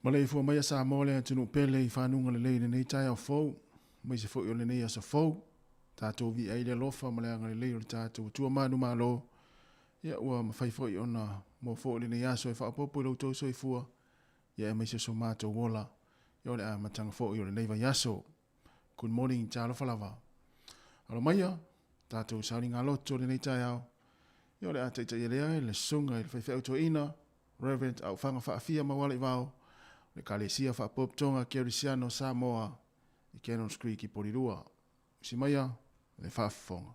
Maleifua mai a Samoa le atunuu pele i fanuga lelei i lenei taeao fou, aemaise foi o lenei aso fou. Tatou viia ai le alofa ma le agalelei o le tatou Atua manumalo, ia ua mafai foi ona maua foi lenei aso e faaopoopo i lo outou soifua, ia aemaise o so matou ola, ia o le amataga foi o lenei vaiaso. Good morning, talofa lava. Alo maia, tatou saoligaloto i lenei taeao, ia o le a taitaia lea e le susuga i le faifeau toeaina, Reverend Aufaga Faafia Maualaivao, o le Ekalesia Faapotopotoga Kerisiano Samoa i Cannons Creek i Polilua. Usi maia le faafofoga.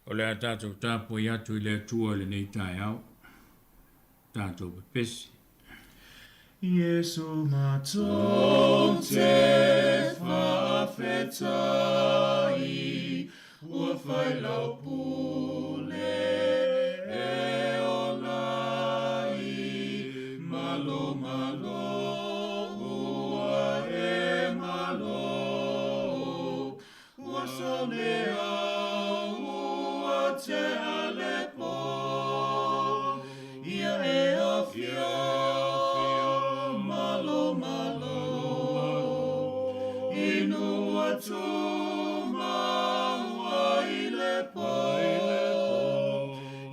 O le a tatou tapuai atu i le Atua i lenei taeao, tatou pepesi. Iesu matou te faafetai, ua fai lau pule e ola ai, malo malo ua e malo. Ua saunea ua tea le po, ia e afio malo malo, inu atu maua i le po,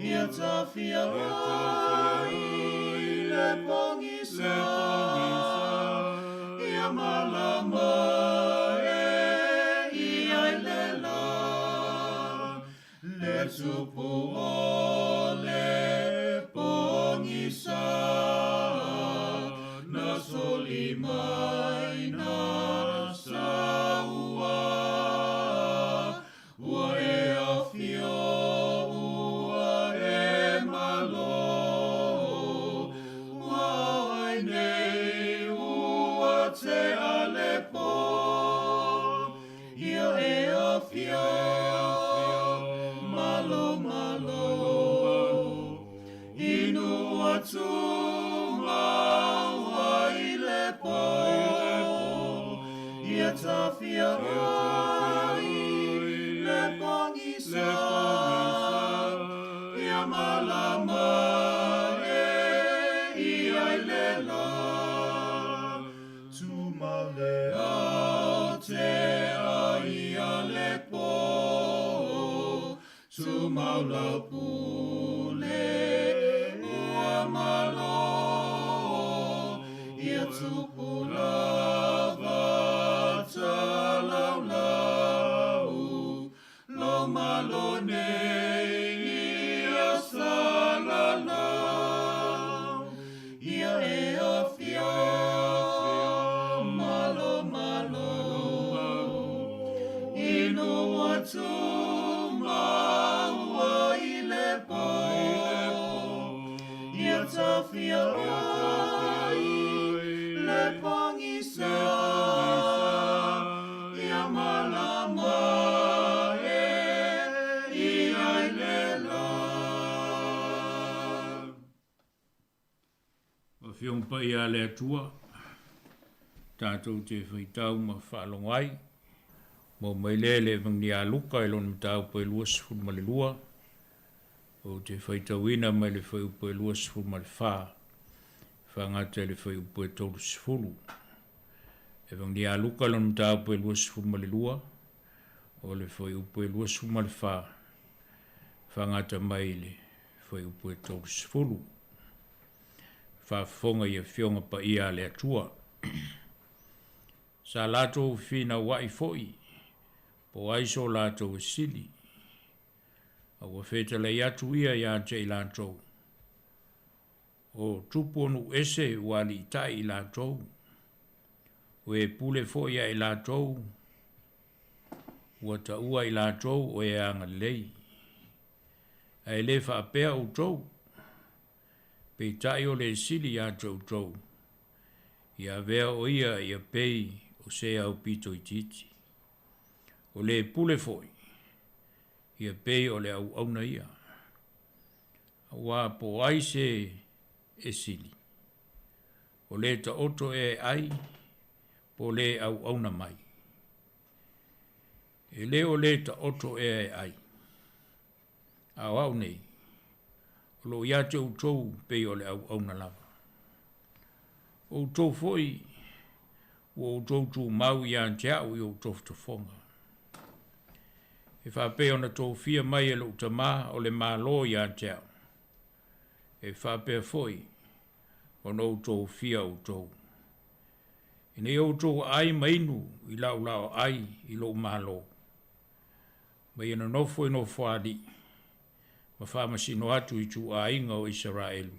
ia tafia ai le pogisa, ia malama e ia i le la, le tupu o le pogisa, na soli mai na saua, ua e afio ua e malo, ua ai nei ua tea le po, ia e afio malo malo, inu atu maua i le po, ia tafia ai le pogisa, ia malama e ia i le la, tumale au te ai a le po, tumau lau pule ua malo, ia tupu lava talaulau, lo malo nei ia salalau, ia e afio malo malo, inu atu maua i le po, ia tafia ai le pogisa, ia malama e ia i le la. Afioga Paia a le Atua, tatou te faitau ma faalogo ai, maua mai lea i le Evagelia a Luka i lona mataupu e 22, ou te faitauina mai le fuaiupu e 24 faagata i le fuaiupu e 30. Evagelia a Luka i lona mataupu e 22, o le fuaiupu e 24 faagata mai i le fuaiupu e 30. Faafofoga i Afioga Paia a le Atua. Sa latou finauai foi po o ai so latou e sili, a ua fetalai atu ia ia te i latou, o tupu o nuu ese ua aliitai i latou, o e pule foi ia i latou, ua taua i latou o e agalelei. Ae le faapea outou, peitai o le sili ia te outou, ia avea o ia ia pei o se aupito itiiti. O le pule foi, ia pei o le auauna ia. Aua po o ai se e sili? O lē taoto ea e ai, po o lē auauna mai? E le o lē taoto ea e ai, a o au nei, o loo ia te outou pei o le auauna lava. O outou foi ua outou tumau ia te au i ou tofotofoga. E faapea ona tofia mai e lou Tama o le Malo ia te au, e faapea foi ona ou tofia outou. Ina ia outou aai ma inu i lau laoai i lou Malo, ma ia nonofo i nofoalii ma faamasino atu i ituaiga o Isaraelu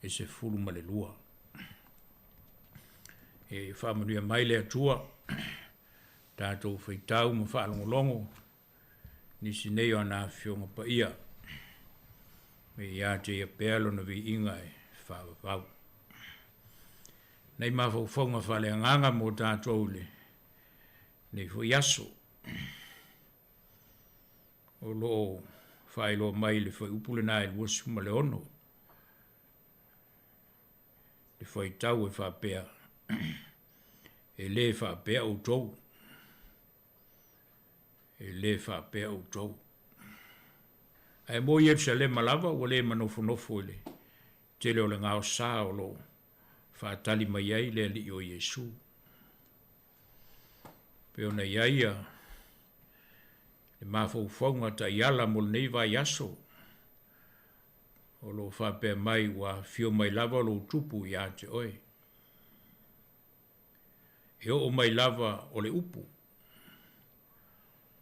e 12. E faamanuia mai le Atua tatou faitau ma faalogologo nisi nei o ana afioga paia, me ia te ia pea lona viiga e faavavau. Nei mafaufauga faaleagaga mo tatou i lenei foi aso. O lo o faailoa mai le fuaiupu lena e 26 le fuaitau e faapea, E lē faapea outou, e lē faapea outou. Ae mo Ierusalema lava ua le manofonofo i le tele o le gaosa o lo o faatali mai ai le Alii o Iesu. Pei ona i ai ia le mafaufauga taiala mo lenei vaiaso, o lo o faapea mai ua afio mai lava lou tupu ia te oe. E oo mai lava o le upu,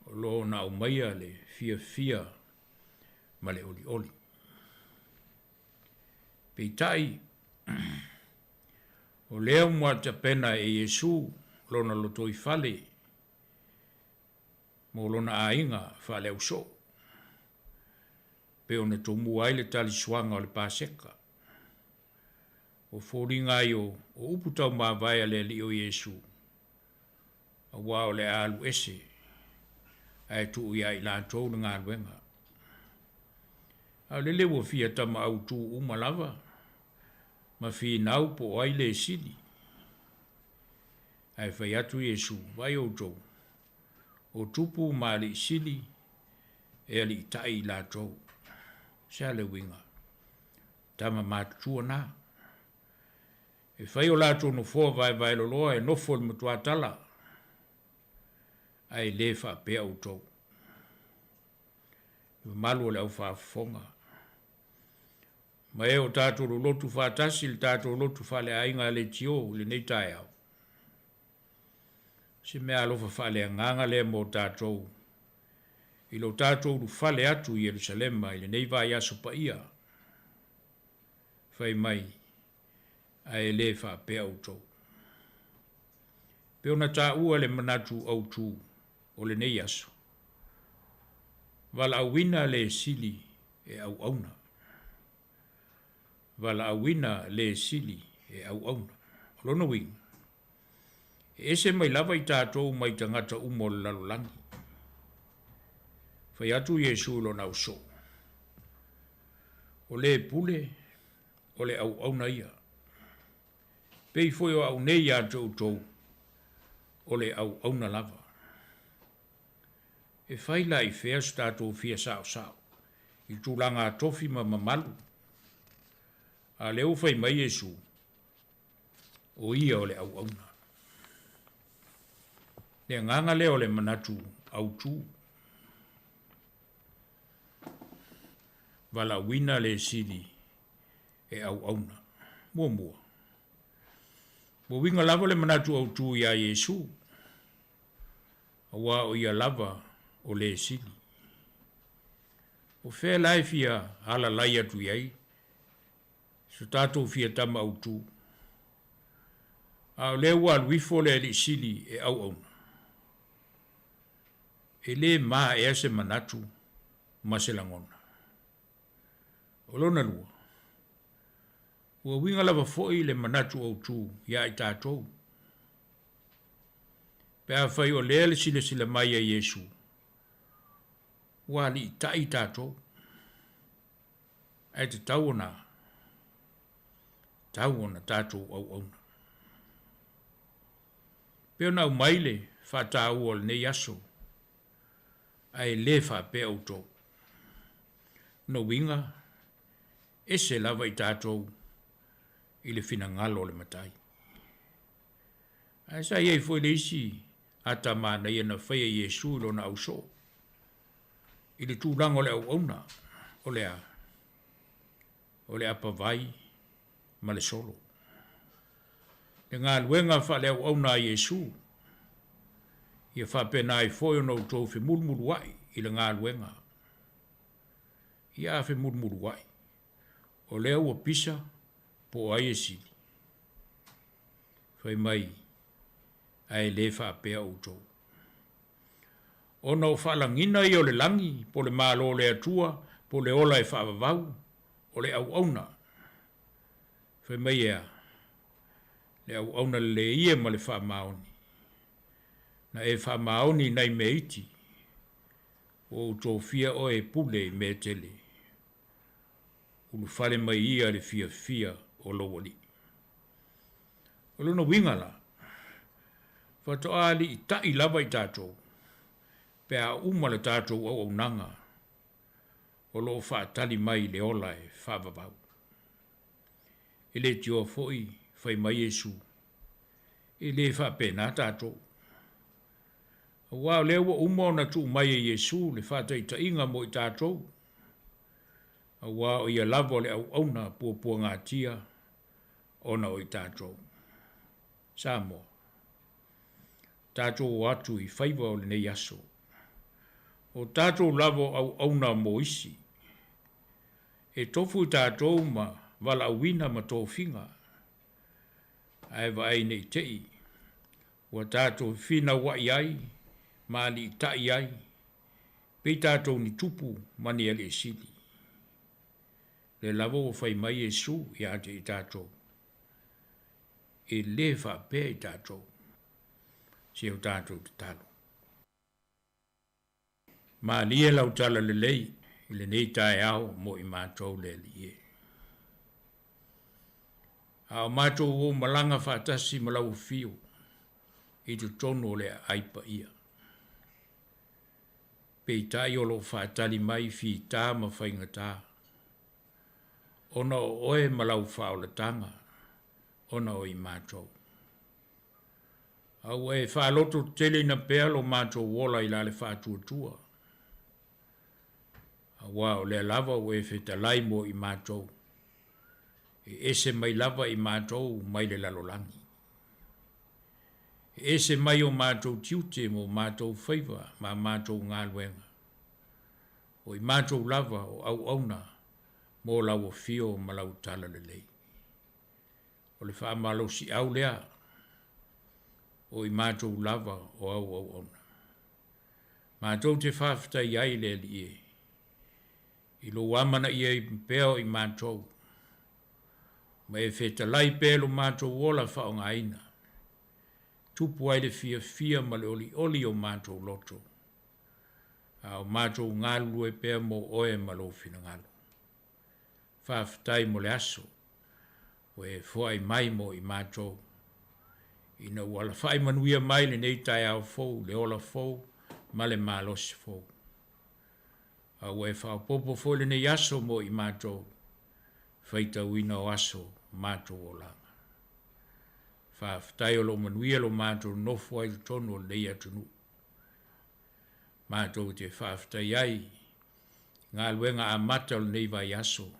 o lo o na aumaia le fiafia ma le olioli. Peitai, o lea ua tapena e Iesu lona lotoifale mo lona aiga faaleausoo, pei ona tomua ai le talisuaga o le Paseka. Ua foliga ai o upu taumavae a le Alii o Iesu, aua o le a alu ese ae tuu ia i latou le galuega. A o lele ua fia tama autu uma lava ma finau po o ai le sili. Ae fai atu Iesu, Vaai outou, o tupu ma alii sili e aliitai i latou. Se a le uiga? Tama matutua na. E fai o latou nofoa vaevaeloloa e nofo i le matuatala, ae le faapea outou. Le mamalu o le aufaafofoga, ma e o tatou lolotu faatasi i le tatou lotu faaleaiga a Leitio i lenei taeao, o se meaalofa faaleagaga lea mo tatou i lo tatou ulufale atu i Ierusalema i lenei vaiaso paia, fai mai, ae le faapea outou. Pei ona taua le manatu autu o lenei aso, valaauina le sili e auauna. Valaauina le sili e auauna. O lona uiga, e ese mai lava i tatou mai tagata uma o le lalolagi. Fai atu Iesu i lona ausoo, O le pule, o le auauna ia. Pei foi o au nei ia te outou, o le auauna lava. E fai la i fea so tatou fia saosao i tulaga tofi ma mamalu? A o lea ua fai mai Iesu, o ia o le auauna. Le agaga lea o le manatu autu. Valaauina le sili e auauna. Muamua, ua uiga lava le manatu autu iā Iesu, aua o ia lava o le sili. O fea la e fia alalai atu i ai so tatou fia tama autu, a o lea ua alu ifo le Alii Sili e auauna? E lē maea se manatu ma se lagona. O lona lua, ua uiga lava foi le manatu autu iā i tatou. Pe afai o lea le silasila mai a Iesu, ua aliitai tatou, ae tatau ona. tatau ona tatou auauna. Pei ona aumai le faataua o lenei aso, ae le faapea outou. Lona uiga, ese lava i tatou i le finagalo o le Matai. Ae sa i ai foi le isi ata manaia na faia e Iesu i lona ausoo i le tulaga o le auauna, o le a? O le apavai ma le solo. Le galuega faaleauauna a Iesu, ia faapena ai foi ona outou femulumuluai i le galuega. Ia a femulumuluai, o lea ua pisa po o ai e sili? Fai mai, ae le faapea outou. Ona o faalagiga ia o le lagi, po o le Malo o le Atua, po o le ola e faavavau, o le auauna. Fai mai e a? Le auauna lelei e ma le faamaoni. Na e faamaoni i nai mea iti, ua ou tofia oe e pule i mea e tele. Ulufale mai ia le fiafia o lou Alii. O lona uiga la, faatoa aliitai lava i tatou pe a uma le tatou auaunaga o lo o faatali mai le ola e faavavau. E le tioa foi fai mai Iesu, e le faapena tatou. Aua o lea ua uma ona tuu mai e Iesu le faataitaiga mo i tatou, aua o ia lava o le auauna puapuagatia ona o i tatou. Samoa, tatou o atu i faiva o lenei aso. O tatou lava o auauna mo isi. E tofu i tatou ma valaauina ma tofiga. Ae vaai ne i te i ua tatou fefinauai ai ma aliitai ai, pei tatou ni tupu ma ni alii sili. Lea lava ua fai mai Iesu ia te i tatou, E le faapea i tatou, se o tatou tatalo. Malie lau tala lelei i lenei taeao mo i matou le Alii e. A o matou ou malaga faatasi ma lau afio i totonu o le aai paia. Peitai o lo o faatali mai fita ma faigata, ona o oe ma lau faaolataga ona o i matou. A ua e faalototeteleina pea lo matou ola i la le faatuatua, aua o lea lava ua e fetalai mo i matou, e ese mai lava i matou mai le lalolagi. E ese mai o matou tiute ma o matou faiva ma a matou galuega, o i matou lava o auauna mo lau afio ma lau talalelei. O le faamalosiau lea, o i matou lava o au auauna. Matou te faafetai ai i le Alii e, i lou amanaia ai pea o i matou, ma e fetalai pea i lo matou ola faaaogaina, tupu ai le fiafia ma le olioli o matou loto, a o matou galulue pea mo oe ma lou finagalo. Faafetai mo le aso ua e foai mai mo i matou, ina ua alafai manuia mai lenei taeao fou, le ola fou ma le malosi fou. A ua e faaopoopo foi lenei aso mo i matou, faitauina o aso o matou olaga. Faafetai o lo o manuia lo matou nonofo ai i totonu o lenei atunuu. Matou te faafetai ai i galuega amata o lenei vaiaso.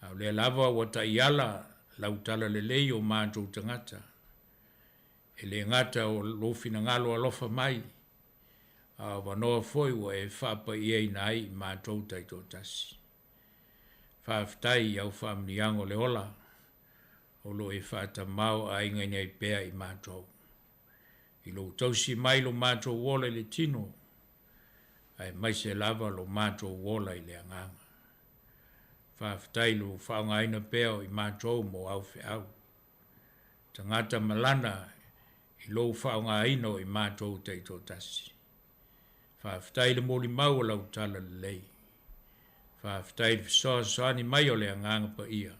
A o lea lava ua taiala lau talalelei i o matou tagata, e le gata o lou finagalo alofa mai, a o avanoa foi ua e faapaiaina ai i matou taitoatasi. Faafetai i au faamanuiaga o le ola o lo o e faatamao-aigaina ai pea i matou. I lou tausi mai lo matou ola i le tino, aemaise lava lo matou ola i le agaga. Faafetai i lou faaaogaina pea o i matou mo au feau. Tagata malana i lou faaaogaina o i matou taitoatasi. Faafetai i le molimau o lau tala lelei. Faafetai i le fesoasoani mai o le Agaga Paia.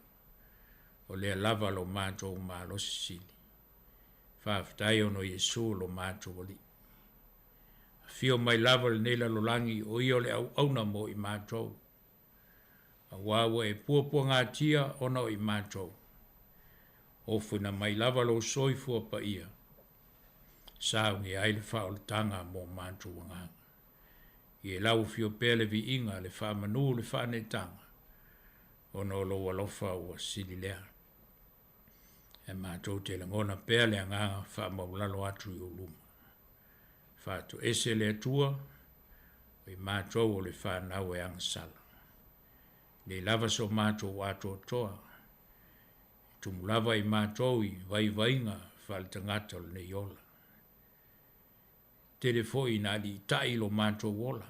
O lea lava lo matou malosi sili. Faafetai ona o Iesu lo matou Alii. Afio mai lava lenei lalolagi o ia o le auauna mo i matou. Aua ua e puapuagatia ona o i matou. Ofoina mai lava lou soifua paia, saunia ai le faaolataga mo matou agaga. Ia lau afio pea le viiga, le faamanu, le faaneetaga, ona o lou alofa ua sili lea. Ae matou te lagona pea le agaga faamaualalo atu i ou luma. Faatoese le Atua, o i matou o le fanau e agasala. Nei lava so matou atoatoa, e tumu lava i matou i vaivaiga faaletagata o lenei ola. Tele foi ina aliitai lo matou ola,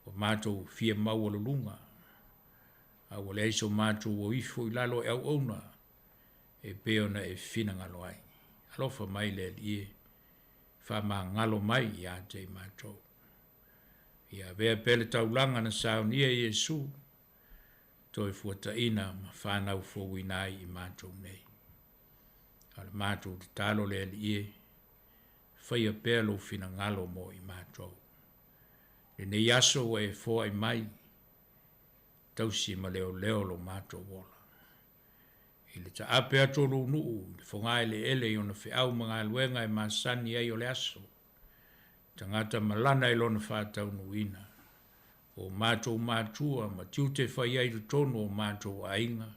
ua matou fia maualuluga, a ua leai so matou o ifo i lalo e auauna e pei ona e finagalo ai. Alofa mai le Alii e, faamagalo mai ia te i matou. Ia avea pea le taulaga na saunia e Iesu, toe fuataina ma fanau fouina ai i matou nei. A o le matou tatalo le Alii e, faia pea lou finagalo mo i matou. Lenei aso ua e foai mai, tausi ma leoleo lo matou ola. I le taape atu o lou nuu i le fogaeleele i ona feau ma galuega e masani ai o le aso, tagata malana i lona faataunuuina, o matou matua ma tiute fai ai i totonu o matou aiga,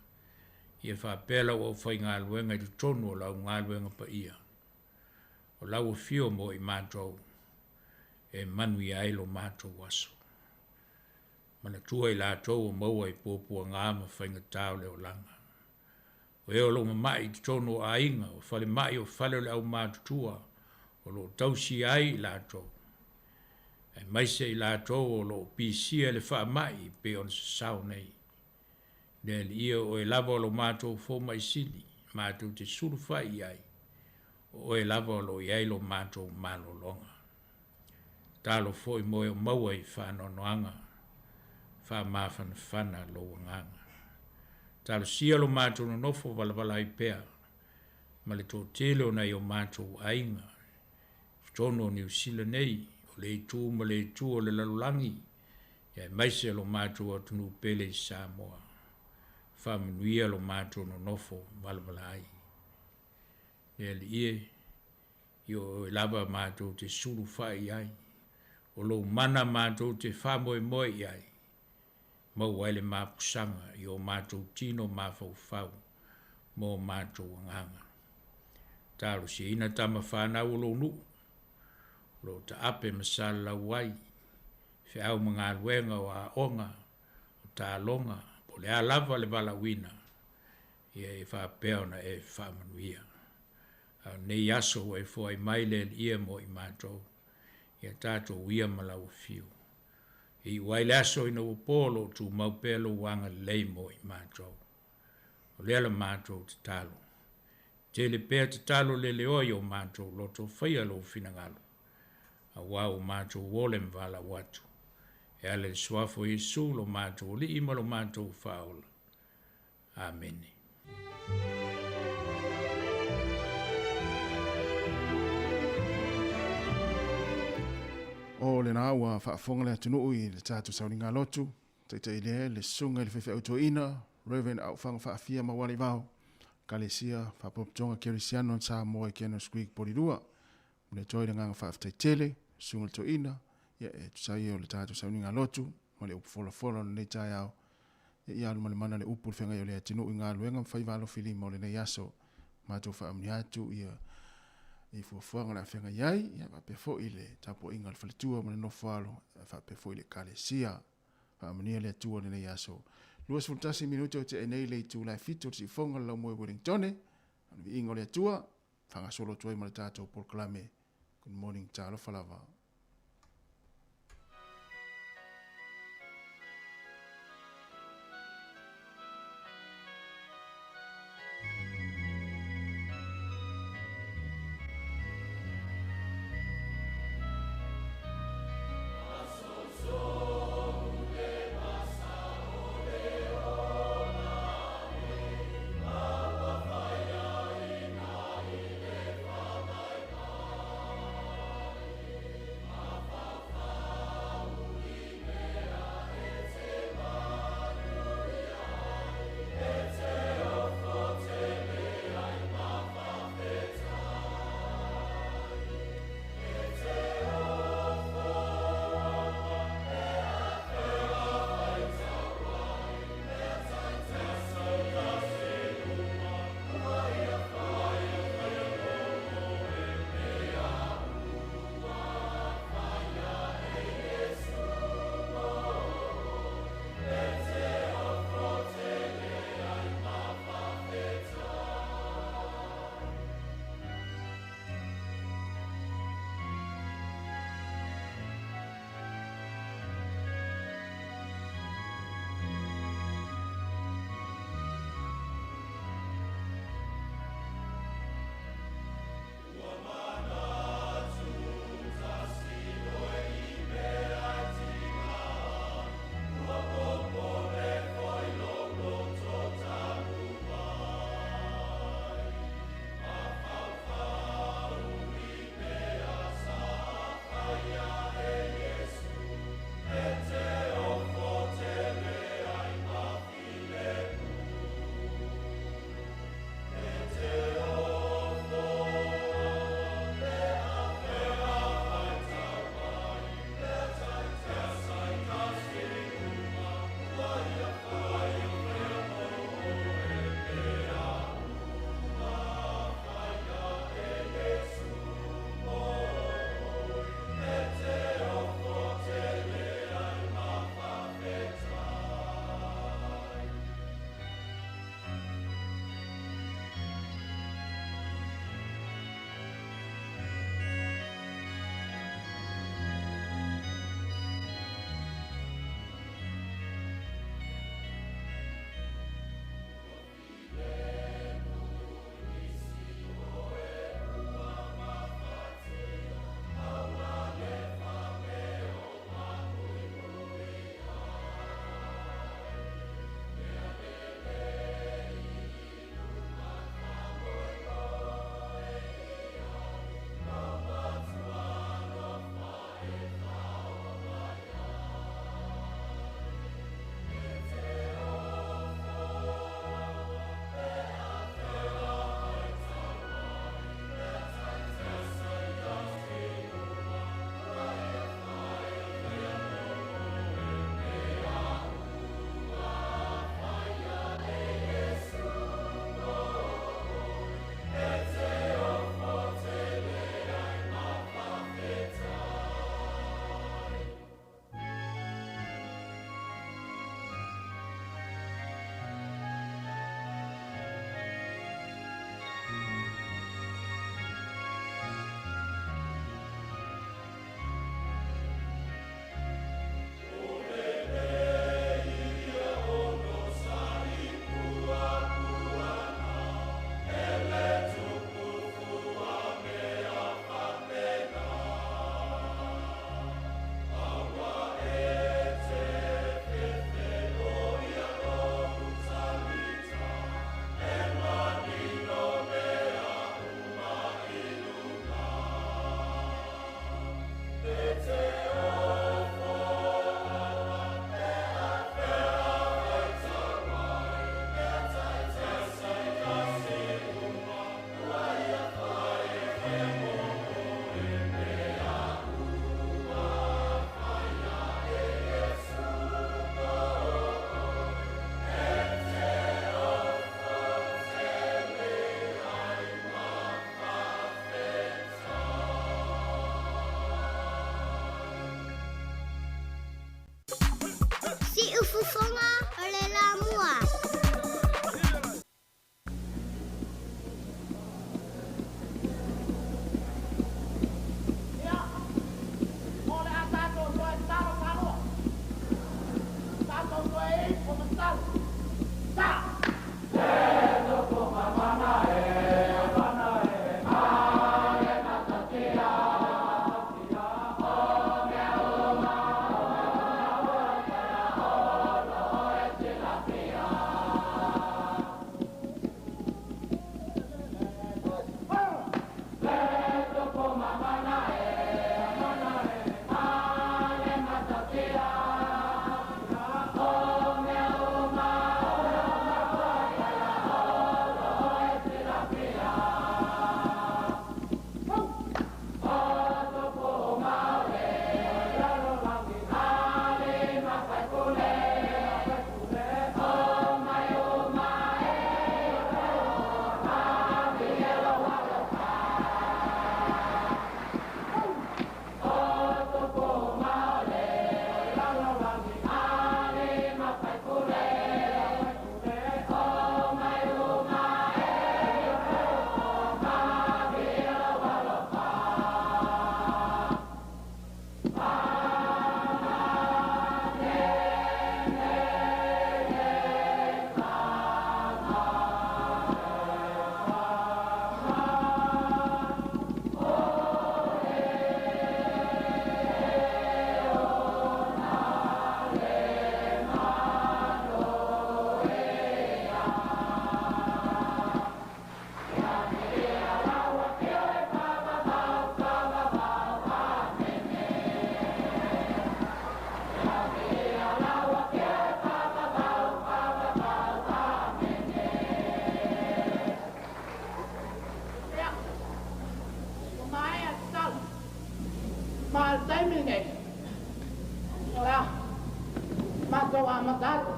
ia faapea lau aufaigaluega i totonu o lau galuega paia. O lau afio mo i matou e manuia ai lo matou aso. Manatua i latou o maua i puapuaga ma faigata o le olaga. O e o lo o mama'i i totonu o aiga, o falemai, o fale o le aumatutua o lo o tausia ai i latou, aemaise i latou o lo o pisia i le faamai pei ona sasao nei. Le Alii e, o oe lava o lo matou fomai sili, matou te sulufai i ai, o oe lava o lo o i ai lo matou malologa. Talo foi mo e o maua i faanoanoaga, faamafanafana lou agaga. Talosia lo matou nonofo valavala ai pea ma le toatele o nai o matou aiga i totonu o Niu Sila nei, o le itu ma le itu o le lalolagi, aemaise lo matou atunuu pele i Samoa. Faamanuia lo matou nonofo valavala ai. Le Alii e, i o oe lava matou te sulufai i ai, o lou mana matou te faamoemoe i ai, maua ai le mapusaga i o matou tino mafaufau mo matou agaga. Talosiaina tama fanau o lou nuu, o lo o taape ma salalau ai, feau ma galuega o aoga, o taaloga, po o le a lava le valaauina, ia e faapea ona e faamanuia. A o lenei aso ua e foai mai le Alii e mo i matou, ia tatou uia ma lau afio. E iu ai le aso ina ua po o lo o tumau pea lou agalelei mo i matou. O lea la matou tatalo. Tele pea tatalo leleoa i o matou loto, faia lou finagalo, aua ua matou ole ma valaau atu. E ala i le suafa o Iesu lo matou Alii ma lo matou Faaola. Amene. O lena ua faafofoga le atunuu i le tatou sauniga lotu, taitai lea le susuga i le faifeau toeaina, Reverend Aufaga Faafia Maualivao, Ekalesia Faapotopotoga Kerisiano Samoa i Canoas Creek, Polilua. Momoli atu ai le agaga faafetai tele, susuga i le toeaina, ia e tusa ai o le tatou sauniga lotu ma le upu folafola o lenei taeao. Ia ia alu ma le mana le upu i le feagai o le atunuu i galuega ma faiva alofilima o lenei aso. Matou faamanuia atu ia i fuafuaga o le a feagai ai, ia faapea foi le tapuaiga a le faletua ma le nofoalo, faapea foi le Ekalesia. Faamanuia le Atua i lenei aso. 21 minute o tea nei le itula e 7 o le siufofoga o le laumoe Wellingtone. O le viiga o le Atua, faagasolo atu ai ma le tatou polokalame. Good morning, talofa lava. Siufofoga o le Lamua. Ia, o le a tatou toe tatalo faalua. Tatou toe ifo ma tatalo. Ta! Ia, ua maea le tatalo. Ma o le taimi lenei, o le a matou amata atu.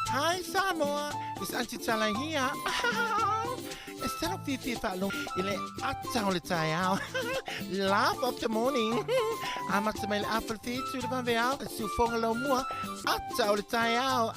Hi Samoa, it's Auntie Tala here. E selo fiafia faalogo i le ata o le taeao. Laugh of the morning. Amata mai le afa le fitu le vaveao, le siufoga laumua, ata o le taeao.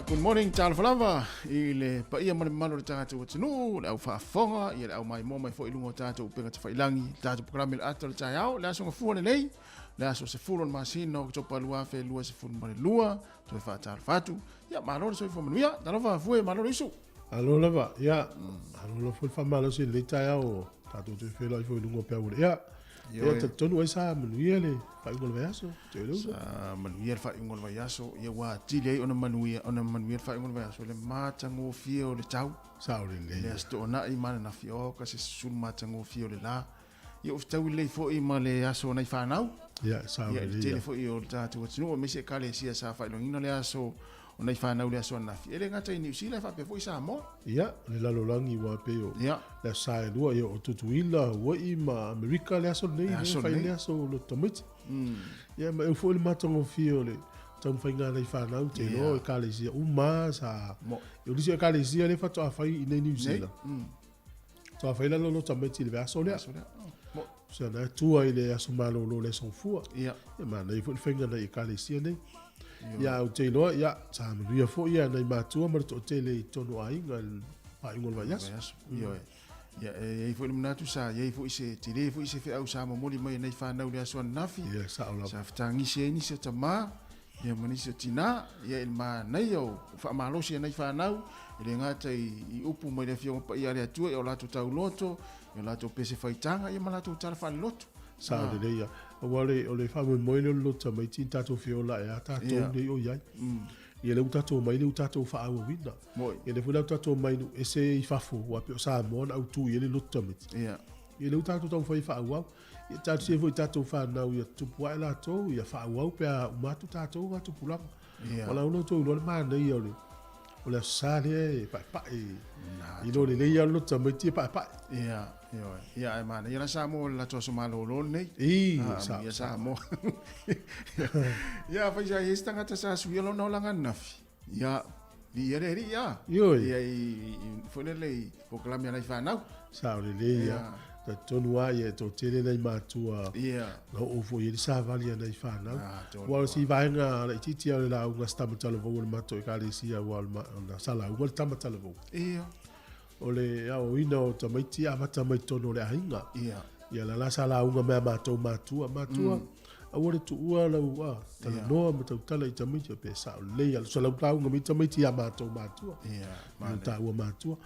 Good morning, talofa lava i le paia ma le mamalu o le tatou atunuu, le au faafofoga, ia le au maimoa mai foi i luga o tatou upega tafailangi, le tatou polokalame le ata o le taeao, le aso gafua lenei, le aso 10 o le masina o Oketopa 2022, toe faatalofa atu. Ia, malo le soifua manuia, talofa Fue, malo le usu. Malo lava, ia, malo lava foi le faamalosi i lenei taeao, tatou toe feiloai foi i luga o peau o le ea. Ia, talitonu ai sa manuia le faaiuga o le vaiaso, te le uso. Sa manuia le faaiuga o le vaiaso, ia ua atili ai ona manuia, ona manuia le faaiuga o le vaiaso, le matagofie o le tau. Sao lelei. Le Aso Toonai ma ananafi, oka se susulu matagofie o le la. Ia ua fetaui lelei foi ma le aso o nai fanau. Ia, sao Ia, i le lelei. tele foi o le tatou atunuu, aemaise ekalesia sa faailogaina le aso o nai fanau i le aso ananafi. E le gata i Niu Sila, e faapea foi i Samoa. Ia, le lalolagi ua pei o Ia. le aso Saelua, ia o Tutuila, Hawaii ma Amerika le aso lenei, Le aso lea e fai lenei. le aso o loto tamaiti. Ia, ma e foi le matagofie o le taumafaiga a nai fanau, te iloa o ekalesia uma sa... Mo. O nisi o ekalesia lea faatoa fai i inei Niu Sila. Faatoa fai la le loto tamaiti i le vaiaso lea. Aso lea. Mo. Se na tua i le aso malolo o le aso Gafua. Ia. Ia manaia foi le faiga nai ekalesia nei. Ia ou te iloa, ia, sa manuia foi ia nai matua ma le toatele i totonu o aiga i le faaiuga o le vaiaso. Vaiaso. Ioe. Ia, e i ai foi le manatu sa i ai foi se tele foi se feau sa momoli mai e nai fanau i le aso ananafi. Ia, sao lava. Sa fetagisi ai nisi o tamā, ia ma nisi o tinā, ia i le manaia o faamalosi e nai fanau, e le gata i upu mai le Afioga Paia a le Atua, i o latou tauloto, i o latou pese faitaga, ia ma latou tala faalelotu. Sao lelei ia. Aua o le faamoemoe lea o le loto tamaiti na tatou feola ai a tatou nei o i ai. Ia lea ua tatou omai lea ua tatou faaauauina. Ia lea foi la ua tatou omai i nuu ese i fafo aua pei o Samoa na autu i ai le loto tamaiti. Ia lea ua tatou taumafai e faaauau. Ia talosia foi i tatou fanau ia tupu ae latou ia faaauau pe a uma atu tatou ga tupulaga. Aua la ua outou iloa le manaia o le o le Aso Sa lea e paepae i lo lelei lava le loto tamaiti e paepae. Ia, ioe. Ia ae manaia la Samoa o le latou aso malolo lenei. Ii, Ah, sao, manuia sao. Samoa. Ia, afai sa i ai se tagata sa suia lona olaga ananafi, ia, viia le Alii, a. Ioe. Ia, i, i, foi lele i polokalame a nai fanau. Sao lelei ia. Ia. Talitonu lava ia e toatele nai matua Ia. na oo foi i ai le savali a nai fanau. Ah, tonu Aua o si vaega laitiiti lava o le lauga a si tama talavou o le matou ekalesia aua o le ma, sa lauga le tama talavou. Ia. O le aoaoina o tamaiti e amata mai totonu o le aiga. Ia. Ia la la sa lauga mai a matou matua, matua, aua le tuua lau a, talanoa ma tautala i tamaiti, pe sao lelei a, sa lau lauga mai tamaiti ia matou matua. Ia, Ma taua matua.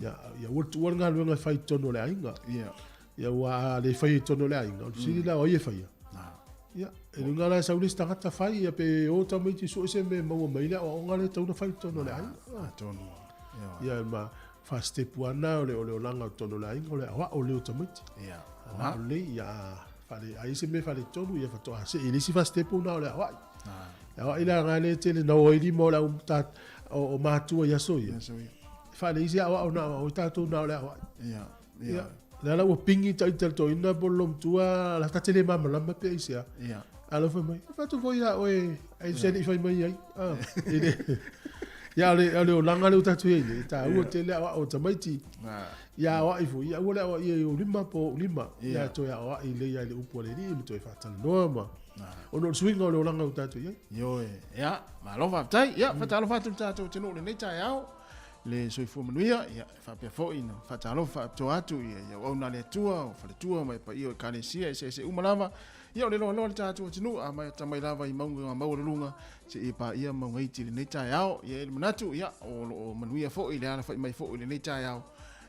Ia, ia aua le tuua le galuega e fai i totonu o le aiga. Ia. Ia ua a le faia i totonu o le aiga, o le fesili la o ai e faia? Ia, e luga la e sau le isi tagata fai, ia pe o tamaiti sue se mea e maua mai le aoaoga lea e tatau ona fai i totonu o le aiga. Atonu. Ia, ma faa-step lava o le o le olaga o totonu o le aiga, o le aoao lea o tamaiti. Ia. Aoao lelei, ia a i ai se mea faaletonu, ia faatoa see i le isi faa-step lena o le aoai. E aoai la lena lea e tele na o ai lima o le au o matua i aso ia. E faaleai se aoao na aoao ai tatou na o le aoai. Ia. Ia. Lea la ua pingi ita le toeaina po o le lomtua, la ta te le malamalama pe aisea. Ia. A la fai mai, e fai atu foi ia oe, ai se le fai mai ai. Ah, e le. Ia o le o le olaga lea ua tatou i ai nei, e taua tele aoao o tamaiti. Ia aoai foi, ia aua le aoaia i ou lima po o ou lima. Ia toe aoai lelei lava i le upu a le Alii ma toe faatalanoa ma ona o le suiga o le olaga ua tatou i ai. Ioe. Ia, malo faafetai. Ia, faatalofa atu i le tatou atunuu i lenei taeao. Le soifua manuia, ia, e faapea foi ona faatalofa faapitoa atu i auauna a le Atua, o faletua ma paia o ekalesia eseese uma lava. Ia, o le loaloa o le tatou atunuu, amata mai lava i mauga maualuluga seia paia mauga iti i lenei taeao. Ia, e i ai le manatu, ia, o lo o manuia foi le alafai mai foi i lenei taeao,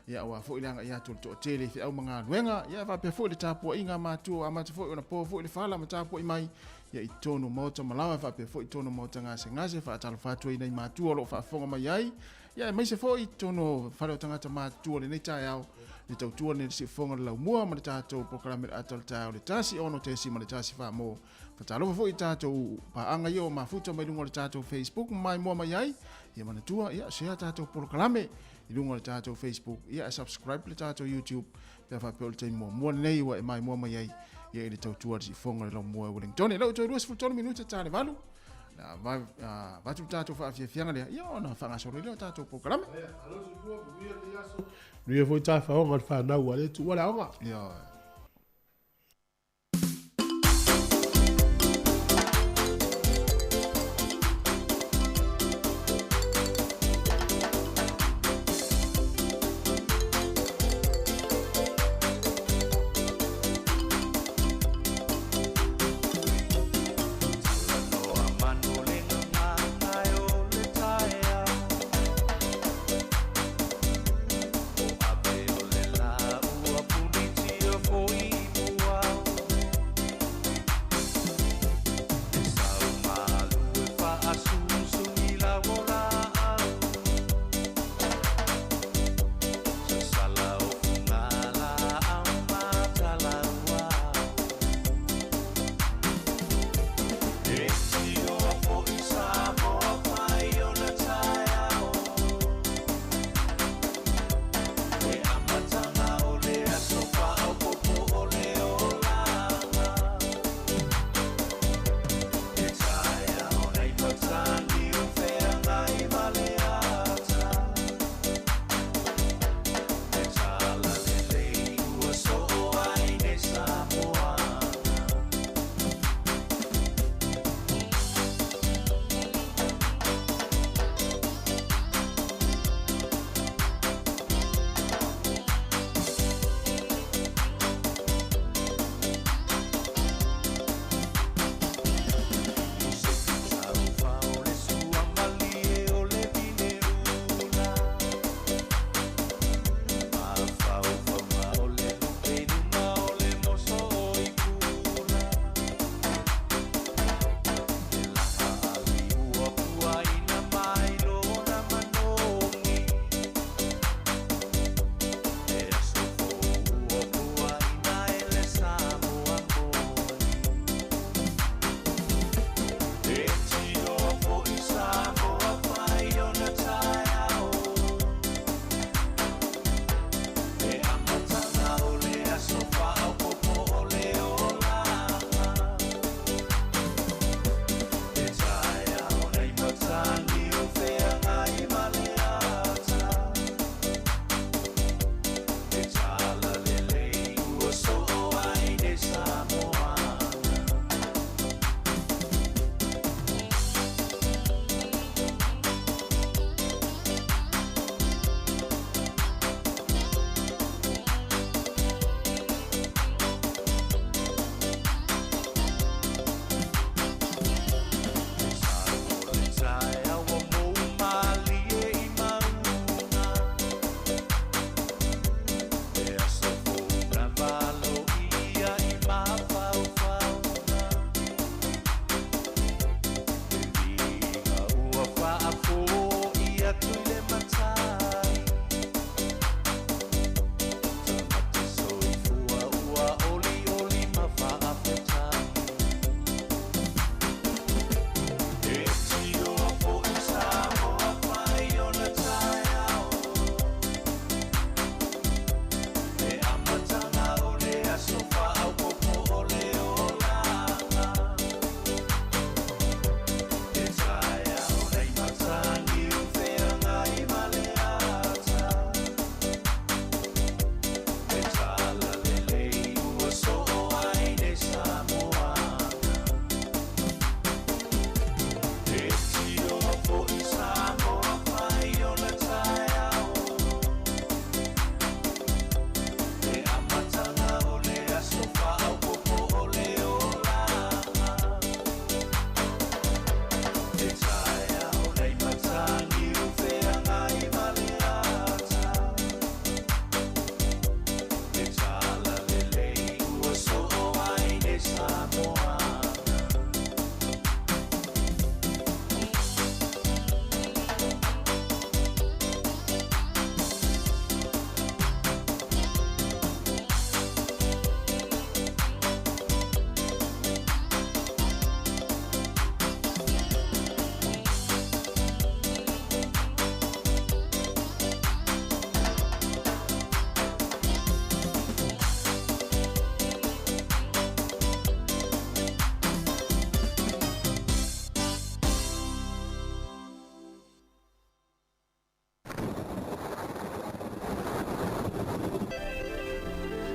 ia, aua foi le agai atu o le toatele i feau ma galuega, ia, faapea foi le tapuaiga a matua, ua amata foi ona po foi le fala ma tapuai mai, ia, i totonu o maota ma laoa, faapea foi i totonu o maota gasegase. Faatalofa atu ai i nai matua o lo o faafofoga mai ai. Ia aemaise foi i totonu o fale o tagata matutua i lenei taeao, le tautua lenei i le siufofoga o le laumua ma le tatou polokalame o le ata o le taeao i le 1 6.4 mo. Faatalofa foi i tatou paaga ia ua mafuta mai luga o le tatou Facebook ma maimoa mai ai. Ia manatua, ia share tatou polokalame i luga o le tatou Facebook, ia e subscribe le tatou YouTube pe a faapea o le taimi muamua lenei ua e maimoa mai ai ia i le tautua a le siufofoga o le laumua e Wellington. Lea ua toe 23 minute ta le 8. Avatu le tatou faafiafiaga lea, ia ona faagasolo ai lea o tatou polokalame. Manuia foi tafaoga o le fanau ua le tuua le aoga. Ioe.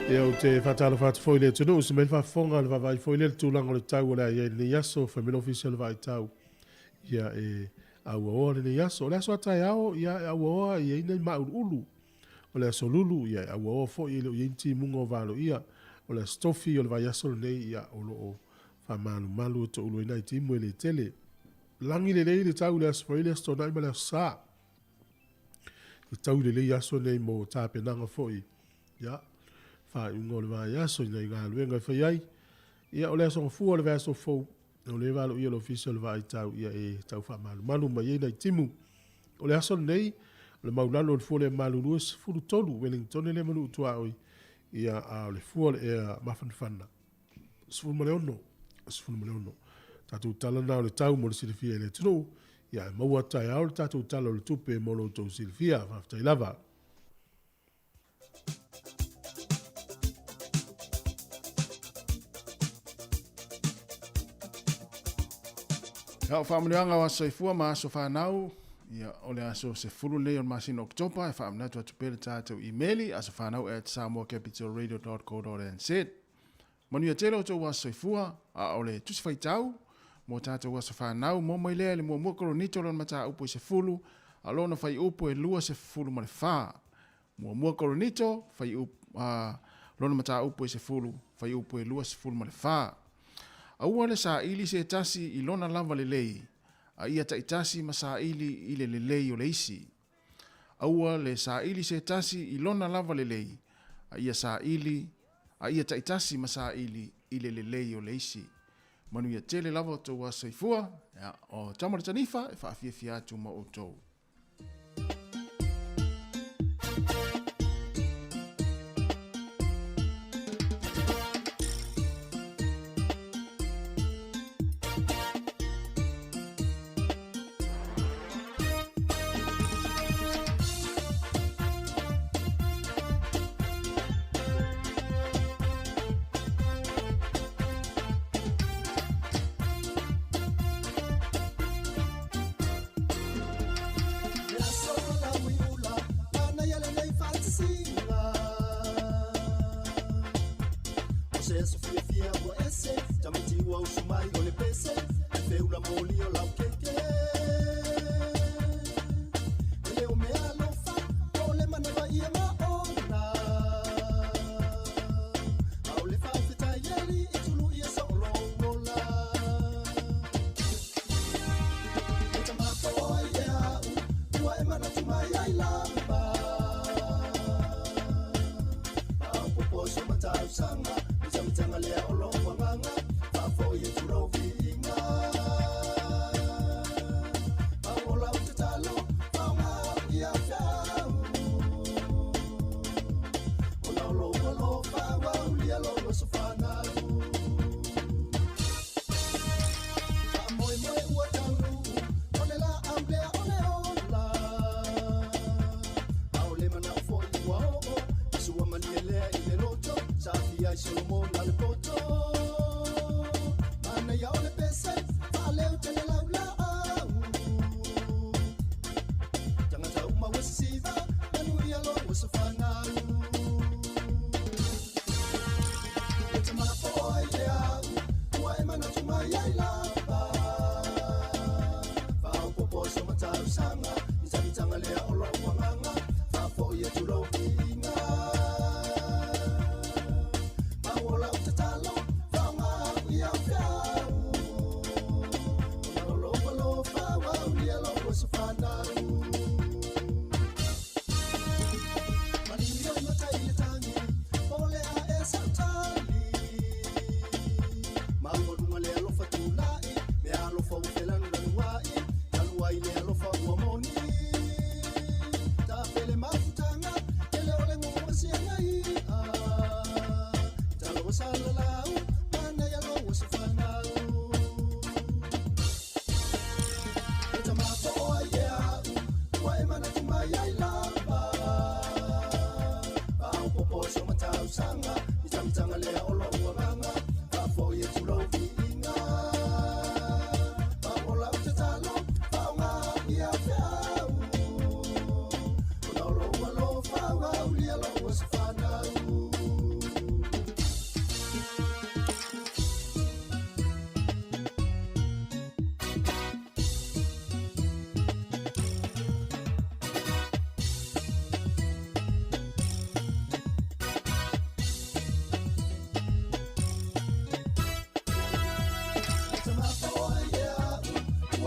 Ia, ou te faatalofa atu foi i le atunuu, se mai le faafofoga, le vaavaai foi lea i le tulaga o le tau o le a i ai i lenei aso, fai mai le Ofisa o le Vaai Tau, ia e auaoa lenei aso. O le aso a taeao, ia e auaoa e i ai nai māuluulu. O le aso Lulu, ia e auaoa foi e le o i ai ni timuga o valoia. O le aso Tofi o le vaiaso lenei, ia o lo o faamalumalu e toulu ai nai timu e le tele. Lagi lelei le tau i le Aso Faraile, Aso Toonai ma le Aso Sa. E tau lelei aso nei mo tapenaga foi, ia, faaiuga o le vaiaso i nai galuega e fai ai. Ia, o le aso Gafua o le vaiaso fou, o lea e valoia le Ofisa o le Vaai Tau, ia e tau faamalumalu mai ai nai timu. O le aso lenei, o le maulalo o le fua o le ea malulu e 13, Wellingtone lea ma nuu tuaoi, ia, a o le fua o le ea mafanafana, 16, 16. Tatou tala na o le tau mo le silafia e le atunuu, ia ae maua taeao le tatou tala o le tupe mo lo outou silafia. Faafetai lava. Ia, o faamanuiaga o aso soifua ma aso fanau, ia, o le aso 10 lenei o le masina o Oketopa, e faamanatu atu pea le tatou imeli, asofanau@samoacapitalradio.co.nz. Manuia tele outou aso soifua, a o le Tusi Faitau mo tatou aso fanau, mo mai lea i le muamua Koronito lona mataupu e 10, a lona fuaiupu e 24. Muamua Koronito, fuaiupu, a, lona mataupu e 10, fuaiupu e 24. Aua le saili se tasi i lona lava lelei, a ia taitasi ma saili i le lelei o le isi. Aua le saili se tasi i lona lava lelei, a ia saili, a ia taitasi ma saili i le lelei o le isi. Manuia tele lava outou aso soifua, ia, o Tama le Tanifa e faafiafia atu ma outou.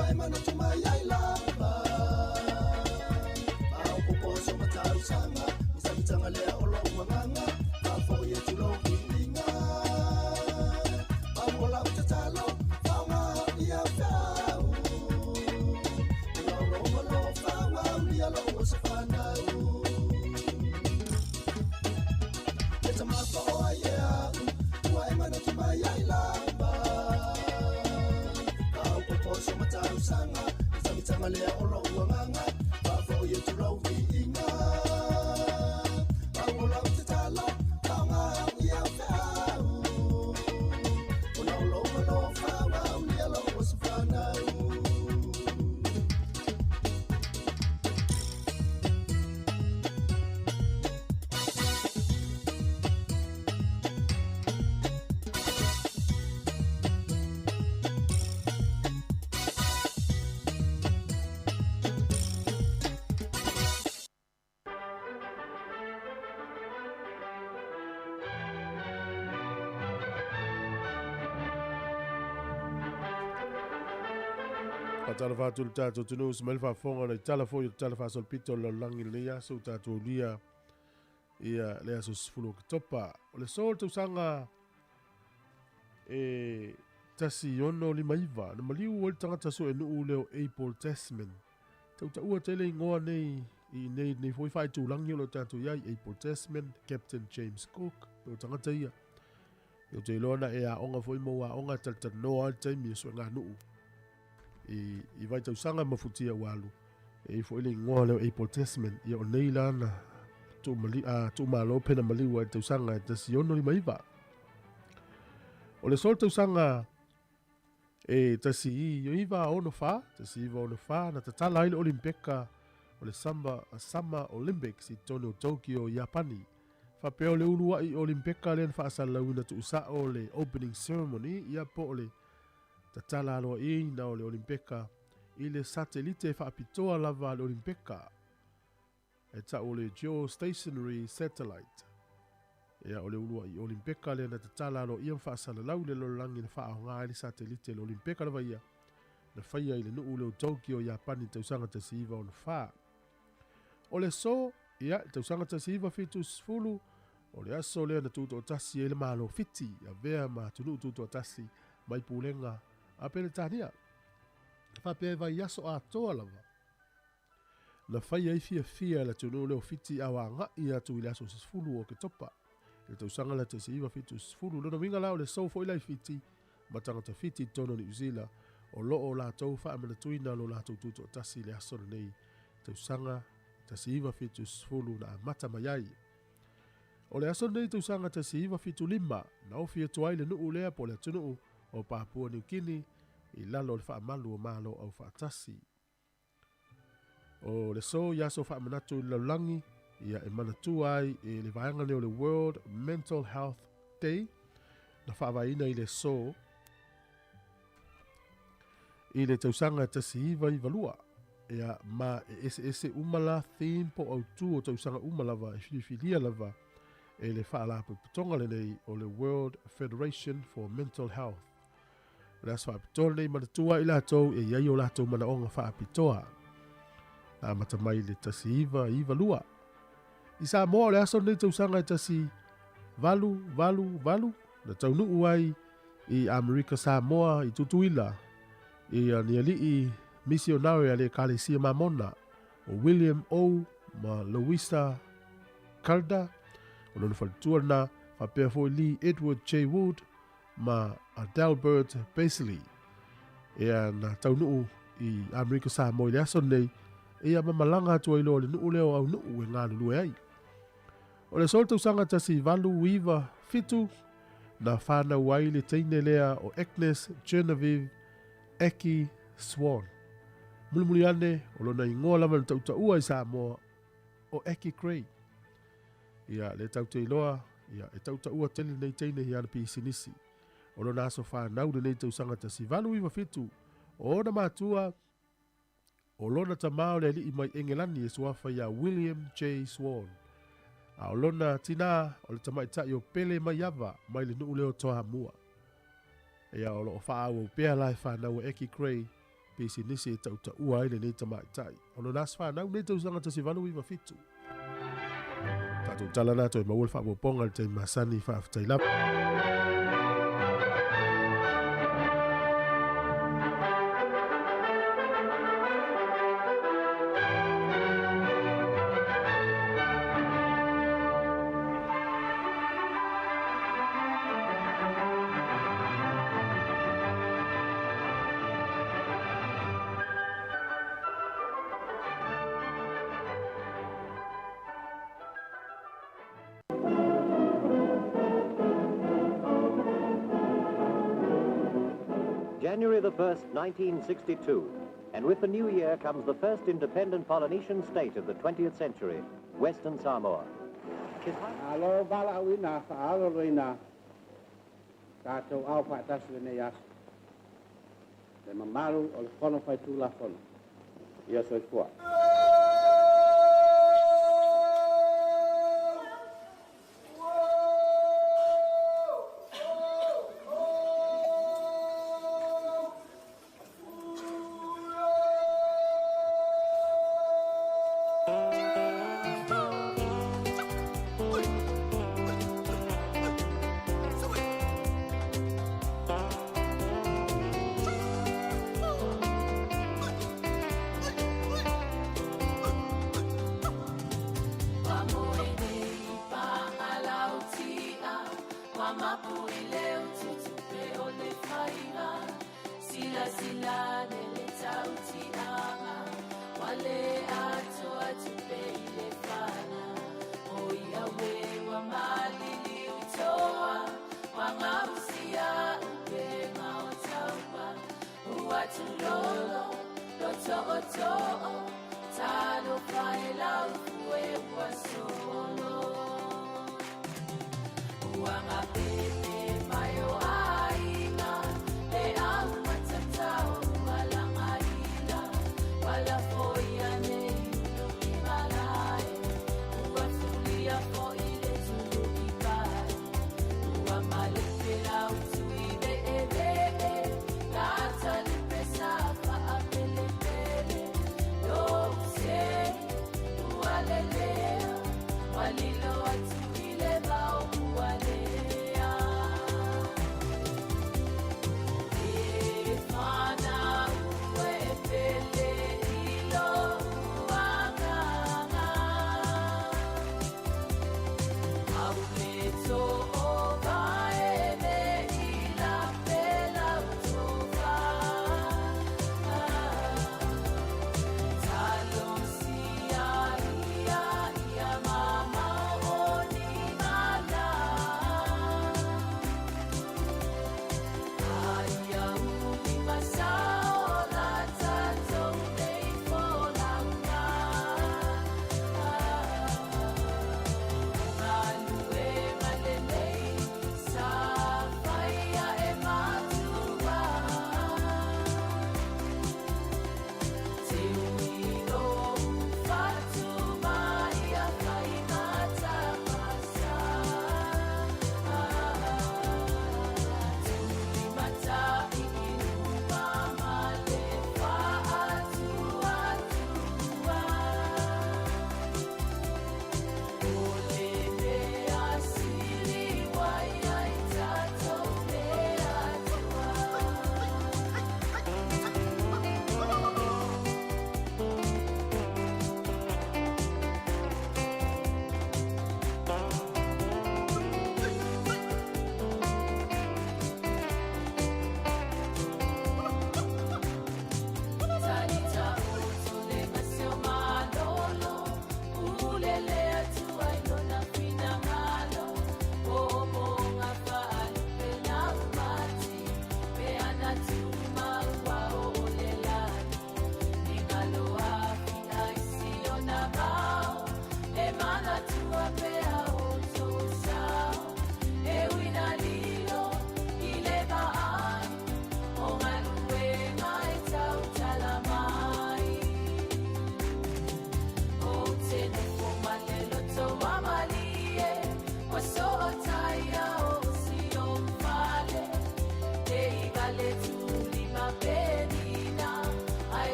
Ua e manatu mai ai lava. Faaopoopo so matausaga, o samitaga lea o lou agaga, faafoi atu lou viiga. Pau o lau tatalo, faoga ia feau. Ona o lou alofa ua aulia lou aso fanau. E tamapaoa ai e au, ua e manatu mai ai lava. Faaopoopo so matausaga, o samitaga lea o lou agaga, faafoi atu lou viiga. Pau o lau tatalo, faoga ia feau. Ona o lou alofa ua aulia lou aso fanau. Faatalofa atu i le tatou atunuu se mai le faafofoga ona i tala foi o le Tala Faasolopito o le Lalolagi i lenei aso ua tatou aulia ia le aso 10 o Oketopa. O le aso o le tausaga e 1659 na maliu ai le tagata suenuu lea o Abel Tasman. Tautaua tele igoa nei i inei i lenei foi faaitulagi o lo o tatou i ai, Abel Tasman, Captain James Cook, pei o tagata ia. Ou te iloa na e aoga foi ma ua aoga e talatalanoa ai le taimi o sueganuu i, i vaitausaga ma futia ua alu. E i foi le igoa lea o Abel Tasman, ia o nei la na tuumalo pe na maliu ai i le tausaga e 1659. O le aso o le tausaga e 1964, 1964 na tatala ai le Olimpeka o le Summer, Summer Olympics i totonu o Tokyo, Iapani. Faapea o le uluai Olimpeka lea na faasalalauina tuusao le opening ceremony, ia po o le tatala aloaiina o le Olimpeka i le satelite faapitoa lava a le Olimpeka e tau o le Geostationary Satellite. Ia, o le uluai Olimpeka lea na tatala aloaia ma faasalalau i le lalolagi na faaaoga ai le satelite le Olimpeka lava ia na faia i le nuu lea o Tokyo, Iapani i le tausaga 1964. O le aso, ia, i le tausaga 1970, o le aso lea na tutoatasi ai le Malo o Fiti, avea ma atunuu tutoatasi mai pulega a Peretania. E faapea e vaiaso atoa lava na faia ai fiafia e le atunuu lea o Fiti a o agai atu i le aso 10 o Oketopa i le tausaga lea 1970. Lona uiga la o le aso foi la i Fiti ma tagata Fiti i totonu o Niu Sila o lo o latou faamanatuina lo latou tutoatasi i le aso lenei tausaga 1970 na amata mai ai. O le aso lenei tausaga 1975 na ofi atu ai le nuu lea po o le atunuu o Papua Niu Kini i lalo o le faamalu o Malo Aufaatasi. O le aso i aso faamanatu i le lalolagi, ia e manatua ai e le vaega lea o le World Mental Health Day na faavaeina i le aso i le tausaga 1992. Ia, ma e eseese uma la theme po o autū o tausaga uma lava e filifilia lava e le Faalapotopotoga lenei o le World Federation for Mental Health. O le aso faapitoa lenei manatua i latou e i ai o latou manaoga faapitoa. Na amata mai i le 1992. I Samoa o le aso lenei tausaga e 1888 na taunuu ai i Amerika Samoa i Tutuila i ni alii misionare a le Ekalesia Mamona o William O ma Louisa Calder, o lona faletua lena, faapea foi Lee Edward J. Wood ma Adalbert Baseley. Ea na taunuu i Amerika Samoa i le aso lenei, ia ma malaga atu ai loa i le nuu lea o Aunuu e galulue ai. O le aso tausaga 1897, na whanau ai le teine lea o Agnes Genevieve Aki Swan. Mulimuli ane, o lona ingoa lava na tautaua i Samoa, o Aki Gray. Ia, le tau te iloa, ia, e tautaua tele lenei teine i ana pisinisi. O lona aso whanau lenei tausaga 1897, o ona matua, O lona tama o le alii mai Engelani e suafa iā William J. Swan. A o lona tinā o le tamaitai o Pele Maiava mai le nuu lea o Toamua. Ia o lo o faaauau pea la e fanau a Eki Gray faipisinisi e tautaua ai lenei tamaitai. O lona aso fanau lenei tausaga 1897. Tatou tala na toe maua le faaopoopoga i le taimi masani. Faafetai lava. January the 1st, 1962. And with the new year comes the first independent Polynesian state of the 20th century, Western Samoa. Malo valaauina faaloloina tatou ao faatasi lenei aso. Le mamalu o le Fono Faitulafono. Ia soifua.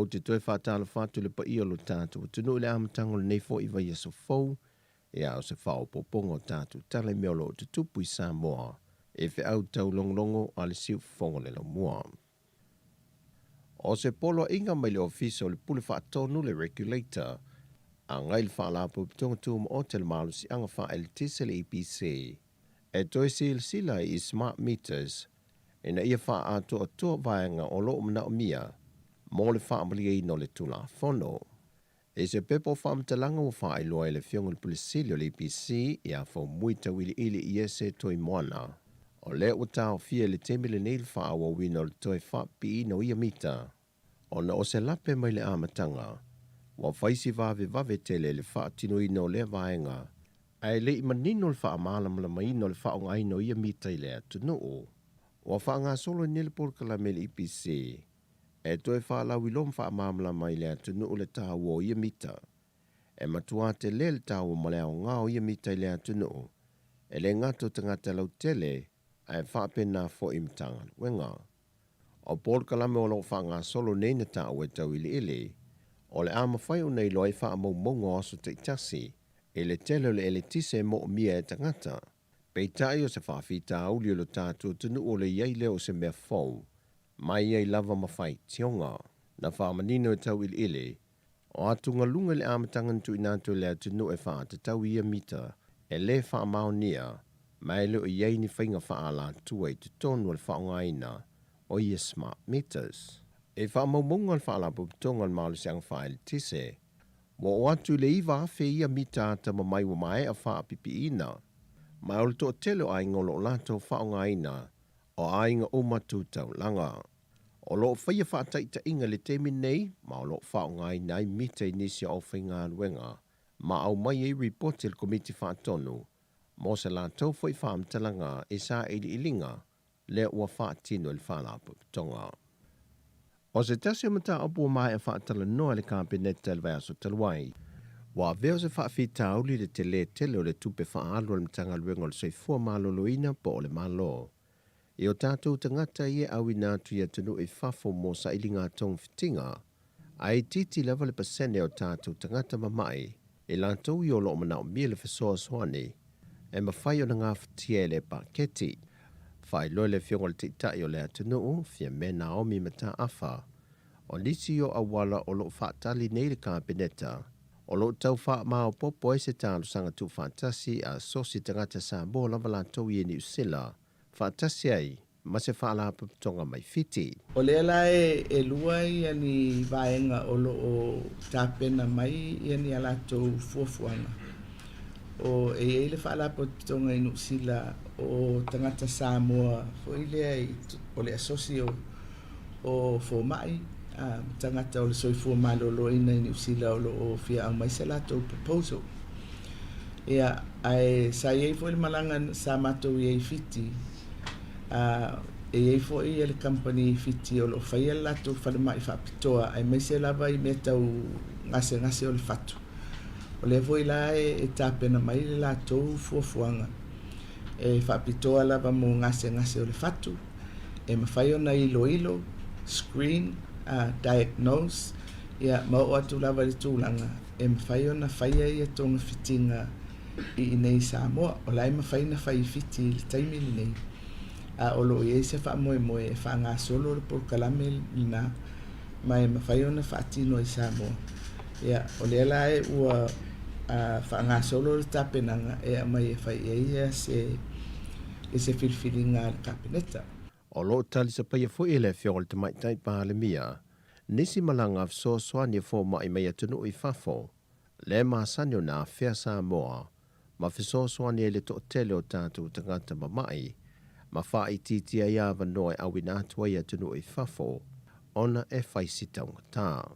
Ou te toe faatalofa atu i le paia o lo tatou atunuu i le amataga o lenei foi vaiaso fou, ia o se faaopoopoga o tatou tala i mea o lo o tutupu i Samoa i feau taulogologo a le siufofoga o le laumua. O se poloaiga mai le Ofisa o le Pule Faatonu, le Regulator, agai i le Faalapotopotoga Tumaoti a le Malosiaga Faaeletise, le EPC, e toe silasila i smart meters ina ia faaatoatoa vaega o lo o manaomia mo le faamalieina o le Tulafono. I se pepa o faamatalaga ua faailoa e le Afioga i le Pule Sili o le EPC ia Faumui Tauiliili Iese Toimoana, o lea ua taofia i le taimi lenei le faaauauina o le toe faapipiina o ia mita, ona o se lape mai le amataga, ua fai si vavevave tele i le faatinoina o lea vaega, ae le i manino le faamalamalamaina o le faaaogaina o ia mita i le atunuu. Ua faagasolo ai nei le polokalame a le EPC e toe faalauiloa ma faamalamalama i le atunuu le taua o ia mita. E matua tele le taua ma le aoga o ia mita i le atunuu, e le gata o tagata lautele, ae faapena foi i Matagaluega. O polokalame o lo o faagasolo nei na taua e tauiliili, o le a mafai ona iloa ai faamaumauga o aso taitasi i le tele o le eletise e moomia e tagata. Peitai o se faafitauli o lo tatou atunuu o le i ai lea o se mea fou, ma e i ai lava ma faitioga. Na faamanino e tauiliili, o atugaluga i le amataga na tuuina atu e le atunuu e faatatau i ia mita e le faamaonia ma e le o i ai ni faiga faaalatua i totonu o le faaaogaina o ia smart meters. I faamaumauga a le Faalapotopotoga o le Malosiaga Faaeletise, ua oo atu i le 9,000 ia mita atamamai ua maea faapipiina, ma o le toatele o aiga o lo o latou faaaogaina o aiga uma tu taulaga. O lo o faia faataitaiga i le taimi nei ma o lo o faaaogaina ai mita i nisi o aufaigaluega ma aumai ai ripoti a le Komiti Faatonu mo se latou foi faamatalaga i sailiiliga lea ua faatino e le Faalapotopotoga. O se tasi o mataupu ua maea faatalanoa e le Kapeneta i le vaiaso talu ai, ua avea o se faafitauli le tele tele o le tupe faaalu a le Matagaluega o le Soifua Maloloina po o le Malo i o tatou tagata ia e auina atu i atunuu i fafo mo sailiga togafitiga, ae itiiti lava le pasene o tatou tagata mama'i i latou ia o lo o manaomia le fesoasoani e mafai ona gafatia e le paketi. Faailoa e le Afioga i le Taitai o le atunuu, Fiame Naomi Mataafa, o nisi o auala o lo o faatali nei le Kapeneta o lo o tau faamaopoopo ai se talosaga tuufaatasi a sosi tagata Samoa lava latou i Niu Sila faatasi ai ma se faalapotopotoga mai Fiti. O lea la e lua ia ni vaega o lo o tapena mai ia ni a latou fuafuaga. O e i ai le faalapotopotoga i Niu Sila o tagata Samoa foi lea i, o le asosi o, o fomai a tagata o le soifua maloloina i Niu Sila o lo o fia aumai se latou proposal. Ia, ae sa i ai foi le malaga sa matou i ai i Fiti, a e i ai foi le kamupani i Fiti o lo o faia le latou falemai faapitoa aemaise lava i mea tau gasegase o le fatu. O lea foi la e tapena mai le latou fuafuaga e faapitoa lava mo gasegase o le fatu, e mafai ona iloilo, screen, diagnose, ia ma oo atu lava i le tulaga e mafai ona faia ia togafitiga i inei i Samoa. O la e mafai ona fai i Fiti i le taimi lenei, a o lo o i ai se faamoemoe e faagasolo le polokalame lena ma e mafai ona faatino i Samoa. Ia, o lea la e ua faagasolo le tapenaga e aumai e fai i ai se i se filifiliga a le Kapeneta. O lo o talisapaia foi e le Afioga i le Tamaitai Palemia nisi malaga fesoasoani a fomai mai atunuu i fafo, le masani ona afea Samoa ma fesoasoani ai le toatele o tatou tagata mama'i ma faaitiitia ai avanoa e auina atu ai i atunuu i fafo ona e fai si taugata.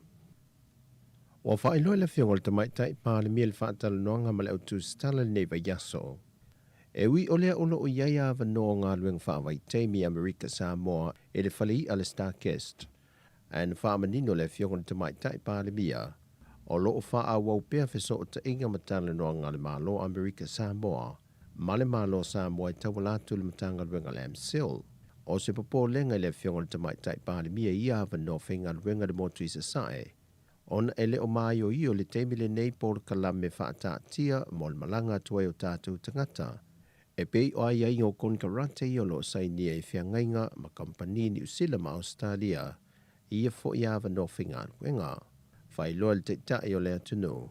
Ua faailoa e le Afioga i le Tamaitai Palemia le faatalanoaga ma le au tusitala i lenei vaiaso. E ui o lea o lo o i ai avanoa o galuega faavaitaimi i Amerika Samoa i le fale i'a le StarKist, ae na faamanino le Afioga i le Tamaitai Palemia o lo o faaauau pea fesootaiga ma talanoaga a le Malo o Amerika Samoa ma le Malo o Samoa e tauala atu i le Matagaluega a le AMCIL. O se popolega i le Afioga i le Tamaitai Palemia i ia avanoa faigaluega i le motu i Sasae, ona e le o maioio i le taimi lenei polokalame faataatia mo le malaga atu ai o tatou tagata, e pei o aiaiga o konekarate ia o lo o sainia i feagaiga ma kamupani Niu Sila ma Ausetalia i ia foi avanoa faigaluega. Faailoa e le Taitai o le atunuu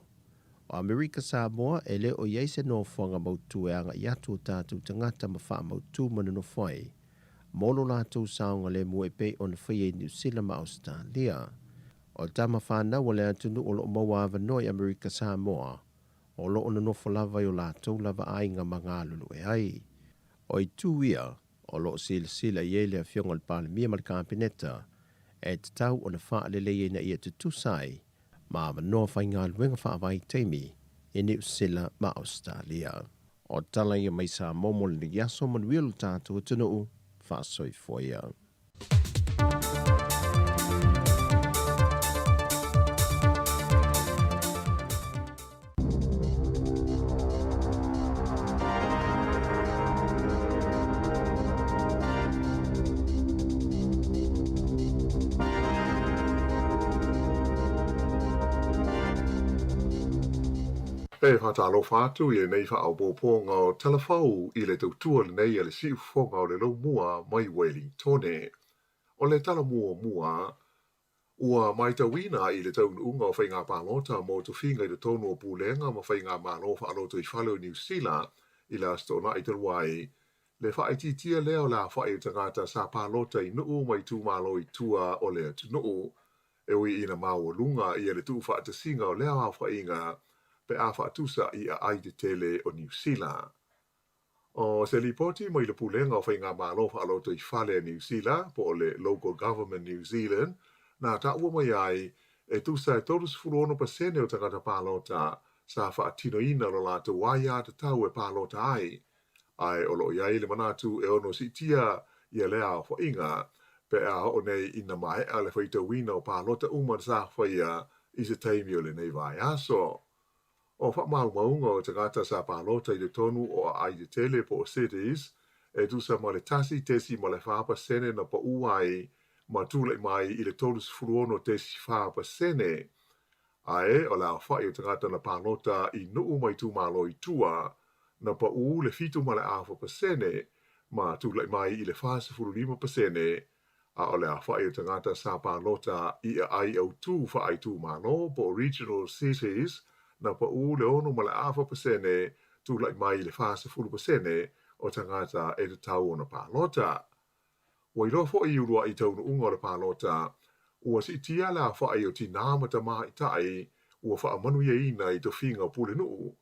o Amerika Samoa e le o i ai se nofoaga mautu e agai atu o tatou tagata ma faamautu ma nonofo ai mo lo latou saogalemu e pei ona faia i Niu Sila ma Ausetalia. O tama fanau a le atunuu o lo o maua avanoa i Amerika Samoa o lo o nonofo lava i o latou lava aiga ma galulue ai. O itu ia o lo o silasila i ai le Afioga i le Palemia ma le Kapeneta e tatau ona faaleleia ina ia tutusa ai ma avanoa faigaluega faavaitaimi i Niu Sila ma Ausetalia. O tala ia mai Samoa mo lenei aso, manuia lo tatou atunuu, faasoifua ia. E faatalofa atu i lenei faaopoopoga o Tala Fou i le tautua lenei a le siufofoga o le Lomua mai Welingtone. O le tala muamua, Ua matauina i le taunuuga o faiga palota mo tofiga i totonu o Pulega ma Faigamalo Faalotoifale o Niu Sila i le Aso Toonai talu ai, le faaitiitia lea o le aofai o tagata sa palota i nuu ma itumalo i tua o le atunuu. E ui ina maualuga ia le tuufaatasiga o lea aofaiga pe a faatusa i aai tetele o Niu Sila. O se lipoti mai le Pulega o Faigamalo Faalotoifale a Niu Sila, po o le Local Government New Zealand, na taua mai ai, e tusa e 36% o tagata palota sa faatinoina lo latou aiatatau e palota ai, ae o lo o i ai le manatu e ono siitia ia lea aofaiga pe a oo nei ina maea le faitauina o palota uma sa faia i se taimi o lenei vaiaso. O faamaumauga o tagata sa palota i totonu o aai tetele po o cities, e tusa ma le 1.4% na paʻu ai ma tulai mai i le 36.4%. Ae o le aofai o tagata na palota i nuu ma itumalo i tua, na paʻu le 7.5% ma tulai mai i le 45%, a o le aofai o tagata sa palota i aai autū faaitumalo po o regional cities na paʻu le 6.5%, tulai mai i le 40% o tagata e tatau ona palota. Ua iloa foi i uluai taunuuga o le palota, ua siitia le aofai o tinā ma tamaitai ua faamanuiaina i tofiga pulenuu,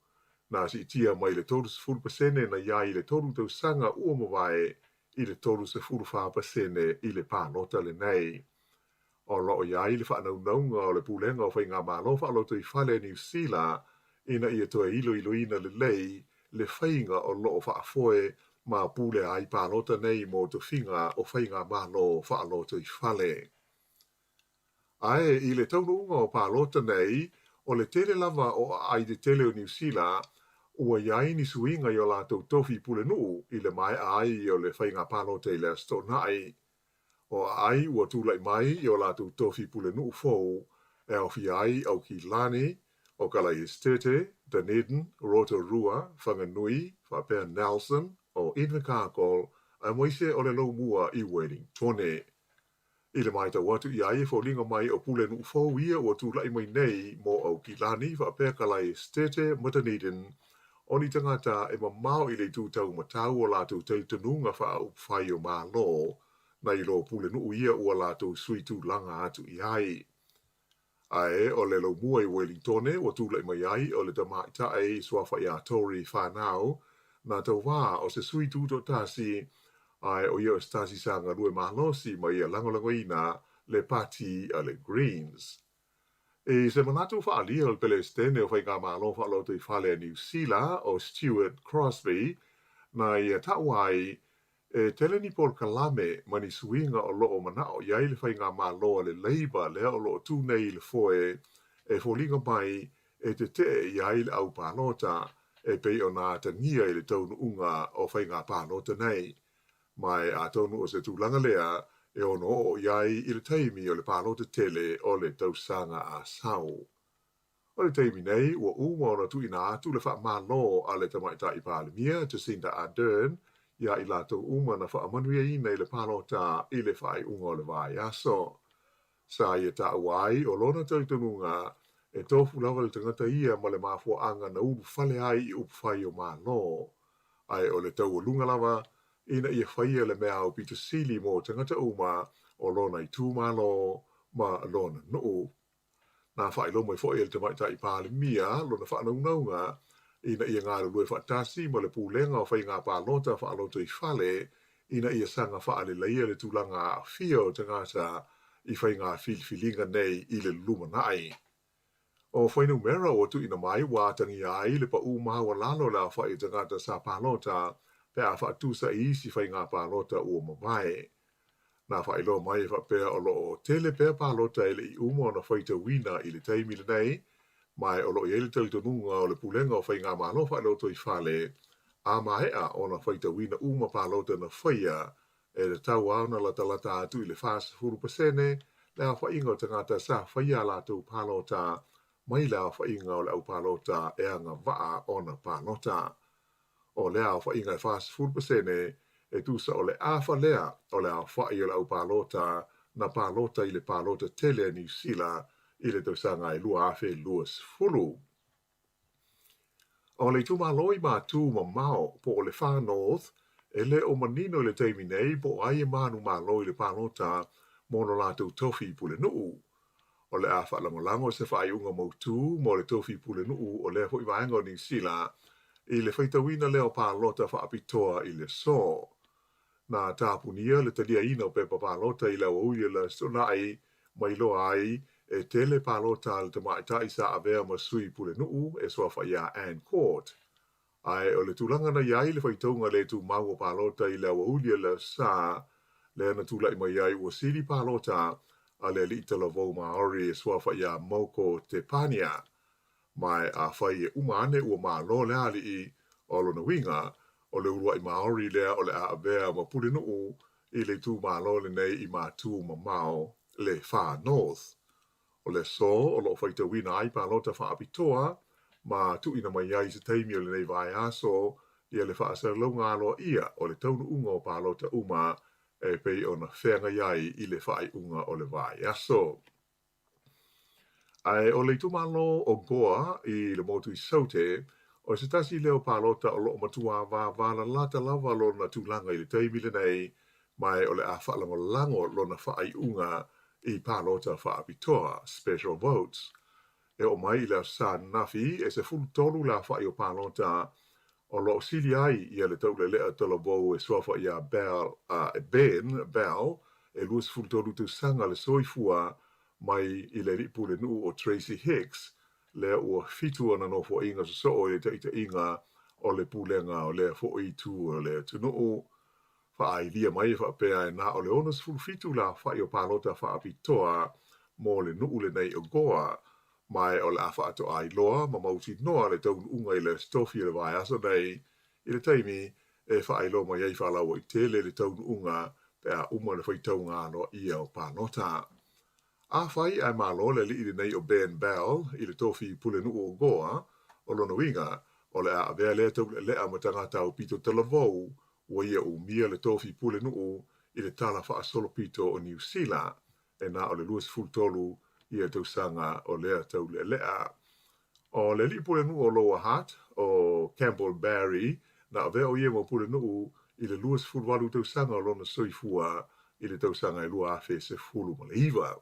na siitia mai le 30% na i ai i le tolu tausaga ua mavae i le 34% i le palota lenei. O lo o i ai le faanaunauga o le Pulega o Faigamalo Faalotoifale a Niu Sila ina ia toe iloiloina lelei le faiga o lo o faafoe ma pulea ai palota nei mo tofiga o faigamalo faalotoifale. Ae i le taunuuga o palota nei, o le tele lava o aai tetele o Niu Sila ua i ai ni suiga i o latou tofi pulenuu i le maea ai o le faiga palota i le Aso Toonai. O aai ua tulai mai i o latou tofi pulenuu fou e aofia ai Aukilani, o Kalaesetete, Dunedin, Rotorua, Whanganui, faapea Nelson, o Invercargill, aemaise o le Lomua i Wellingtone. I le matau atu i ai e foliga mai o pulenuu fou ia ua tulai mai nei mo Aukilani faapea Kalaesetete ma Dunedin, o ni tagata e mamao i le itu taumatau o latou talitonuga faaupufai o Malo, nai lo pulenuu ia ua latou sui tulaga atu i ai. Ae o le Lomua i Welingtone ua tulai mai ai o le tamaitai suafa ia Tory Whanau na tauva o se sui tutoatasi, ae o ia o se tasi sa galue malosi ma ia lagolagoina le pati a le Greens. I se manatu faaalia o le Pelesitene o Faigamalo Faalotoifale a Niu Sila o Stuart Crosby, na ia taua ai E tele ni polokalame ma ni suiga o lo o manao i ai le faigamalo a le Labour lea o lo o tu nei i le foe e foliga mai e tetee i ai le au palota e pei ona atagia i le taunuuga o faiga palota nei. Ma e atonu o se tulaga lea e ono oo i ai i le taimi o le palota tele o le tausaga a sau. O le taimi nei, ua uma ona tuuina atu le faamalo a le Tamaitai Palemia, Jacinda Ardern, iā i latou uma na faamanuiaina i le palota i le faaiuga o le vaiaso. Sa ia taua ai o lona talitonuga e tofu lava le tagata ia ma le mafuaaga na ulufale ai i upufai o Malo, ae o le taualuga lava ina ia faia le mea aupito sili mo tagata uma o lona itumalo ma lona nuu. Na faailoa mai foi e le Tamaitai Palemia lona faanaunauga ina ia galulue faatasi ma le Pulega o Faiga Palota Faalotoifale ina ia saga faaleleia le tulaga aafia o tagata i faiga filifiliga nei i le lumanai. O fuainumera ua tuuina mai ua atagia ai le paʻū maualalo o le aofai o tagata sa palota pe a faatusa i isi faiga palota ua mavae. Na faailoa mai e faapea o lo o tele pea palota e le i uma ona faitauina i le taimi lenei, ma o lo o i ai le talitonuga o le Pulega o Faigamalo Faaleotoifale a maea ona faitauina uma palota na faia, e tatau lava ona latalata atu i le 40% le aofaiga o tagata sa faia a latou palota mai le aofaiga o le aupalota e agavaa ona palota. O lea aofaiga e 40%, e tusa o le afa lea o le aofai o le aupalota na palota i le palota tele a Niu Sila i le tausaga e 2020. O le itumalo i Matu Mamao po o le Far North, e le o manino i le taimi nei po o ai e manumalo i le palota mo lo latou tofi pulenuu. O le a faalagolago se faaiuga mautu mo le tofi pulenuu o lea foi vaega o Niu Sila i le faitauina lea o palota faapitoa i le aso. Na tapunia le taliaina o pepa palota i le aoauli o le Aso Toonai ma iloa ai e tele palota a le tamaitai sa avea ma sui pulenuu e suafa iā Ann Court. Ae o le tulaga na i ai le faitauga le tumau o palota i le aoauli o le Aso Sa, lea na tulai mai ai ua sili palota a le alii talavou Māori e suafa iā Moko Tepania. Ma afai e uma ane ua malo le alii, o lona uiga, o le uluai Māori lea o le a avea ma pulenuu i le itumalo lenei i Matu Mamao, le Far North. O le aso o lo o faitauina ai palota faapitoa ma tuuina mai ai i se taimi o lenei vaiaso ia le faasalalauga aloaia o le taunuuga o palota uma e pei ona feagai ai i le faaiuga o le vaiaso. Ae o le itumalo o Goa i le motu i Saute, o se tasi lea o palota o lo o matua vavalalata lava lona tulaga i le taimi lenei, ma o le a faalagolago lona faaiuga i palota faapitoa, special votes. E oo mai i le Aso Sa ananafi, e 13 le aofai o palota o lo o sili ai ia le taulelea talavou e suafa iā Bell, Ben Bell, e 23 tausaga le soifua mai i le alii pulenuu o Tracy Hicks, lea ua fitu ana nofoaiga sosoo i le taitaiga o le pulega o lea foi itu o le atunuu. Faaailia mai e faapea e na o le 67 le aofai o palota faapitoa mo le nuu lenei o Goa, ma o le a faatoa iloa ma mautinoa le taunuuga i le Aso Tofi o le vaiaso nei, i le taimi e faailoa mai ai faalauaitele le taunuuga pe a uma le faitauga aloaia o palota. Afai ae malo le alii lenei o Ben Bell i le tofi pulenuu o Goa, o lona uiga, o le a avea lea taulealea ma tagata aupito talavou ua ia umia le tofi pulenuu i le tala faasolopito o Niu Sila, e na o le 23 ia tausaga o lea taulealea. O le alii pulenuu o Lower Hutt, o Campbell Barry, na avea o ia ma pulenuu i le 28 tausaga o lona soifua i le tausaga e 2019.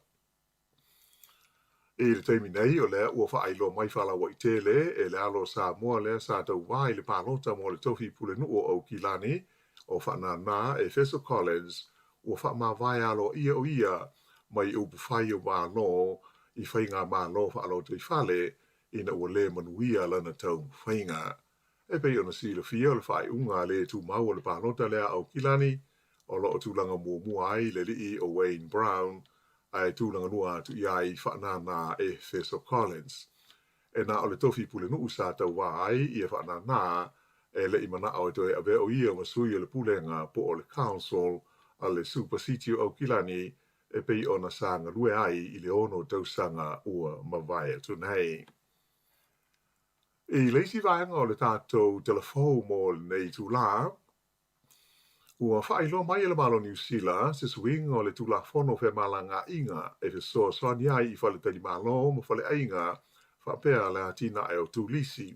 I le taimi nei, o lea ua faailoa mai faalauaitele e le alo o Samoa lea sa tauva i le palota mo le tofi pulenuu o Aukilani, o Faanana Efeso Collins, ua faamavae aloaia o ia mai upufai o Malo i faigamalo faalotoifale ina ua le manuia lana taumafaiga. E pei ona silafia o le faaiuga a le tumau o le palota lea a Aukilani, o lo o tulaga muamua ai le alii o Wayne Brown, ae tulaga lua atu i ai Faanana Efeso Collins. E na o le tofi pulenuu sa tauva ai ia Faanana e le i mana'o e toe avea o ia ma sui o le pulega po o le council a le Super City o Aukilani e pei ona sa galue ai i le 6 tausaga ua mavae atu nei. I le isi vaega o le tatou tala fou mo lenei itulā, Ua faailoa mai e le Malo o Niu Sila se suiga o le Tulafono o Femalagaaiga e fesoasoani ai i faletalimalo ma faleaiga faapea le atinae o turisi.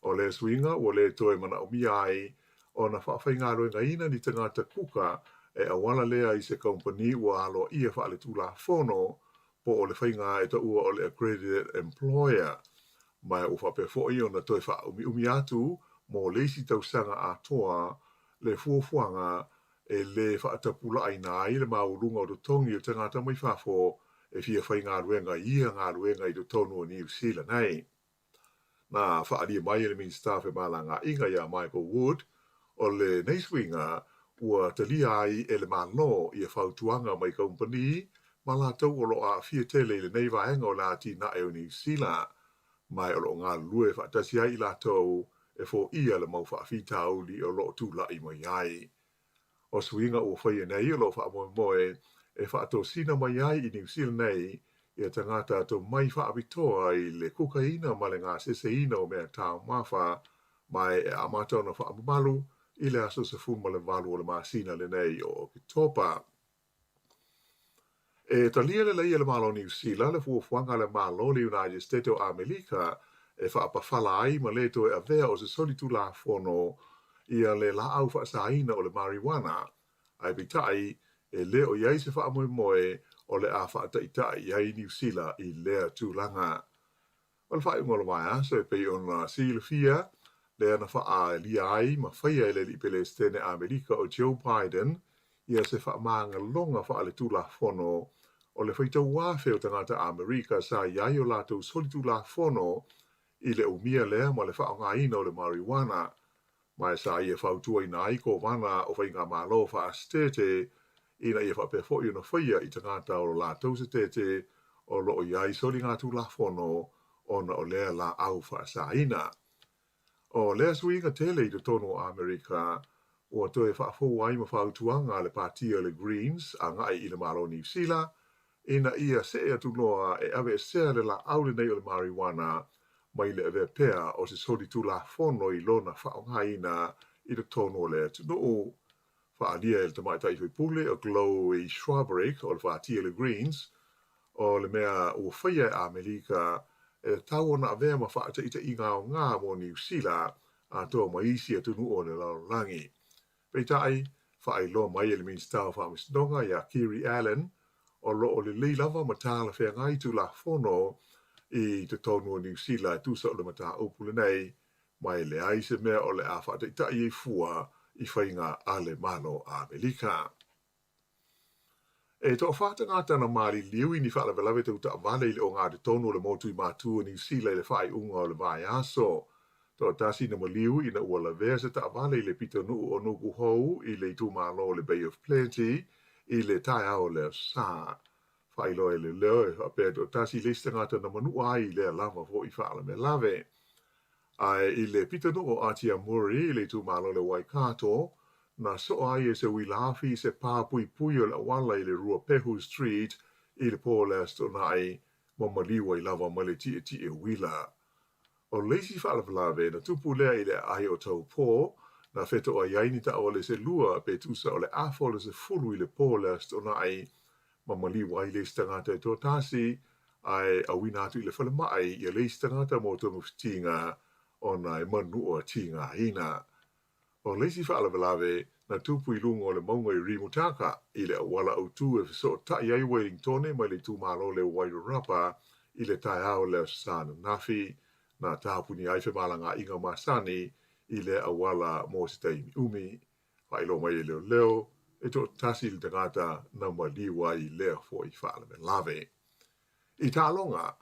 O lea suiga ua le toe manaomia ai ona faafaigaluegaina ni tagata kuka e auala lea i se kamupani ua aloaia faaletulafono po o le faiga e taua o le accredited employer, ma ua faapea foi ona toe faaumiumi atu mo le isi tausaga atoa le fuafuaga e lē faatapulaaina ai le maualuga o totogi o tagata mai fafo e fia faigaluega i ia galuega i totonu o Niu Sila nei. Na faaalia mai e le Minisita o Femalagaaiga ia Michael Wood, o lenei suiga ua talia ai e le Malo ia fautuaga mai kamupani ma latou o lo o aafia tele i lenei vaega o le atinae o Niu Sila, ma o lo o galulue faatasi ai i latou e foia le mau faafitauli o lo o tulai mai ai. O suiga ua faia nei o lo o faamoemoe e faatosina mai ai i Niu Sila nei ia tagata tomai faapitoa i le kukaina ma le gaseseina o mea taumafa ma e amata ona faamamalu i le aso 18 o le masina lenei o Oketopa. E talia lelei e le Malo o Niu Sila le fuafuaga a le Malo o le United States o Amerika e faapafala ai ma le toe avea o se solitulafono ia le laau faasaina o le marijuana, ae peitai, e le o i ai se faamoemoe o le a faataitai i ai Niu Sila i lea tulaga. O le faaiuga o le vaiaso e pei ona silafia, lea na faaalia ai ma faia e le Alii Pelesitene Amerika o Joe Biden ia se faamagaloga faaletulafono o le faitau afe o tagata Amerika sa i ai o latou solitulafono i le umia lea ma le faaaogaina o le marijuana Ma e sa ia fautuaina ai kovana o faigamalo faa-setete ina ia faapea foi ona faia i tagata o lo latou setete o lo o i ai soligatulafono ona o lea laau faasaina. O lea suiga tele i totonu o Amerika ua toe faafou ai ma fautuaga a le Patia o le Greens agai i le Malo o Niu Sila ina ia see atu loa e aveesea le laau lenei o le marijuana mai le avea pea o se solitulafono i lona faaaogaina i totonu o le atunuu. Faaalia e le tamaitai faipule o Chloe Swarbrick o le Pati o le Greens, o le mea ua faia e Amerika e tatau ona avea ma faataitaiga aoga mo Niu Sila atoa ma isi atunuu o le lalolagi. Peitai, faailoa mai e le Minisita o Faamasinoga ia Kiri Allan, o lo o lelei lava ma talafeagai Tulafono i totonu o Niu Sila e tusa o le mataupu lenei, ma e leai se mea o le a faataitai ai fua i faiga a le Malo o Amerika. E toafa tagata na maliliu i ni faalavelave tau taavale i le ogatotonu o le motu i Matu o Niu Sila i le faaiuga o le vaiaso. Toatasi na maliu ina ua lavea se taavale i le pitonuu o Nukuhou i le itumalo o le Bay of Plenty i le taeao o le Aso Sa. Faailoa e leoleo e faapea e toatasi le isi tagata na manua ai i lea lava foi faalavelave. Ae i le pitonuu o Atiamuri i le itumalo o le Waikato, na soa ai e se uila afi se pā puipui o le auala i le Ruapehu Street i le po o le Aso Toonai ma maliu ai lava mai le tietie uila. O le isi faalavelave na tupu lea i le aai o Taupō, na fetoai ai ni taavale se lua pe tusa o le afa o le 10 i le po o le Aso Toonai ma maliu ai le isi tagata e toatasi ae auina atu i le falemai ia le isi tagata mo togafitiga ona e manua tigaina. O le isi faalavelave na tupu i luga o le mauga i Rimutaka i le auala autu e fesootai ai Wellingtone mai le itumalo lea o Wairarapa i le taeao o le Aso Sa ananafi, na tapuni ai femalagaaiga masani i lea auala mo se taimi umi. Faailoa mai e leoleo, e toatasi le tagata na maliu ai i lea foi faalavelave. I taaloga,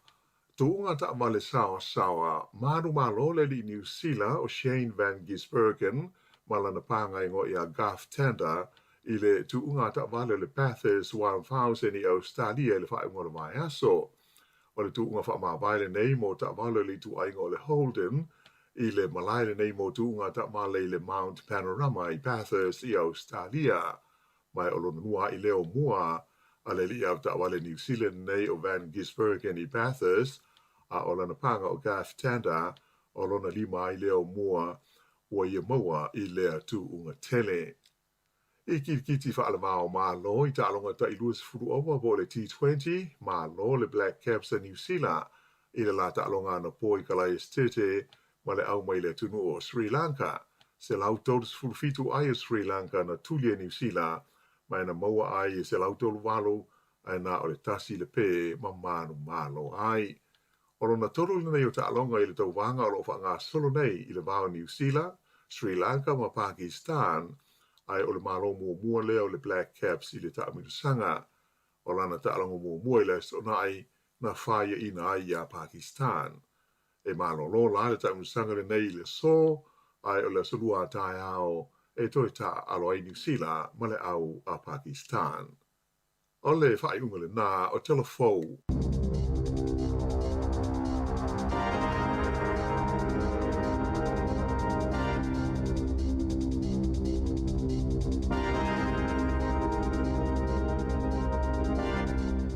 tuuga taavale saoasaoa manumalo le alii Niu Sila o Shane Van Gisbergen ma lana pagaigoa ia Garth Tander i le tuuga taavale o le Bathurst 1000 i Ausetalia i le faaiuga o le vaiaso. O le tuuga faamavae lenei mo taavale o le ituaiga o le Holden i le malae lenei mo tuuga taavale i le Mount Panorama i Bathurst i Ausetalia. Ma o lona lua ai lea o mua a le alii avetaavale Niu Sila nei o Van Gisbergen i Bathurst, a o lana paga o Garth Tander o lona lima ai lea o mua ua ia maua i lea tuuga tele. I kilikiti faalevao Malo i taaloga tai 20 ova po o le T20, malo le Black Caps a Niu Sila i le la taaloga anapo i Kalaesetete ma le au mai le atunuu o Sri Lanka. 137 ai o Sri Lanka na tuli e Niu Sila ma e na maua ai e 138 ae na o le tasi le pē ma manumalo ai. O lona tolu lenei o taaloga i le tauvaga o lo o faagasolo nei i le va o Niu Sila, Sri Lanka ma Pakistan, ae o le malo muamua lea o le Black Caps i le taamilosaga. O lana taaloga muamua i le Aso Toonai na faiaina ai iā Pakistan. E malolo la le taamilosaga lenei i le aso, ae o le Aso Lua a taeao e toe taaalo ai Niu Sila ma le au a Pakistan. O le faaiuga lenā o Tala Fou.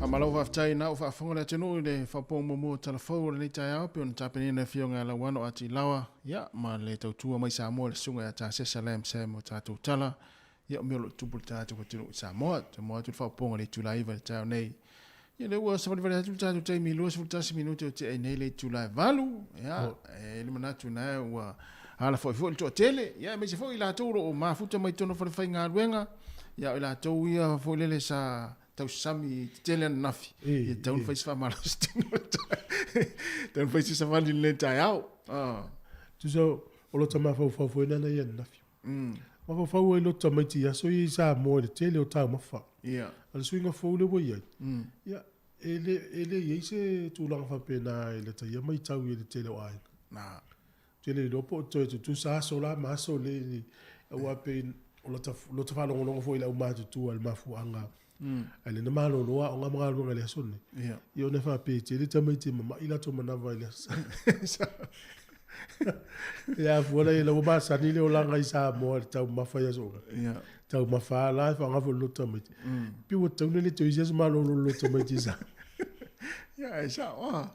Faamalo faafetai na ua faafofoga le atunuu i le faaopoopoga muamua o Tala Fou o lenei taeao pei ona tapenaina e Afioga ia Lauano Ati Laoa ia ma le tautua mai Samoa le Susuga ia Tasesa Lam Sam o tatou tala Ia, o mea o lo o tutupu i le tatou atunuu i Samoa. Te moa atu le faaopoopoga i le itula e 9 i le taeao nei. Ia, lea ua savalivali atu le tatou taimi i 21 minute o tea ai nei le itula e 8. Ia, e i ai le manatu na ua ala foi foi le toatele. Ia, aemaise foi i latou o lo o mafuta mai totonu o falefaigaluega. Ia, o i latou ia foi lele sa tausami tetele ananafi. Ia, tatau ona fai se faamalositino. Tatau ona fai se savali i lenei taeao. Ah. Tusa, o lota mafaufau foi lena ia ananafi. Mafaufau ai loto tamaiti i aso ia i Samoa i le tele o taumafa. A le suiga fou lea ua i ai, ia, e le, e le i ai se tulaga faapena i lata ia matau i le tele o aiga. Ou te le iloa po o toe tutusa aso la ma aso nei, aua pei o lata, lota faalogologo foi i le aumatutua i le mafuaaga ae le na malolo aoga ma galuega i le aso lenei. Ia ona e faapea e tele tamaiti e mama'i latou manava i le aso. Ia afua la ia ua masani le olaga i Samoa i le taumafa i aso uma. Taumafa la e faaaoga foi le loto tamaiti. Pei ua tatau ona le toe i se aso malolo le loto tamaiti i Samoa. Ia e sao ah.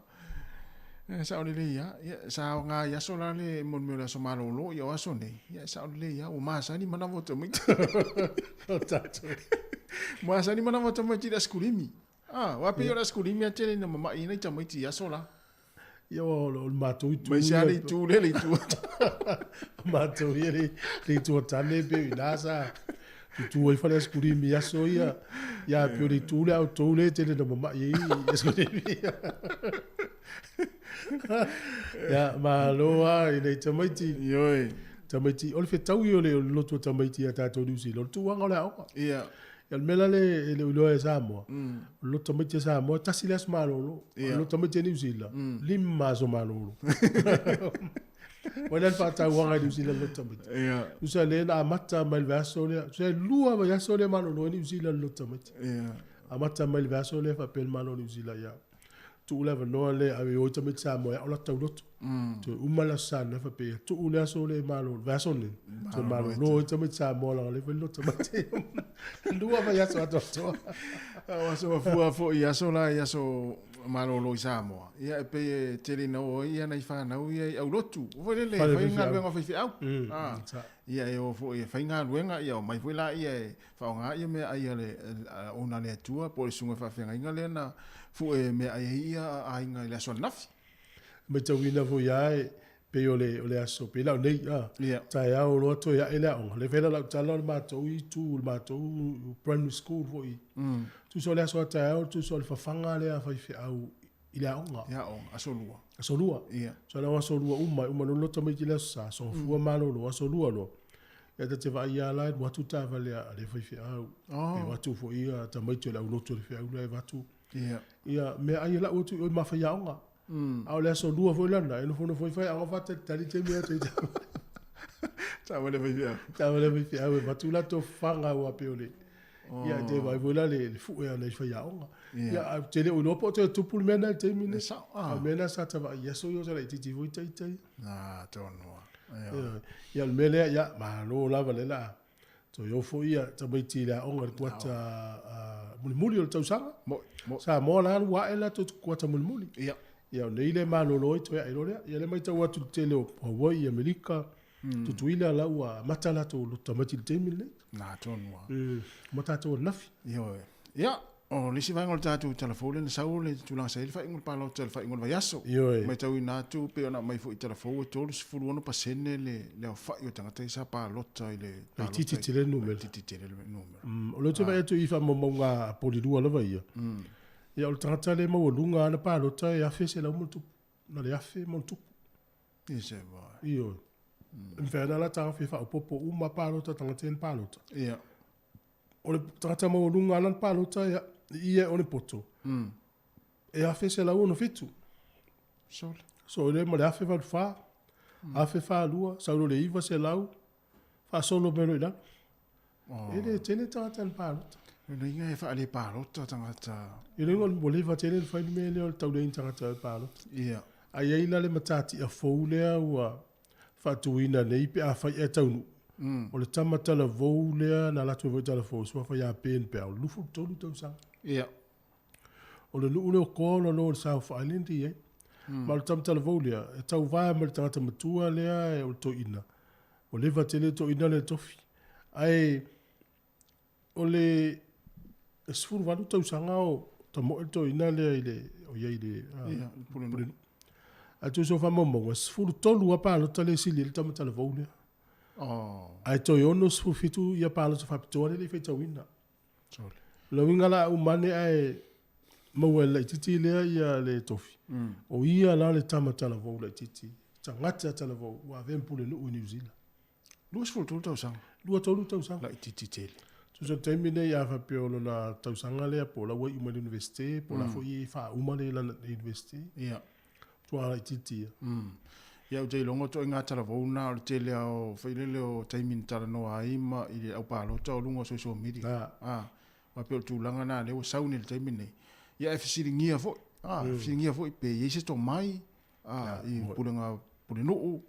E sao lelei lava. Ia sa aoga i aso la le mo le mea o le aso malolo ia o aso nei. Ia e sao lelei lava ua masani manawa o tamaiti. O tatou. Masani manawa o tamaiti i le asikulimi. Ah, aua pei o le asikulimi lava tele ina mama'i ai nai tamaiti i aso la. Ia o le matou itu. Mai se le itu lea le itu. Matou ia le itu o tane pei o ina sa tutu ai fale asikulimi i aso ia. Ia pei o le itu lea a outou lea e tele ina mama'i ai asikulimi. Ia malo lava i nai tamaiti. Ioe. Tamaiti, o le fetaui o le lotu o tamaiti ia tatou i Niu Sila, o le tulaga o le aoga. Ia. Ia o le mea la lea e le o iloa e Samoa, o le lotu tamaiti a Samoa, e tasi le aso malolo. A o le lotu tamaiti a Niu Sila, 5 aso malolo. Ua le faatauaga i Niu Sila le lotu tamaiti. Ia. Tusa lea na amata mai le vaiaso lea, tusa e 2 vaiaso lea malolo ai Niu Sila le lotu tamaiti. Ia. Amata mai le vaiaso lea faapea le Malo o Niu Sila ia tuu le avanoa lea ave o ai tamaiti Samoa e ao latou lotu. Toe uma le Aso Sa lena faapea ia tuu le aso lea e malolo, le vaiaso lenei, toe malolo ai tamaiti Samoa leaga o lea e fai le lotu tamaiti. 2 vaiaso atoatoa. A o aso mafua foi i aso la i aso malolo i Samoa, ia e pei e tele ina oo ai ia nai fanau ia i aulotu. Foi lele e fai galuega a faifeau. Ia e o foi e fai galuega, ia omai foi laia e faaaoga ia meaai a le ona le Atua po o le susuga faafeagaiga lea na fue meaai ai ia aiga i le aso ananafi. Matauina foi lava e pei o le, o le aso, pei la o nei, a, yeah. Taeao loa toe ae le aoga. Le fai la lau tala o le matou itu, o le matou primary school foi. Tusa o le aso a taeao, tusa o le fafaga lea a faifeau i le aoga. I aoga, aso lua. Aso lua. Yeah. So le aso lua uma, uma loa loto tamaiti i le aso sa, aso gafua malolo, aso lua loa. Ia ta te vaai lava la e alu atu taavale a le faifeau. Oh. E avatu foi ia tamaiti o le aulotu o le feau lea e avatu. Yeah. Ia meaai e lau atu i o i mafaiaoga. A o le aso lua foi lana, e nofonofo ai faiaoga faatalitali taimi atu i taavale faifeau. Taavale faifeau e avatu latou fafaga aua pei o le. Ia, e te vaai foi la le fue a nai faiaoga. Ia, ae ou te le o iloa po o toe tupu le mea lena i le taimi lenei. A o le mea lena sa ta vaai i aso ia o sa laitiiti foi ita ia. Na, tonu lava. Ioe. Ia, o le mea lea, ia, malo lava lea o le a toe o foi ia tamaiti i le aoga i le kuata mulimuli o le tausaga. Samoa la ua ae le latou kuata mulimuli. Ia. Ia, o nei le malolo ai toe ae loa lea. Ia, o lea e matau atu i le tele o Hawaii, Amerika, Tutuila la ua amata latou lotu tamaiti i le taimi lenei. Na tonu lava. Ma tatou ananafi. Ioe. Ia, o le isi vaega o le tatou tala fou lea na sau o le tulaga sa i ai le faaiuga o le palota i le faaiuga o le vaiaso. Ioe. Matauina atu pei ona aumai foi i tala fou e 36% le aofai o tagata ia sa palota i le palota. Laitiiti tele le numera. Laitiiti tele le numera. O lea ou te vaai atu i faamaumauga a Polilua lava ia. Ia o le tagata lea e maualuga ana palota e 1,100 ma ona tupu, na o le 1,000 ma ona tupu. I se vai. Ioe. E mafai ona la taofi e faaopoopo uma palota tagata ia na palota. Ia. O le tagata maualuga lana palota ia, i ia e Onepoto, e 1,167. Sole. So e le ma le 1,084, 1,042, sau loa i le 900, faasolo mai loa i lalo. E le tele tagata na palota. O lona uiga e faalepalota tagata. I lona uiga ua leva tele ona fai le mea lea o le tauleaina tagata e palota. Ia. A i ai la le matatia fou lea ua faatuina nei pe afai ea taunuu, o le tama talavou lea na alu atu ai foi i Talafou, suafa ia Ben Bell, 23 tausaga. Ia. O le nuu lea o Koa o lalo o le South Island e i ai. Ma o le tama talavou lea, e tauvaea ma le tagata matua lea o le toeaina. Ua leva tele le toeaina lea i le tofi. Ae o le 18 tausaga o tamoe le toeaina lea i le, o i ai i le Pulenuu. Ae tusa o faamaumauga, e 13 lava palota lea e sili ai le tama talavou lea. Ae toe 67 ia palota faapitoa lea e le i faitauina. Sole. O le uiga la a uma ane ae maua e le laitiiti lea ia le tofi, o ia la le tama talavou laitiiti, tagata talavou ua avea ma pulenuu i Niu Sila. 23 tausaga. 23 tausaga. Laitiiti tele. Tusa o le taimi lenei a faapea o lona tausaga lea po o la ua iu mai le Universite po o la foi e faauma le lana Universite. Ia. Matua laitiiti ia. Ia ou te iloga o ituaiga talavou na o le tele lava o foi lele o taimi na talanoa ai ma i le au palota o luga o social media. A, aua pei o le tulaga na lea ua sau nei i le taimi lenei. Ia ae fesiligia foi, a, fesiligia foi pe i ai se tomai, a, i pulega pulenuu.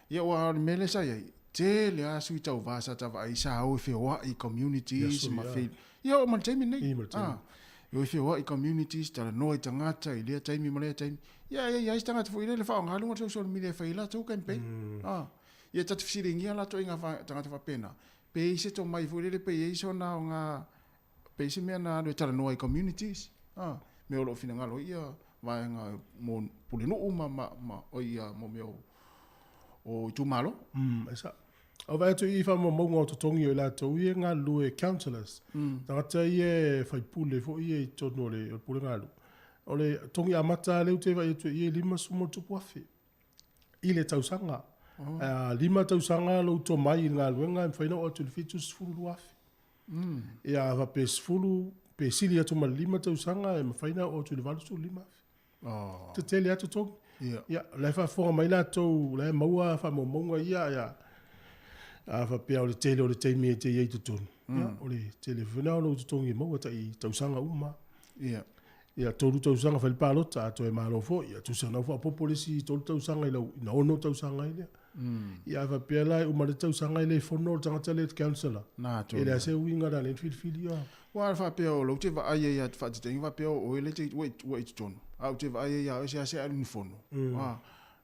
Ia aua o le mea lea sa i ai, tele lava sui tauva sa ta vaai sa o e feoai i communities ma fei, ia oo ma le taimi lenei. A, e o e feoai i communities, talanoa i tagata i lea taimi ma lea taimi. Ia e i ai se tagata foi lele faaaoga luga o le social media e fai ai latou campaign. A, ia ta te fesiligia latou i ngā tagata faapena, pe i ai se tomai foi lele, pe i ai sona aoga, pe i ai se mea na alu e talanoa i communities, a, mea o lo o finagalo ai ia vaega mo pulenuu ma, ma, ma, oi ia mo mea o, o itumalo. E sao. A vaai atu i faamaumauga o totogi o i latou ia e galulue councillors, tagata ia e faipule foi ia i totonu o le pulega a nuu, o le togi amata lava lea ou te vaai atu i i e $50,000 i le tausaga. Ae a 5 tausaga lou tomai i le galuega e mafai ona oo atu i le $72,000. Ia a faapea e 10 pe sili atu ma le 5 tausaga e mafai ona oo atu i le $85,000. Tetele lava totogi. Ia, o la e faafofoga mai latou, o la e maua faamaumauga ia, ia, a faapea o le tele o le taimi e te i ai i totonu, ia, o le tele foi lena o lou totogi e maua tai tausaga uma. Ia, 3 tausaga fai le palota, a toe malo foi, ia, tusa na ua faaopoopo le isi 3 tausaga i lau, ina 6 tausaga ai lea. Ia, a faapea la e uma le tausaga e le fono le tagata lea councillor, e leai se uiga na lea na filifili. Aua a faapea o lou te vaai ai ia faataitaiga faapea o oe lea ua i totonu, a ou te vaai ai ia oe seasea alu i ni fono, a,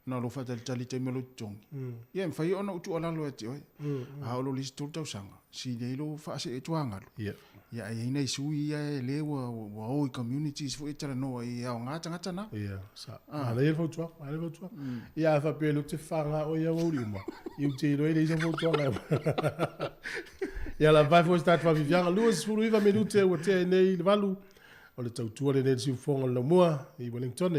na o lou faatalitali i taimi o lou totogi, ia e mafai ona ou tuualalo ia te oe, a oo loa i le isi 3 tausaga, sili ai lou faasee tuagalu. Ia ae i ai nai sui ia e le ua o i communities foi e talanoa ai e aoga tagata na. Ia, sa. Manaia le fautuaga, manaia le fautuaga. Ia a faapea o lea ou te faga oe ia aoauli uma, ia ou te iloa e leai sau fautuaga. Ia lava foi se tatou faafiafiaga, 29 minute ua tea ai nei le 8, o le tautua lenei i le siufofoga o le laumua i Wellington.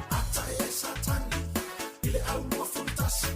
Ata e Satani i le au 21.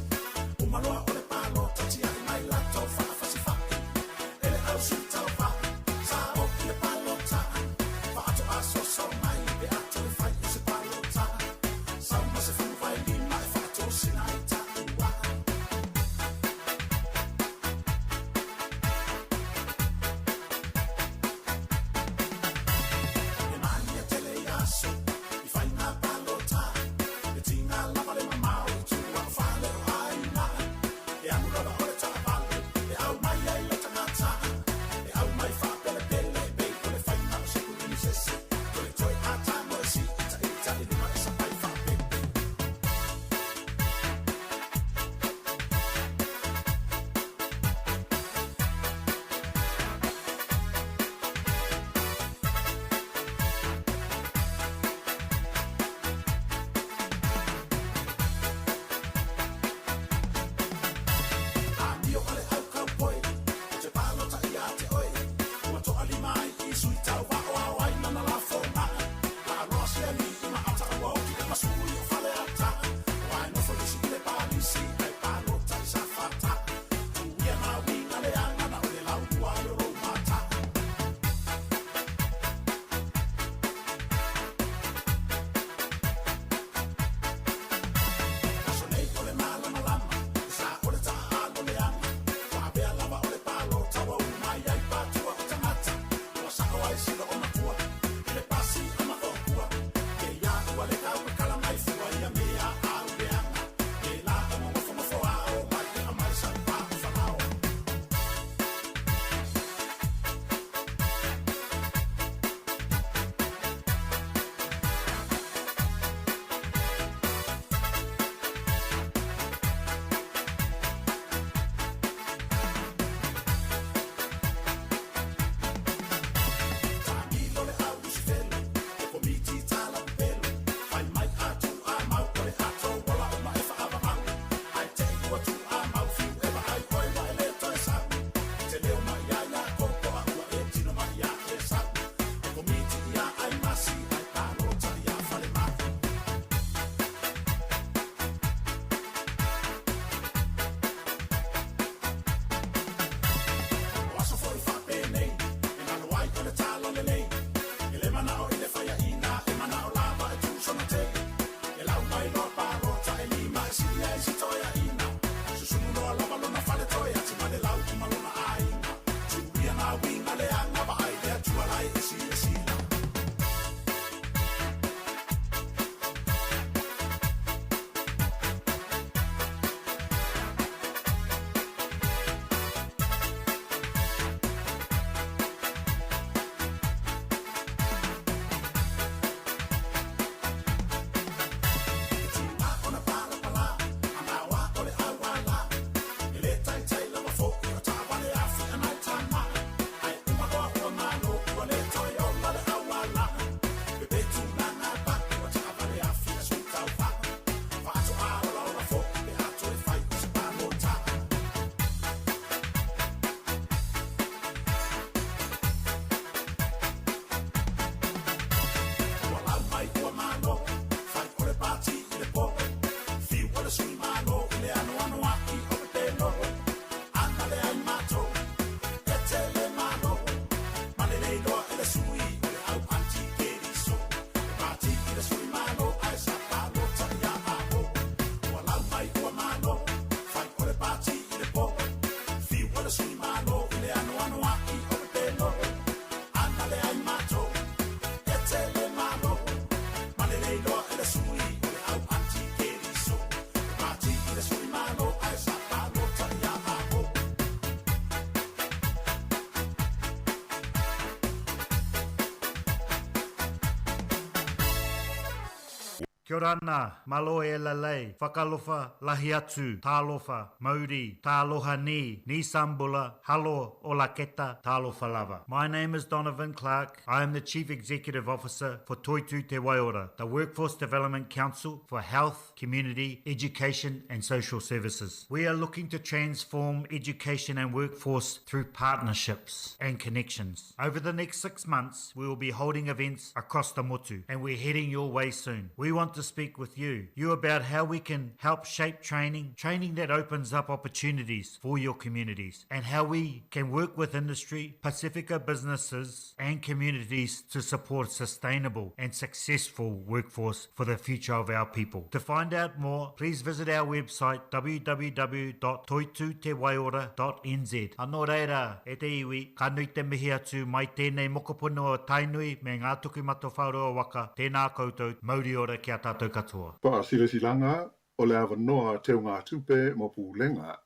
Kia ora ana, malo e lalei, whakalofa, lahi atu, tālofa, mauri, tāloha ni, ni sambula, halo, ola keta, tālofa lava. My name is Donovan Clark. I am the Chief Executive Officer for Toitu Te Waiora, the Workforce Development Council for Health, Community, Education and Social Services. We are looking to transform education and workforce through partnerships and connections. Over the next 6 months, we will be holding events across the motu and we're heading your way soon. We want to speak with you, you about how we can help shape training, training that opens up opportunities for your communities, and how we can work with industry, Pacifica businesses, and communities to support sustainable and successful workforce for the future of our people. To find out more, please visit our website www.toitutewaiora.nz. Anō reira, e te iwi, ka nui te mihi atu mai tēnei mokopuna o Tainui me Ngā Tokumatawhaorua waka, tēnā koutou, mauri ora ki a tātou katoa. Faasilasilaga o le avanoa teugatupe ma pulega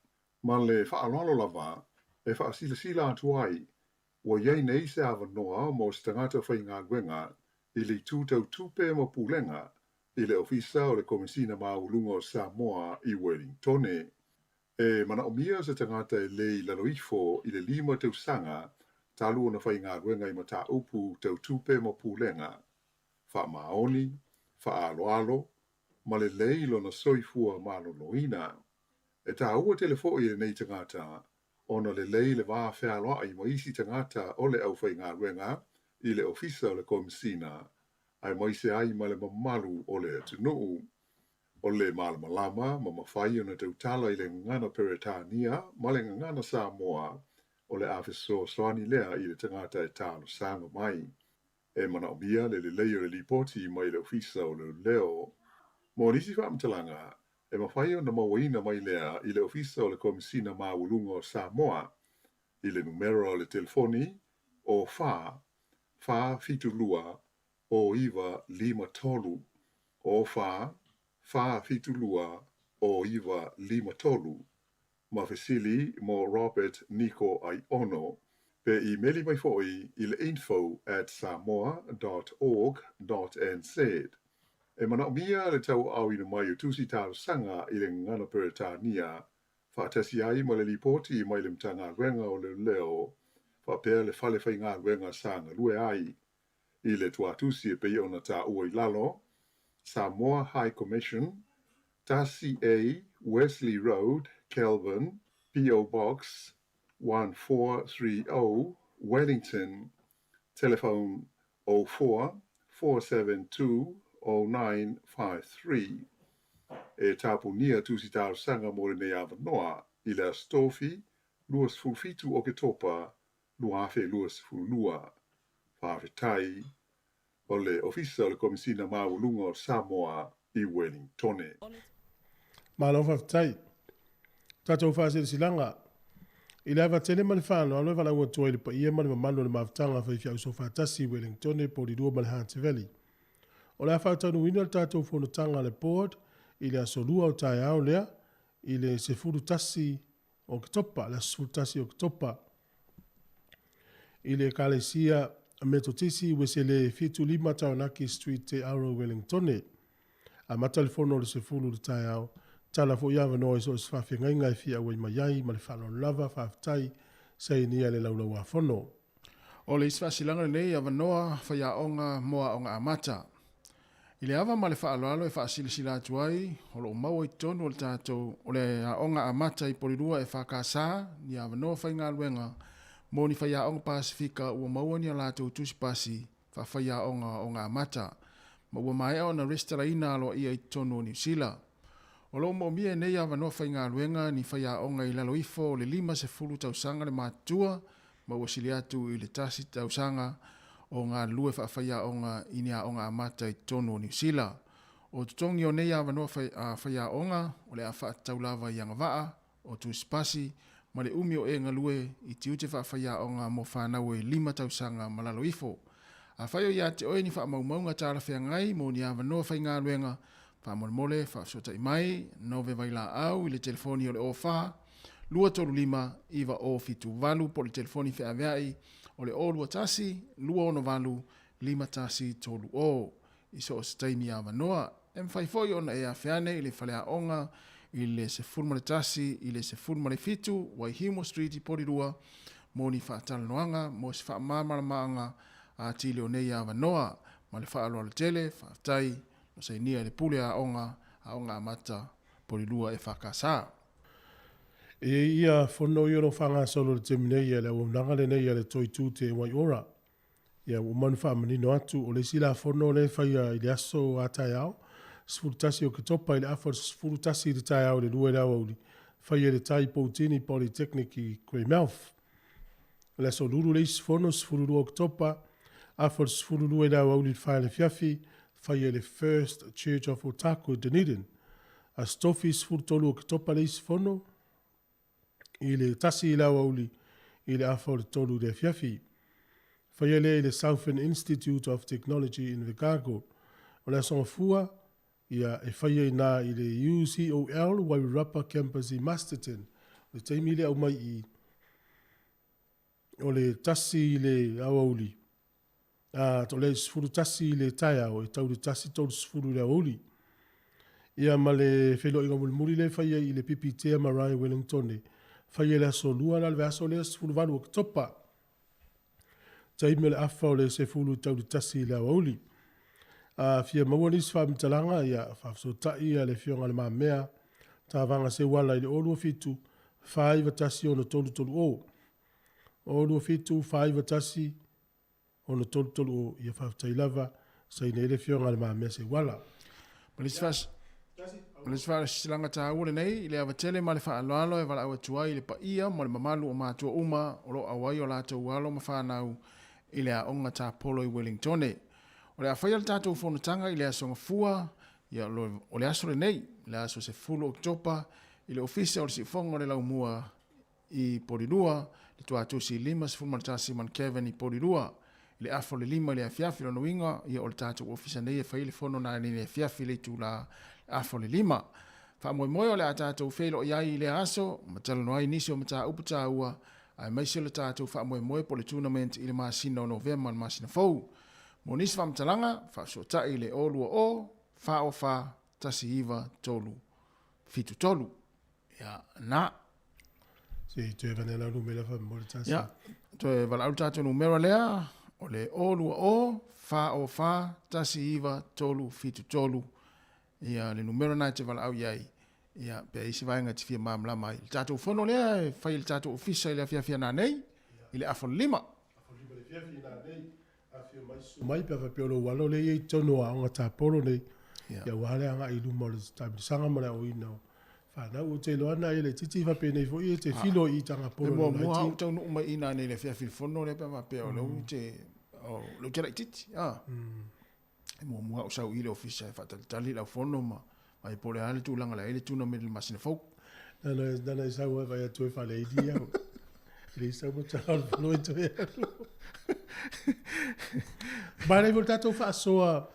ma le faaaloalo lava e faasilasila atu ai ua i ai nei se avanoa mo se tagata faigaluega i le itu tau tupe ma pulega i le Ofisa o le Komesina Maualuga o Samoa i Welingtone. E manaomia se tagata e lē i lalo ifo i le lima tausaga talu ona faigaluega i mataupu tau tupe ma pulega, faamaoni, faaaloalo, ma lelei lona soifua maloloina. E tāua tele foʻi i lenei tagata ona lelei le va fealoaʻi ma isi tagata o le aufaigaluega i le Ofisa o le Komesina, aemaise ai ma le mamalu o le atunuu. O le malamalama ma mafai ona tautala i le gagana Peretania ma le gagana Samoa o le a fesoasoani lea i le tagata e talosaga mai. E manaomia le lelei o le lipoti mai le Ofisa o Leoleo. Mo nisi faamatalaga, e mafai ona mauaina mai lea i le Ofisa o le Komesina Maualuga o Samoa i le numera o le telefoni o 4 4 7 2 0 9 5 3, o 4 4 7 2 0 9 5 3. ma fesili mo Robert Niko Aiono, pe imeli mai foi i le info at samoa dot org dot nz. E manaomia le tauaaoina mai o tusi talosaga i le gagana Peretania, faatasi ai ma le lipoti mai le Matagaluega o Leoleo faapea le fale faigaluega sa galue ai i le tuatusi e pei ona taua i lalo, Samoa High Commission, 1A Wesley Road, Kelburn, PO Box 1430, Wellington, telephone 04 472 0953. E tapunia tusi talosaga mo lenei avanoa i le Aso Tofi 27 Oketopa 2022. Faafetai. O le Ofisa o le Komesina Maualuga o Samoa i Welingtone. Malo faafetai. Tatou faasilasilaga i le ava tele ma le faaaloalo e valaau atu ai i le paia ma le mamalu o le mafutaga faifeau soofaatasi i Wellingtone, Porirua ma le Hunt Valley. O le a faataunuuina le tatou fonotaga a le Board i le aso Lua o taeao lea i le 11 o Oketopa, le aso 11 o Oketopa, i le Ekalesia Metotisi Uesele 75 Taranaki Street Te Aro Wellingtone. Amata le fono i le 10 i le taeao. Tala foi avanoa i so o se faafeagaiga e fia auai mai ai ma le faaaloalo lava, faafetai, sainia le Laulau-a-Fono. O le isi faasilaga lenei avanoa faiaoga mo aoga amata. I le ava ma le faaaloalo e faasilasila atu ai, o lo o maua i totonu o le tatou o le aoga amata i Porirua EFKS ni avanoa faigaluega mo ni faiaoga Pasifika ua maua ni a latou tusi pasi faafaiaoga aoga amata ma ua maea ona resitalaina aloaia i totonu o Niu Sila. O lo o moomia e nei avanoa faigaluega ni faiaoga i lalo ifo o le 50 tausaga le matutua ma ua sili atu i le tasi tausaga o galulue faafaiaoga i ni aoga amata i totonu o Niu Sila. O totogi o nei avanoa faiaoga o le a faatatau lava i agavaa, o tusipasi, ma le umi o e galue i tiute faafaiaoga mo fanau e lima tausaga ma lalo ifo. Afai o ia te oe ni faamaumauga talafeagai mo ni avanoa faigaluega, faamolemole faafesootai mai, nove vailaau i le telefoni o le 04 235 9078 po o le telefoni feaveai o le 021 268 5130 i so o se taimi avanoa. E mafai foi ona e afe ane i le faleaoga i le 11 i le 17 Waihimo Street i Porirua mo ni faatalanoaga mo se faamalamalamaga atili o nei avanoa. Ma le faaaloalo tele, faafetai lo sainia i le Pule Aoga, Aoga Amata, Porirua EFKS. E i ai ia fono ia o lo o faagasolo i le taimi nei a le auaunaga lenei a le Toitū Te Waiora. Ia, ua uma ona faamanino atu, o le isi la fono lea e faia i le aso a taeao, 11 Oketopa i le afa o le 11 i le taeao i le 2 i le aoauli, faia i le Tai Poutini Polytechnic i Greymouth. O le aso Lulu le isi fono, 12 Oketopa, afa o le 12 i le aoauli i le 4 i le afiafi, faia i le First Church of Otakou i Dunedin. Aso Tofi, 13 Oketopa le isi fono, i le 1 i le aoauli i le afa o le 3 i le afiafi. Faia lea i le Southern Institute of Technology in Invercargill. O le Aso Gafua, ia, e faia i ina i le UCOL Wairarapa Campus i Masterton. O le taimi lea aumai i i, o le 1 i le aoauli, ā, o le 11 i le taeao e tau i le 1:30 i le aoauli. Ia ma le feiloaiga mulimuli lea e fai ai i le Pipitea Marae Wellingtone, fai ai le aso Lua la le vaiaso lea 18 Oketopa. Taimi o le afa o le 10 i tau i le 1 i le aoauli. A fia maua nisi faamatalaga, ia faafesootai ia le Afioga i Le Mamea Tavaga Seuala i le 027 491 6330. 027 491 633 Ia faafetai lava, saini ai le Afioga a Le Mamea Seuala. Ma le isi faasilasilaga taua lenei i le ava tele ma le faaaloalo e valaau atu ai i le paia ma le mamalu o matua uma o lo o auai o latou alo ma fanau i le aoga tapolo i Wellingtone. O le a faia le tatou fonotaga i le Aso Gafua, ia, o le aso lenei, le aso 10 Oketopa, i le Ofisa o le Siufofoga o le Laumua i Porirua, le Tuatusi 51 Mancavan i Porirua, i le afa o le 5 i le afiafi. Lona uiga, ia o le tatou ofisa nei e fai ai le fono nanei i le afiafi i le itula afa o le 5. Faamoemoe o le a tatou feiloai ai i lea aso ma talanoa ai nisi o mataupu taua aemaise o le tatou faamoemoe po o le tournament i le masina o Novema le masina fou. Mo nisi faamatalaga, faafesootai i le 020 404 19 373. Ia, na. Se i toe vane lau numera faamolemole tasi. Ia, toe valaau le tatou numera lea, o le 020 404 1973. Ia, le numera na e te valaau i ai, ia, pe i ai se vaega e te fia malamalama ai. Le tatou fono lea e fai e le tatou ofisa i le afiafi a nanei, i le afa o le 5. Afa o le 5 i le afiafi nanei. Afio mai susu mai pe a faapea o lou alo lea e i ai i totonu o aoga tapolo nei, ia aua le agai i luma o le taamilosaga ma le aoaoina o fanau. Ou te iloa na e laitiiti faapenei foi e te filo i tagapolo E muamua lava ou taunuu mai i nanei i le afiafi i le fono lea pe a faapea o lea ou te o lea ou te laitiiti. E muamua ou sau i le ofisa e faatalitali lau fono ma vaai po o le a le tulaga o le a i ai le tournament i le masina fou. Nana e sau ai vaai atu e faaleili au. E le sau mo tala o le fono e toe alu. Manaia foi le tatou faasoa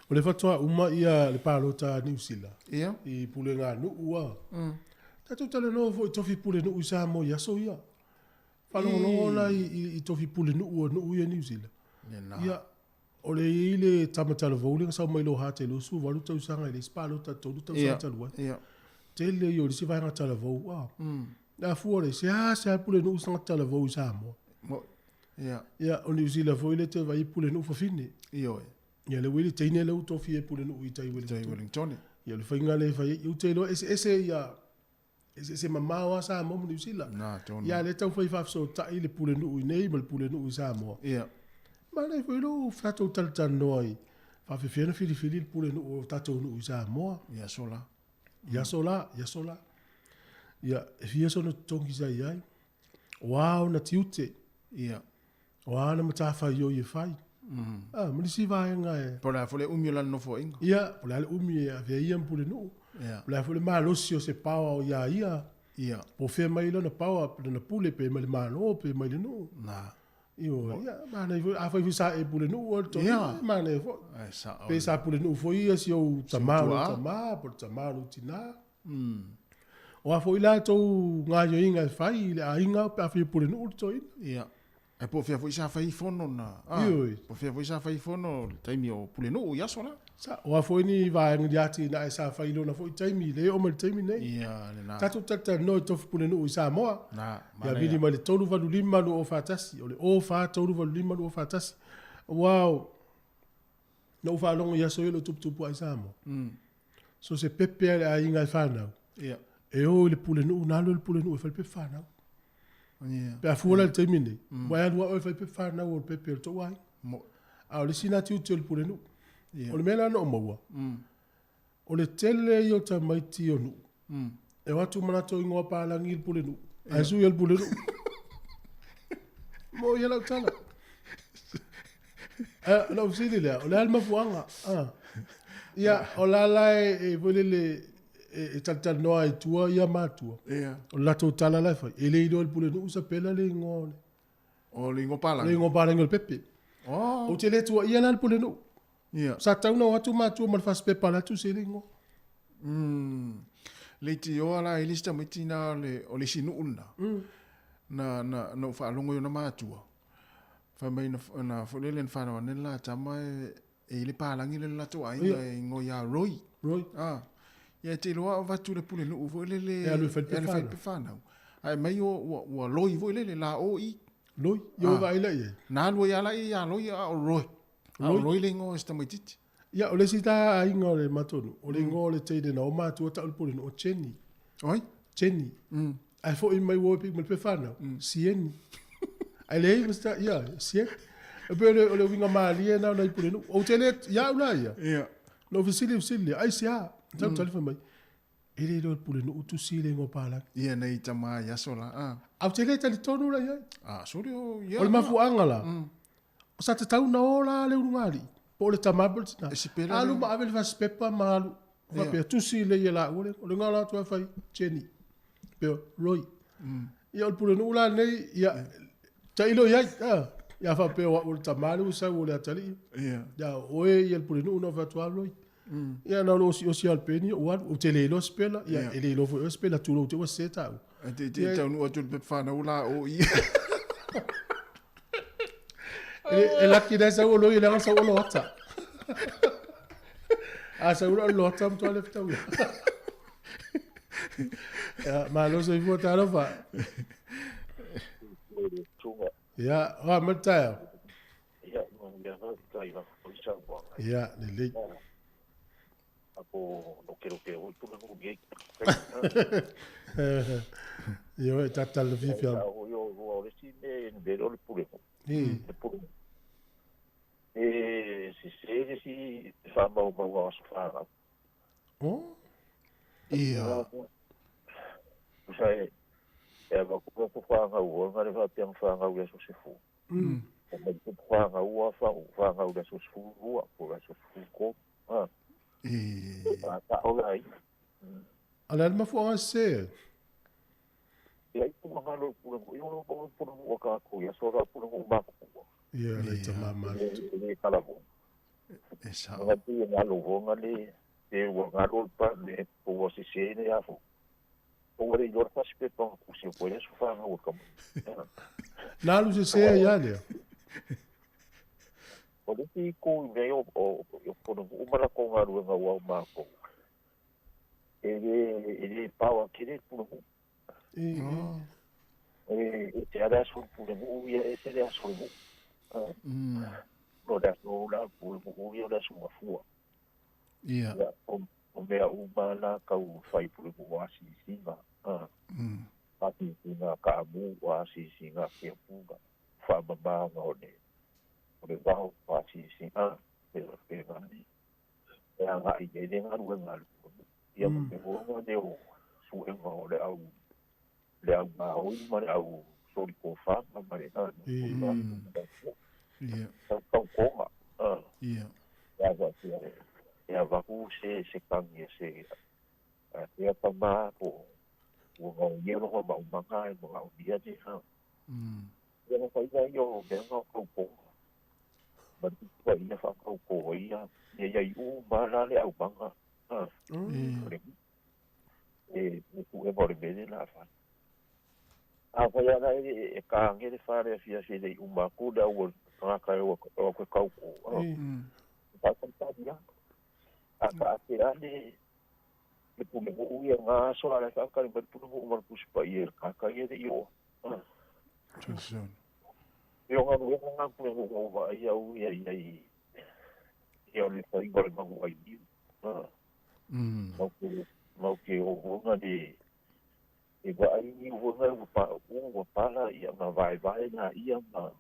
o le faatoa uma ia le palota a Niu Sila. Ia. I pulega nuu a. Tatou talanoa foi i tofi pule nuu i Samoa i aso ia. Faalogologo la i tofi pule nuu o nuu ia i Niu Sila. Ia, o le i ai le tama talavou lea na sau mai Loha te 28 tausaga i le isi palota 3 tausaga talu ai. Tele ia o le isi vaega talavou a. Le afua o le seasea pule nuu se tagata talavou i Samoa. Ia. Ia, o Niu Sila foi lea te vaai i pule nuu fafine. Ioe. Ia, lea ua i le teine lea ua tofia e pule nuu i tai Wellington. Ia, o le faiga lea e fai ai. Ou te iloa eseese ia Eseese mamao lava Samoa ma Niu Sila. Na, tonu. Ia, lea e taumafai e faafesootai le pulenuu i inei ma le pulenuu i Samoa. Ia. Manaia foi lou tatou talatalanoa i faapefea ona filifili le pulenuu o tatou nuu i Samoa. I aso la. I aso la, i aso la. Ia, e fia sona totogi sa i ai. O a ona tiute. Ia. O a ana matafaioi e fai. Ah, ma nisi vaega e... Po o le a foi le umi o lana nofoaiga. Ia, po o le a le umi e avea ia ma pulenuu. Ia. Po o le a foi le malosi o se power o ia ia. Ia. Po o fea mai lana power, lana pule, pe mai le Malo, pe mai le nuu. Na. Ioe, ia, manaia foi, afai foi sa e pulenuu oe le toeaina, Ia. manaia foi. Ae sao. Pe sa pulenuu foi ia si ou tama o lou tuaa. tama, po o le tama o lou tina. O a foi la tou gaoioiga e fai i le aiga pe afai e pulenuu le toeaina. Ia. Ae po o fea foi sa fai ai fono na, a, Ioe. po o fea foi sa fai ai fono i le taimi o Pulenuu i aso la. Sa, o a foi ni vaega ni atinae sa fai i lona foi taimi, le oo mai i le taimi lenei. Ia, lena. Tatou talatalanoa i tofi Pulenuu i Samoa. Na, Ia vili manaia. mai le 385 241, o le 04 385 241. Aua o, na ou faalogo i aso ia o lo o tuputupu ae i Samoa. So se pepe lava i le aiga e fanau. Ia. E o i le pulenuu, na alu e le pulenuu e fai le pepe fanau. Ia. Pe a fua la i le taimi lenei, ua e alu lava oe e fai pepe fanau o le pepe o le tou aiga. Mo. A o le isi lena tiute o le pulenuu. Ia. O le mea la na ou maua, o le tele ia o tamaiti o nuu, e o atu ma latou igoa palagi i le pulenuu, ae sui e le pulenuu. Mo ia lau tala. Na ou fesili lea, o le a le mafuaaga? Ah. Ia, o la la e foi lele e talatalanoa ai i tua ia matua. Ia. O le latou tala la e fai, e le iloa e le pulenuu sapela le igoa o le O le igoa palagi. Le igoa palagi o le pepe. Oh. Ou te le tuuaia la le pulenuu. Ia. Sa tatau ona o atu matua ma le fasipepa la e tusi ai le igoa. Leitioa la e le isi tamaiti na o le isi nuu lena. Na na na ou faalogo i ona matua. Fai mai na na foi lele na fanau ane le la tama e e i le palagi le latou aiga e igoa ia Roy. Roy. Ah. Ia e te iloa o avatu le pulenuu foi lele E alu e fai le e alu e fai le pepa fanau. Ae mai o ua ua Loi foi lele la o i. Loi, ia ua vaai la i ai. Na alu ai lava ia Loi a o Roy. A o Roy. Roy le igoa o si tamaitiiti. Ia, o le isi ta aiga o le matou nuu, o le igoa o le teine na o matua tau le pulenuu, o Jenny. Oi? Jenny. Ae foi mai ua pik ma le pepa fanau, Sieni. Ae leai ma se ta, ia, Sieni. E pei o le uiga malie lena o nai pulenuu. Ou te le, ia au la ia. Ia. Na ou fesili, fesili lea, ai se a? Tau tali fai mai, e le iloa e le pulenuu tusi le igoa palagi. Ia nei tama i aso la. Ah. Ae ou te le talitonu la i ai. Ah, sole o ia. O le mafuaaga la, sa tatau ona o la le ulugalii, po o le tama po o le tina. E sipela Alu le- ma ave le fasipepa ma alu. Faapea, tusi le ia laua le, o le galo atu e fai, Jenny. Pea, Roy. Ia o le pulenuu la lenei, ia, tailo i ai. Ah. Ia faapea o au o le tama le ua sau o le atalii. Ia. Ia, o oe ia le pulenuu na o fai atu a Roy. Ia na o le osiosi lava o le peni, ua alu, ou te le iloa sipela, ia, e le iloa foi oe sipela, tulou te ua sese taua. Ae te te taunuu atu le pepa fanau la o i. E laki na sau o Roy, leaga sau o loata. A sau o loata matua le fetau ia. Ia, malo soifua talofa. Ia, oa mai le taeao. Ia, ia faafetai lava foi saunoaga. Ia, lelei. Apo lokeloke oi pulenuu nei. Ia, e tatala fiafia. O yo o le si me e le pulenuu. Le pulenuu. E se se le si faamaumauga o aso fanau. Oh. Ia. Tusa e e avaku ku whangau, o ngare whapiang whangau le aso sefu. O mai ku whangau a whangau le aso sefu rua, po le aso sefu ko. Ha. E. A ta o lai. A le a le mafuaaga sese. Ia i puna ngalo puna i ono puna puna o ka ko ia so ra puna o ma ko. Ia, le tama ma. E kala mo. E sa. Nga te ngalo ho ngale te ua ngalo pa le po o se se ne afo. O le iloa fasi pe pa ku se po le so whangau ka mo. Na alu sese ia lea. O le ti ko i mea o o puna o mala ko ngā ruenga ua o mākou. E le pawa kere puna mu. E te ara aso puna mu ia e te le aso mu. No le aso la puna mu ia le aso mafua. Ia. Ia, o mea uma la kau whai puna mu wa sisiga. A sisiga ka amu wa sisiga kia punga. Whamamanga o le o le wao wa sisiga. Pe pe ngani. E anga i e le ngaru e ngaru. Ia mo te honga ne o suenga o le au ngā hoi ma le au sori ko whanga ma le ngā. Ia. Tau konga. Ia. Ia wa ia vaku se se kangi se ia tama po ua ngau ia loho ma umanga e mga unia te ha. Ia nga whainga ia o mea ngā kau konga. Ma tua ia whakau ko ia ia ia i u ma la le au manga. E ku e mo le mele la wha. Afai lava e tāge le fale afiafi e le i uma atu le au tagata e o atu e tauto, faatalitali lava. A taatia le pulenuu ia na aso, a o le a faatali mai le pulenuu ma le Tusi Paia i le tagata ia e le i oo atu. E o galuega na a le pulenuu na ou vaai au ia i ai ia o le faiga o le manu ainiu. Matou te ogaoga le E vaai niu foi na ua pauu ua pala ia ona vaevae laia ma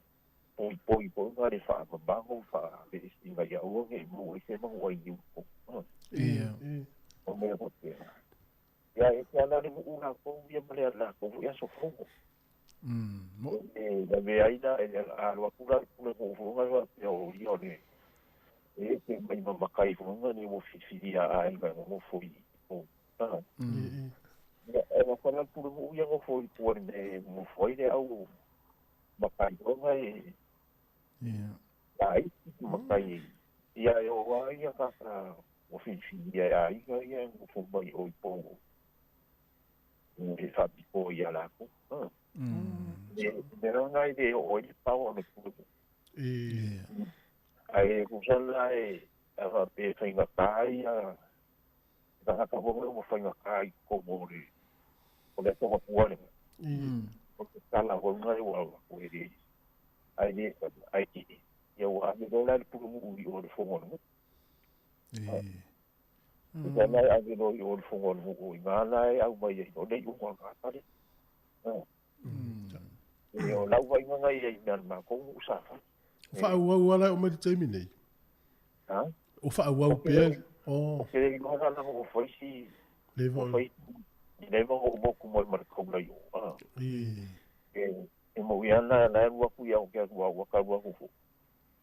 poipoi foi na le faamamago faaveesina ia aua ne i maua ai se manu ai niu i totonu. O mea faapena. Ia e ese lava la le nuu latou ia ma le latou foi aso fono. E lavea ai la e alo atu la le pule nuu foi na faapea o ia o le e ese mai ma matai foi na le ua filifilia a aiga e nonofo i o. Ia, e mafai la le pulenuu ia nofo i tua i le mea e nofo ai le au matai foi e laiti matai ia e oo lava ia tagata ua filifilia e aiga ia e nofo mai o i pou e faapitoa ia latou. Le mea lena e le oo ai le power o le pulenuu. Ae tusa la e a faapea e faigata ia tagata foi lea ua faigata i totonu o le o le aso matua lena. O le tala foi lena ua avatu e le ae le ae ia ua ave loa la le pulenuu i o i le fono a le nuu. Tusa la e ave loa i o i le fono a le nuu o i ina la e aumai ai loa le iuga o le tagata lea. E o lau vaaiga na ia i mea a le matou nuu sa fai. O faaauau lava la e oo mai le taimi nei? Ha? O faaauau pea? Oh. Ou te le iloa la leaga ua fai si Leva ua fai leva ona ou motu mai ma le taula i o. Ah. E moni lava la la e alu atu ia ou te alu lava ua tau atu foi.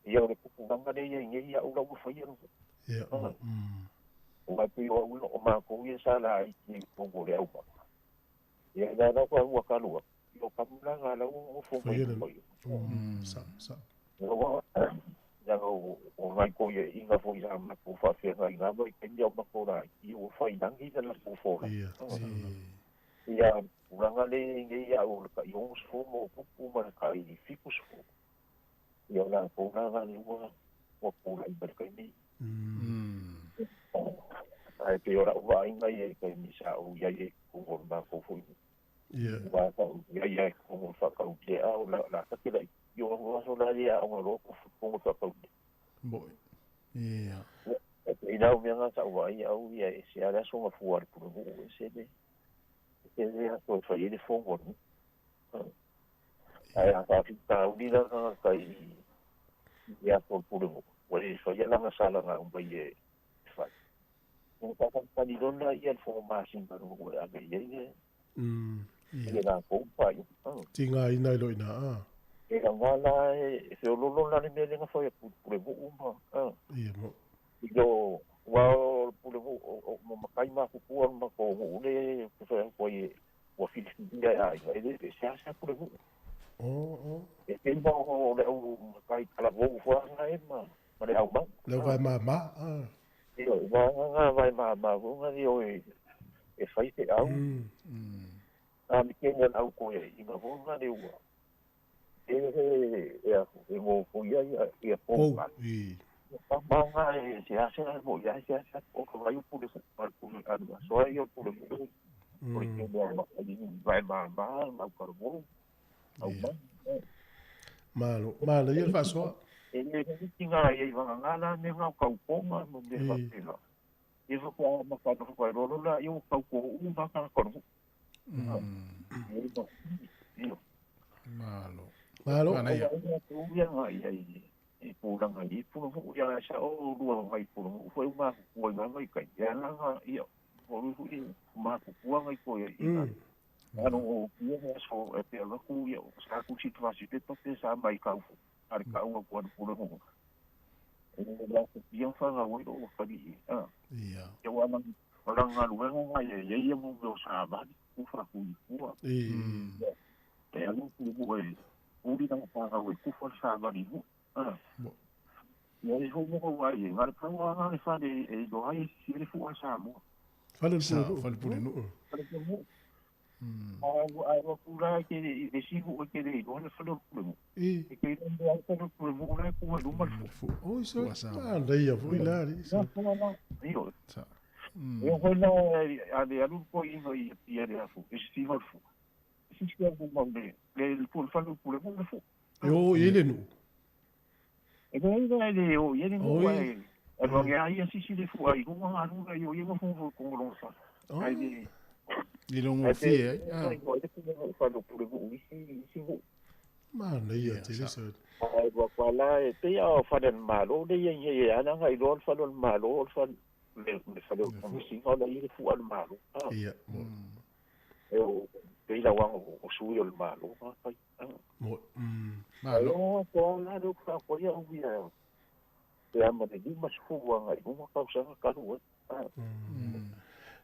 Ia o le tupulaga lea e i ai nei ia au la ua faia le Ia. Aua e pei o au ia o matou ia sa laiti i totonu o le aumaga. Ia la la ua talu atu, ia o kamulaga la ua nofo mai luma i o. Sa, sa. Ua leaga o nai toeaiina foi sa matou faafeagai na vaitaimi a o matou laiti, ua fai lagi le latou folauga. Ia, sa. Ia, tulaga lea e i ai nei ia au o le tai 60 ma ona tupu ma le tai 70, ia o latou la na lea ua tulai mai le taimi. Ae pei o lau vaaiga ia i taimi sa ou i ai i totonu o le matou foi nuu. Ia. Aua sa ou i ai lava i totonu o le faataulia, a o la ta te laitiiti o aso aso la e aoga loa totonu o le faataulia. Moi. Ia. E pei la o mea na sa ou vaai au ia e ese lava le aso gafua a le pulenuu, ese le ese le aso e fai ai le fono a le nuu. Ae a faafitauli la tagata i i aso o le pulenuu, ua le faia lana salaga mai e fai. Ua faatalitali loa la ia le fono masina a le nuu e ave i ai le le latou faaiuga. Tigaina ai loa i ina, a. E aoga la e feololo la le mea lea na fai atu i le pulenuu ma, a. Ia mo. I lo, aua o le pulenuu, o matai matutua o le matou nuu lea ou te fai atu ai e ua filifilia e aiga, e le seasea pulenuu. Oh, oh. E pei ma o le au matai talavou foi lava e ma le au mau. Le au vae mama, a. Ioe, vaega na vae mama foi na leo e fai feau. A me tele o le au toeaiina foi na leo ua e e a e nofoia ia ia Pou, pou. I. Manga e seasea e moi ai seasea o ka vai o pule fu a pule a aso ai o pule fu. O le tele o matai vae mama ma au talavou au mau. Malo, malo ia le faasoa. E le tiga ai i vagana la mea na o tautoga ma mea faapena. Ia faatoa amata ona faailoa loa lea ua tauto uma lava tagata o le nuu. Malo. Malo. Manaia. Ia ia i i tulaga i pulenuu ia e sao o lua nai pulenuu foi ua matutua i na vaitaimi. Ia la ia o lu foi matutua nai toeaiina. Ano o ia he aso e pe avatu ia sa tusi fasi pepa pe sa mai kau a le kau atu a le pulenuu. E le la te pia whanga wai o whari i. Ia. Ia wa lang o lang galuega ngai e ia ia mo mea o savali ku whaku i kua. E alu ku ku e uri nanga whanga wai ku whare savali hu. Ia e hou mo wai e ngare pau a ngare whare e ilo ai si ere fua Samoa. Fale le Sa, pulenuu. fale pulenuu. Fale pulenuu. Ai ua pula ke le sihu o ke le iloa le fale o le pulenuu. E ke iloa mea ai fale o le pulenuu la e pu ai luma le fua. Oi so, manaia foi la alii. Ioe. Ia foi la a le alu le toeaina i Apia i le aso e sisiga o le fua. E sisi au luma o le le fale o le pulenuu le fua. E o i ai le nuu. E leai la e le o i ai le nuu ae alu ane lava ia sisi le fua i luga ona alu lea i o ia nofonofo i totonu o lona fale. Ae le I logofie ai. Ae iloa ai le pulenuu fale o pulenuu i isi nuu. Manaia tele sa. Ae ua kwa la e pei a o fale a le Malo lea i ai nei e ala ona iloa le fale o le Malo o le fale le fale o le Komesina o la e i ai le fua a le Malo. Ia. E o pei lauaga o sui o le Malo na fai. Mo. Malo. Ae o la lea ou te faafoe au ia pe a ma le 50 agai i luga tausaga talu ai.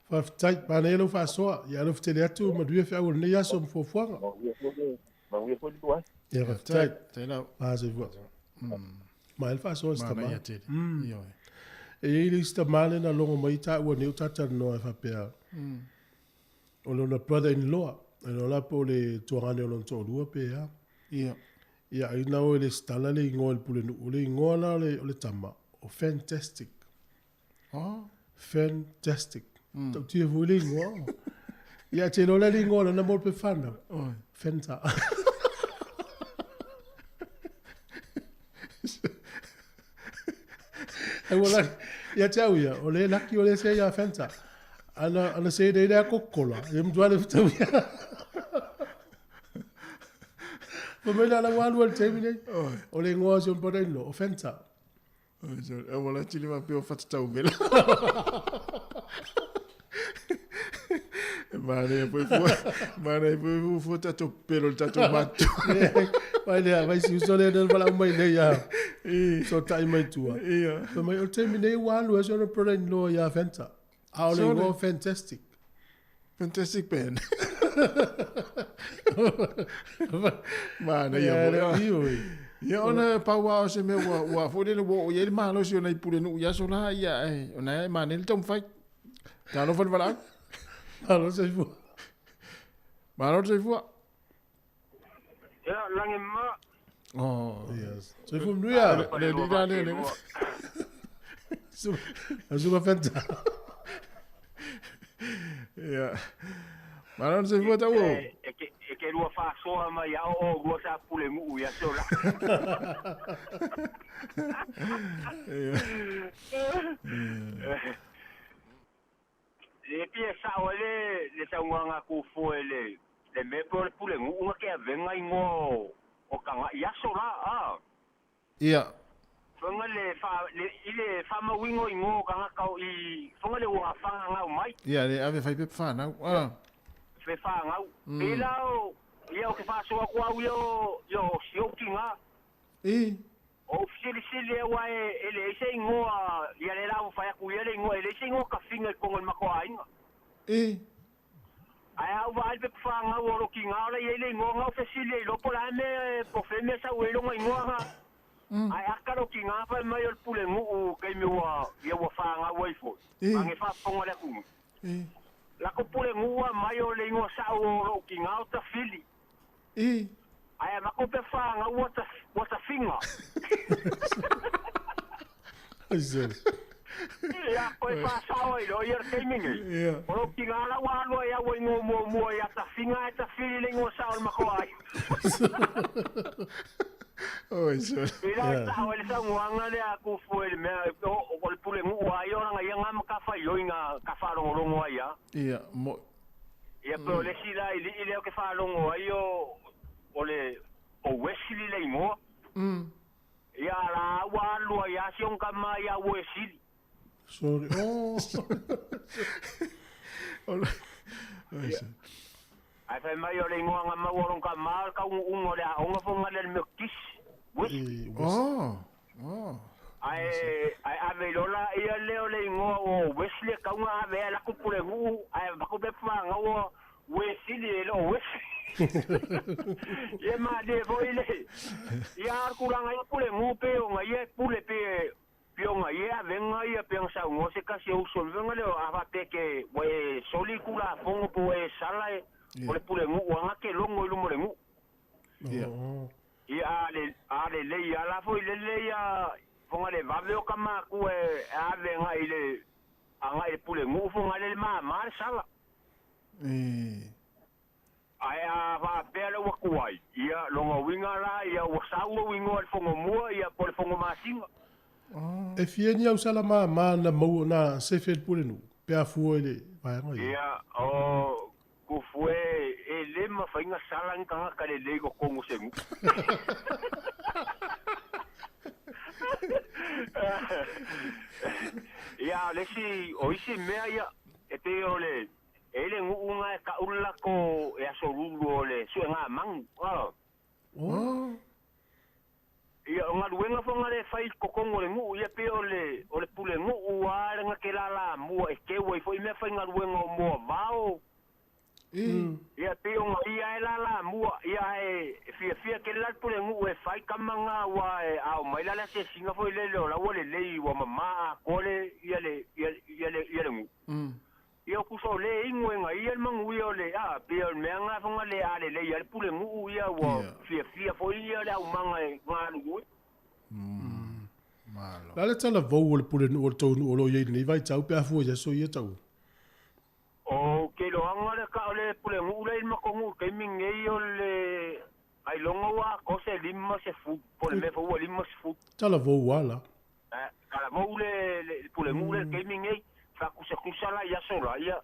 Faafetai, manaia lau faasoa. Ia alofa tele atu, manuia feau o lenei aso ma fuafuaga. Manuia foi le lua aso. Ia faafetai. Faafetai lava. A soifua. Manaia le faasoa a si tama. Manaia tele. Ioe. E i ai le isi tama lea na logo mai taua nei o talatalanoa e faapea, o lona brother in law, e iloa la po o le tuagane o lona toalua pe a. Ia. Ia ai na o e lesitala le igoa i le pulenuu, o le igoa la o le tama, o Fantastic. Oh. Fantastic. Tautia foi le igoa. Ia te iloa la le igoa lana mo le pepa whanau. Fanta. Ai ua laki, ia te au ia, o le laki o le se ia Fanta. Ana, ana se nei lea Coca-Cola, ia matua le fetau ia. Fai mai la la ua alu ai le taimi nei. O le igoa o si ona brother-in-law, o Fanta. E wala tili ma peo whata tau mela. E manaia foi fua, manaia foi fua fua tatou pelo le tatou matu. Vai lea, vai si uso lea nel wala umai nei ia. So tai mai tua. Ia. Fai mai, o le taimi nei ua alu ai si ona brother-in-law ia Fanta. A o le igoa Fantastic. Fantastic band. Manaia foi. Ia ona pau lava o se mea ua ua foi lele ua oo i ai le malosi o nai pulenuu i aso la ia ae ona e manaia le taumafai. Talofa le valaau. Malo le soifua. Malo le soifua. Ia, lagi ma. Oh. Yes. Soifua manuia. Le alii la lea le. Suka Fanta. Ia. Malo le soifua tau. E ke lua faasoa mai a o lua sa pule nuu ia se ola. Le pia sao e le saunoaga kufua i le mea pe o le pulenuu na ke avega igoa o taga i aso la a. Ia. Fanga le fa le i le faamauina o igoa o tagata o i fanga le ua fagagau mai. Ia le ave fai pepa fanau a. Fe fanau. Pei la o ia o ke faasoa atu au ia o ia o si ou tina. I. O ou fesilisili aua e leai se igoa ia le la ua fai atu ia le igoa e leai se igoa tafiga i totonu o le matou aiga. I. Ae a ou vaai i le pepa fanau o lou tina o la i ai le igoa na ou fesili ai loa po o le a mea po o fea mea sau ai lona igoa na. Ae aka lou tina fai mai o le pulenuu i taimi ua ia ua fanau ai foi. Age faafofoga le atunuu. Lako pulenuu a mai o le igoa sao o lou tina o Tafili. Ae avatu pepa fanau ua tafiga. Ia koe faasao ai loa ia le taimi nei. O lou tina la ua alu ai au e igoa muamua ia Tafiga ae Tafili le igoa sao o le matou aiga. I la e sao ai le saunoaga lea a Kufue i le mea o le pulenuu lava ia o lana ia na matafaioi na ka faalogologo ai lava. Ia, mo. Ia pe o le isi la alii lea ou te faalogo ai o le o Wesley le igoa. Ia a la ua alu ai lava si ona tama ia Uesili. Sorry. Oh. Ae fai mai o le igoa na maua o lona tama o le taunuuga o le aoga foi lena le Metotisi. Wesley. Oh. Oh. Ae ae ave i lola ia lea o le igoa o Wesley e tau na ave ai latou pulenuu ae avatu pepa fanau o Uesili e le o Wesley. Ia malie foi le ia a o le tulaga ia pulenuu pei ona ia e pule pe pei ona ia avega ia pei ona saunoa se tasi o uso i le vega lea a faapea ke ua e soli Tulafono po ua e sala e O le pulenu'u aga ke logo i luma o le nu'u. Ia a le a lelei lava la foi lele ia Fogalevave o ka makua e ave agai i le agai i le pulenu'u Fogalele le māmā le sala. Ae a faapea lea ua tuai, ia lona uiga la ia ua sau lou igoa i le Fogomua ia po o le Fogomasina. E fia ni au sala māmā na maua na sefe e le pulenuu pe a fua i le vaega ia? Ia, o Kufue e le mafai na sala ni tagata lelei i totonu o se nuu. Ia, o le isi, o isi mea ia, e pei o le, E i ai le nuu na e tau le latou e aso lulu o le suega manu. Oh. Ia, o galuega foi na le fai i totonu o le nuu, ia pei o le, o le pule nuu lava le na te lalamua e teu ai foi mea faigaluega o moavao. Ia, pei o ia e lalamua, ia ae fiafia tele la le pule nuu e fai tama na aua e a omai la le asiasiga foi lele o la ua lelei ua mama atoa le, ia le, ia, ia le, ia le nuu. Ia o tusa o le inu e gaia le manuia o le a pei o le mea na foga le a lelei ai le pulenuu ia ua fiafia foi ia le aumaga e galulue. O le a le talavou o le pulenuu o le tou nuu o lo o i ai i lenei vaitau pe a fua i aso ia taua? Ou te iloaga le ka o le pulenuu lea i le matou nuu i le taimi lenei o le ailoga ua atoa se 50 po o le mea foi ua 50. Talavou a la. Talavou le pulenuu lea i le taimi lenei, faatusatusa la i aso la, ia,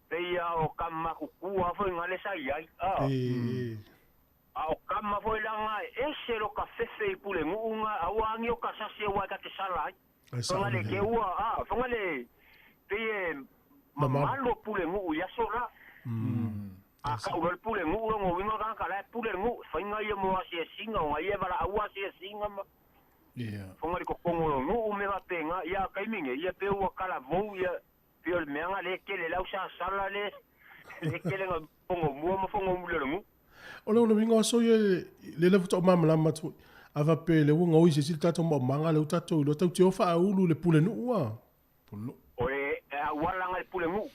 pei lava o tama matutua foi na lea sa i ai, a. A o tama foi la na e ese lota fefe i pulenuu na, aua agi o ta sasi aua e ta te sala ai. Fanga le te ua, a, fanga le, pei e mamalu pulenuu i aso la. A kau loa le pulenuu lona uiga o tagata la e pule le nuu, faiga ia mo asiasiga, ona ia e valaau asiasiga ma. Fonga le totogo o nuu me faapena, ia a taimi nei, ia pei ua talavou ia, pei o le mea na lea e tele lau sasala le, le tele na fono mua ma fono muli o le nuu. O le ona uiga o aso ia, lea lava faatoa ou malamalama atu foi, a faapea lea ua gaoi se isi le tatou maumaga lea ua tatou iloa tatou te o faaulu i le pulenuu a. O le auala na le pulenuu.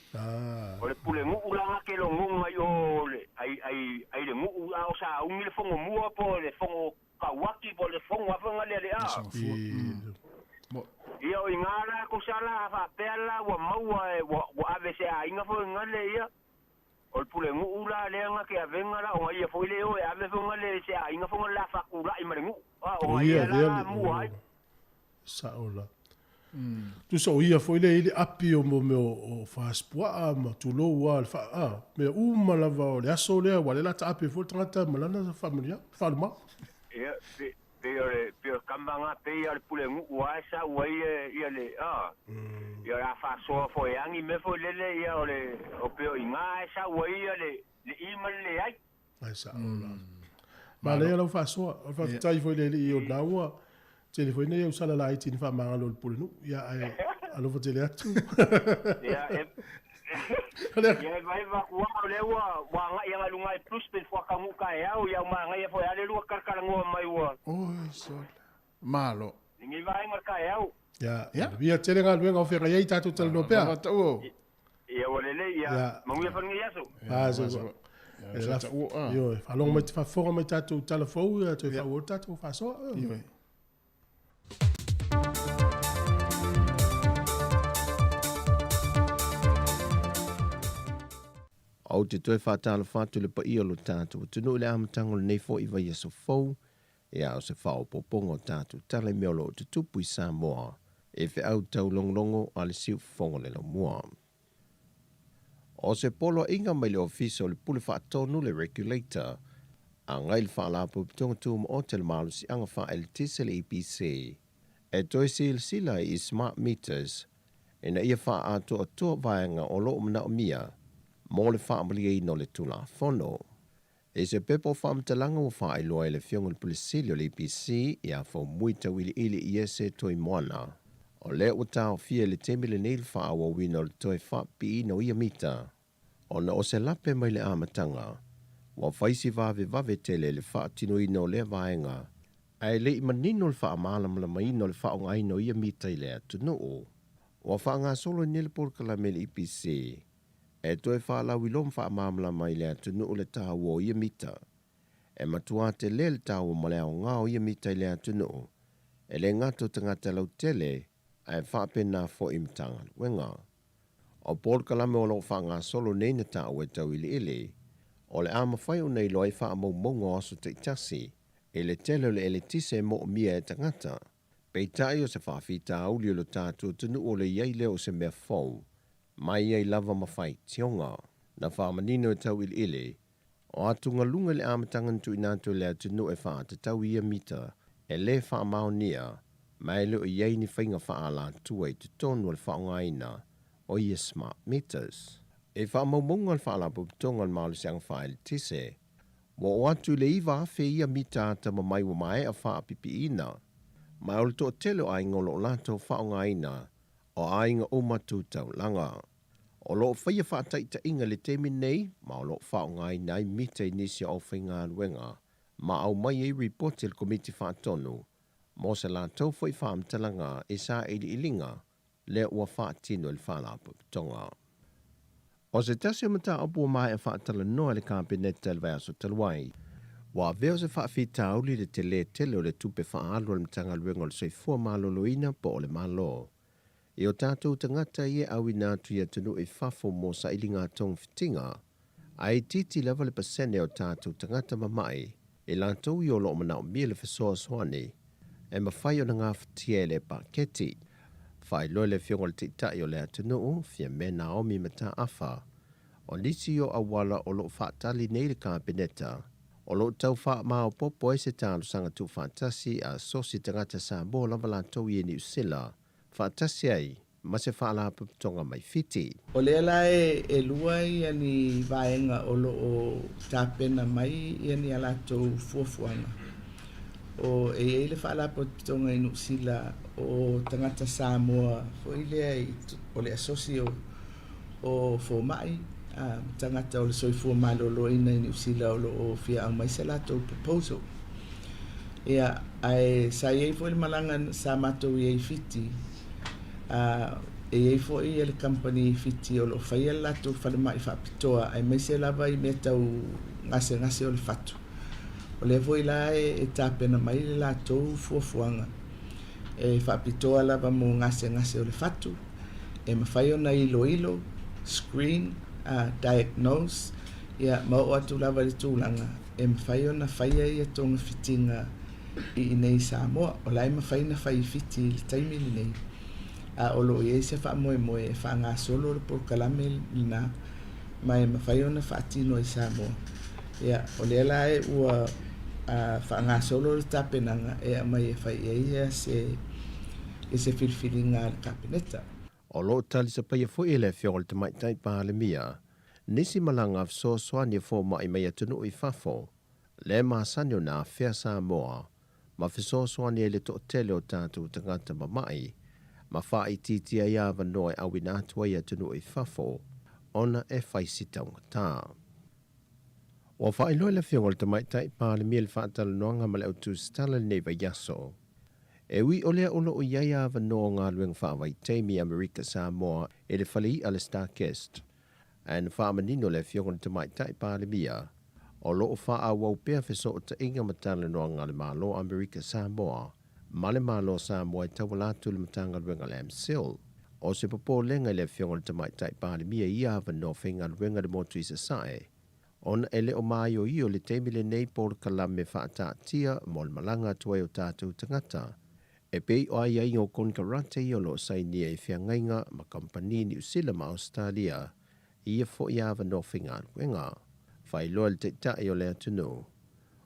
O le pulenuu la na te logoga i o le, ai, ai, ai le nuu a o sauni le fono mua po o le fono Kauaki po o le fono a foi lea le a. Ia o iga la tusa la a faapea la ua maua e ua ua ave se aiga foi gale ia. O le pulenuu la lea na te avega la ona ia foi le o e ave foi gale se aiga foi gale la faatulai ma le nuu. A ona ia la mua ai. Sao la. Tusa o ia foi lea e i ai le api o mo mea o fasipuaa ma tulou a le fa a mea uma lava o le aso lea aua lea la taape ai foi le tagata ma lana faamanuiaga faaluma. Ia, pe, pei o le, pei o le tama na, pei a o le pulenuu lava e sau ai ia le, a, ia o le a faasoa foi e agi mea foi lele, ia o le, o pei o i ina e sau ai ia le, le i ma le leai. Ai sao la. Manaia lau faasoa. O le faafetai foi i le alii o lena ua tele foi nei au sala laiti na faamagalo e le Pulenuu. Ia ae alofa tele atu. Ia e Ia e vaeva atu lava o lea ua ua agai agai luga i plus pe fuataunuu taeao ia ua manaia foi lava le lua talatalanoa mai ua Oi sola. Malo. Lenei vaega o le taeao. Ia, manuia tele galuega o feagai ai tatou talanoa pea. Lava tau. Ia ua lelei, ia manuia foi lenei aso. A, se Ioe, faalogo mai te faafofoga mai tatou tala fou, ia toe faaauau le tatou faasoa. Ioe. Ou te toe faatalofa atu i le paia o lo tatou atunuu i le amataga o lenei foi vaiaso fou, Ia, o se faaopoopoga o tatou tala i mea o lo o tutupu i Samoa, e feau taulogologo a le siufofoga o le laumua. O se poloaiga mai le Ofisa o le Pule Faatonu, le Regulator, agai i le Faalapotopotoga Tumaoti a le Malosiaga Faa-Eletise, le EPC, e toe silasila i smart meters ina ia faaatoatoa vaega o lo o manaomia mo le faamalieina o le Tulafono. I se pepa o faamatalaga ua faailoa e le Afioga i le Pule Sili o le EPC ia Faumui Tauiliili Iese Toimoana, o lea ua taofia i le taimi lenei le faaauauina o le toe faapipiina o ia mita, ona o se lape mai le amataga, ua fai si vavevave tele i le faatinoina o lea vaega, ae le i manino le faamalamalamaina o le faaaogaina o ia mita i le atunuu. Ua faagasolo ai nei le polokalame a le EPC. E toe faalauiloa ma faamalamalama i le atunuu le taua o ia mita. E matuā telē le taua ma le aogā o ia mita i le atunuu, e le gata o tagata lautele, ae faapena foi i Matagaluega. O polokalame o lo o faagasolo nei na taua e tauiliili, o le a mafai ona iloa ai faamaumauga o aso taitasi i le tele o le eletise e moomia e tagata. Peitai o se faafitauli o lo tatou atunuu o le i ai lea o se mea fou, ma e i ai lava ma faitioga. Na faamanino e tauiliili, o atugaluga i le amataga na tuuina atu e le atunuu e faatatau i ia mita e le faamaonia ma e le o i ai ni faiga faaalatua i totonu o le faaaogaina o ia smart meters. I faamaumauga a le Faalapotopotoga o le Malosiaga Faaeletise, ua oo atu i le 9,000 ia mita atamamai ua maea faapipiina, ma o le toatele o aiga o lo o latou faaaogaina o aiga uma tu taulaga. O lo o faia faataitaiga i le taimi nei ma o lo o faaaogaina ai mita i nisi o aufaigaluega ma aumai ai ripoti a le Komiti Faatonu mo se latou foi faamatalaga i sailiiliga lea ua faatino e le Faalapotopotoga. O se tasi o mataupu ua maea faatalanoa e le Kapeneta i le vaiaso talu ai, ua avea o se faafitauli le telē tele o le tupe faaalu a le Matagaluega o le Soifua Maloloina po o le Malo i o tatou tagata ia e auina atu i atunuu i fafo mo sailiga togafitiga, ae itiiti lava le pasene o tatou tagata mama'i i latou ia o lo o manaomia le fesoasoani e mafai ona gafatia e le paketi. Faailoa e le Afioga i le Taitai o le atunuu, Fiame Naomi Mataafa, o nisi o auala o lo o faatali nei le Kapeneta, o lo o tau faamaopoopo ai se talosaga tuufaatasi a sosi tagata Samoa lava latou i Niu Sila, faatasi ai ma se faalapotopotoga mai Fiti. O lea la e lua ni vaega o lo o tapena mai ni a latou fuafuaga. O e i ai le faalapotopotoga i Niu Sila o tagata Samoa foi lea o le asosi o fomai ma tagata o le soifua maloloina i Niu Sila o lo o fia aumai se latou proposal. Ia, ae sa i ai foi le malaga sa matou i ai i Fiti, e i ai foi le kamupani i Fiti o lo o faia le latou falemai faapitoa aemaise lava i mea tau gasegase o le fatu. O lea foi la e tapena mai le latou fuafuaga e faapitoa lava mo gasegase o le fatu, e mafai ona iloilo, screen, diagnose, ia, ma oo atu lava i le tulaga e mafai ona faia ia togafitiga i inei i Samoa. O la e mafai ona fai i Fiti i le taimi lenei, a o lo o i ai se faamoemoe e faagasolo le polokalame lena ma e mafai ona faatino i Samoa. Ia, o lea la e ua faagasolo le tapenaga e aumai e fai i ai se i se filifiliga a le Kapeneta. O lo o talisapaia foi e le Afioga i le Tamaitai Palemia nisi malaga fesoasoani a fomai mai atunuu i fafo, le masani ona afea Samoa ma fesoasoani ai le toatele o tatou tagata mama'i ma faaitiitia ai avanoa e auina atu ai i atunuu i fafo ona e fai si taugata. Ua faailoa e le Afioga i le Tamaitai Palemia le faatalanoaga ma le au tusitala i lenei vaiaso. E ui o lea o lo o i ai avanoa o galuega faavaitaimi i Amerika Samoa i le fale i'a le StarKist, ae na faamanino le Afioga i le Tamaitai Palemia, o lo o faaauau pea fesootaiga ma talanoaga a le Malo o Amerika Samoa ma le Malo o Samoa e tauala atu i le Matagaluega a le AMCIL. O se popolega i le Afioga i le Tamaitai Palemia i ia avanoa faigaluega i le motu i Sasae, ona e le o maioio i le taimi lenei polokalame faataatia mo le malaga atu ai o tatou tagata, e pei o aiaiga o konekarate ia o lo o sainia i feagaiga ma kamupani Niu Sila ma Ausetalia i ia foi avanoa faigaluega. Faailoa e le Taitai o le atunuu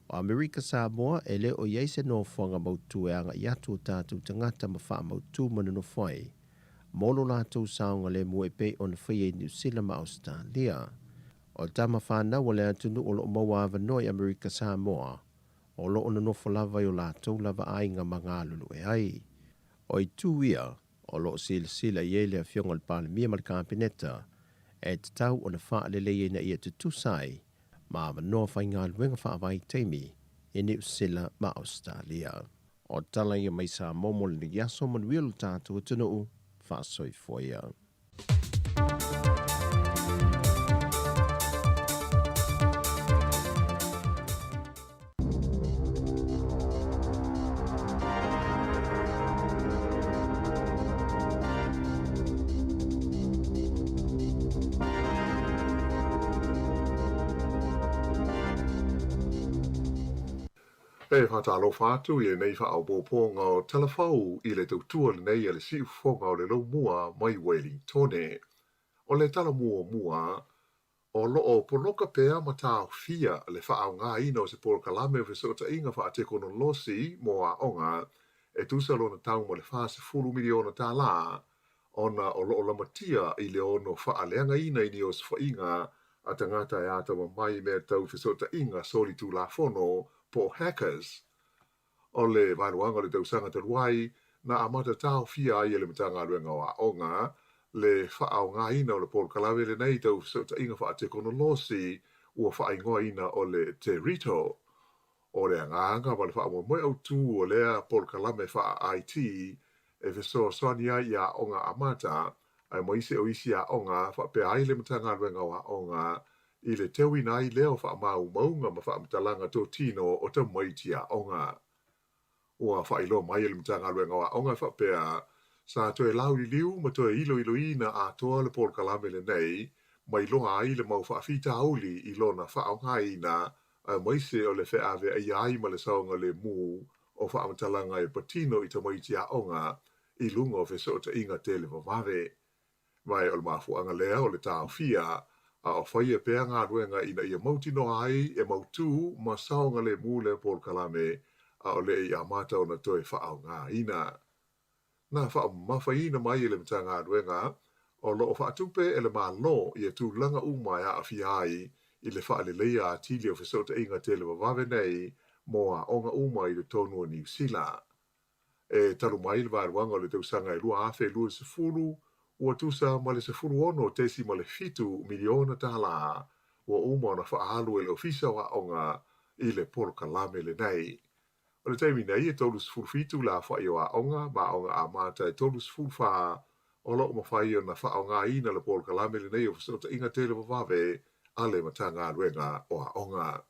o Amerika Samoa e le o i ai se nofoaga mautu e agai atu o tatou tagata ma faamautu ma nonofo ai mo lo latou saogalemu e pei ona faia i Niu Sila ma Ausetalia. O tama fanau a le atunuu o lo o maua avanoa i Amerika Samoa, o lo o nonofo lava i o latou lava aiga ma galulue ai. O itu ia o lo o silasila i ai le Afioga i le Palemia ma le Kapeneta e tatau ona faaleleia ina ia tutusa ai ma avanoa faigaluega faavaitaimi i Niu Sila ma Ausetalia. O tala ia mai Samoa mo lenei aso, manuia lo tatou atunuu, faasoifua ia. E faatalofa atu i lenei faaopoopoga o Tala Fou i le tautua lenei a le Siufofoga o le Lomua mai Uelintone. O le tala muamua, o lo o poloka pea ma taofia le faaaogaina o se polokalame o fesootaiga faatekonolosi mo aoga e tusa lona tau ma le $40 miliona tālā, ona o lo o lamatia i le ono faaleagaina i ni osofaiga a tagata e atamamai i mea tau fesootaiga solitulafono po o hackers. O le vaeluaga o le tausaga talu ai, na amata taofia ai e le Matagaluega o Aoga le faaaogaina o le polokalame lenei tau fesootaiga faatekonolosi ua faaigoaina o le Te Rito. O le agaga ma le faamoemoe autū o lea polokalame faa-IT e fesoasoani ai i aoga amata aemaise o isi aoga faapea ai le Matagaluega o Aoga i le teuina ai lea o faamaumauga ma faamatalaga totino o tamaiti aoga. Ua faailoa mai e le Matagaluega o Aoga e faapea, sa toe lauliliu ma toe iloiloina atoa le polokalame lenei ma iloa ai le mau faafitauli i lona faaaogaina aemaise o le feaveaia ai ma le saogalemu o faamatalaga e patino i tamaiti aoga i luga o fesootaiga televavave. Ma o le mafuaaga lea o le taofia, a o faia pea galuega ina ia mautinoa ai e mautū ma saogalemu lea polokalame a o le i amata ona toe faaaogaina. Na faamamafaina mai e le Matagaluega o lo o faatupe e le Malo ia tulaga uma e aafia ai i le faaleleia atili o fesootaiga televavave nei mo aoga uma i totonu o Niu Sila. E talu mai le vaeluaga o le tausaga e 2020, ua tusa ma le $16.7 miliona tālā ua uma ona faaalu e le Ofisa o Aoga i le polokalame lenei. O le taimi nei e 37 le aofai o aoga ma aoga amata e 34 o lo o mafai ona faaaogaina le polokalame lenei o fesootaiga televavave a le Matagaluega o Aoga.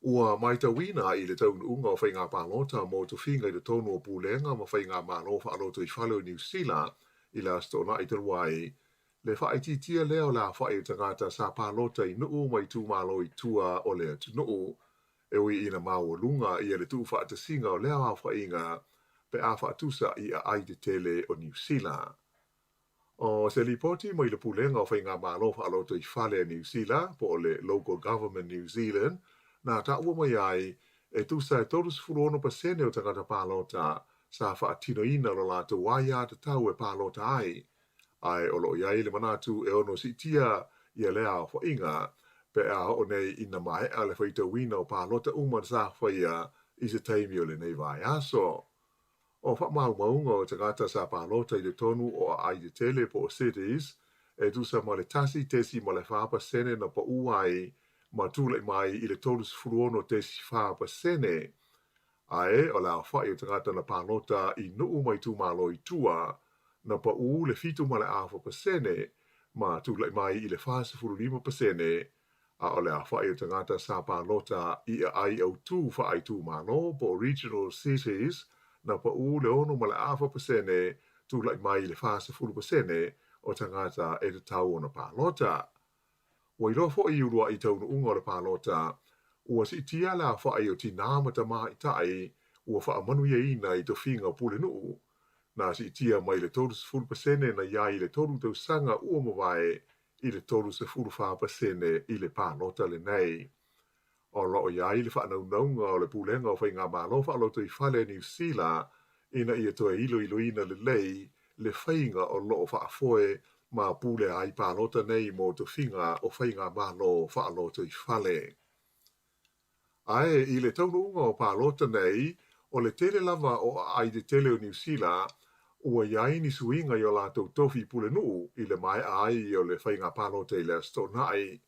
Ua matauina i le taunuuga o faiga palota mo tofiga i totonu o Pulega ma Faigamalo Faalotoifale o Niu Sila i le Aso Toonai talu ai, le faaitiitia lea o le aofai o tagata sa palota i nuu ma itumalo i tua o le atunuu, e ui ina maualuga ia le tuufaatasiga o lea aofaiga pe a faatusa i aai tetele o Niu Sila. O se lipoti mai le Pulega o Faigamalo Faalotoifale a Niu Sila po o le Local Government New Zealand na taua mai ai, e tusa e 36% o tagata palota sa faatinoina lo latou aiatatau e palota ai, ae o lo o i ai le manatu e ono siitia ia lea aofaiga pe a oo nei ina maea le faitauina o palota uma sa faia i se taimi o lenei vaiaso. O faamaumauga o tagata sa palota i totonu o aai tetele po o cities e tusa ma le 1.4% na paū ai ma tulai mai i le 36.4%, Ae o le aofai o tagata na palota i nuu ma itumalo i tua, na paū le 7.5% ma tulai mai i le 45%, a o le aofai o tagata sa palota i aai autū faaitumalo po o regional cities na paū le 6.5%, tulai mai i le 40% o tagata e tatau ona palota. Ua iloa foi i uluai taunuuga o le palota, ua siitia le aofai o tinā ma tamaitai ua faamanuiaina i tofiga pulenuu, na siitia mai le 30% na i ai i le tolu tausaga ua mavae i le 34% i le palota lenei. O lo o i ai le faanaunauga o le Pulega o Faigamalo Faalotoifale a Niu Sila ina ia toe iloiloina lelei le faiga o lo o faafoe ma pulea ai palota nei mo tofiga o Faigamalo Faalotoifale. Ae i le taunuuga o palota nei, o le tele lava o aai tetele o Niu Sila ua i ai ni suiga i o latou tofi pulenuu i le maea ai o le faiga palota i le Aso Toonai.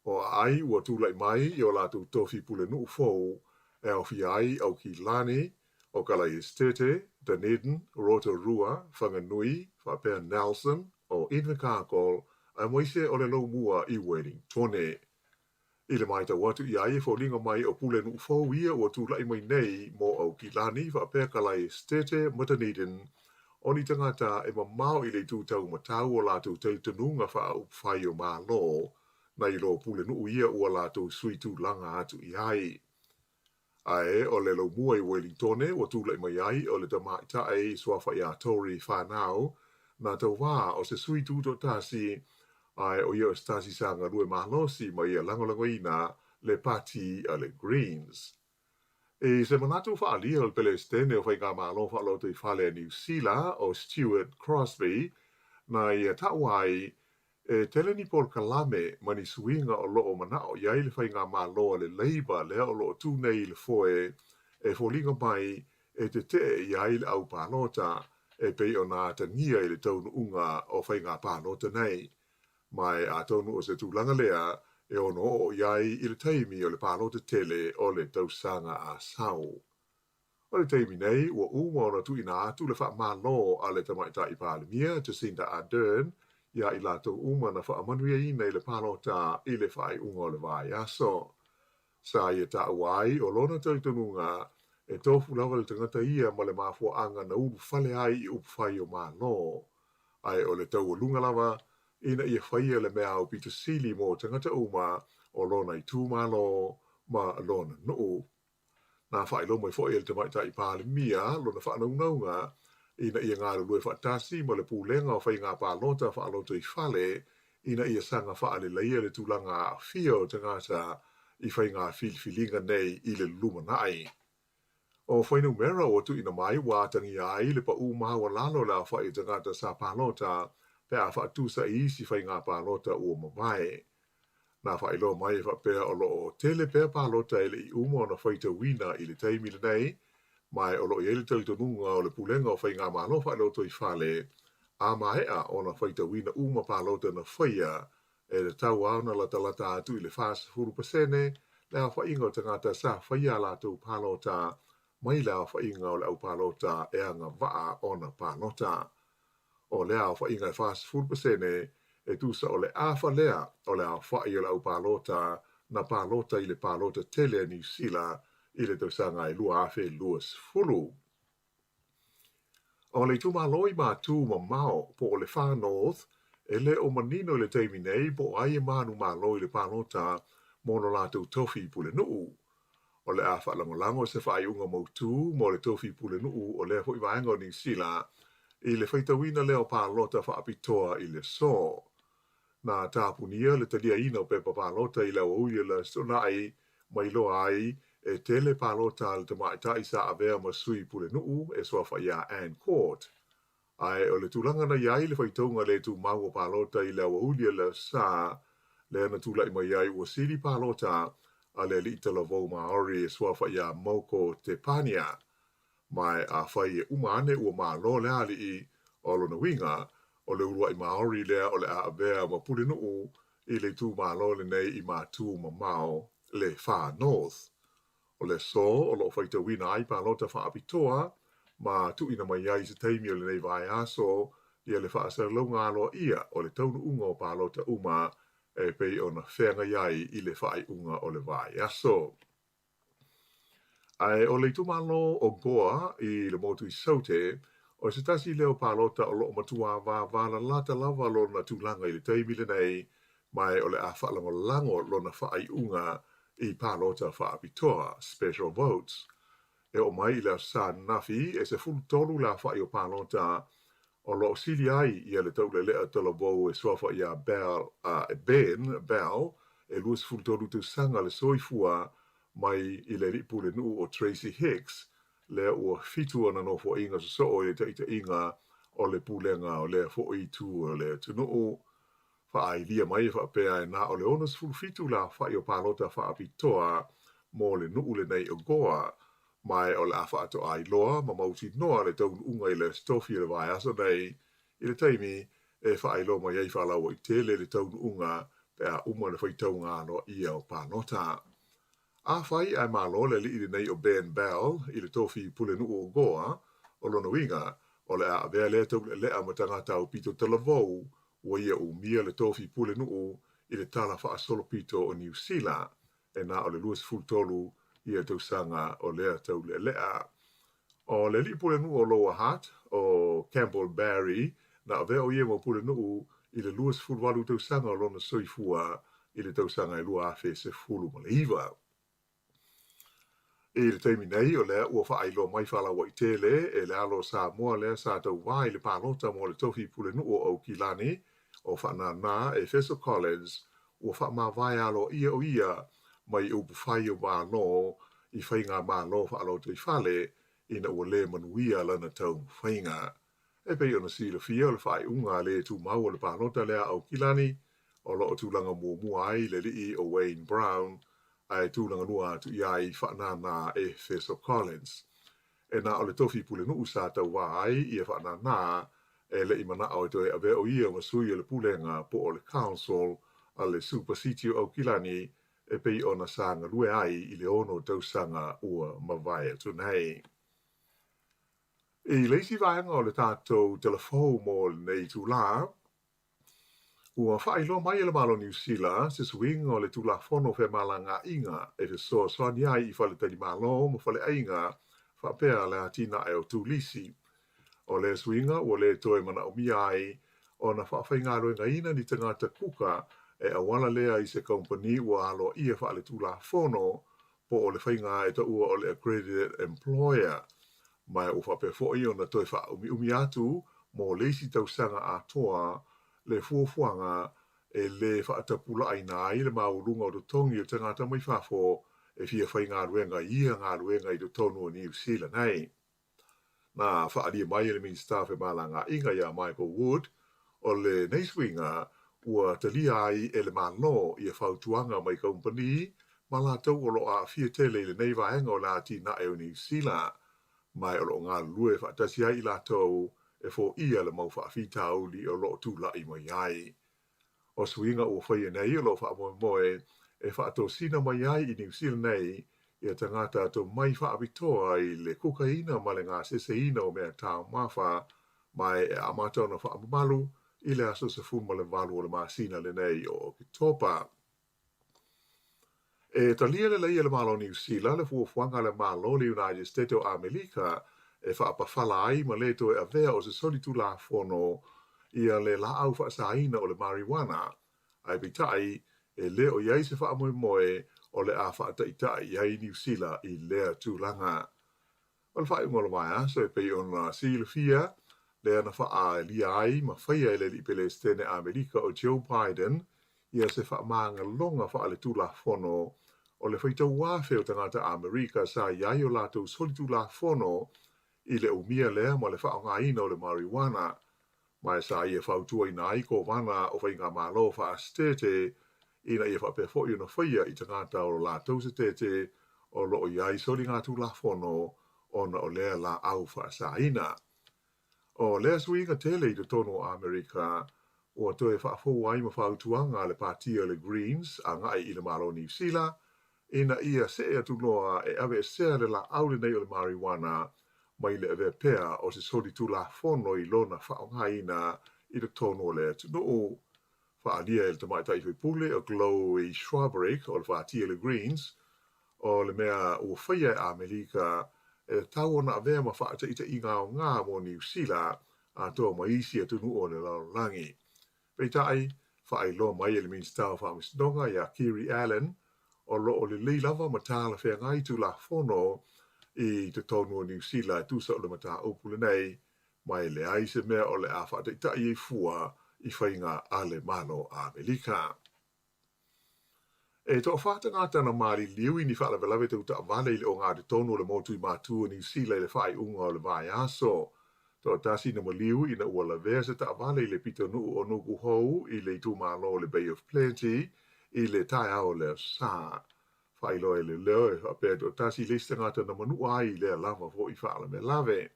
O aai ua tulai mai i o latou tofi pulenuu fou e aofia ai Aukilani, o Kalaesetete, Dunedin, Rotorua, Whanganui, faapea Nelson, o Invercargill, aemaise o le Lomua i Wellingtone. I le matau atu i ai e foliga mai o pulenuu fou ia ua tulai mai nei mo Aukilani faapea Kalaesetete ma Dunedin, o ni tagata e mamao i le itu taumatau o latou talitonuga faaupufai o Malo, nai lo pulenuu ia ua latou sui tulaga atu i ai. Ae o le laumua i Uelintone ua tulai mai ai o le tamaitai suafa iā Tory Whanau na tauvā o se sui tutoatasi ae o ia o se tasi sa galue malosi ma ia lagolagoina le pati a le Greens. I se manatu faaalia o le Pelesitene o Faigamalo Faalotoifale a Niu Sila o Stewart Crosby na ia taua ai E tele ni polokalame ma ni suiga o lo o manao i ai le faigamalo a le Labour lea o lo o tu nei i le foe e foliga mai e tetee i ai le au palota e pei ona atagia i le taunuuga o faiga palota nei. Ma e atonu o se tulaga lea e ono oo i ai i le taimi o le palota tele o le tausaga a sau. O le taimi nei, ua uma ona tuuina atu le faamalo a le Tamaitai Palemia, Jacinda Ardern, iā i latou uma na faamanuiaina i le palota i le faaiuga o le vaiaso. Sa ia taua ai o lona talitonuga e tofu lava le tagata ia ma le mafuaaga na ulufale ai i upufai o Malo, ae o le taualuga lava ina ia faia le mea aupito sili mo tagata uma o lona itumalo ma lona nuu. Na faailoa mai foi e le Tamaitai Palemia lona faanaunauga ina ia galulue faatasi ma le Pulega o Faiga Palota Faalotoifale ina ia saga faaleleia le tulaga aafia o tagata i faiga filifiliga nei i le lumanai. O fuainumera ua tuuina mai ua atagia ai le paū maualalo o le aofai o tagata sa palota pe a faatusa i isi faiga palota ua mavae. Na faailoa mai e faapea o lo o tele pea palota e le i uma ona faitauina i le taimi lenei, ma o lo o i ai le talitonuga o le Pulega o Faigamalo Faalotoifale a maea ona faitauina uma palota na faia, e tatau lava ona latalata atu i le 40% le aofaiga o tagata sa faia a latou palota mai le aofaiga o le au palota e agavaa ona palota. O lea aofaiga e 40%, e tusa o le afa lea o le aofai o le au palota na palota i le palota tele a Niu Sila i le tausaga e 2020. O le itumalo i Matu Mamao po o le Far North, e le o manino i le taimi nei po o ai e manumalo i le palota mo lo latou tofi pulenuu. O le a faalagolago se faaiuga mautū mo le tofi pulenuu o lea foi vaega o Niu Sila i le faitauina lea o palota faapitoa i le aso. Na tapunia le taliaina o pepa palota i le aoauli o le Aso Toonai ma iloa ai e tele palota a le tamaitai sa avea ma sui pulenuu e suafa iā Ann Court. Ae o le tulaga na i ai le faitauga le tumau o palota i le aoauli o le Aso Sa, lea na tulai mai ai ua sili palota a le alii talavou Maori e suafa iā Moko Tepania. Ma e afai e uma ane ua malo le alii, o lona uiga, o le uluai Maori lea o le a avea ma pulenuu i le itumalo lenei i Matu Mamao, le Far North. O le aso o lo o faitauina ai palota faapitoa ma tuuina mai ai i se taimi o lenei vaiaso ia le faasalalauga aloaia o le taunuuga o palota uma e pei ona feagai ai i le faaiuga o le vaiaso. Ae o le itumalo o Goa i le motu i Saute, o se tasi lea o palota o lo o matua vavalalata lava lona tulaga i le taimi lenei, ma o le a faalagolago lona faaiuga i palota faapitoa, special votes. E oo mai i le Aso Sa ananafi, e 13 le aofai o palota o lo o sili ai ia le taulelea talavou e suafa iā Bell, Ben Bell, e 23 tausaga le soifua mai i le alii pulenuu o Tracey Hicks, lea ua fitu ana nofoaiga sosoo i le taitaiga o le pulega o lea foi itu o le atunuu. Faaailia mai e faapea e na o le 67 le aofai o palota faapitoa mo le nuu lenei o Goa, ma e o le a faatoa iloa ma mautinoa le taunuuga i le Aso Tofi o le vaiaso nei i le taimi e faailoa mai ai faalauaitele le taunuuga pe a uma le faitauga aloaia o palota. Afai ae malo le alii lenei o Ben Bell i le tofi pulenuu o Goa, o lona uiga, o le a avea lea taulealea ma tagata aupito talavou ua ia umia le tofi pulenuu i le tala faasolopito o Niu Sila, e na o le 23 ia tausaga o lea taulealea. O le alii pulenuu o Lower Hutt, o Campbell Barry, na avea o ia ma pulenuu i le 28 tausaga o lona soifua i le tausaga e 2019. I le taimi nei, o lea ua faailoa mai faalauaitele e le alo o Samoa lea sa tauva i le palota mo le tofi pulenuu o Aukilani o Faanana Efeso Collins ua faamavae aloaia o ia mai upufai o Malo i faigamalo faalotoifale ina ua le manuia lana taumafaiga. E pei ona silafia o le faaiuga le tumau o le palota lea a Aukilani, o lo o tulaga muamua ai le alii o Wayne Brown, ae tulaga lua atu i ai Faanana Efeso Collins. E na o le tofi pulenuu sa tauva ai ia Faanana e le i manao e toe avea o ia ma sui o le pulega po o le council a le Super City o Aukilani e pei ona sa galue ai i le 6 tausaga ua mavae atu nei. I le isi vaega o le tatou tala fou mo lenei itulā, ua faailoa mai e le Malo o Niu Sila se suiga o le Tulafono o Femalagaaiga e fesoasoani ai i faletalimalo ma faleaiga faapea le atinae o turisi. O lea suiga ua le toe manaomia ai ona faafaigaluegaina ni tagata kuka e auala lea i se kamupani ua aloaia faaletulafono po o le faiga e taua o le accredited employer, ma ua faapea foi ona toe faaumiumi atu mo le isi tausaga atoa le fuafuaga e lē faatapulaaina ai le maualuga o totogi o tagata mai fafo e fia faigaluega i ia galuega i totonu o Niu Sila nei. Na faaalia mai e le Minisita o Femalagaaiga ia Michael Wood, o lenei suiga ua talia ai e le Malo ia fautuaga mai kamupani ma latou o lo o aafia tele i lenei vaega o le atinae o Niu Sila, ma o lo o galulue faatasi ai i latou e foia le mau faafitauli o lo o tulai mai ai. O suiga ua faia nei o lo o faamoemoe e faatosina mai ai i Niu Sila nei ia tagata tomai faapitoa i le kukaina ma le gaseseina o mea taumafa ma e amata ona faamamalu i le aso 18 o le masina lenei o Oketopa. E talia lelei e le Malo o Niu Sila le fuafuaga a le Malo o le United States o Amerika e faapafala ai ma le toe avea o se solitulafono ia le laau faasaina o le marijuana, ae peitai, e le o i ai se faamoemoe o le a faataitai i ai Niu Sila i lea tulaga. O le faaiuga o le vaiaso e pei ona silafia, lea na faaalia ai ma faia e le alii Pelesitene Amerika o Joe Biden ia se faamagaloga faaletulafono o le faitau afe o tagata Amerika sa i ai o latou solitulafono i le umia lea ma le faaaogaina o le marijuana Ma e sa ia fautuaina ai kovana o faigamalo faa-setete ina ia faapea foi ona faia i tagata o lo latou setete o lo o i ai soligatulafono ona o lea laau faasaina. O lea suiga tele i totonu o Amerika ua toe faafou ai ma fautuaga a le patia o le Greens agai i le Malo o Niu Sila ina ia see atu loa e aveesea le laau lenei o le marijuana mai le avea pea o se solitulafono i lona faaaogaina i totonu o le atunuu. Faaalia e le tamaitai faipule o Chloe Swarbrick o le Pati o le Greens, o le mea ua faia e Amerika e tatau ona avea ma faataitaiga aoga mo Niu Sila atoa ma isi atunuu o le lalolagi. Peitai, faailoa mai e le Minisita o Faamasinoga ia Kiri Allan, o lo o lelei lava ma talafeagai Tulafono i totonu o Niu Sila e tusa o le mataupu lenei, ma e leai se mea o le a faataitai ai fua i faiga a le Malo o Amerika. E toafa tagata na maliliu i ni faalavelave tau taavale i le ogatotonu o le motu i Matu o Niu Sila i le faaiuga o le vaiaso. Toatasi na maliu ina ua lavea se taavale i le pitonuu o Nukuhou i le itumalo o le Bay of Plenty i le taeao o le Aso Sa. Faailoa e leoleo e faapea toatasi le isi tagata na manua ai i lea lava foi faalavelave.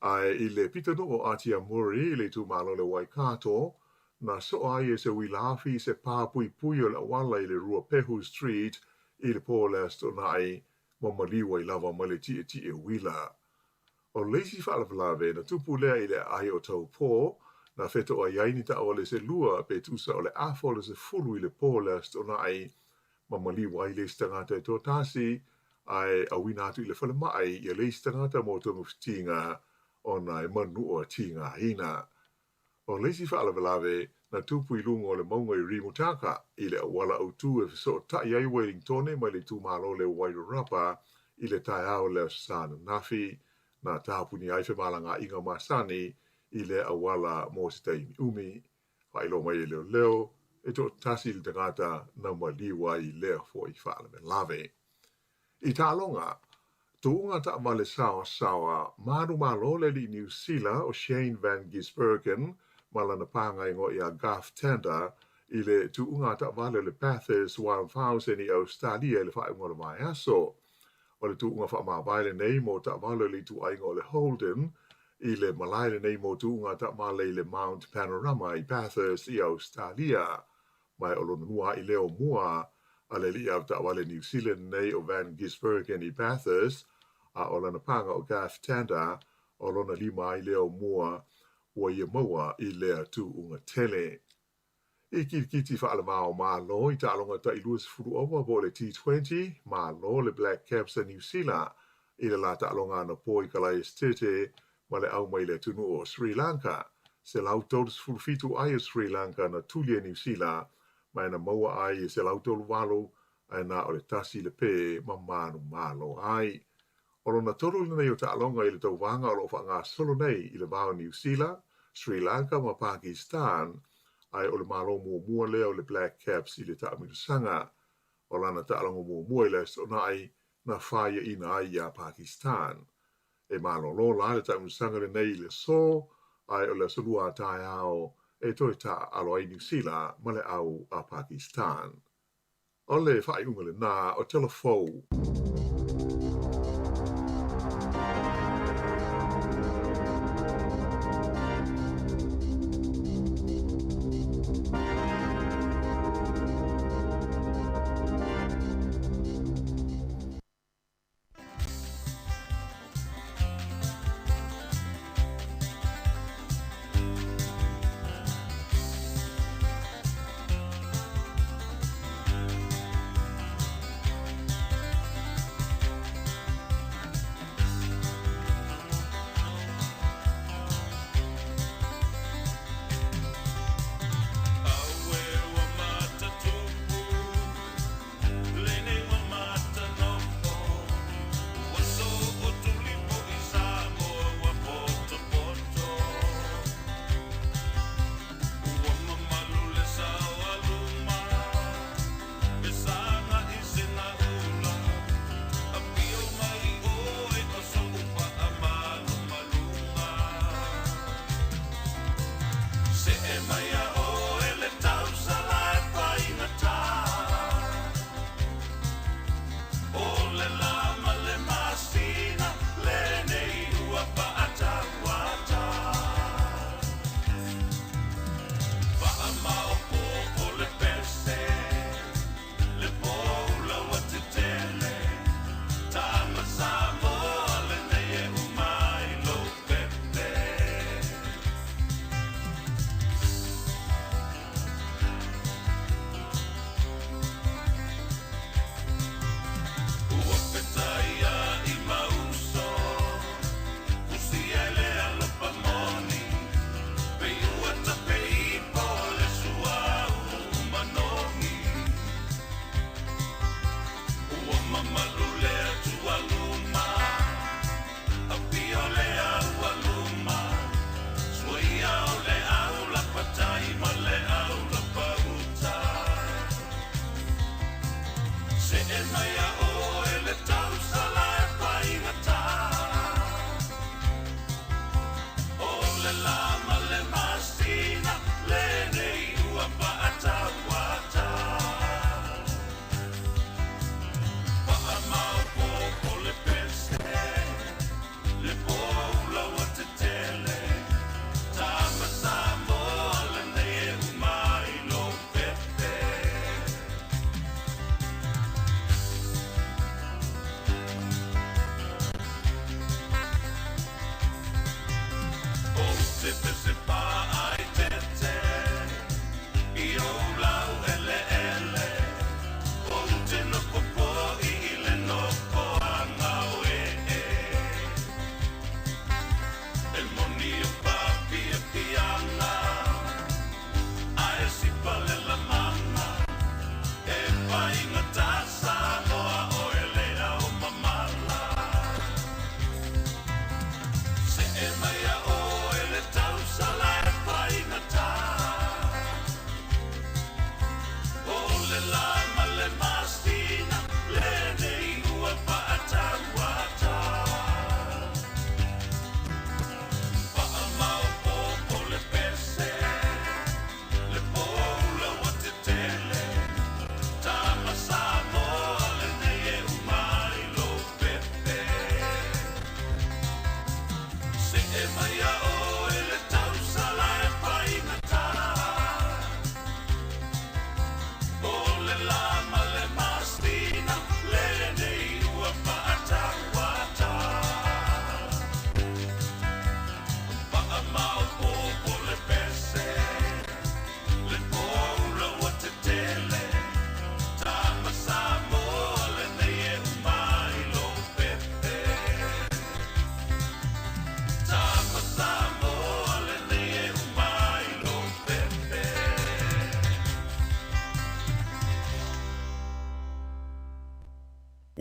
Ae i le pitonuu o Atiamuri i le itumalo o le Waikato, na soa ai e se uila afi se pā puipui o le auala i le Ruapehu Street i le po o le Aso Toonai ma maliu ai lava ma le tietie uila. O le isi faalavelave na tupu lea i le aai o Taupō, na fetoai ai ni taavale se lua pe tusa o le afa o le 10 i le po o le Aso Toonai ma maliu ai le isi tagata e toatasi, ae auina atu i le falemai ia le isi tagata mo togafitiga ona e manua tigaina. O le isi faalavelave na tupu i luga o le mauga i Rimutaka i le auala autu e fesootai ai Wellingtone mai le itumalo o le Wairarapa i le taeao o le Aso Sa ananafi, na tapunia ai femalagaaiga masani i lea auala mo se taimi umi. Faailoa mai e leoleo, e toatasi le tagata na maliu ai i lea foi faalavelave. I taaloga, tuuga taavale saoasaoa manumalo le alii Niu Sila o Shane Van Gisbergen ma lana pagaigoa ia Garth Tander i le tuuga taavale o le Bathurst 1000 i Ausetalia i le faaiuga o le vaiaso. O le tuuga faamavae lenei mo taavale o le ituaiga o le Holden i le malae lenei mo tuuga taavale i le Mount Panorama i Bathurst i Ausetalia. Ma o lona lua ai lea o mua a le alii avetaavale Niu Sila nei o Van Gisbergen i Bathurst, a o lana paga o Garth Tander o lona lima ai lea o mua ua ia maua i lea tuuga tele. I kilikiti faaleva o Malo i taaloga tai 20 ova po o le T20, malo le Black Caps a Niu Sila i le la taaloga anapo i Kalaesetete ma le au mai le atunuu o Sri Lanka. 137 ai o Sri Lanka na tuli e Niu Sila ma e na maua ai e 138 ae na o le tasi le pē ma manumalo ai. O lona tolu lenei o taaloga i le tauvaga o lo o faagasolo nei i le va o Niu Sila, Sri Lanka ma Pakistan, ae o le malo muamua lea o le Black Caps i le taamilosaga. O lana taaloga muamua i le Aso Toonai na faiaina ai iā Pakistan. E malolo la le taamilosaga lenei i le aso, ae o le Aso Lua a taeao e toe taaalo ai Niu Sila ma le au a Pakistan. O le faaiuga lenā o Tala Fou.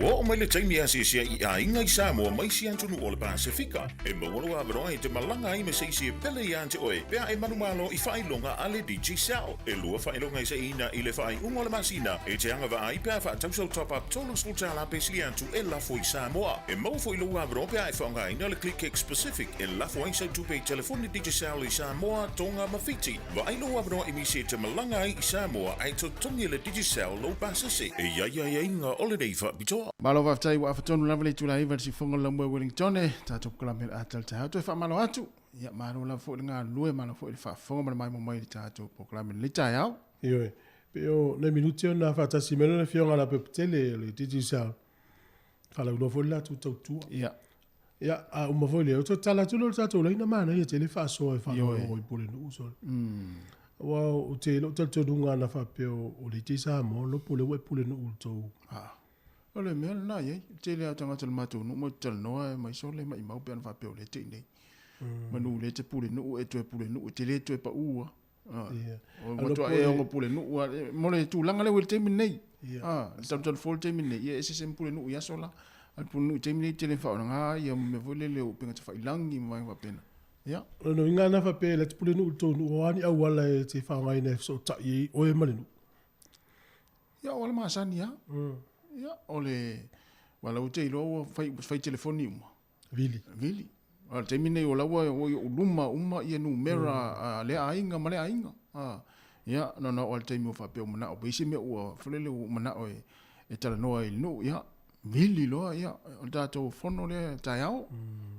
Ua oo mai le taimi e asiasi ai i aiga i Samoa ma isi atunuu o le Pasefika. E maua lou avanoa e te malaga ai me se isi e pele iā te oe pe a e manumalo i faailoga a le Digicel. E lua faailoga e seiina i le faaiuga o le masina e te agavaa ai pe a faatau sau top-up $30 pe sili atu e lafo i Samoa. E maua foi lou avanoa pe a e faaaogaina le ClickX Pacific e lafo ai sau tupe i telefoni Digicel i Samoa, Tonga ma Fiti. Vaai lou avanoa i nisi e te malaga ai i Samoa ae totogi e le Digicel lou pasese. E i ai aiaiga o lenei faapitoa. Malo faafetai ua afa tonu lava le itula 9 i le siufofoga o le Laumua i Wellington e tatou polokalame o le a talatae atu e faamalo atu. Ia malo lava foi le galulue, malo foi le faafofoga ma le maimoa mai i le tatou polokalame i lenei taeao. Ioe, pei o nai minute ona faatasi mai lea o le Afioga ia Laupepetele o le Digicel, faalauiloa foi le latou tautua. Ia. Ia, a uma foi lea, o toe tatala atu lea o le tatou laina, manaia tele faasoa e faalogologo i Pulenuu sole. Aua ou te i lou talitonuga ana faapea o le iti Samoa, lopo lea ua e Pulenuu i le tou. A, o le mea lena e i ai. O le tele lava o tagata o le matou nuu matou te talanoa e mai sole maimau pe ana faapea o lea e te i inei. Manu o lea e te Pulenuu e toe Pulenuu, e te le toe pau lava. O le matua e ono Pulenuu lava. Mo le tulaga lea ua i le taimi lenei. Le talutalu fou i le taimi lenei, ia e eseese ma Pulenuu i aso la. A o le Pulenuu i le taimi lenei e tele ina faaaoga ia mea foi lele o upega tafailagi ma vaega faapena. Ia. O lona uiga ana faapea e alu atu Pulenuu i le tou nuu, o a ni auala e te faaaogaina e fesootai ai oe ma le nuu? Ia, o auala masani lava. Ia, o le, aua o la ua te iloa ua fai, fai telefoni uma. Vili. Vili. A o le taimi lenei o la ua i ou luma uma ia numera a lea aiga ma lea aiga. A, ia, na ona oo lava i le taimi ua faapea ua manao pei se mea ua, foi lele ua manao e, e talanoa ai i le nuu, ia, vili loa, ia, o le tatou fono lea taeao,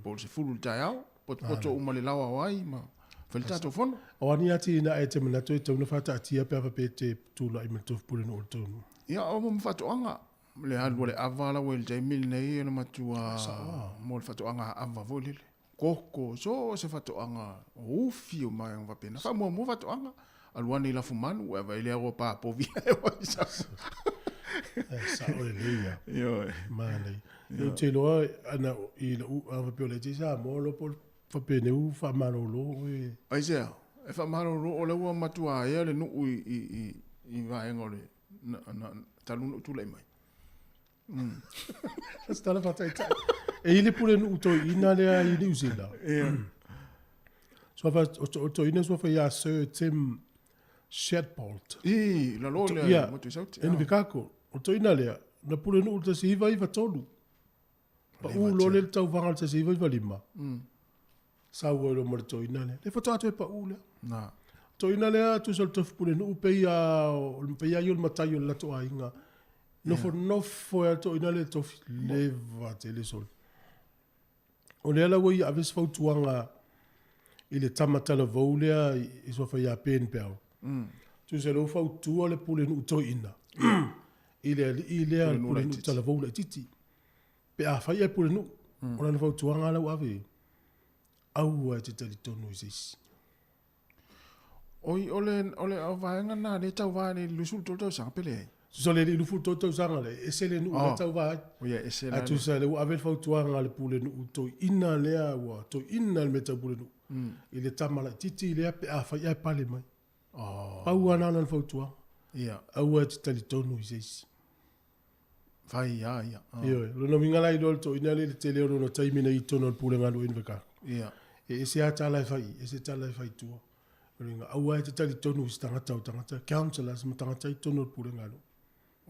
po o le 10 i le taeao, potopoto uma i le laoa o ai ma fai le tatou fono. O a ni atinae e te manatu e tatau ona faataatia pe a faapea e te tulai ma le tofu pulenuu o le tou nuu? Ia, o mo faatoaga. Le alu a le ava la ua i le taimi lenei o le matua mo le faatoaga ava foi lele. Koko, so o se faatoaga o ufi o vaega faapena. Faamuamua faatoaga, alu ane i lafumanu, ua vaai lea ua pa povi ae ua i sa. Sao lelei ia. Ioe. Manaia. Ou te iloa ana i lou a faapea o le iti Samoa loa po o le faapea ua faamalolo oe. Aisea? E faamalolo o lea ua matua ea le nuu i vaega o le na, na, talu ona ou tulai mai. Se tala faataitai. E i le pulenuu toeaina lea i Niu Sila. Ia. Suafa, o toeaina suafa ia Sir Tim Shadbolt. I, lalo lea, Ia, motu i Sauti. Invercargill. O toeaina lea, na pulenuu i le 1993. Pau loa lea i le tauvaga i le 1995. Sau ai loa ma le toeaina lea. Lea faatoa toe pau lea. Na. Toeaina lea tusa o le tofu pulenuu pei a pei a ia o le matai o le latou aiga. Nofo nofo ai le toeaina lea i le tofi leva tele sole. O lea la ua ia ave se fautuaga i le tama talavou lea i suafa ia Ben Bell. Tusa lea ua fautua le pulenuu toeaina i le alii lea le pulenuu talavou laitiiti. Pe afai e pulenuu, o lana fautuaga la ua ave i ai, aua e te talitonu i se isi. Oi, o le, o le vaega lena lea e tauva ai i le 23 tausaga pe leai? Tusa o le 23 tausaga lea, e ese le nuu lea e tauva ai. Oh, ia, ese la. Ae tusa lea ua ave le fautuaga a le pulenuu toeaina lea ua toeaina le mea tau pulenuu i le tama laitiiti lea pe afai ae pale mai. Oh. Pau lava lena o lana fautuaga. Ia. Aua e te talitonu i se isi. Fai a ia. Oh. Ioe, lona uiga la iloa le toeaina lea i le tele o lona taimi na i totonu o le Pulega a Invercargill. Ia. E ese lava tala e fai i, ese tala e fai i tua. O lona uiga, aua e te talitonu i se tagata o tagata, councillors ma tagata i totonu o le Pulega a nuu.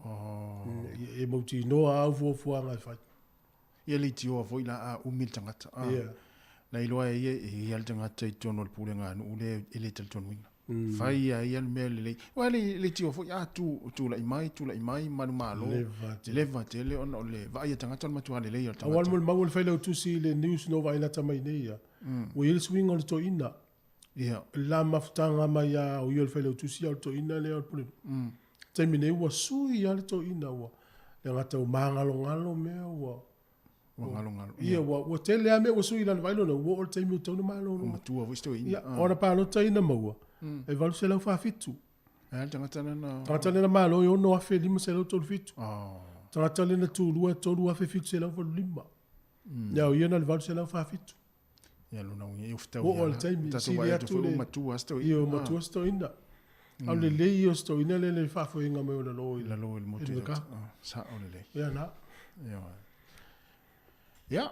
Oh. E mautinoa au fuafuaga e fai. Ia leitioa foi la a umi le tagata. Ah. Ia. Na iloa e ia, e ia le tagata i totonu o le Pulega a nuu lea e le talitonuina. Fai ia ia le mea lelei. Aua le leitioa foi a tu, tulai mai, tulai mai, manumalo. Leva tele. Leva tele ona o le vaai a tagata o le matua lelei o le Aua tagata. le molimau o le failautusi i le news na ou vaai lata mai nei ia. Ua i ai le suiga o le toeaina. Ia. Le mafutaga mai a o ia o le failautusi a o le toeaina lea o le pulenuu. Taimi nei ua sui lava le toeaina ua le gata ua magalogalo mea ua Ua galogalo. Ia, ua tele lava mea ua sui i lana vaai lona, ua oo i le taimi ua tatau ona malolo. Ua matua foi si toeaina. Ia, o ana palota ia na maua, e 847. E a le tagata lea na... Tagata lea na malo e 6,537. Oh. Tagata lea na tulua e 3,785. Ia, o ia na o le 847. Ia, lona uiga, ia ua fetau Ua oo i le taimi, Tatou sili vaai atu atu foi le... ua matua si toeaina. Ia, ua matua si toeaina. A o lelei ia o si toeaina lea i le faafoega mai o lalo i Lalo i le motu i le Sao lelei. Ia, na. Ioe. Ia.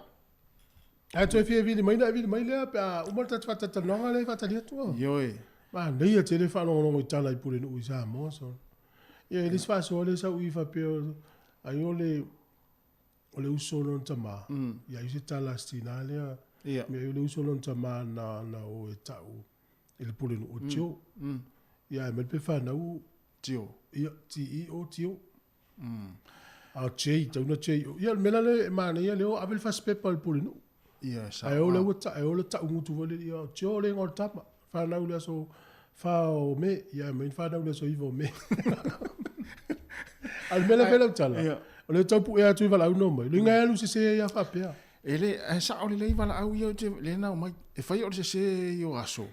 Ae toe fia vili mai na e vili mai lea pe a uma le tatou faatalatalanoaga lea e faatali atu. Ioe. Manaia tele faalogologo i tala i Pulenuu i Samoa so. Ia e le isi faasoa lea sau i faapea ai o le o le uso o lona tama. Ia ai se tala a si tina lea. Ia. Mea ai o le uso o lona tama na na o e tau i le Pulenuu o Tio. Ia ae mai le pefanau Tio. Ia T E O Tio. A o J, tau na J O. Ia o le mea la lea e manaia lea o ave le fasipepa i le Pulenuu. Ia e sao. Ae o lea ua ta, ae o le taugutu foi lea, ia o Tio le igoa o le tama. Fanau i le aso 4 o Me, ia ae mai na fanau i le aso 9 o Me. A o le mea lea e fai lau tala, o lea e tau puea atu i valaau na omai, luiga e alu sese ai lava faapea. E le, ae sao lelei valaau ia lea na omai. E fai o le sese i o aso.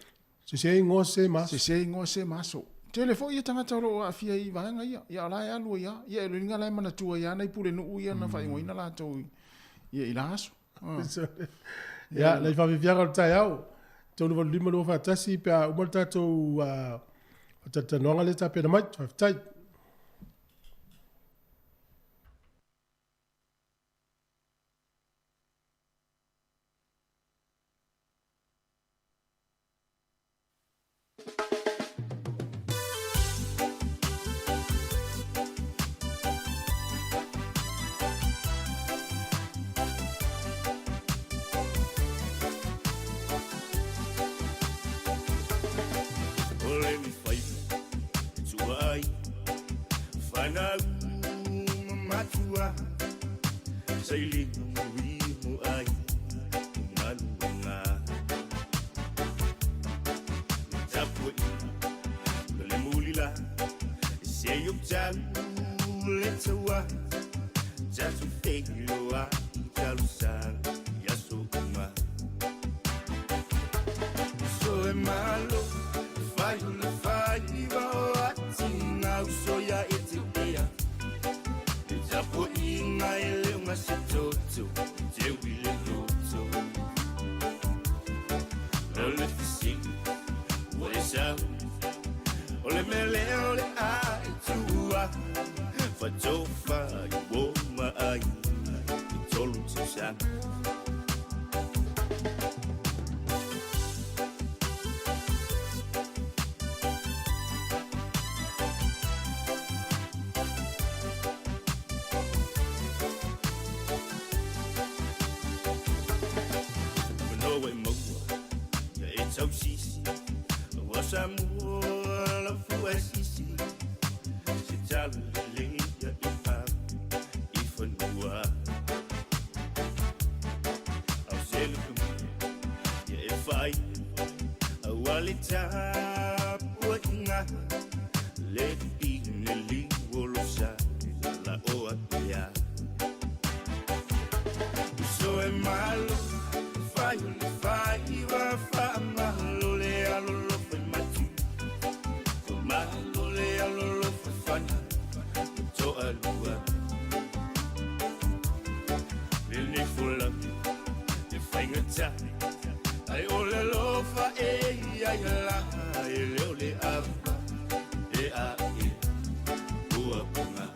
Sese igoa, sese ma aso. Sese igoa, sese ma aso. Tele foi ia tagata o lo o aafia i vaega ia. Ia o la e alu ai lava. Ia e luiga la e manatua ai lava nai pulenuu ia na faaigoaina latou ia i la aso. Ia, nai faafiafiaga o le taeao. 385 241 pe a uma le tatou faatalatalanoaga lea e tapena mai. Faafetai. O le mifaiva e tua ai fanau ma matua sailiga mui mo ai i galuega le tapuaiga ma le mulila se i ou tau le taua tatou feiloai talosaga i aso uma. Uso e malo fai o le faiva o atiga uso ia e te ea le tapuaiga e le o gase toto teu i le loto. O le fesili ua e sau o le mea lea o le a e tuua fatofa i uo ma aiga i tolu tausaga. Manoa e maua ia e tausisi ua Samoa lau fua e sisi se tala lelei ia e ave i fanua au se lukumea ia e fai aua le tapuaiga le pine liu o lo sa la o apea. Uso e malo fai o le faiva faamalo le alolofa i matu faamalo le alolofa i fana ma toalua lenei folauga e faigata ai o le alofa e iai la e le o le ava e a e ua poga.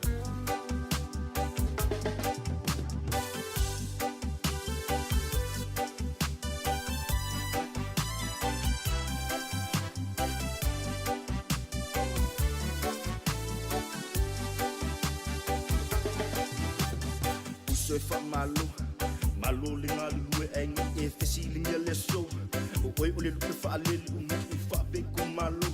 Uso e faamalo malo le galulue aiga e fesiligia le aso o oe o le lupe faalele o nuu faapeko malo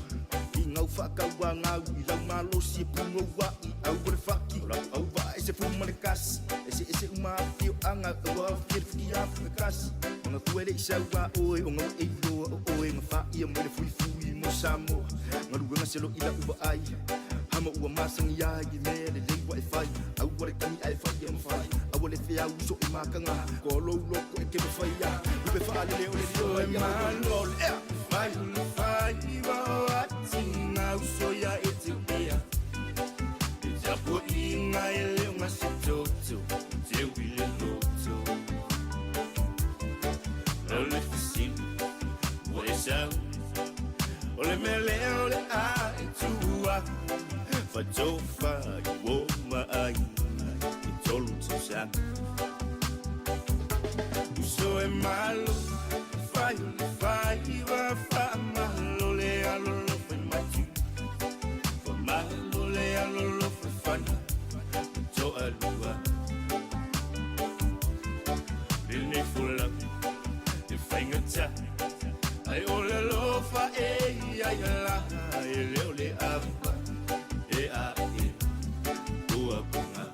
i gau faakauagau i lau malosi e pugoua'i au o le faki o lau auvaa e se fu ma le kasi eseese uma afioaga ua aofia le fukiafu kasi maga e le'i sauā oe o gaua e iloa o oe gafaʻia mai le fuifui mo Samoa galuega se lo'i la'u vaai hama ua masagi ai i mea lelei ua e fai aua le tagi ae fai e mafai aua le feau uso e makaga koa lou loko e ke mafaia lupe faalele o le lio ai malo le ea fai o le faiva o atiga uso ia e te ea le tapuaiga e le o gase toto teu i le loto. O le fesili ua e sau o le mea lea o le a e tuua fatofa i uo ma aiga i tolu tausaga. alolofa i matu Faamalo le alolofa i fana ma toalua Lenei folau e faigata Ae o le alofa e i ai la E le o le ava e a'e ua pogā.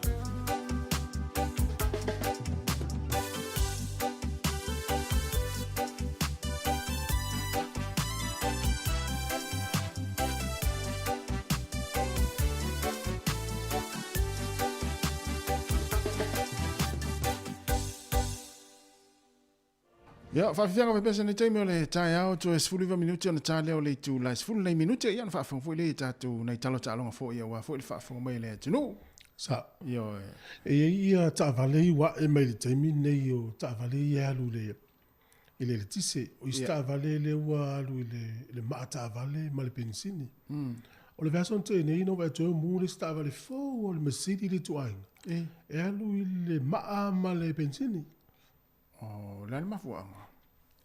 Ia, faafiafiaga faapea se nei taimi o le taeao, toe 19 minute ona ta lea o le itula e 14 minute, ia ona faafofoga foi lea i tatou nai tala o taaloga foi aua foi le faafofoga mai a le atunuu. Sa. Ioe. E i ai ia taavale ia ua ae mai i le taimi lenei o taavale ia e alu i le i le eletise. O isi taavale lea ua alu i le i le maa taavale ma le penisini. O le vaiaso na tea nei na ou vaai atu ai o mu le isi taavale fou o le Mercedes le ituaiga. E alu i le maa ma le penisini. O le a le mafuaaga?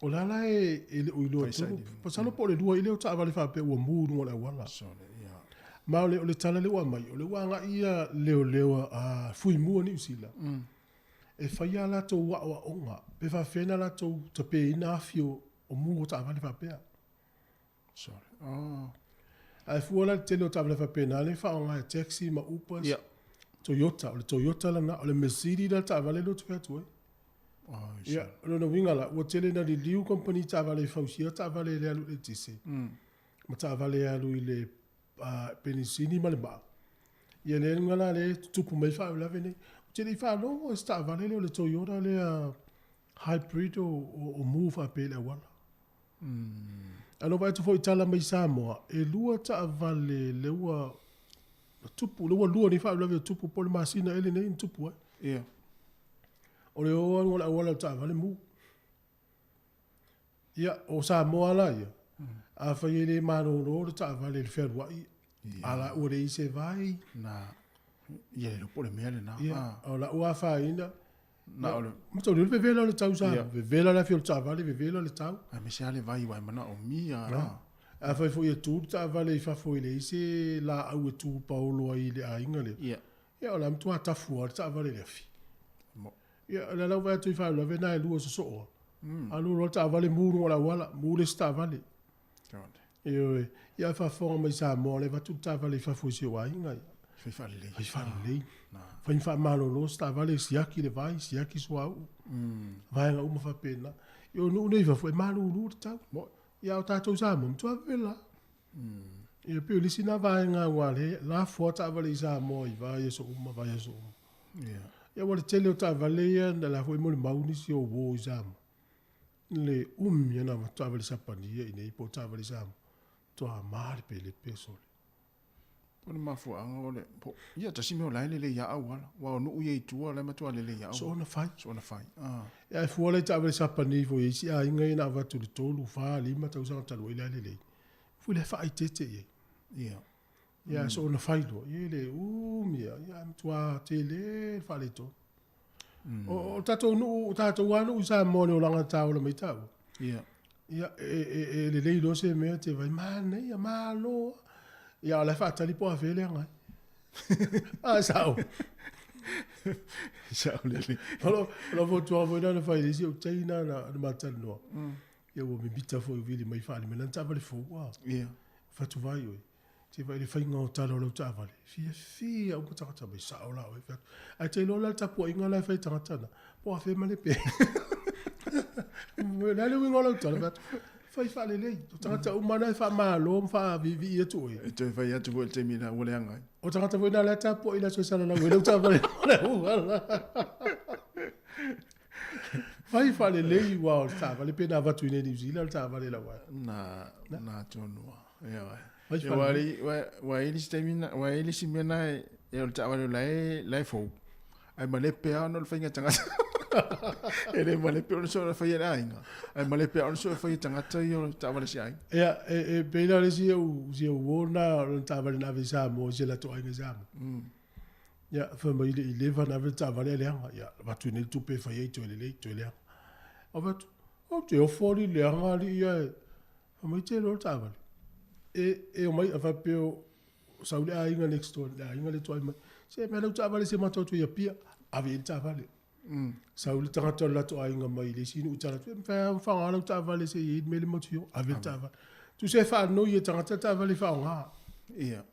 O la la e, e le o iloa tonu. Masalo po o le lua ai lea o taavale faapea ua mu i luga o le auala. Sole, ia. Ma o le, o le tala lea ua aumai, o lea ua agai ia leoleo a Fuimu a Niu Sila, e fai a latou aoaoga pe faapefea ona latou tapeina afi o, o mu o taavale faapea. Sole, oh. Ae fua la i le tele o taavale faapena lea e faaaoga e taxi ma Ubers, yeah. Toyota, o le Toyota lena, o le Mercedes la le taavale lea ou te fai atu ai. Oh, Ia, o lona uiga la, ua tele ina liliu kamupani taavale e fausia taavale e le alu i le eletise, ma taavale e alu i le penisini ma le maa. Ia le luga la lea e tutupu mai faalavelave nei. Ou te le i faalogo i se taavale lea o le Toyota lea hybrid o, o, o mu faapea i le auala. Ae na ou vaai atu foi i tala mai Samoa, e lua taavale lea ua tupu, lea ua lua nei faalavelave ua tupu po o le masina ea lenei na tupu ai. Ia. O le o alu o le auala o le taavale mu. Ia, o Samoa la ia, afai e le malolo le taavale i le fealuai, a la ua leai se vai. Na, ia le iloa po o le mea lena. Ia, o lau afaina, Na o le... Mataulia le vevela o le tau Samoa, vevela le afi o le taavale, vevela le tau. Aemaise lava le vai ua e manaomia. Na. Afai foi e tu le taavale i fafo e leai se laau e tu paolo ai i le aiga lea, Ia. ia o le a matua tafu lava le taavale i le afi. Mo. Ia, o le ala ua vaai atu i faalavelave na e lua sosoo lava. Alu loa le taavale mu i luga o le auala, mu le isi taavale. Ioe. Ia ae faafofoga mai Samoa, o lea e avatu le taavale i fafo i si ou aiga. Ia. Fai faalelei. Fai faalelei. Fai ma faamalolo se taavale, siaki le vai, siaki suauu. Vaega uma faapena. Ia o nuu nei i fafo, e malulu le tau. Ia a o tatou i Samoa, matua vevela lava. Ia pei o le isi lena vaega aua lea e lafo lava taavale i Samoa i vaiaso uma, vaiaso uma. Ia aua o le tele o taavale ia na la foi molimau nisi o uo i Samoa, le umi ona avatu taavale Sapani ia i inei po o taavale Samoa, matua malepelepe sole. Po o le mafuaaga o le, po, ia tasi mea o la e lelei lava auala, aua o nuu ia i tua o la e matua lelei lava auala. Soona fai. Soona fai, ah. Ia ae fua la i taavale Sapani foi e i ai isi aiga ia na avatu i le tolu, fa, lima tausaga talu ai la e lelei. Foi la e faaeteete i ai. Ia. Ia soona fai loa, ia e le umi lava, ia ae matua tele le faaletonu. O, o tatou nuu, o tatou lava nuu i Samoa i le olaga ta ola mai taua. Ia. Ia, e, e, e lelei loa se mea te vai, manaia, malo lava. Ia, a o la e faatali po o afea e leaga ai. A, sao. Sao lelei. O lau, o lau fautuaga foi lena na fai i le isi ou teina na, na ma talanoa. Ia ua mimita foi vili mai faalima, lana taavale fou, a. Ia. Fatu vai oe. Te vaai i le faiga o tala o lau taavale, fiafia uma tagata mai, sao la oe, fai atu. Ae te iloa la le tapuaiga la e fai e tagata na, po o afea malepe ai. O le a le uiga o lau tala, fai atu, fai faalelei. O tagata uma na e faamalo ma faaviivii atu oe. E toe fai atu foi i le taimi na ua leaga ai. O tagata foi na la e tapuai i le aso e salalau ai lau taavale o le auala. Fai faalelei aua o le taavale pe na avatu i inei i Niu Sila le taavale lau ai. Na, na tonu lava. Ioe. Fai Ia, ua le, ua, ua i ai le isi taimi na, ua i ai le isi mea na e, e o le taavale o la e, la e fou. Ae malepe lava ona o le faiga tagata. E le malepe ona soona faia e le aiga. Ae malepe lava ona soona faia e tagata ia o le taavale a si aiga. Ia, e, e pei la o le isi au, si au uo lena, o lana taavale na ave i Samoa, i si a latou aiga i Samoa. Ia, fai mai le i leva ona ave le taavale ae leaga. Ia, avatu i inei le tupe e fai ai toe lelei, toe leaga. Avatu, ou te ofo alii leaga alii ia e, fai mai te iloa le taavale. E e omai a faapea o sau le aiga next door, le aiga lea tuai mai. Se mea lau taavale se matou atu i Apia, ave i ai le taavale. Sau le tagata o le latou aiga mai le isi nuu i tala atu, e mafai lava ona faaaoga lau taavale se i i ai le mea lea matou te fia o, ave le taavale. Tusa e faanoi e tagata le taavale e faaaoga. Ia.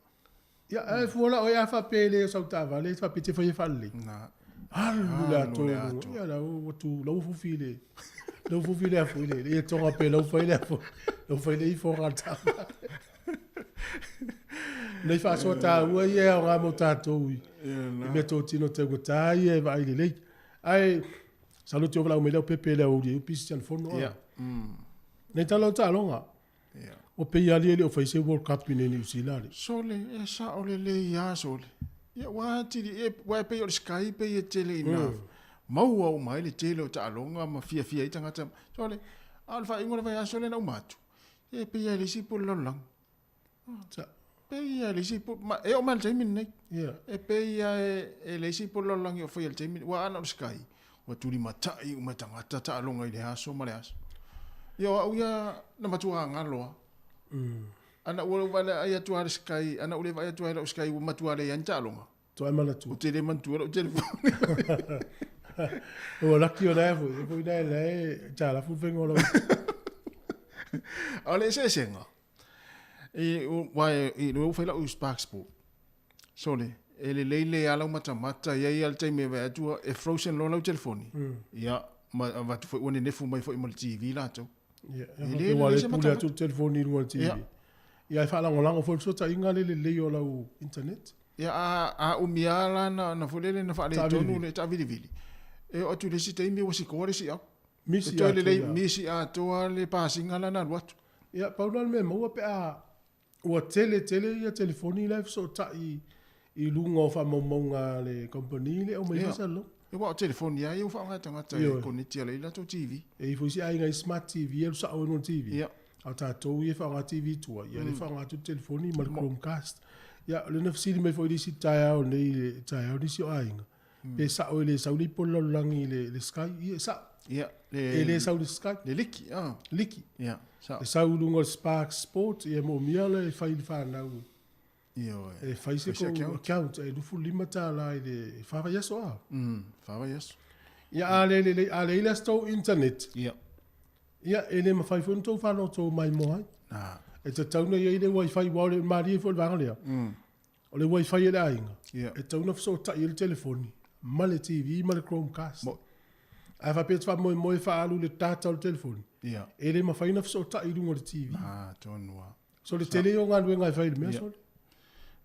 Ia, ae fua la oe a faapea e le o sau taavale, faapea e te faia faalelei. Na. Alu le atoa i luga. Ia, la ua tu, la ua fufi le, la ua fufi le afu i le, ia toga pe la ua fai le afu, la ua fai le ifoga a le taavale. Nei faasoa taua ia e aoga mo tatou i, i meatotino taugata ia e vaai lelei. Ae, masalo te valaau mai lau pepe le aoauli ai o pisi tana fono. Ia. Nei tala o taaloga. Ia. O pei ali e le o fai se World Cup i nei Niu Sila le. Sole, e sao lelei lava sole. Ia ua atili, e, ua e pei o le Sky pei e tele ina mm. maua uma ai le tele o taaloga ma fiafia ai tagata. Sole, a o le faaiuga o le vaiaso lea na uma atu, e pei lava e le isi pule lalolagi. Sa. Pei lava e le isi pule, ma, e oo mai le taimi lenei. Yeah. E pei lava e, e le isi pule lalolagi o faia i le taimi, ua ana o le Sky, ua tulimatai uma e tagata taaloga i le aso ma le aso. Ia o au ia na matua galo lava. Ana ua ou vaai atu lava i le Sky, ana ou le vaai atu lava i lau Sky ua matua leai lava ni taaloga. Toa e manatua. Ou te le manatua lau telefoni. Ua laki o lea foi, e foi lea lea e talafu le faiga o lau. A o le eseesega, i, ua i ua fai lau Spark Sport. Sole, e lelei le ala matamata, ia ia le taimi e vaai atu e frozen loa lau telefoni. Ia, ma avatu foi ua nenefu mai foi ma le TV latou. Ia, E le ua lelei le se pule matamata. atu le telefoni i luga o le TV. Ia. Ia, e faalagolago foi le fesootaiga le lelei o lau internet. Ia, a, a umi lava la na, na foi lele na faaletonu Taavilivili. le taavilivili. E oo atu i le isi taimi ua sikoa le isi au. Misi E toe atoa lelei, ia. misi atoa le pasiga la na alu atu. Ia, pau lena o le mea e maua pe a ua tele tele ia telefoni la e fesootai i luga o faamaumauga a le kamupani le aumai Ia. foi salalauma. Ia, aua o telefoni lava ia ua faaaoga e tagata e Ioe. koneti ala i latou TV. E i ai foi isi aiga i smart TV e alu sao ai i luga o le TV. Ia. A o tatou ia e faaaoga TV tua, ia lea e faaaoga atu le telefoni ma le Chromecast. Ia, o lea na fesili mai foi i le isi taeao nei, le taeao nisi o aiga, pe sao e le sau le ipu o le lalolagi i le, le Sky. Ia, e sao. Ia, le, E le sau i le Sky. Le liki, ah. Liki. Ia, sao. E sau i luga o le Spark Sport, ia e moomia le fai i le fanau. Ioe. E fai se Fai se kou account. account, e $25 i le fa vaiaso a. Fa vaiaso. Ia, a le lelei, a leai le aso tou internet. Ia. Ia, e le mafai foi ona tou faalogologo maimoa ai. Na. E tatau ona i ai le wifi, aua o le malie foi o le vaega lea. O le wifi e le aiga. Ia. E tatau ona fesootai ai le telefoni ma le TV ma le Chromecast. Mo. Ae faapea e te faamoemoe e faaalu le data o le telefoni. Ia. E le mafai ona fesootai i luga o le TV. Ah, tonu lava. So le tele ia o galuega e fai i le mea Ia. sole.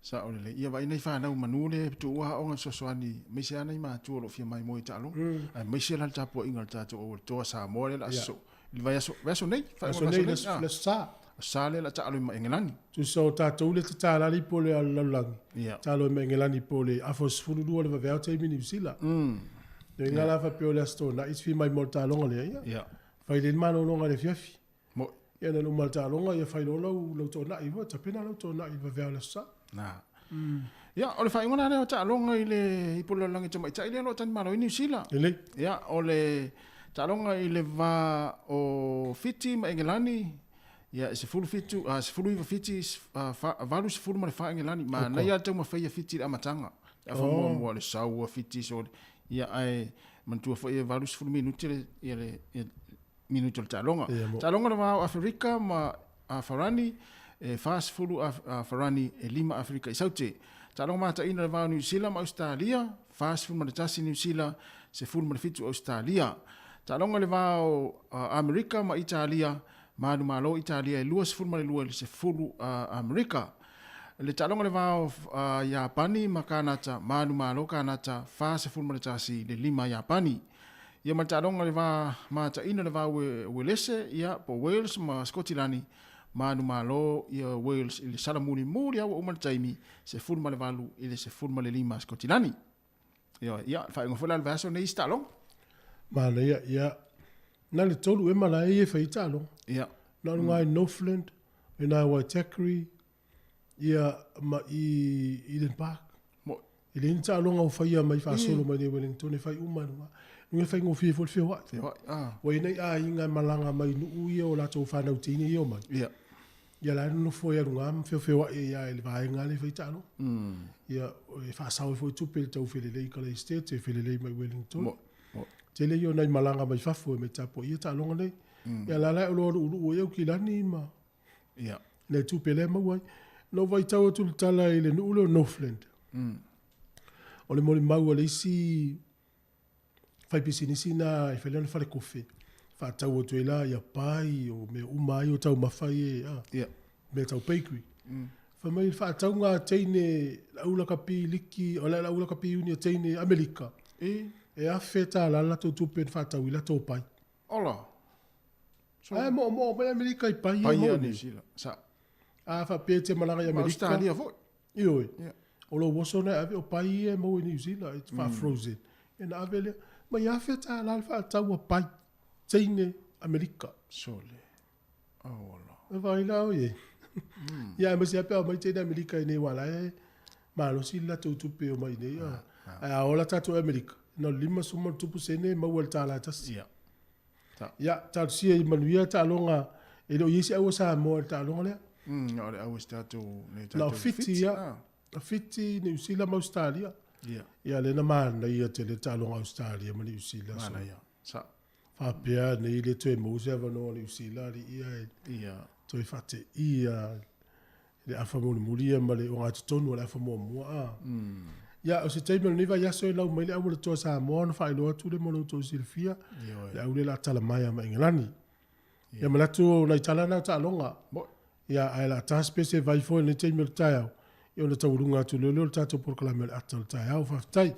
Sao lelei. Ia vaai nai fanau manu lea e tuua aoga fesoasoani, aemaise lava nai matua o lo o fia maimoa i taaloga. Aemaise la le tapuaiga a le tatou aualetoa Samoa lea o le a sosoo i le vaiaso, vaiaso nei, Vaiaso faaiuga nei, vaiaso nei. le aso Sa. Aso Sa lea o le a taalo ai ma Engelani. Tusa o tatou le tatala le ipu o le lalolagi. Ia. Taalo ai ma Engelani po o le afa o 12 o le vaveao taimi Niu Sila. Le uiga la faapea o le Aso Toonai e fia maimoa i le taaloga lea. Ia. Ia. Fai lelei le malologa i le afiafi. Mo. Ia na uma le taaloga, ia fai loa lau, lau toonai foi, tapena lau toonai i le vaveao o le Aso Sa. Na. Ia, o le faaiuga la lea o taaloga i le ipu o le lalolagi tamaitai lea o lo o talimalo ai Niu Sila. Lelei. Ia, o le taaloga i le va o Fiti ma Engelani, ia e 17, a, 19 Fiti, a, fa, 84 Engelani. Manaia le taumafai a Fiti i le amataga. Le afa muamua le sau a Fiti so, ia ae manatua foi e 80 minuti le, ia le, ia, minuti o le taaloga. Ia, mo. Taaloga le va o Aferika ma a Farani, e 40 a Farani e 5 Aferika i Saute. Taaloga mataina le va o Niu Sila ma Australia, 41 Niu Sila, 17 Australia. Taaloga le va o Amerika ma Italia, manumalo Italia e 22 i le 10 Amerika. Le taaloga le va o Iapani ma Kanata, manumalo Kanata, 41 i le 5 Iapani. Ia ma le taaloga le va mataina le va o Uelese, ia po Wales ma Scotilani, manumalo ia Wales i le sala mulimuli lava ua uma le taimi, 18 i le 15 Scotilani. Ia, ia, le faaiuga foi la o le vaiaso nei isi taaloga. Manaia, ia, na le tolu e malae ia e fai taaloga. Ia. Na o luga i Northland, i nā Waitakere, ia ma i Eden Park. Mo. E leai ni taaloga o faia mai faasolo mai nei Wellington e fai uma i luga. Luga e faigofie foi le feoai. Feoai, ah. Ua i ai nai aiga e malaga mai nuu ia o latou fanau teine ia o mai. Ia. Ia la e nonofo ai aluga ma feofeoai ai lava i le vaega lea e fai taaloga. Ia, e faasao ai foi tupe i le tau felelei i Kalaesetete, felelei mai Wellington. Tele ia o nai malaga mai fafo e omai tapuaia taaloga nei. Ia la la e oloa luuluu ai Aukilani ma nai tupe lea e maua ai. Na ou vaitau atu i le tala i le nuu lea o Northland. O le molimau a le isi faipisinisi na e fai lana falekofe, faatau atu ai la ia pai o mea uma ai o taumafa ia, a, mea tau bakery. Fai mai le faatauga a teine le au lakapi liki, o le au lakapi iuni a teine Amerika, e $1,000 le latou tupe na faatau ai latou pai. Ola! Ae moomoo mai Amerika i pai ia Pai ia Niu Sila. Sa. A faapea e te malaga i Amerika. Ma Australia foi. Ioe. O lou oso na e ave o pai ia e maua i Niu Sila, e faa-frozen. Ia na ave lea. Mai $1,000 le faatau a pai, teine Amerika. Sole. Ola. E vaai la oe i ai. Ia aemaise lava pe a omai teine Amerika i inei aua o la e malosi le latou tupe e omai i inei. Ae a ola tatou i Amerika, na o le 50 ma sene e maua i le $1. Ia. Ia, talosia ia manuia taaloga, e le o i ai se au a Samoa i le taaloga lea. Na o le au a si tatou, nai tatou. Na o Fiti, ia. O Fiti, Niu Sila ma Ausetalia. Ia. Ia, lea na manaia tele le taaloga a Ausetalia ma Niu Sila. Manaia, sa. Faapea nei le toe maua se avanoa o Niu Sila, alii ia e. Ia. Toe faateia le afa mulimuli ia ma le ogatotonu o le afa muamua a. Ia, o se taimi o lenei vaiaso e lau mai le aualatoa Samoa ona faailoa atu lea mo lo outou silafia, le au lea o le a tala mai lava ma Engelani. Ia manatu o nai tala na o taaloga. Ia, ae o le a ta se pese vai foi i lenei taimi o le taeao, ia ona taualuga atu loa lea o le tatou polokalame o le ata o le taeao. Faafetai.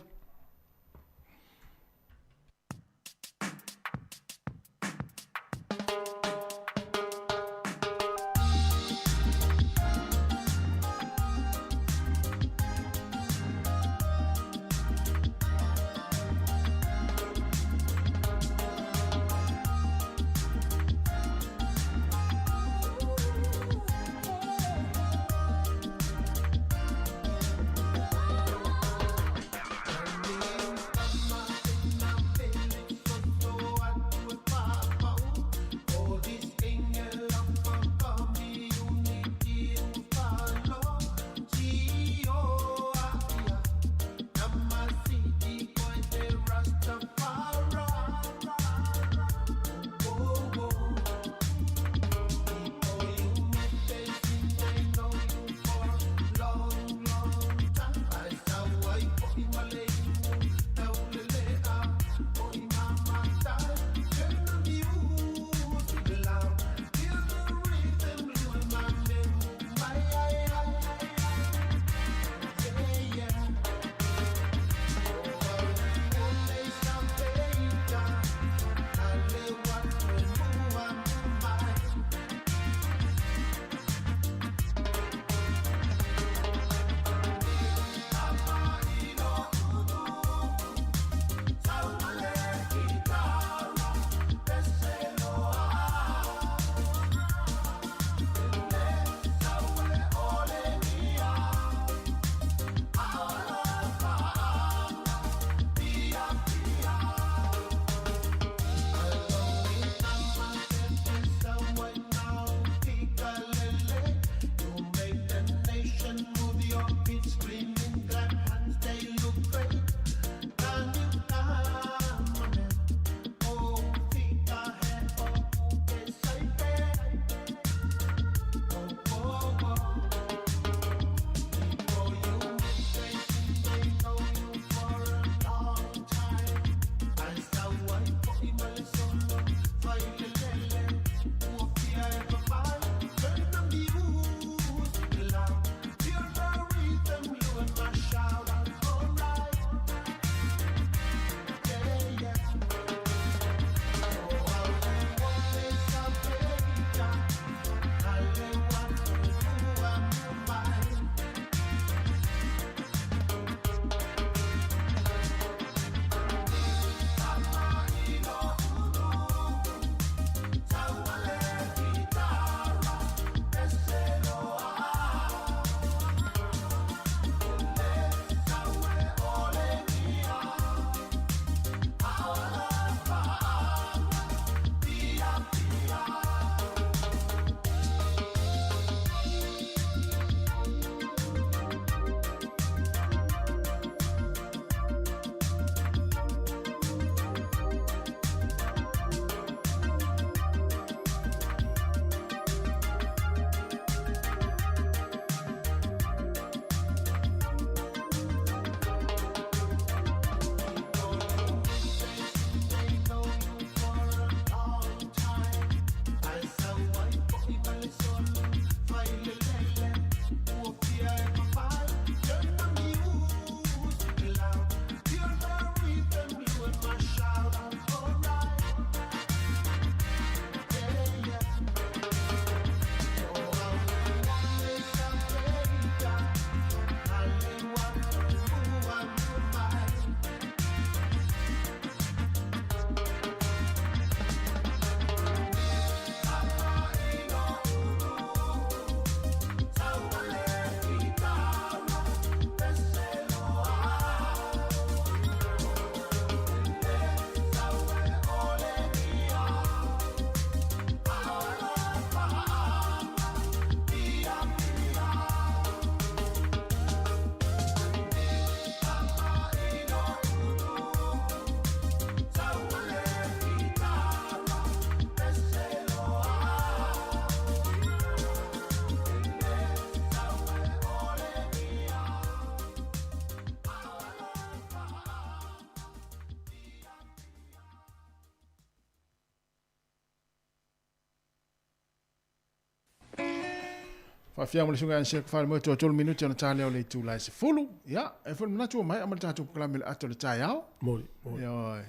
Faafiaga ma le susuga ia Sek Falemoe toatolu minute ona ta lea o le itula e 10. Ia, e foi le manatu ua maea ma le tatou polokalame i le ata o le taeao. Moni, moni. Ioe.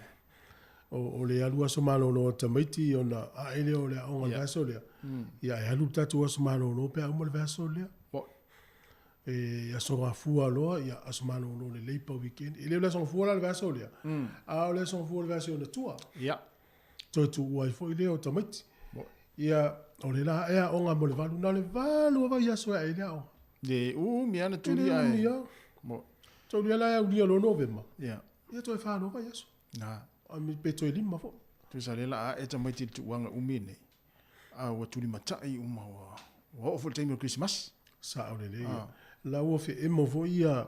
O, o le alu aso malolo o tamaiti ona ae lea o le aoga i le vaiaso lea. Ia, e alu le tatou aso malolo pe a uma le vaiaso lea. E aso gafua loa, ia, aso malolo le Labour weekend. E le o le aso gafua la le vaiaso lea, a o le aso gafua o le vaiaso i ona tua. Toe tuua ai foi lea o tamaiti. Ia, o le la e aoga mo le valu, na o le valu lava i aso e ae ai le aoga. Le umi lava na tuli ae. E le umi lava. Tolu ia la e aulia loa Novema. Ia. Ia toe fa loa vaiaso. Na. Pe toe lima foi. Tusa lea la ae tamaiti i le tuuaga umi lenei, a ua tulimatai uma ua oo foi i le taimi o le Kerisimasi. Sao lelei ia. La ua feemo foi ia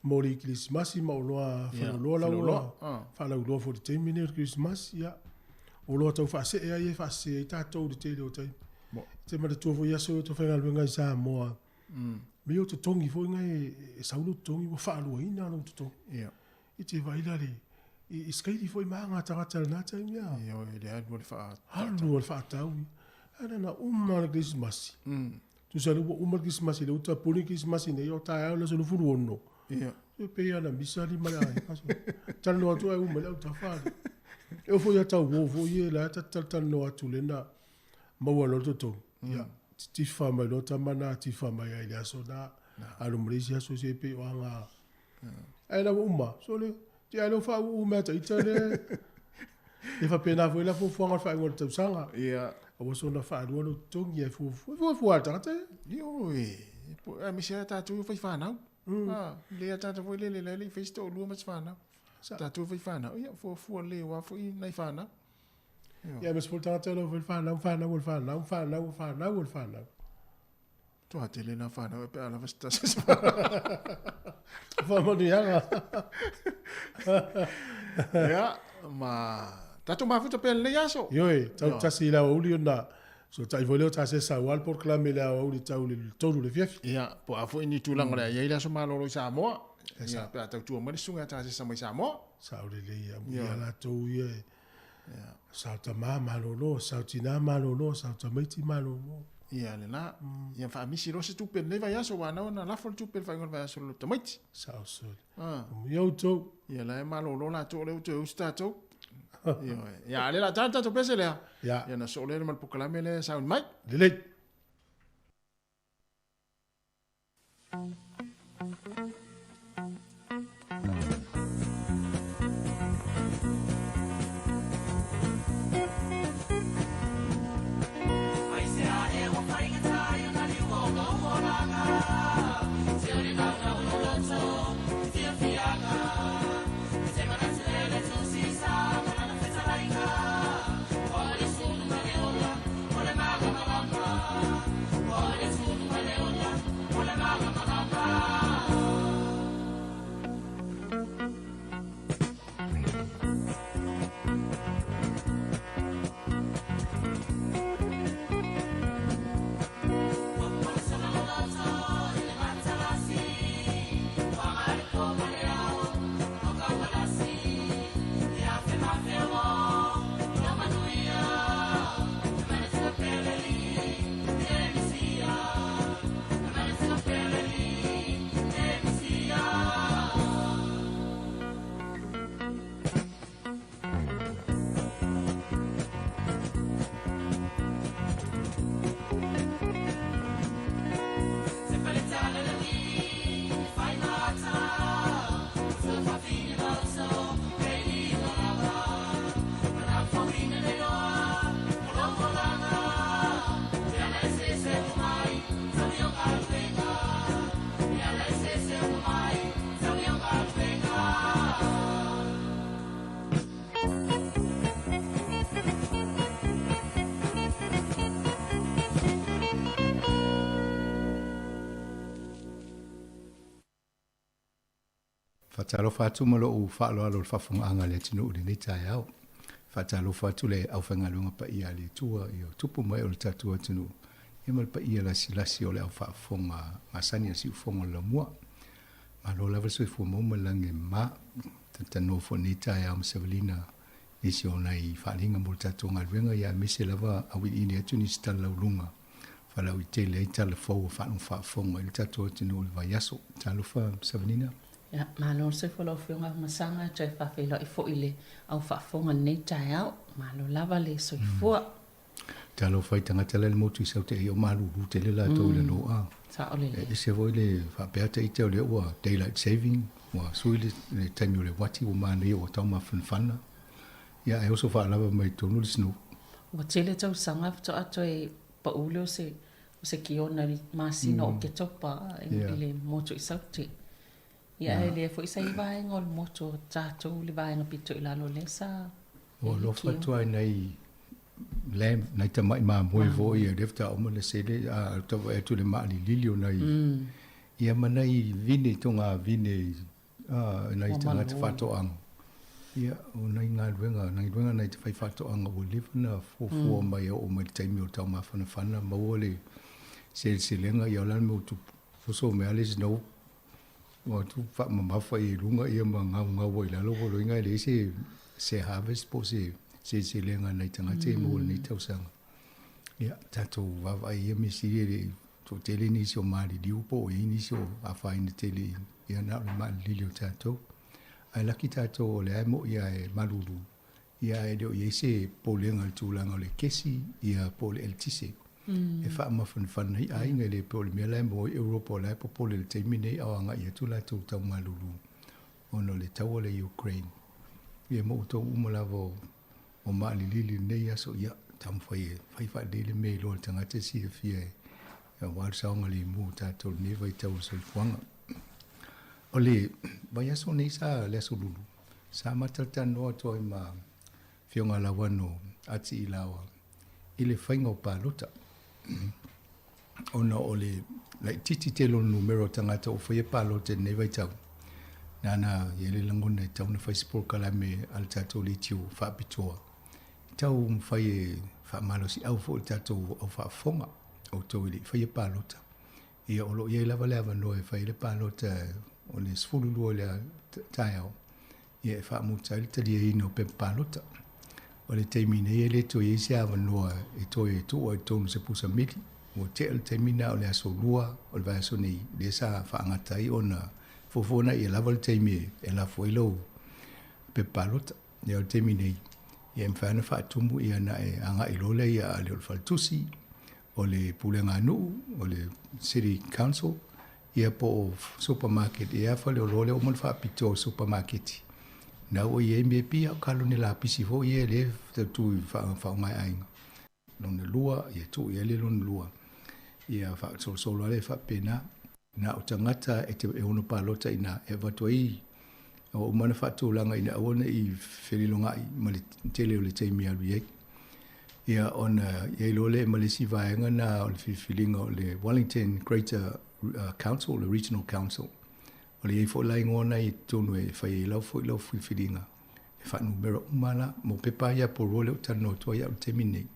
mo le Kerisimasi ma oloa faleoloa la ua faalauiloa foi i le taimi lenei o le Kerisimasi. Ia, oloa tau faasee lava ia e faasese ai tatou i le tele o taimi. E te manatua foi aso ia o tou faigaluega i Samoa, mea ia o totogi foi na e sau lou totogi ua faaluaina lou totogi. I te vaai la le i sikaili foi ma aga a tagata i lena taimi a. Ioe, le alu o le faatau. Alu o le faatau. Ae na ona uma le Kerisimasi. Tusa lea ua uma le Kerisimasi, lea ua tapuni le Kerisimasi nei, o taeao le aso 26. Ia. E pei lava na misa lima le aiga. Talanoa atu ae uma i le autafa le. E oo foi ia tauo foi ia la ta talatalanoa atu lea na maua loa le totogi. Ia, titifa mai loa tama na tifa mai ai i le aso na. Alu ma le isi aso se pei o aga. Ae la ua uma, sole, te ai lea ua faauu mea ta ita le. E faapena foi la fuafuaga o le faaiuga o le tausaga. Ia. Aua soona faalua lou totogi ae fuafua, fuafua lava le tagata ia. Ioe, aemaise lava tatou ia fai fanau. Le a tagata foi lele la e le i fai se toalua ma se fanau. Tatou fai fanau, ia fuafua lelei aua foi nai fanau. Ia, aemaise foi le tagata lea ua fai le fanau, fanau o le fanau, fanau o fanau o le fanau. Toa tele nā whānau e pe a lava se tasi se Whamanuiaga. Ia, ma tatou mafuta pea lenei aso. Ioe, tau tasi i le aoauli ona so tai foi lea o ta se sau a le polokalame i le aoauli tau le 3 le afiafi. Ia, po o a foi ni tulaga o le a i ai le aso malolo i Samoa. Ia, pe a tautua mai le susuga ia Tasesa mai Samoa. Sao lelei ia, ia latou ia e Sao tama malolo, sao tina malolo, sao tamaiti malolo. Ia lena, ia faamisi loa se tupe i lenei vaiaso aua na ona lafo le tupe i le faaiuga o le vaiaso i le tamaiti. Sao sole. Amuia outou. Ia la e malolo latou o lea ua toe usu tatou. Ioe. Ia a o lea o le a ta le tatou pese lea. Ia. Ia ona soo lea ma le polokalame lea e sauni mai. Lelei. Faatalofa atu ma lou faaaloalo i le faafofogaaga a le atunuu i lenei taeao. Faatalofa atu le aufaigaluega paia a le Atua i o tupu ma ee o le tatou atunuu, ia ma le paia lasilasi o le au faafofoga masani a le siufofoga o le laumua. Malo lava le soifua maua ma le lagi e mama. Talatalanoa foi i lenei taeao ma Savalina nisi o nai faaaliga mo le tatou galuega, ia aemaise lava auiliili atu nisi tala lauluga. Faalauaitele ai tala fou a faalogo faafofoga i le tatou atunuu i le vaiaso. Talofa Savanina. Ia, malo le soifua lau Afioga Afamasaga, e toe faafeiloai foi i le au faafofoga i lenei taeao. Malo lava le soifua. Talofa i tagata la i le motu i Saute ai o malulu tele latou i le loa. Sao lelei. E ese foi le faapea ata ita o lea ua daylight saving, ua sui le taimi o le uati ua manaia ua tau mafanafana. Ia ae oso faalava mai totonu le snow. Ua tele tausaga faatoa toe pau lea o se o se kiona i le masina o Oketopa i le motu i Saute. Ia ae lea foi sa i ai vaega o le motu o tatou le vaega pito i lalo lea sa Ua alofa atu lava i nai lamb, nai tamai mamoe foi ia lea faatoa uma ona sele, a tau vaai atu i le maalilili o nai, ia ma nai vine, toga vine i nai tagata faatoaga. Ia, o nai galuega, nai galuega nai te faifaatoaga ua leva ona fuafua mai e oo mai i le taimi o le taumafanafana, maua le seleselega, ia o le a le mea ua tupu, oso mai lava le snow, Ua tu faamamafa i luga ia ma gaugau ai i lalo ua loiga e leai se se harvest po o se seleselega a nai tagata ia maua i lenei tausaga. Ia, tatou vaavaai i ia mea sili e le i toatele nisi o maliliu po o i ai nisi o afaina tele i ia na o le maalilili o tatou. Ae laki tatou o lea e mo'i lava e malulu Ia ae le o i ai se popolega i le tulaga o le kesi ia po o le eletise e faamafanafana ai aiga e le pei o le mea la e maua ai Europa o la e popole i le taimi nei a o agai atu latou tau malulu ona o le taua lea i Ukraine. Ia ma outou uma lava o maalilili i lenei aso, ia taumafai e fai faalelei le mea e iloa e le tagata e silafia e aua le saogalemu o tatou i lenei vaitau o le soifuaga. O le vaiaso nei sa le Aso Lulu, Sa amata le talanoa atu ai ma Afioga Lauano Ati Ilaoa i le faiga o palota ona o le laitiiti tele o le numera o tagata ua faia palota i lenei vaitau. Nana i ai le lagona e tatau ona fai se polokalame a le tatou leitio faapitoa e tau mafai e faamalosiau foi le tatou au faafofoga outou e le i faia palota. Ia, o lo o i ai lava le avanoa e fai ai le palota o le 12 i le taeao, ia e faamuta ai le taliaina o pepa palota. O le taimi nei e le toe i ai se avanoa e toe tuu ai i totonu o se pusa meli. Ua tea le taimi lena o le aso Lua o le vaiaso nei, lea sa faagata ai ona fuafua na ia lava le taimi e lafo ai lau pepa palota. Ia o le taimi nei, ia e mafai ona faatumu ia ona e agai loa lea ia ale o le faletusi, o le pulega a nuu, o le city council, ia po o supermarket ea faleoloa lea ua uma ona faapitoa o supermarket. Na ua i ai mea pia o kalone lapisi foi ia lea e tu i faaaoga e aiga. Lona lua, ia tuu i ai le lona lua. Ia faasolosolo lava lea faapena. Na o tagata e te e ono palota i ina e avatu ai ua uma ona faatulaga ina aua ne i felilogai ma le tele o le taimi e alu i ai. Ia ona i ai loa lea ma le isi vaega na o le filifiliga o le Wellington Greater Council, le Regional Council. O le i ai foi la igoa na i totonu e fai ai lau foi lau filifiliga e faanumera uma la mo pepa ia Poruo lea ou te talanoa atu ai au i le taimi lenei.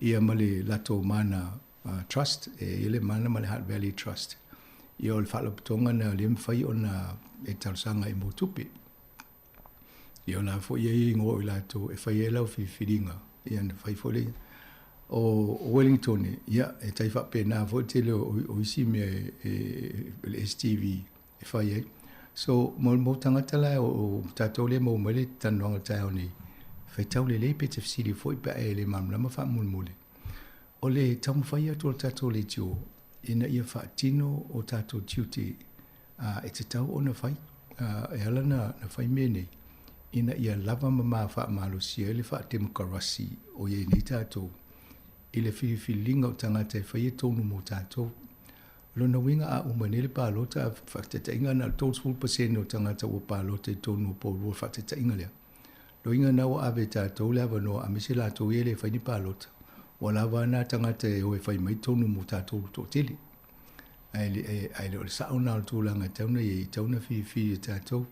Ia ma le latou mana Trust, e i ai le mana ma le Hutt Valley Trust. Ia o le faalapotopotoga lena lea e mafai ona e talosaga i mo tupe. Ia o la foi e i ai igoa o i latou e fai ai lau filifiliga, ia na fai foi le o Wellington, ia e tai faapena foi le tele o isi mea e le STV e fai ai. So, mo tagata la o tatou lea e maua mai le talanoaga i le taeao nei, faitau lelei pe te fesili foi pe a e le malamalama faamolemole. O le taumafai atu o le tatou leitio ina ia faatino o tatou tiute e tatau ona fai. E ala ona fai mea nei, ina ia lava ma ma faamalosia ai le faatemokarasi o i ai nei tatou i le filifiliga o tagata e faia tonu mo tatou. O lona uiga a uma nei le palota, faataitaiga na o le 30% o tagata ua palota i totonu o Poruo le faataitaiga lea. Loiga na ua ave e tatou le avanoa aemaise latou ia e le fai ni palota, ua lava a na tagata e o e fai mai tonu mo tatou toatele. Ae le o le sao na o le tulaga e tatau ona i ai, e tatau ona filifili e tatou.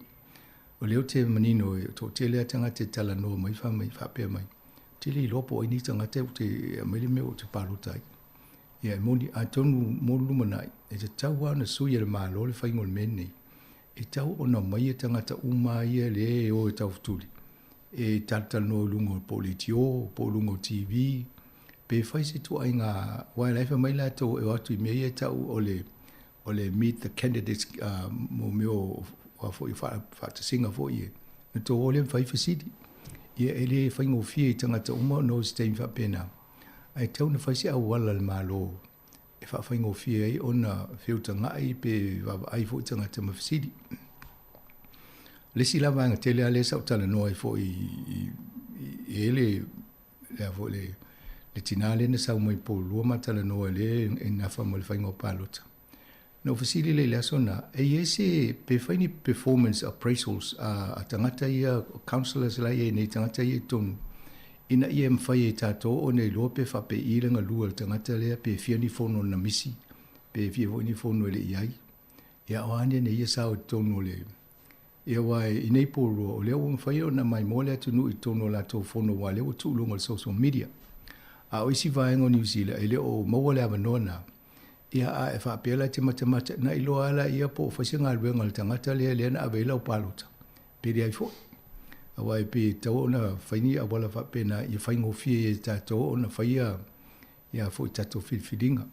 O lea ou te manino e toatele a tagata e talanoa mai fai mai faapea mai, ou te le iloa po o ai nei tagata ou te aumai le mea ou te palota ai. Ia e moni, atonu mo le lumanai, e tatau lava ona sui e le Malo le faiga o le mea lenei. E tatau ona omai tagata uma ia lea e o e taufetuli, e talatalanoa i luga po o leitio, po o luga o TV. Pe fai se ituaiga, aua o la e fai mai latou e o atu i mea ia e tau o le, o le meet the candidates mo mea o a foi faatasiga foi ia, na tou o lea ma fai fesili. Ia e le faigofie i tagata uma ona o i se taimi faapena, ae tatau ona fai se auala a le Malo e faafaigofie ai ona feutagai pe vaavaai foi tagata ma fesili. O le isi la vaega tele lava lea sa ou talanoa ai foi i le le foi le le tinā lea na sau mai Upolu ma talanoa lea e nafa ma le faiga o palota. Na ou fesili lea i le aso na, e i ai se pe fai ni performance appraisals a tagata ia, councillors la e i ai nei, tagata ia i totonu, ina ia mafai e tatou ona iloa pe faapei le galue o le tagata lea, pe fia ni fono na misi, pe fia foi ni fono e le i ai. Ia o a nei ia sao i totonu o le Ia aua i nei Porirua, o lea ua mafai ona maimoa le atunuu i totonu o latou fono aua o lea ua tuu i luga o le social media. A o isi vaega o Niu Sila e le o maua le avanoa na, ia a e faapea la e te matamata, na iloa lava laia po o fai se galuega a le tagata lea lea na ave ai lau palota, pe leai foi. Aua e pei e tatau ona fai ni auala faapena ia faigofie ai e tatou ona faia ia foi tatou filifiliga.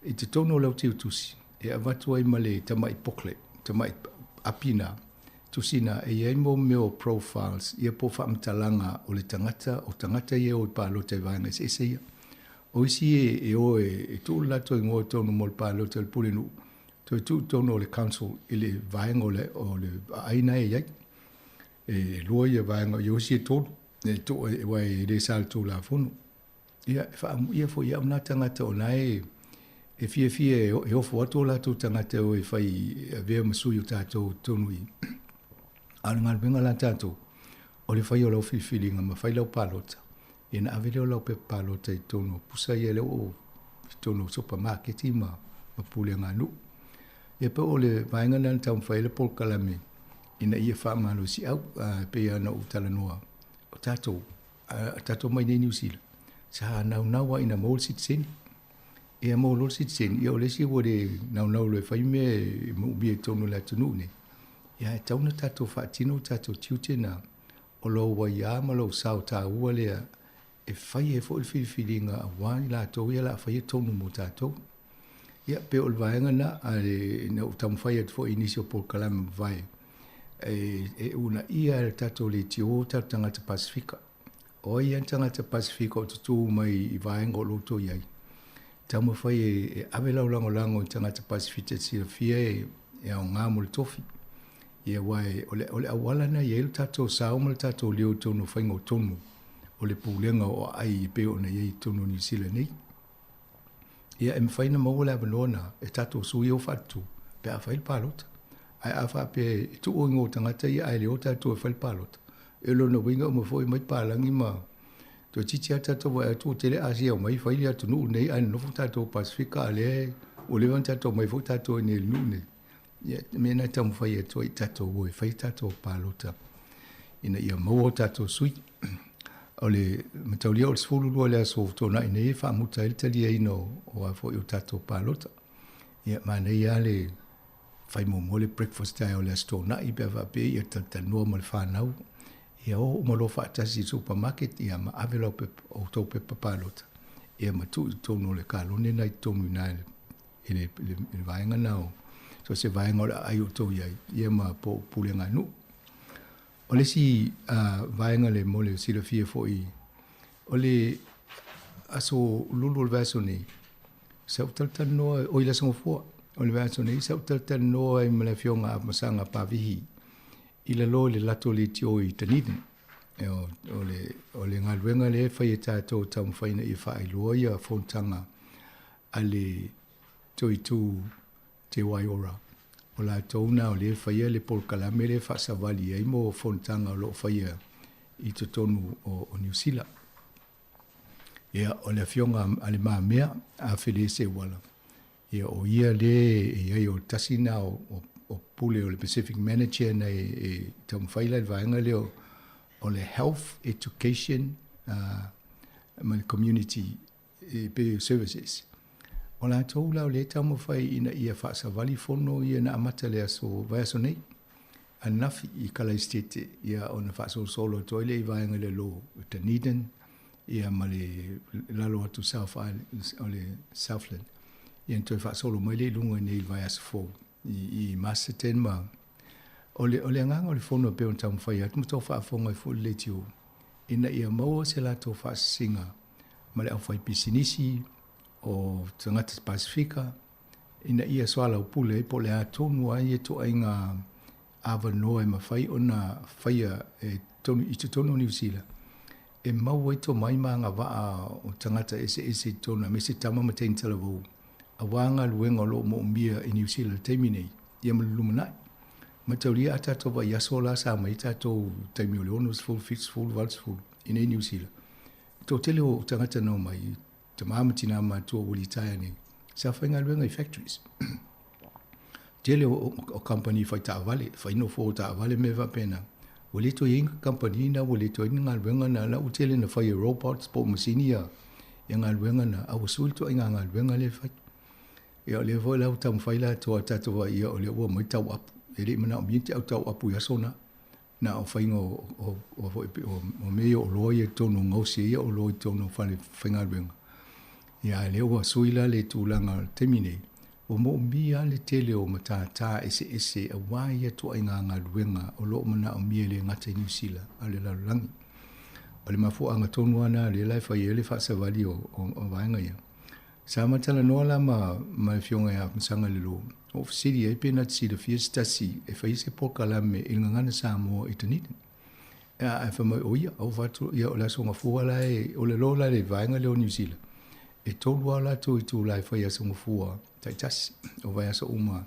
I totonu o lau tiutusi, e avatu ai ma le tamai booklet, tamai api na, tusi na, e i ai mo mea o profiles, ia po o faamatalaga o le tagata, o tagata ia e o i palota i vaega eseese ia. O isi e, e o e, e tuu le latou igoa i totonu mo le palota i le pulenuu, toe tuu i totonu o le council i le vaega o le, o le aai na e i ai. E lua ia vaega, o isi e tolu, e tuu, aua e le sa i le Tulafono. Ia, e faaamuia foi i au na tagata o la e e fiafia e ofo atu o latou tagata e o e fai e avea ma sui o tatou i totonu i. A o le galuega la a tatou, o le fai o lau filifiliga ma fai lau palota, ia ona ave lea o lau pepa palota i totonu o pusa ia lea ua ou i totonu o supamaketi ma ma pulega a nuu. Ia pei o le vaega lena na taumafai ai le polokalame ina ia faamalosiau, e pei lava ona ou talanoa, o tatou a tatou mai nei Niu Sila, sa naunau lava ina maua le sitiseni. Ia maua loa le sitiseni, ia o le isi ua le naunau loa e fai mea e moomia i totonu o le atunuu nei. Ia ae tatau ona tatou faatino o tatou tiute na, o lou aiā ma lou sao taua lea e fai ai foi le filifiliga aua i latou ia o le a faia tonu mo tatou. Ia, pei o le vaega lena, ae na ou taumafai atu foi i nisi o polokalame mavae, e uunaia e le tatou leitio o tatou tagata Pasefika. O ai lava tagata Pasefika o tutū mai i vaega o lo outou i ai, taumafai e ave lau lagolago i tagata Pasefika e silafia e aoga mo le tofi. Ia aua o le auala lena e i ai lo tatou sao ma lo tatou leo i totonu o faiga o tonu o le pulega o aai e pei ona i ai i totonu o Niu Sila nei. Ia, e mafai ona maua le avanoa na e tatou sui ia ua faatutu pe a fai le palota. Ae a faapea e tuu i o tagata ia ae le o tatou e fai le palota, e lona uiga uma foi omai palagi ma toeitiiti lava tatou vaai atu ua tele Asia e omai fai le atunuu lenei ae nonofo tatou Pasefika a o lea ua leva ona tatou omai foi tatou i inei i le nuu lenei. Ia, o le mea lena e taumafai atu ai i tatou o e fai tatou palota ina ia maua o tatou sui. O le mataulia o le 12 o le aso ua tuanai nei e faamuta ai le taliaina o a foi o tatou palota. Ia, manaia lava le fai muamua le breakfast taeao i le Aso Toonai pe a faapea ia talatalanoa ma le fanau. Ia o uma loa faatasi i le supermarket ia ma ave lau pepa, outou pepa palota ia ma tuu i totonu o le kalone lena i totonu i ina i le i le, le, le vaega na o so se vaega o le aai o outou i ai, ia ma po o pulega nuu. O le isi vaega le mo le silafia foi, o le aso lulu o le vaiaso nei, sa ou talatalanoa, oi le aso Gafua o le vaiaso nei, sa ou talatalanoa ai ma le Afioga Afamasaga Pavihi i lalo i le lato leitio i Dunedin. E o le galuega lea e fai e tatou e taumafai ina ia faailoa ia fonotaga a le Toitū Te Waiora. O latou na o lea e faia le polokalame lea e faasavali ai mo fonotaga o lo o faia i totonu o Niu Sila. Ia, o le afioga a Le Mamea a Fele Seuala, ia o ia lea e i ai o le tasi na o pule o le Pacific Manager na e taumafai la i le vaega lea o le Health Education ma le Community e pei o services. O latou la o lea e taumafai ina ia faasavali fono ia na amata le aso vaiaso nei ananafi i Kalaesetete ia ona faasolosolo atu ai lea i vaega i lalo i Dunedin. Ia ma le lalo atu South Island, o le Southland. Ia na toe faasolo mai lea i luga i nei i le vaiaso fou i, i Masterton ma o le, o le agaga o le fono e pei ona taumafai atu ma tau faafofoga ai foi le leitio ina ia maua se latou faasisiga ma le aufaipisinisi o tagata Pasefika ina ia soalaupule ai po o le a tonu lava ia ituaiga avanoa e mafai ona faia e tonu, i totonu o Niu Sila e mau ai tomai ma agavaa o tagata eseese i totonu aemaise tama ma teine talavou aua galuega o lo o moomia i Niu Sila i le taimi nei, ia ma le lumanai. Mataulia a tatou vaiaso la sa mai ai tatou i taimi o le 60, 70, 80 i nei Niu Sila. Toatele o tagata na omai, tama ma tina matutua ua litaea nei, sa faigaluega i factories. Tele o, o kamupani fai taavale, fai nofo o taavale mea faapena. Ua le toe i ai ni kamupani na, ua le toe i ai ni galuega na, la ua tele na fai e robots po o masini ia, ia galuega na, a ua sui le ituaiga galuega lea e fai. Ia o lea foi la ua taumafai latou a tatou vaai, ia o lea ua omai tauapu. E le i manaomia ni te au tauapu i aso na. Na o faiga o, o, o, foi, o, o mea ia o oloa ia i totonu o gaosi ai ia oloa i totonu o fale faigaluega. Ia a lea ua sui la le tulaga o le taimi nei, ua moomia lava le tele o matata eseese aua ia ituaiga galuega o lo o manaomia e le gata i Niu Sila a o le lalolagi. O le mafuaaga tonu lava lena lea la e fai ai le faasavali o, o, o vaega ia. Sa ma talanoa la ma, ma le Afioga ia Masaga Lelo, ua ou fesili ai pe na te silafia se tasi e faia se polokalame i le gagana Samoa i Dunedin. Ia, ae fai mai, o ia, ou fai atu, ia o le Aso Gafua la e, o le loa la i le vaega lea o Niu Sila, e tolu lava latou itula e fai Aso Gafua taitasi, o vaiaso uma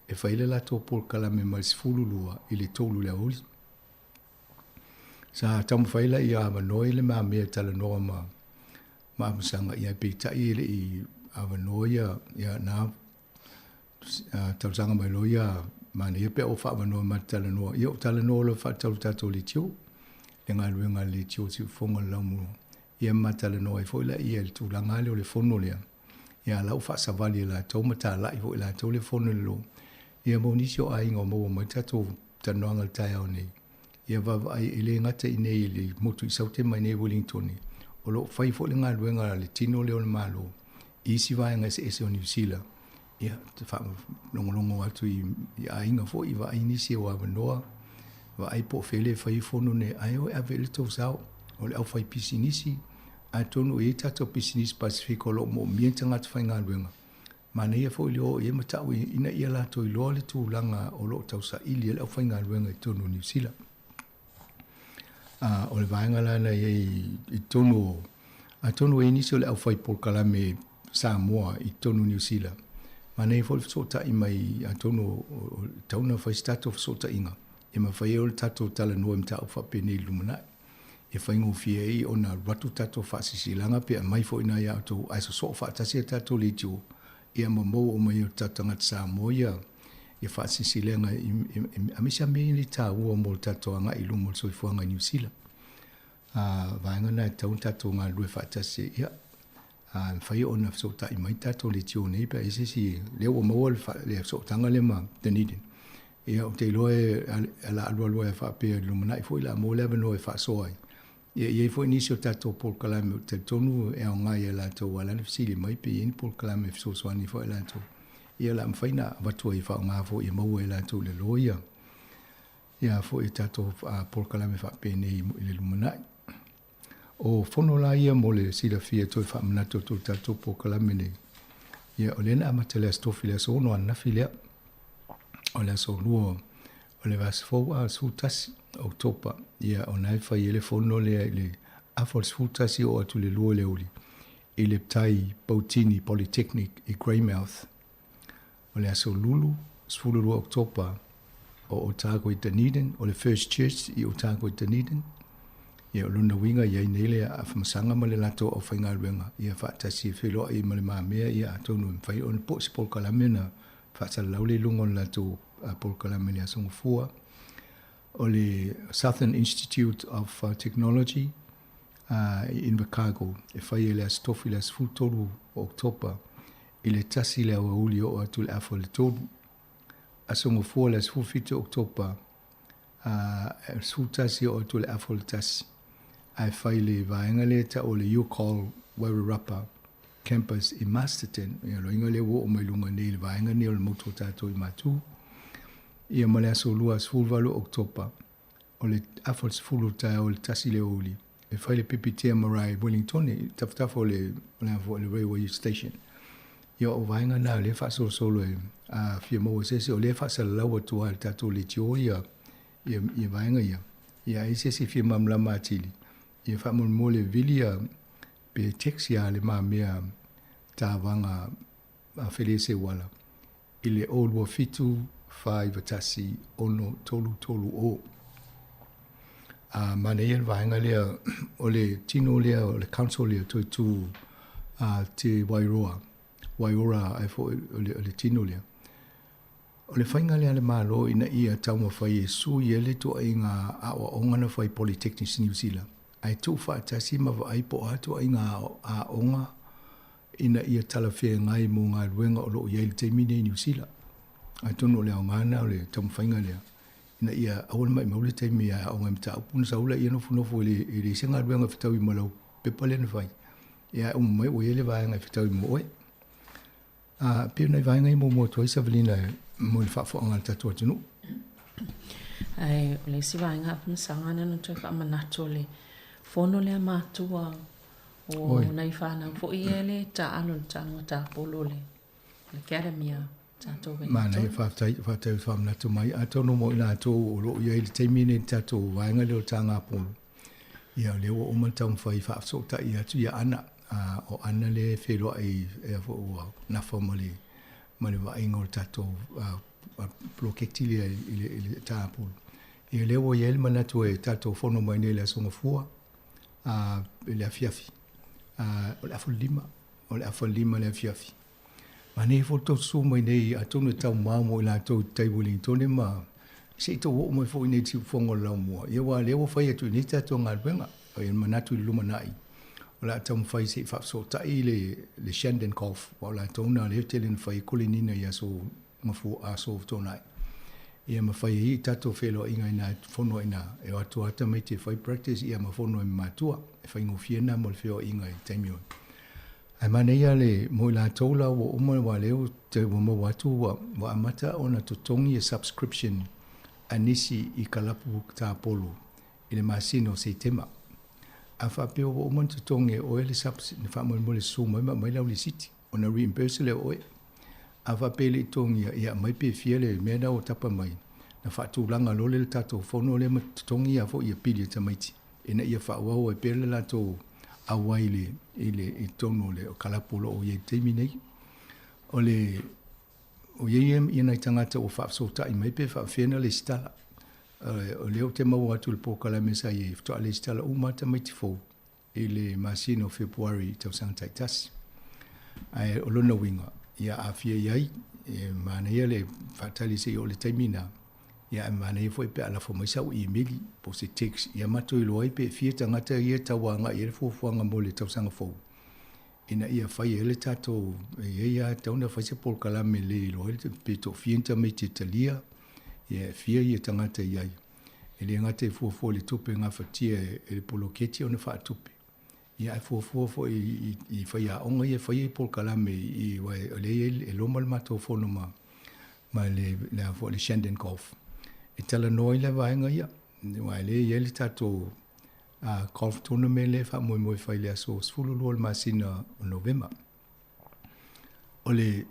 e fai ai le latou polokalame mai le 12 i le 3 i le aoauli. Sa taumafai la ia avanoa i le mamea e talanoa ma ma Amusaga, ia peitai e le i avanoa ia, ia na talosaga mai loa ia manaia pe a ua faaavanoa ma te talanoa. Ia ou talanoa loa faatatau i le tatou leitio, le galuega a le leitio siufofoga o le laumua. Ia ma talanoa ai foi laia i le tulaga lea o le fono lea. Ia la ua faasavali e latou ma talai foi e latou le fono i le lo. Ia mo nisi o aiga o maua mai le tatou talanoaga i le taeao nei, ia vaavaai e le gata i inei i le motu i Saute ma inei i Wellingtone, o lo o fai foi le galuega a le tino lea o le Malo i isi vaega eseese o Niu Sila, ia, te faalogologo atu i, i aiga foi, vaai nisi o avanoa, vaai po o fea le fai fono nei, ae o e ave i le tou sao, o le aufaipisinisi, atonu e i ai tatou pisinisi Pasefika o lo o moomia ni tagata faigaluega, Manaia foi le o i ai ma ta'u ina ia latou iloa le tulaga o lo o tausaili ai le aufaigaluega i totonu o Niu Sila. A, o le vaega la na i ai i totonu o, atonu e i ai nisi o le aufai polokalame Samoa i totonu o Niu Sila. Manaia foi le fesootai mai atonu o, tatau ona fai se tatou fesootaiga e mafai ai ona tatou talanoa i mataupu faapenei i le lumanai. E faigofie ai ona alu atu tatou faasilasilaga pe aumai foi ina ia outou ae sosoo faatasi a tatou leitio ia ma maua uma ai e o tatou tagata Samoa ia ia faasilasilaga aemaise lava mea ia nei taua mo le tatou agai i luma o le soifuaga i Niu Sila. A vaega na e tatau ona tatou galulue faatasi ia a mafai ona fesootai mai tatou leitio nei pe a i ai se isi lea ua maua le, le fesootaga lea ma Dunedin. Ia ou te iloa e o le a alualu ai faapea i le lumanai foi o le a maua le avanoa e faasoa ai. Ia e i ai foi nisi o tatou polokalame ou te talitonu e aoga ia latou aua o la na fesili mai pe i ai ni polokalame e fesoasoani foi latou. Ia o le a mafai ona avatu ai e faaaoga foi e maua e latou le loa ia ia foi tatou polokalame faapenei i le lumanai. O fono la ia mo le silafia e toe faamanatu atu o le tatou polokalame nei. Ia, o lea na amata i le Aso Tofi, le aso 6 ananafi lea. O le aso 2 o le vaiaso fou a, 11 o Oketopa. Ia, o na e fai ai le fono lea i le afa o le 11 oo atu i le 2 i le aoauli i le Tai Poutini Polytechnic i Greymouth. O le aso Lulu, 12 Oketopa, o Otago i Dunedin, o le First Church i Otago i Dunedin. Ia, o lona uiga, i ai nei le afamasaga ma le latou aufaigaluega, ia faatasi e feiloai ma le mamea, ia atonu e mafai ona po'e se polokalame ona faasalalau lea i luga o le latou polokalame i le Aso Gafua. O le Southern Institute of Technology i Invercargill e fai ai le Aso Tofi le aso 13 o Oketopa i le 1 i le aoauli oo atu i le afa o le 3. Aso Gafua le aso 17 o Oketopa, a, 11 oo atu i le afa o le 1. ae fai i le vaega lea e tau o le UCOL Wairarapa Campus i Masterton. Ia, o le uiga lea ua oo mai luga nei i le vaega nei o le motu o tatou i Matu. Ia ma le aso Lua 18 o Oketopa, o le afa o le 10 o le taeao i le 1 i le aoauli, e fai le Pipitea Marae i Wellingtone, i tafatafa o le, o le a foi, le railway station. Ia, o vaega na o lea e faasolosolo e, a fia maua se isi, o lea e faasalalau atu lava e le tatou leitio ia, ia, ia vaega ia. Ia, a i ai se isi e fia malamalama atili, ia faamolemole vili ia, pe text ia le ma mea tāvaga a Felese Uala i le 027 491 6330. A manaia le vaega lea o le tino lea o le council lea toe tū a Te Wairoa, Waiora ai foi o le tino lea. O le faiga lea a le Malo ina ia taumafai e sui ai le ituaiga aoaoga na fai i Polytechnics i Niu Sila, ae tuufaatasi ma vaai po o a ituaiga aoga ina ia talafeagai mo galuega o lo o i ai i le taimi nei i Niu Sila. Atonu o le aoga lena o le taumafaiga lea, ina ia aua ne maimau le taimi e aoga ai mataupu ona sau laia nofonofo e leai se galuega e fetaui ma lau pepa lea na fai, ae uma mai ua i ai le vaega e fetaui mo oe. A pei o nai vaega ia muamua atu ai Savelina mo le faafofoga a le tatou atunuu. Ae o le isi vaega faamasanga na ona toe faamanatu o le fono lea matua o nai fanau foi ia le taaalo le taaloga tapolo le academy a tatou Wellington. Manaia, faafetai, faafetai o le faamanatu mai. Atonu mo i latou o lo o i ai i le taimi lenei i le tatou vaega lea o le Tagapolo, Ia, o lea ua uma ona taumafai e faafesootai atu ia Ana. A, o Ana lea e feiloai ea foi ua nafa ma le, ma le vaaiga o le tatou poloketi lea i le, i le tāpulu. Ia, o lea ua i ai le manatu e tatou fono mai nei i le Aso Gafua, a, i le afiafi. A, o le afa lima, o le afa lima i le afiafi. Manaia foi le tou susu mai nei, atonu e taumao mo i latou i tai Wellingtone ma se i tou oo mai foi i nei i le siufofoga o le laumua. Ia aua o lea ua fai atu i nei tatou galuega. O le manatu i le lumanai, o le a taumafai se i faafesootai le, le Shandon Golf, aua o latou na lea e tele ina fai ai kolenina i aso Gafua, aso Toonai. Ia ma fai ai tatou feiloaiga i ina, fono ai i ina, e o atu lava tamaiti e fai practice ia ma fono ai ma matua. E faigofie lena mo le feoaiga i taimi o Ae manaia le, mo i latou la ua uma aua lea ua ua maua atu ua ua amata ona totogi e subscription a nisi i kalapu tapolo i le masina o Setema. A faapea ua uma ona totogi e oe le subs faamolemole susu mai ma aumai lau lisiti ona reimburse lea o oe. A faapea e le i totogia, ia aumai pe fia le mea lena ua tapa mai na faatulaga loa lea le tatou fono lea ma totogi a foi ia pili a tamaiti. ina ia faaauau ai pea le latou auai i le, i le, i totonu o le kalapu o lo o i ai i le taimi nei. O le, o i ai ia nai tagata ua faafesootai mai pe faapefea ona lesitala. O lea ou te maua atu i le polokalame sa i ai, faatoa lesitala uma lava tamaiti fou i le masina o Fepuari i tausaga taitasi. Ae o lona uiga, ia a fia i ai, e manaia le faatali se i oo i le taimi lena, Ia ae manaia foi pe a lafo mai sau imeli po o se text ia matou iloa ai pe fia tagata ia e tau agai i ai le fuafuaga mo le tausaga fou ina ia fai ai le tatou, e i ai lava, e tatau ona fai se polokalame lelei e iloa ai pe toafia ni tamaiti e talia, ia e fia ia tagata i ai. E le gata i fuafua i le tupe e gafatia e le poloketi ona faatupe, ia ae fuafua foi i faiaoga ia e fai ai polokalame i aua o lea e i ai, e loma le matou fono ma ma le le a foi le Shandon Golf e talanoa ai lea vaega ia, aua o lea e i ai le tatou golf tournament lea e faamoemoe e fai i le aso 12 o le masina o Novema. O le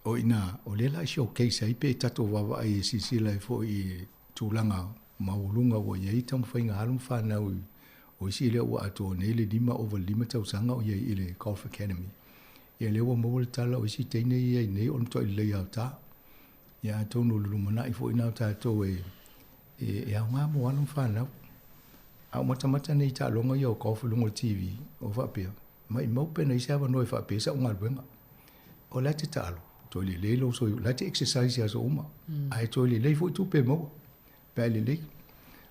o i ina, o lea la e showcase ai pe tatou vaavaai e silasila ai foi i tulaga maualuga ua i ai taumafaiga a alo ma fanau i o isi lea ua atoa nei le 5 ova i le 5 tausaga o i ai i le Golf Academy. Ia lea ua maua le tala o isi teine ia i nei o le matuai lelei aota. Ia atonu o le lumanai foi na o tatou e, e, e aoga mo alo ma fanau. A o matamata nei i taaloga ia o golf i luga o le TV, o faapea, maimau pe na i ai se avanoa e faapea ai sau galuega. O la e te taalo, toe lelei lou soifua, la e te exercise i aso uma, ae toe lelei foi tupe e maua pe a lelei.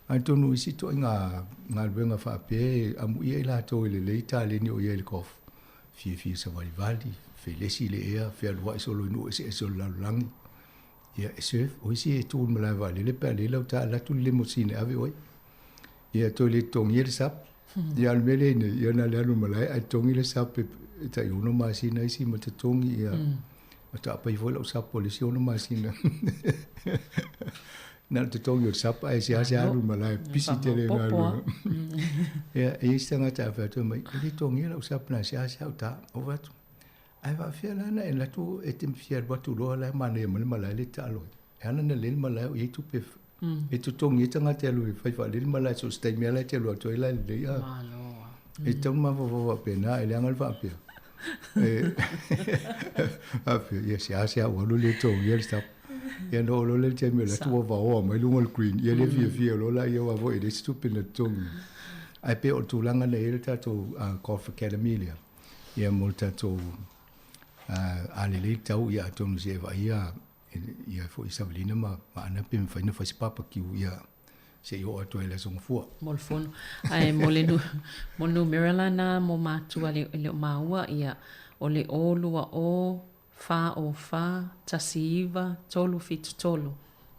Atonu o isi ituaiga galuega faapea e amuia i latou e lelei taleni o i ai i le golf, fiafia savalivali, felesi i le ea, fealuai solo i nuu eseese o le lalolagi, ia e surf. O isi e tu i le malae vaalele pe a lelei lau ta alu atu le limousine e ave oe. Ia toe le totogia le sub. Ia, o le mea lea i nei, ia na o le alu i le malae ae totogi le sap e tai 6 masina isi ma totogi, ia. Faatoa pai foi lau sap o le isi 6 masina. Na o le totogi o le sap ae seasea alu i le malae, pisi tele i galuega. Ia, e i ai si tagata a fai atu mai, e le totogia lau sap na seasea au ta. Ou fai atu, ae faafefea la ona e alu atu e te fia alu atu loa la e manaia mai le malae lea e taalo ai. E ala ona lelei le malae o i ai tupe e totogi ai tagata e alu e fai faalelei le malae so o se taimi lava la e te alu atu ai la e lelei a. E tatau ona mafaufau faapena, e leaga le faapea. E faapea, ia seasea ua alu le totogia le sap. Ia ona oo loa lea i le taimi o alu atu ua vaoa mai luga o le green, ia le fiafia loa laia aua foi e leai se tupe na totogi. Ae pei o le tulaga na i ai le tatou Golf Academy lea, ia mo le tatou a lelei le tau, ia atonu se i e vaaia ia foi Savalina ma Ana pe mafai ona fai se barbecue ia se i oo atu ai i le Aso Gafua. Mo le fono. Ae mo le nu, mo le numera la na mo matua le, le o maua, ia, o le 0 2 0 4 0 4 1 9 3 7 3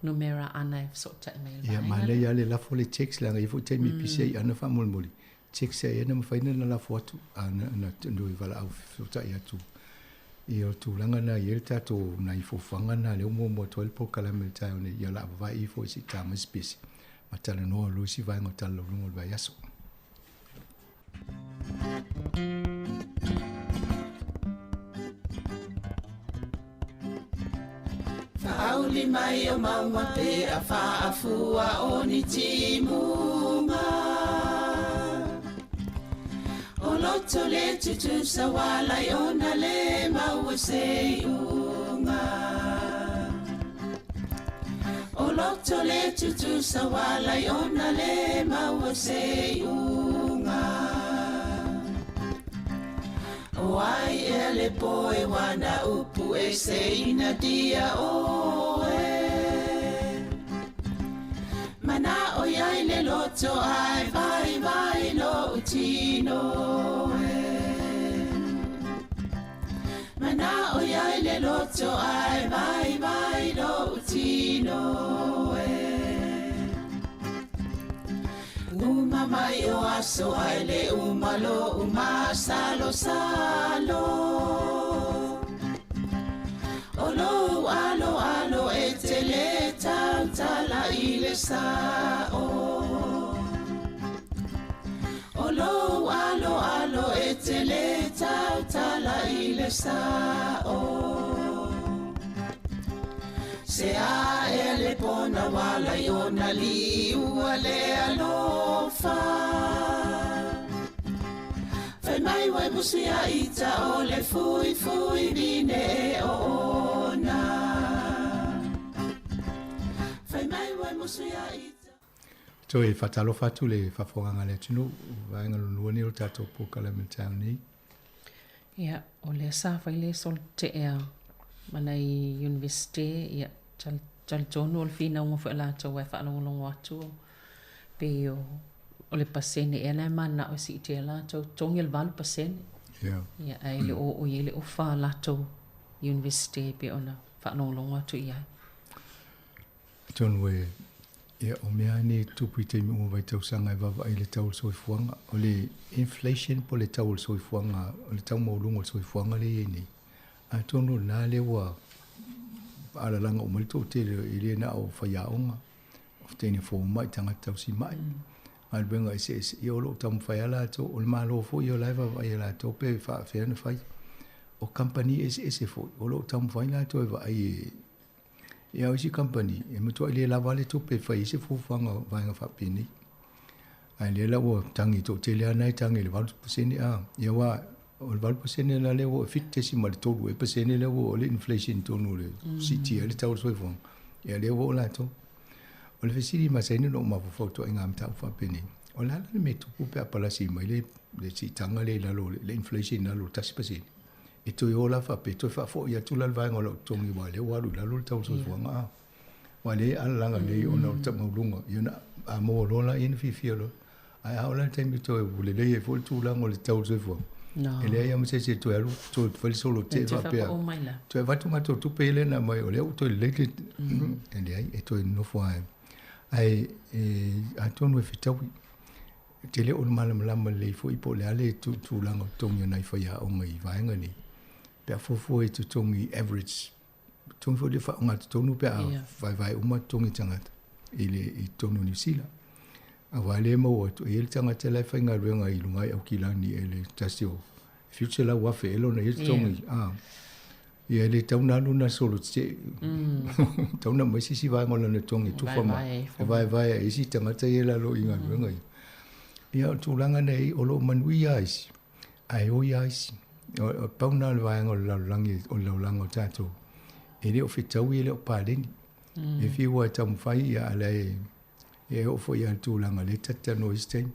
numera ana e fesootai mai ai le Ia, vaega manaia lea. lava le lafo le text leaga e i ai foi taimi e pisi ai Ana faamolemole. Text ai ana mafai ona lafo atu a na, na, na valaau fesootai atu. Ia o le tulaga lena e i ai le tatou nai fuafuaga na lea ua muamua atu ai le polokalame i le taeao nei, ia o le a vavae ifo i se i ta mai se pese ma talanoa loa isi vaega o talalauluga o le vaiaso. Faauli mai o mauga pe a faafua o ni timuga. O loto le tutusa walai ona le maua se iuga. O loto le tutusa walai ona le maua se iuga. O ai ea le poe wana upu e se ina dia oe. Mana o iai le loto ai vai vai lo utino e. Mana o iai le loto ai vai vai lo utino e. Uma mai o aso ai le uma lo uma salo salo. O lou alo alo e te le tautala i le sao. O lou alo alo e te le tautala i le sao. Se a ea le pona wala i ona liua le alofa. Fai mai wai musu ia ita o le fui fui vine e o ona. Fai mai wai musu ia ita. Toe faatalofa atu le faafofogaga a le atunuu, vaega lona lua lenei o le tatou polokalame i le taeao nei. Ia, o lea sa fai le solotetee ma nai Universite, ia, talitonu o le finauga foi a latou ae faalogologo atu pei o o le pasene ea la e mananao e siitia ai latou totogi o le 8%. Yeah. Ia, ae le o oo i ai le ofa a latou Universite pei ona faalogologo atu i ai. Atonu e, ia, o mea lava nei e tutupu i taimi uma o vaitausaga e vaavaai i le tau o le soifuaga. O le inflation po o le tau o le soifuaga, o le tau maualuga o le soifuaga lea e i ai nei, atonu o lena lea ua faalalaga uma ai le toatele, e le na o faiaoga, o teine fomai, tagata tausimai, galuega eseese, ia o lo o taumafai lava latou, o le Malo foi ia o la e vaavaai e latou pe faapefea ona fai. O kamupani eseese foi, o lo o taumafai latou e vaai e Ia o isi kamupani, e matuai le lava le tupe e fai ai se fuafuaga o vaega faapenei. Ae lea la ua tagi toatele lava na e tagi i le 8% a. Ia aua o le 8% la lea ua 7.3 ea pasene lea ua oo le inflation i totonu o le siitia ai le tau o le soifuaga. Ia lea ua oo latou. O le fesili masani ona ou mafaufau ituaiga mataupu faapenei, o le a la le mea e tupu pe a palasi mai le siitaga lea i lalo o le inflation i lalo o le 1%? E toe o la faapea, e toe faafoi atu la le vaega o lau totogi aua o lea ua alu i lalo le tau o le soifuaga a. Aua o lea e alalaga nei ona o le maualuga, ia ona a maua loa lea ona fiafia loa. Ae a oo la i le taimi e toe lelei ai foi le tulaga o le tau o le soifuaga, e leai lava ma se isi e toe alu toe fai le solo tee faapea, toe avatu matou tupe lea na aumai o lea ua toe lelei le, e leai, e toe nofo lava. Ae atonu e fetaui. Ou te le o malamalama lelei foi po o le a le tulaga o totogi o nai faiaoga i vaega nei, pe a fuafua i totogi average, totogi foi lea faaaogatotonu pe a vaevae uma totogi o tagata i le i totonu o Niu Sila. Aua lea e maua atu, e i ai le tagata la e faigaluega i luga i Aukilani i le tasi o $700,000 ea lona ia totogi. Ia e le tatau ona alu ona solo tetee. Tatau ona aumai se isi vaega o lana totogi e tufa mai, e vaevae ai isi tagata ia i lalo i galuega ia. Ia o le tulaga na i ai, o lo o manuia lava isi, ae oi lava isi. O pau lena o le vaega o le lalolagi, o le laulaga o tatou, e le o fetaui, e le o paleni. E fiu lava e taumafai, ia a o la e oo foi lava i le tulaga o lea ta te talanoa i isi taimi,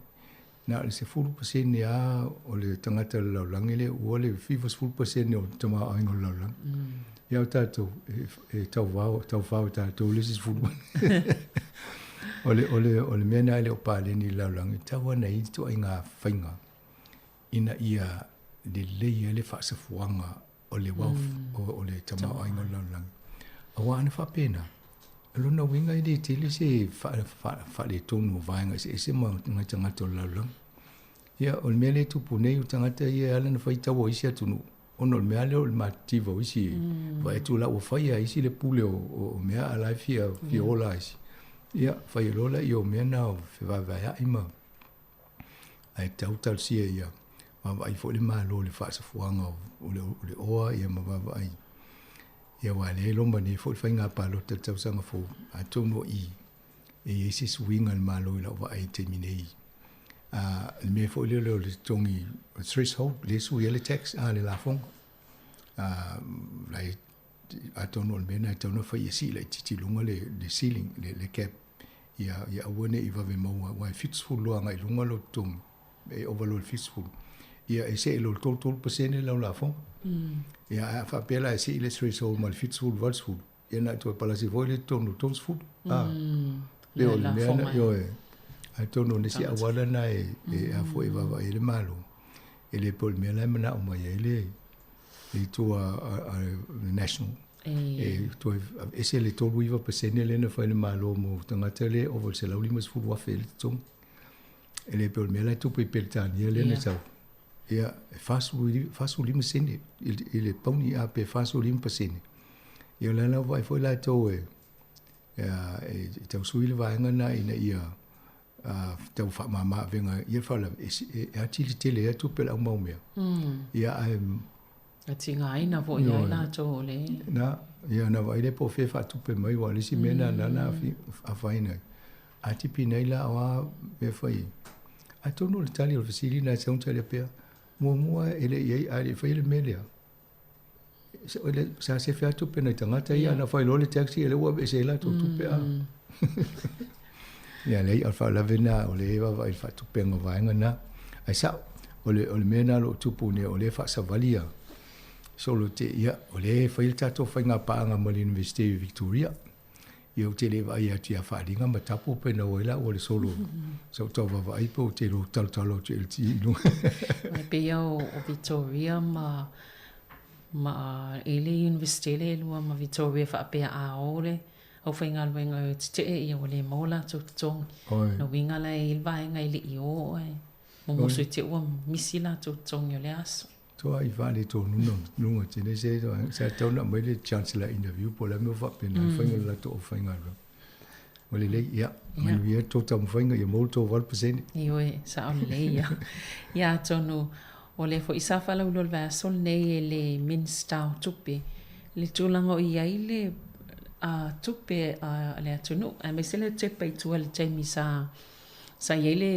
Na o le 10% lava o le tagata o le lalolagi lea ua le 90% o le tamaoaiga o le lalolagi. Ia o tatou, e tauvao, taufao e tatou le isi 10. O le, o le, o le mea lena e le o paleni i le lalolagi, e tatau lava ona i ai ituaiga faiga ina ia lelei ai le faasafuaga o le wealth, o le tamaoaiga o le lalolagi. Aua ana faapena, o lona uiga e le tele se faaletonu o vaega eseese ma nai tagata o le lalolagi. Ia, o le mea lea e tupu nei, o tagata ia e ala ona fai taua o isi atunuu, ona o le mea lea o le matitiva o isi, vaai atu la ua fai lava e isi le pule o mea a o la e fia ola lava isi. Ia, fai loa lea o mea na o fevaevaeai ma ae tatau talosia ia vaavaai foi le Malo i le faasafuaga o le oa ia ma vaavaai ia aua o lea e loma nei foi le faiga palota i le tausaga fou atonu o i e i ai se suiga a le Malo i lau vaai i le taimi nei. A le mea foi lea o le totogi threshold lea e sui ai le tax a le lafoga. A la e atonu o le mea lena e tatau ona fai ia sii laitiiti i luga le ceiling le cap ia ia aua ne i vave maua aua e 70 loa agai i luga lou totogi, e ova loa i le 70, ia e see loa i le 33% lau lafoga. Ia ae a faapea la e sii le threshold mai le 70 i le 80, ia na toe palasi foi lea i totonu o le 30. Pei o le mea lena, ioe. Atonu o nisi auala na e a foi e vaavaai ai le Malo, e le pei o le mea la e manao mai ai le itu a le National. E toe aveese le 39% lea na fai e le Malo mo tagata lea e ova i le $150,000 le totogi. E le pei o le mea la e tupu i Peretania lea na sau. Ia, e 45 sene i le pauni a pe 45%. Ia o le ala ua vaai foi latou e e tau sui le vaega lena ina ia tau faamama avega ia faalavelave e atili tele ai tupe a le au mau mea. Ia ae E tigaina foi ia i latou o le. Na, ia na vaai lea po o fea e faatupe mai aua o le isi mea lena na afaina ai. A tipi nei la o a mea fai ai. Atonu o le tali o le fesili lena e tatau ona talia pea, muamua e le i ai, a le i faia le mea lea, sa sefe lava tupe nai tagata ia, ana fai loa le tax ia lea ua aveese ai latou tupe a. Ia leai, o le faalavelave lena o lea e vaavaai i le faatupega o vaega na. Ae sao, o le, o le mea lena o lo o tupu nei, o lea e faasavali ia solo te, ia, o lea e fai le tatou faigapaaga ma le Iunivesite i Victoria. Ia ou te le vaai atu ia Faaliga ma Tapo pe na o ai la ua le solo sa ou tau vaavaai pe ou te iloa talotalo atu i le ti i luga. E pei o Victoria ma ma e le Iunivesite le lua ma Victoria faapea a o le aufaigaluega e tetee ia ua le maua latou totogi. Lona uiga la e i ai le vaega e le i o ae momoso i te ua misi latou totogi o le aso. Toa i faaletonu luga tele se sa tatau ona aumai le Chancellor interview po o le a mea ua faapena ai faiga o le latou aufaigaluega. Ua lelei, ia, manuia le tou taumafaiga ia maua le tou 8%. Ioe, sao lelei ia. Ia atonu o lea foi sa faalauiloa i le vaiaso lenei e le Minisita o Tupe le tulaga o i ai le tupe a le atunuu aemaise le tepa i tua i le taimi sa sa i ai le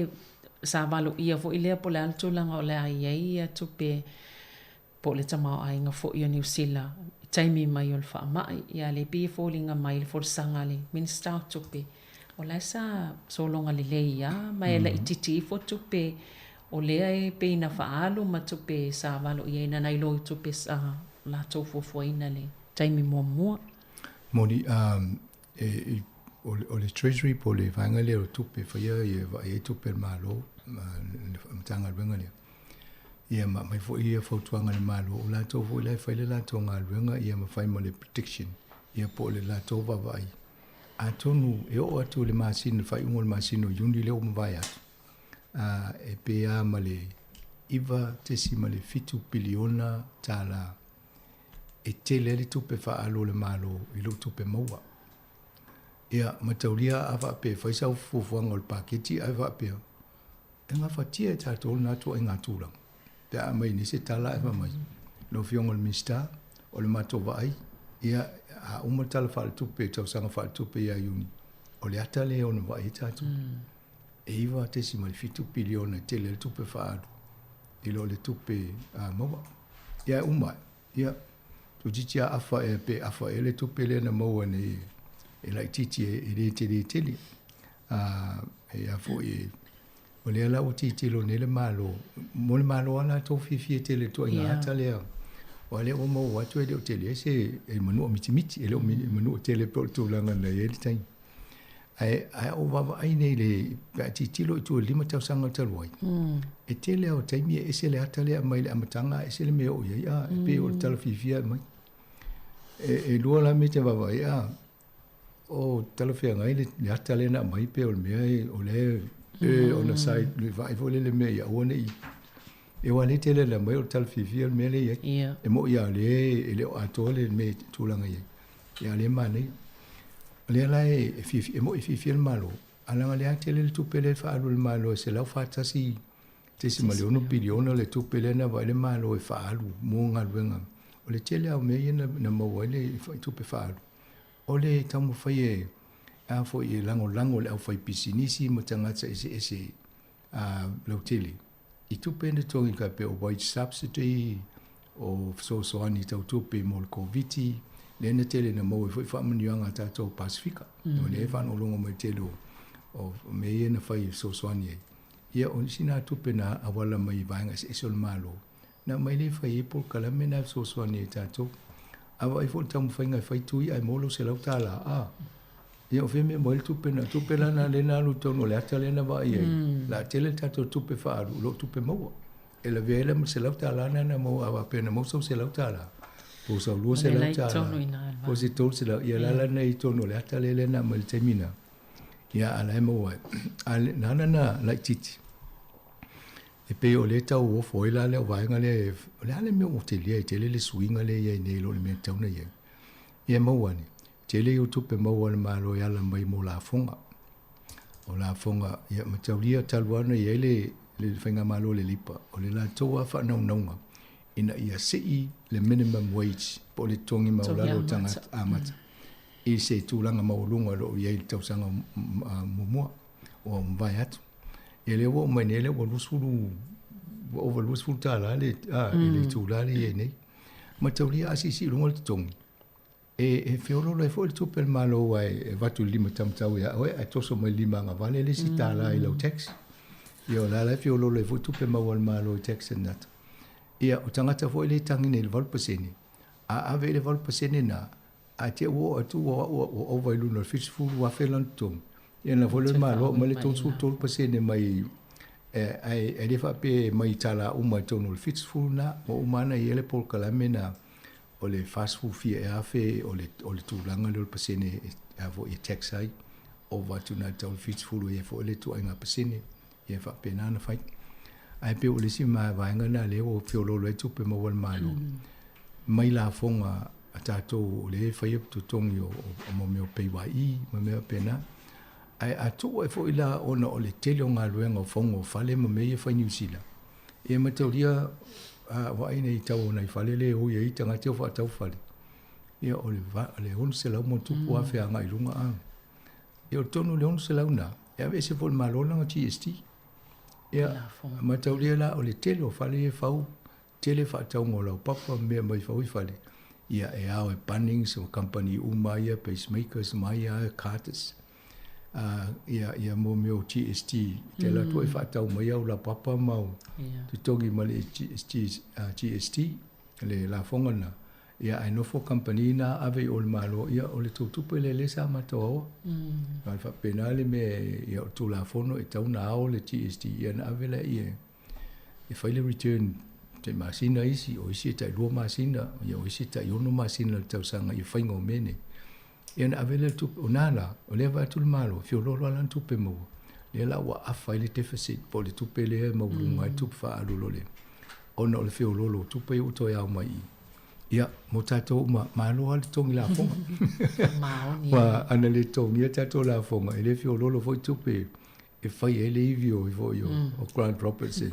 sa valoia foi lea po o le a le tulaga o le a i ai ia tupe po o le tamaoaiga foi o Niu Sila i taimi mai o le faamai. Ia lea pei e foliga mai le folasaga a le Minisita o Tupe, o la e sa sologa lelei lava ma e laitiiti ifo tupe o lea e pei na faaalu ma tupe sa valoia ai nai lo i tupe sa latou fuafuaina i le taimi muamua. Moni, E, o, o le Treasury po o le vaega lea o tupe e faia ia vaai ai tupe a le Malo ma le Matagaluega lea. Ia ma aumai foi ia fautuaga a le Malo, o latou foi la e fai le latou galuega ia ma fai ma le prediction ia po o le latou vaavaai. Atonu e oo atu i le masina, le faaiuga o le masina o Iuni lea ua mavae atu, E pe a ma le $9.7 piliona e tele ai le tupe faaalu a le Malo i lou tupe maua. Ia, mataulia a faapea e fai sau fuafuaga o le paketi ae faapea, e gafatia e tatou lena ituaiga tulaga. Pe a aumai nei se tala ae fai mai, lau Afioga i le Minisita, o le matou vaai, ia, a uma le Tala Faaletupe, tausaga faaletupe ia Iuni, o le ata lea e ono vaai ai tatou. E $9.7 piliona e tele ai le tupe faaalu i lo le tupe maua. Ia e uma ae, ia, toeitiiti lava afa ea pe afa ea le tupe lea na maua nei e laitiiti e le tele tele. E a foi, o lea la ua tilotilo nei le Malo, mo le Malo lava latou fiafia tele i le ituaiga ata lea, aua lea ua maua atu e le o tele se e manua mitimiti, e le o manua tele pei o le tulaga na i ai le taimi. Ae a ou vaavaai nei le, pe a tilotilo i tua i le 5 tausaga talu ai, e tele lava o taimi e ese le ata lea e aumai i le amataga ae ese le mea e oo i ai, a, e pei o le tala fiafia e aumai. E lua la mea e te vaavaai, a, o talafeagai le ata lea na aumai pe o le mea o lea e on the side, le vaai foi lele mea ia aua ne i, aua o lea e tele na aumai o le tala fiafia le mea lea e i ai. E moni lava o lea e le o atoa le mea i tulaga e i ai, a o lea e manaia. O lea la e fiafia, e moni e fiafia le Malo, ae leaga o lea e tele le tupe lea e faaalu e le Malo e $141.6 piliona le tupe lea na vaai le Malo e faaalu mo galuega. O le tele lava o mea ia na maua ai le tupe faaalu, o le taumafai e a foi e lagolago i le aufaipisinisi ma tagata eseese lautele i tupe na togi kai pei o wage subsidy, o fesoasoani tau tupe mo le Koviti, lea na tele na maua ai foi faamanuiaga a tatou Pasefika. O lea e faalogologo mai i le tele o mea ia na fai e fesoasoani ai. Ia, o nisi na tupe na auala mai i vaega eseese o le Malo, na aumai lea e fai ai polokalame na e fesoasoani ai i tatou. A vaai foi i le taumafaiga e fai tui ae maua lau $100, a! Ia o fea mea e maua ai le tupe na? Tupe la na lea na alu i totonu o le ata lea na vaai ai, o le a tele le tatou tupe faaalu i lo tupe maua. E lavea ai la ma le $100 lena na maua, a faapea na maua sau $100, po o sau $200, po o se $300, ia la la na i totonu o le ata lea na aumai i le taimi lena. Ia a la e maua ai. A na ala na laitiiti, e pei o lea e tau ofo ai la le vaega lea, o le a le mea ua tele ai tele le suiga lea e i ai nei i lo le mea e tatau ona i ai. Ia maua ane, tele ia o tupe maua a le Malo e ala mai mo lafoga. O lafoga, ia mataulia talu lava ona i ai le, le faigamalo a le Leipa, o le latou lava faanaunauga ina ia sii le minimum wage po o le totogi maualalo o tagata amata i se tulaga maualuga o lo o i ai i le tausaga muamua ua mavae atu. Ia lea ua oo mai nei lea ua 20, ua ova $20 le, i le itula lea e i ai nei. Mataulia a siisii i luga le totogi, e feoloolo ai foi le tupe a le Malo aua e avatu i le lima taumatau ia oe ae toso mai i le lima agavale le isi $1 i lau tax. Ia o la la e feoloolo ai foi tupe maua a le Malo i tax and that. Ia o tagata foi lea e tagi nei i le 8%, a ave i le 8% lena, ae te i ua oo atu ua ua ova i luga o le $70,000 lona totogi, ia na foi lea o le Malo aumai le 33% mai ae e le faapea e mai tala uma i totonu o le 70 lena, ua uma lava ona i ai le polokalame lena o le 40 fia ea afe o le o le tulaga lea o le pasene e a foi e tax ai, ova atu i ina i le tau o le 70 e i ai foi le ituaiga pasene, ia e faapena ona fai. Ae pei o le isi vaega lena lea ua feoloolo ai tupe maua a le Malo mai lafoga a tatou o lea e faia totogi o o mea o PAYE ma mea faapena. Ae a tuu ai foi la ona o le tele o galuega o fauga o fale ma mea ia e fai i Niu Sila, ia mataulia a vaai nei i tau o nai fale lea e o i ai tagata ia faatau fale, ia o le $600 ma ono tupu afe agai i luga a. Ia o totonu o le $600 lena, e aveese foi e le Malo lana GST. Ia, mataulia la o le tele o fale ia e fau, tele faatauga o laupapa ma mea mai fau i fale, ia e ao e Bunnings ma kamupani uma ia, Pacemakers ma ia Carters, ia, ia mo mea o GST, te alu atu e faatau mai au laupapa ma au totogi ma le GST, le lafoga lena, ia ae nofo kamupani na ave i o i le Malo, ia o le tou tupe lea lea sa matou aoa. A faapena le mea, ia o le Tulafono e tatau ona ao le GST, ia ona ave lea e fai le return tai masina isi, o isi e tai 2 masina, ia o isi e tai 6 masina i le tausaga i faiga o mea nei. Ia ona ave lea o le tupe, o na la, o lea e vaai atu le Malo, e feoloolo lava lana tupe maua. Lea la ua afa ai le deficit po o le tupe lea e maualuga ai le tupe faaalu o le ona o le feoloolo o tupe ia ua toe ao mai i i. Ia, mo tatou uma, malo lava le totogi lafoga. Maoni. Aua ana le totogia tatou lafoga, e le feoloolo foi tupe e fai ai le ivi o foi o, o Grant Robertson.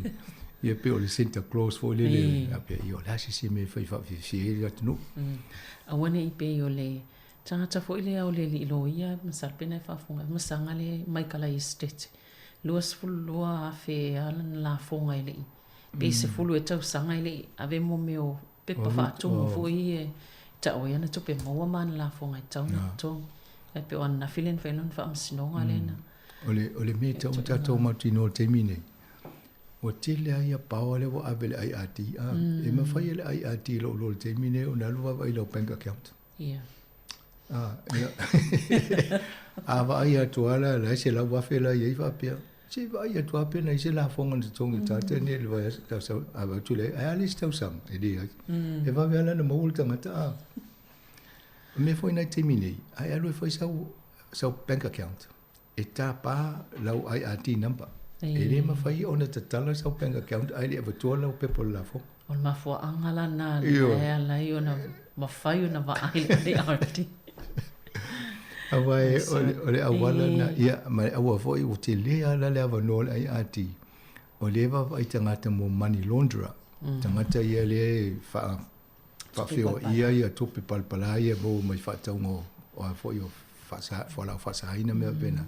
Ia pei o le Santa Claus foi lele, a pea, ia o le a se isi mea e fai faafiafia ai le atunuu. Aua ne i pei o le tagata foi lea o le alii loia, masalo pe na e faafofoga, masaga le Maikala Estate, 22,000 ea lana lafoga e le i, pe 10 ea tausaga e le i ave mo mea o pepa faatumu foi ia e tau ai ana tupe maua ma ana lafoga e tatau ona totogi. Ae pei o ananafi lea na fai ai lona faamasinoga lea na. O le mea e tatau ona tatou mautinoa i le taimi lenei, ua tele lava ia power lea ua ave i le IRD. E mafai e le IRD i lou iloa i le taimi lenei ona alu vaavaai i lau bank account. Ia. Ia. A vaai atu lava la, la e $100,000 la i ai faapea, se i vaai atu lava pe na i ai se lafoga na totogi i le tagata lenei i le vaiaso, tausaga, a vaai atu lea, ae a le isi tausaga? E leai. E vave lava la ona maua le tagata, a. O le mea foi lena i le taimi nei, a e alu e fai sau, sau bank account, e tapa lau IRD number. E le mafai ona tatala sau bank account ae le i avatua lau pepa o le lafoga. O le mafuaaga la lena e ala ai ona mafai ona vaai le IRD. Aua o le auala lena, ia, ma le aua foi ua tele lava la le avanoa o le IRD, o lea e vaavaai tagata mo money launderer, tagata ia lea e faa faafeoaia ia tupe palapala ia e maua mai faatauga o a foi o fualaau faasaina mea faapena.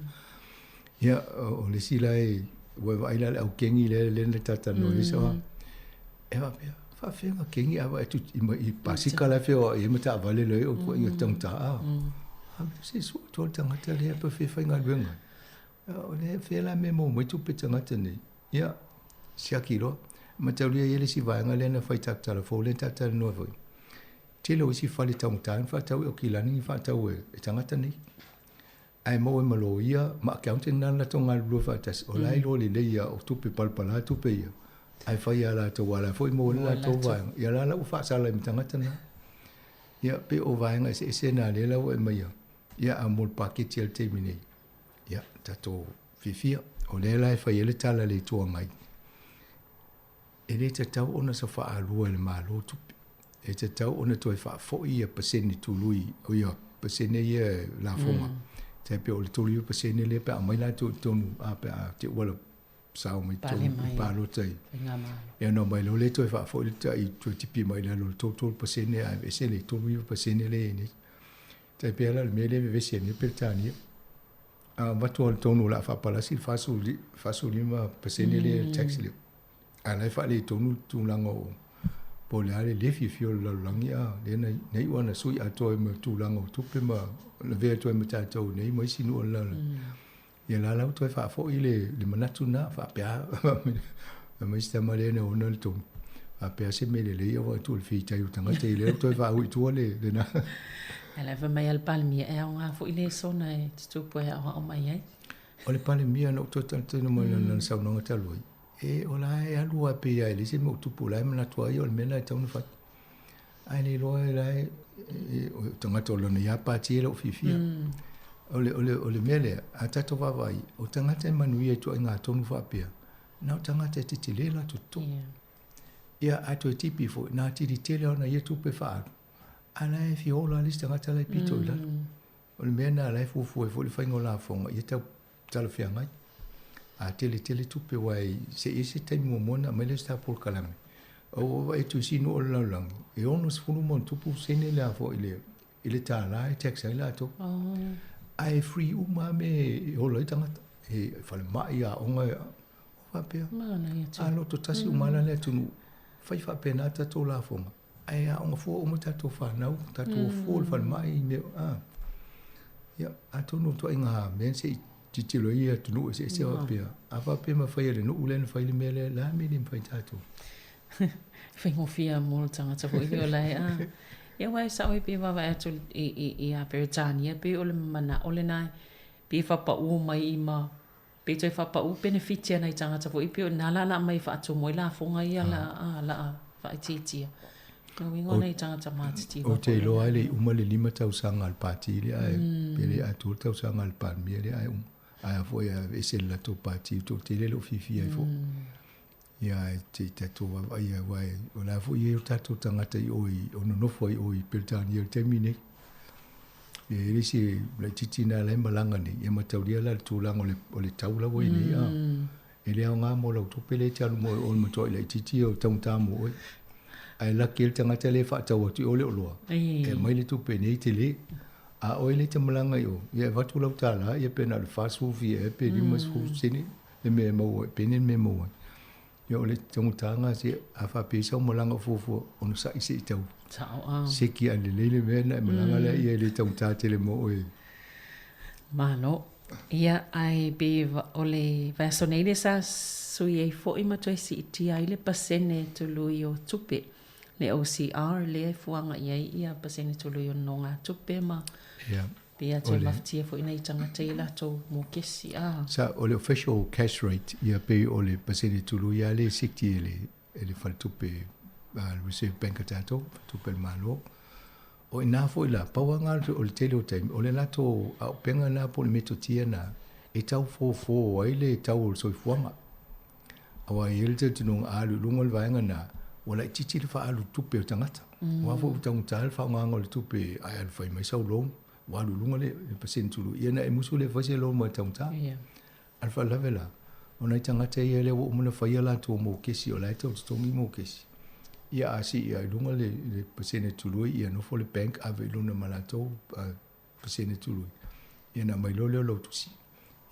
Ia, o le isi la e, ua e vaai la i le au kengi lea lea na talatalanoa ai sao, e faapea, faafefea ona kengi ae vaai atu i pasika la e feoai ai ma taavale la e o ituaiga taugata a. A se sue atu le tagata lea pe fia faigaluega ai. O le fea la mea e maua mai tupe tagata nei. Ia, siaki loa. Mataulia e i ai le isi vaega lea na fai tatou tala fou lea na tatou talanoa ai foi. Tele o isi fale taugata na faatau e Okilani na faatau e tagata nei. Ae maua ai ma loia ma accountant na latou galulue faatasi, o la e iloa lelei lava o tupe palapala tupe ia, ae fai lava e latou aua o la e foi maua ai le latou vaega. Ia la la ua faasala ai ma tagata na. Ia, pei o vaega eseese na lea la ua e aumaia, ia a mo le paketi a le taimi nei. Ia, tatou fiafia. O lea la e fai ai le tala a le Itu Agai, e le tatau ona safaalua e le Malo tupe. E tatau ona toe faafoi ia pasene tului, o ia pasene ia lafoga. Mm. Tai pei o le 39% lea pe a aumai latou i totonu, a pe a te ua sao mai totonu i palota i. Ia ona aumai loa lea toe faafoi le tai toe tipi mai i lalo o le 33% ae aveese le 39% lea e i ai nei. Tai pei la o le mea lea e vevesi ai nei Peretania. A avatu lava i totonu o le a faapalasi le 45% lea le tax lea. A o la e faaletonu le tulaga o po o le a le le fiafia o le lalolagi a lea na na iu lava ina sui atoa ai ma tulaga o tupe ma lavea atu ai ma tatou nei ma isi nuu o le lalolagi. Ia la la ua toe faafoi le le manatu lena faapea fai mai si tama lea na ona le tonu. Faapea se mea lelei aua e tuu i le fitai o tagata ia lea ua toe faaui i tua le lena. Ae la e fai mai lava le Palemia e aoga foi le sona e tutupu e aoao mai ai. O le Palemia na ou toe talitoinu mai lana saunoaga talu ai, e o la e alu lava pei lava e leai se mea o tupu, o la e manatu lava ia o le mea lena e tatau ona fai. Ae le iloa e la e, o tagata o lona ia pati e le o fiafia. O le, o le, o le mea lea, a tatou vaavaai, o tagata e manuia i ituaiga tonu faapea, na o tagata e tetele latou totogi. Ia, a toe tipi foi, na atili tele ona ia tupe faaalu, a la e fia ola lava le isi tagata la e pito i lalo. O le mea lena la e fuafua ai foi le faiga o lafoga, ia tau talafeagai. A tele tele tupe aua e se i ai se taimi muamua ona aumai lea o se ta polokalame. Ua ou vaai atu i isi nuu o le lalolagi, e 60 ma ona tupu sene le a foi i le $1 e tax ai latou. Ae free uma lava mea e ola ai tagata. E falemai, aoga, o faapea. A loto tasi uma lava la le atunuu, fai faapena tatou lafoga. Ae aoga fua uma tatou fanau, tatou o fua i le falemai i mea, a. Ia, atonu o ituaiga mea se i tilotilo ai atunuu eseese faapea. A faapea e mafai e le nuu lea ona fai le mea lea, o le a le mea e le mafai e tatou? Faigofie lava mo le tagata foi lea o la e, a. Ia aua e sao ai pei e vaavaai atu ia Peretania pei o le manao lena pei e faapau mai i ma Pe toe faapau penefiti a nai tagata foi pei o ina la la aumai e faatumu ai lafoga ia la a la a faaitiitia. O lona uiga o nai tagata matitiva Ou te iloa e le i uma le 5 tausaga a le Pati lea ae pe le atoa le tausaga a le Palemia lea ae uma. Ae a foi a aveese le latou pati ua toatele e le o fiafia ai foi. Ia ae se i tatou vaavaai lava aua o la foi e i ai o tatou tagata i o i o nonofo ai i o i Peretania i le taimi nei. Ia e le se laitiiti na la e malaga nei, ia mataulia la le tulaga o le, o le tau la ua i nei a. E le aoga mo lau tupe lea e te alu mo o le matuai laitiiti ia o taugata mo oe. Ae laki ai le tagata lea e faatau atu i o le oloa, e aumai le tupe nei tele. A oe lea e te malaga i o, ia e avatu lau $1, ia pe na o le 40 fia ea pe 50 sene le mea e maua ai, pene le mea e maua ai. Ia o le taugataga se a faapea i sau malaga o fuafua onosai se i tau Sao a. seki a lelei le mea na e malaga lea ia e le taugata tele mo oe. Malo. Ia, ae pe o le vaiaso nei lea sa sui ai foi ma toe siitia ai le pasene tului o tupe, le OCR lea e fuaga i ai ia pasene tului o nonogatupe ma Ia, pei a toe mafatia foi nai tagata i latou mokesi a. Sa, o le official cash rate, ia pei o le pasene tului lava lea e sikiti e le, e le faletupe, le Reserve Bank a tatou, faletupe a le Malo. O i ina foi la, pau lava lena o le tele o taimi, o le latou auupega lena po o le metotia lena e tau fofo ai le tau o le soifuaga. Aua e i ai le talitonuga a alu i luga le vaega lena, ua laitiiti le faaalu tupe o tagata. Aua foi ua taugata le faaaogaina o le tupe ae alu fai mai sau loan, ua alu i luga le pasene tului, ia ona e musu lea e fai se loan mai taugata. A o le faalavelave la, o nai tagata ia lea ua uma ona fai a latou mokesi, o la e tau totogi mokesi. Ia a sii lava i luga le pasene tului, ia nofo le bank ave i luna ma latou pasene tului, ia ona aumai loa lea o lau tusi.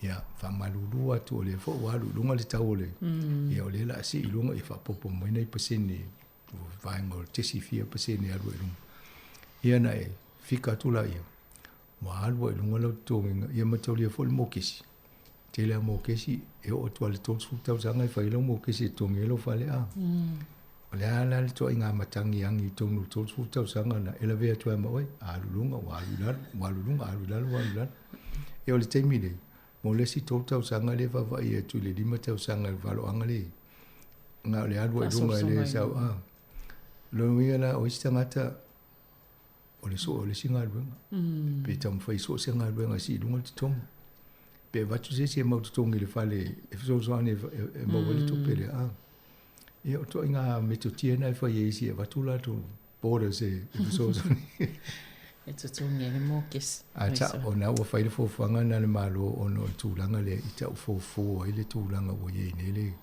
Ia faamalulu atu o lea foi ua alu i luga le tau o le, ia o lea o le a sii i luga, ia faaopoopo mai nai pasene, vaega o le tesi fia pasene e alu ai i luga. Ia ona e fika atu laia, ua alu ai i luga lau totogiga, ia mataulia foi le mokesi. Tele lava mokesi, e oo atu lava i le 30 tausaga e fai ai lau mokesi e totogi ai lou fale. A o le a la le ituaiga matagi agi i totonu o le 30 tausaga na e lavea atu ai ma oe, a alu i luga, ua alu i lalo, ua alu i luga, alu i lalo, ua alu i lalo. Ia o le taimi nei, mo le isi 3 tausaga lea e vaavaai atu i le 5 tausaga i le valoaga lea, na o le alu ai i luga e le sau. A o lona uiga la, o isi tagata, o le sue o le isi galuega. Pe taumafai e sue se galuega e sii i luga le totogi. Pe avatu se isi e mau totogi i le fale e fesoasoani e maua ai le tupe lea. A. Ia o ituaiga metotia na e fai e isi e avatu latou borders e fesoasoani. E totogi ai le mokesi. A ta, o na ua fai le fuafuaga na a le Malo ona o le tulaga lea i tau fofo ai le tulaga ua i ai nei le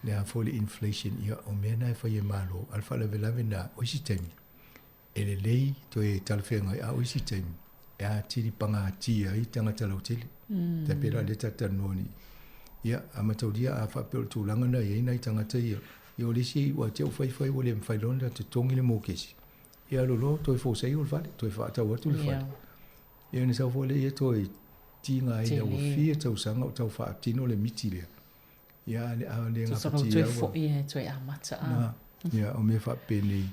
le a foi le inflation, ia o mea na e fai e Malo. A o le faalavelave na, o isi taimi, e lelei toe talafeagai, a o isi taimi e atili pagatia ai tagata lautele. Mm. Tai pei la lea ta talanoa nei. Ia, a mataulia a faapea o le tulaga na i ai nai tagata ia, ia o le isi ua te ua faifai ua le mafai loa ona totogi le mokesi. Ia alu loa toe fosaia le fale, toe faatau atu le fale. Yeah. Ia ona sau foi lea ia toe tigaina ua fia tausaga o tau faatino le miti lea. Ia a le a le gafatia toe foi e toe amata a. Ia o mea faapenei.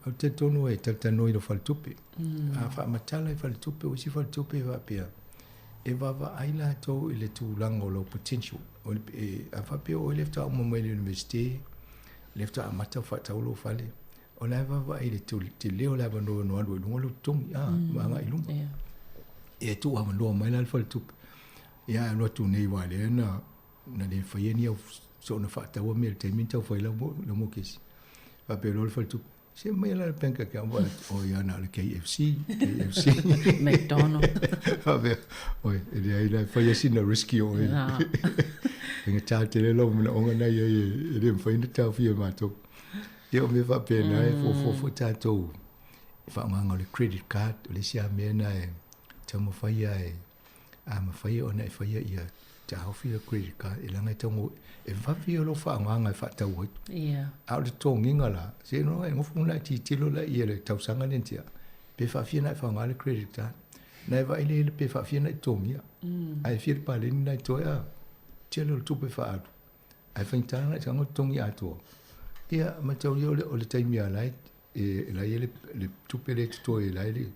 Ou te talitonu e talatalanoa i lou faletupe. A faamatala i faletupe, o isi faletupe e faapea, e vaavaai latou i le tulaga o lou potential. O le, e, a faapea o oe lea faatoa uma mai le Universite, lea faatoa amata ona faatau lou fale, o la e vaavaai i le tele o le avanoa e ono alu ai i luga lou totogi, a, ma agai i luma. Ia e tuuavanoa mai la le faletupe. Ia alu atu nei aua lea na na le faia ni au soona faataua mea i le taimi na tau fai lau lau mokesi. Faapea loa le faletupe, se aumai la le bank account, vaai atu, oi ia na o le KFC, KFC. McDonald. Faapea, oi, e leai la e faia sina risky o oe. Faigata tele lou manaoga na i ai e le mafai ona taofia e matou. Ia o mea faapena e fuafua foi tatou i faaaogaina o le credit card, o le isi lava mea lena e taumafai lava e A mafai ona e faia ia taofi le credit card e leaga e tau e vave ia lou faaaogaga e faatau ai. Ia. A o le totogiga la, se no e nofo na e tilotilo la ia le tausaga lea na tea, pe faafia na e faaaoga le credit card. Na e vaai lea pe faafia na e totogia. Ae fia le paleni na e toe a, tele o le tupe faaalu. Ae faigata na e tago totogi atoa. Ia mataulia o le taimi lava la e e la e le, le tupe le totoe e la e le,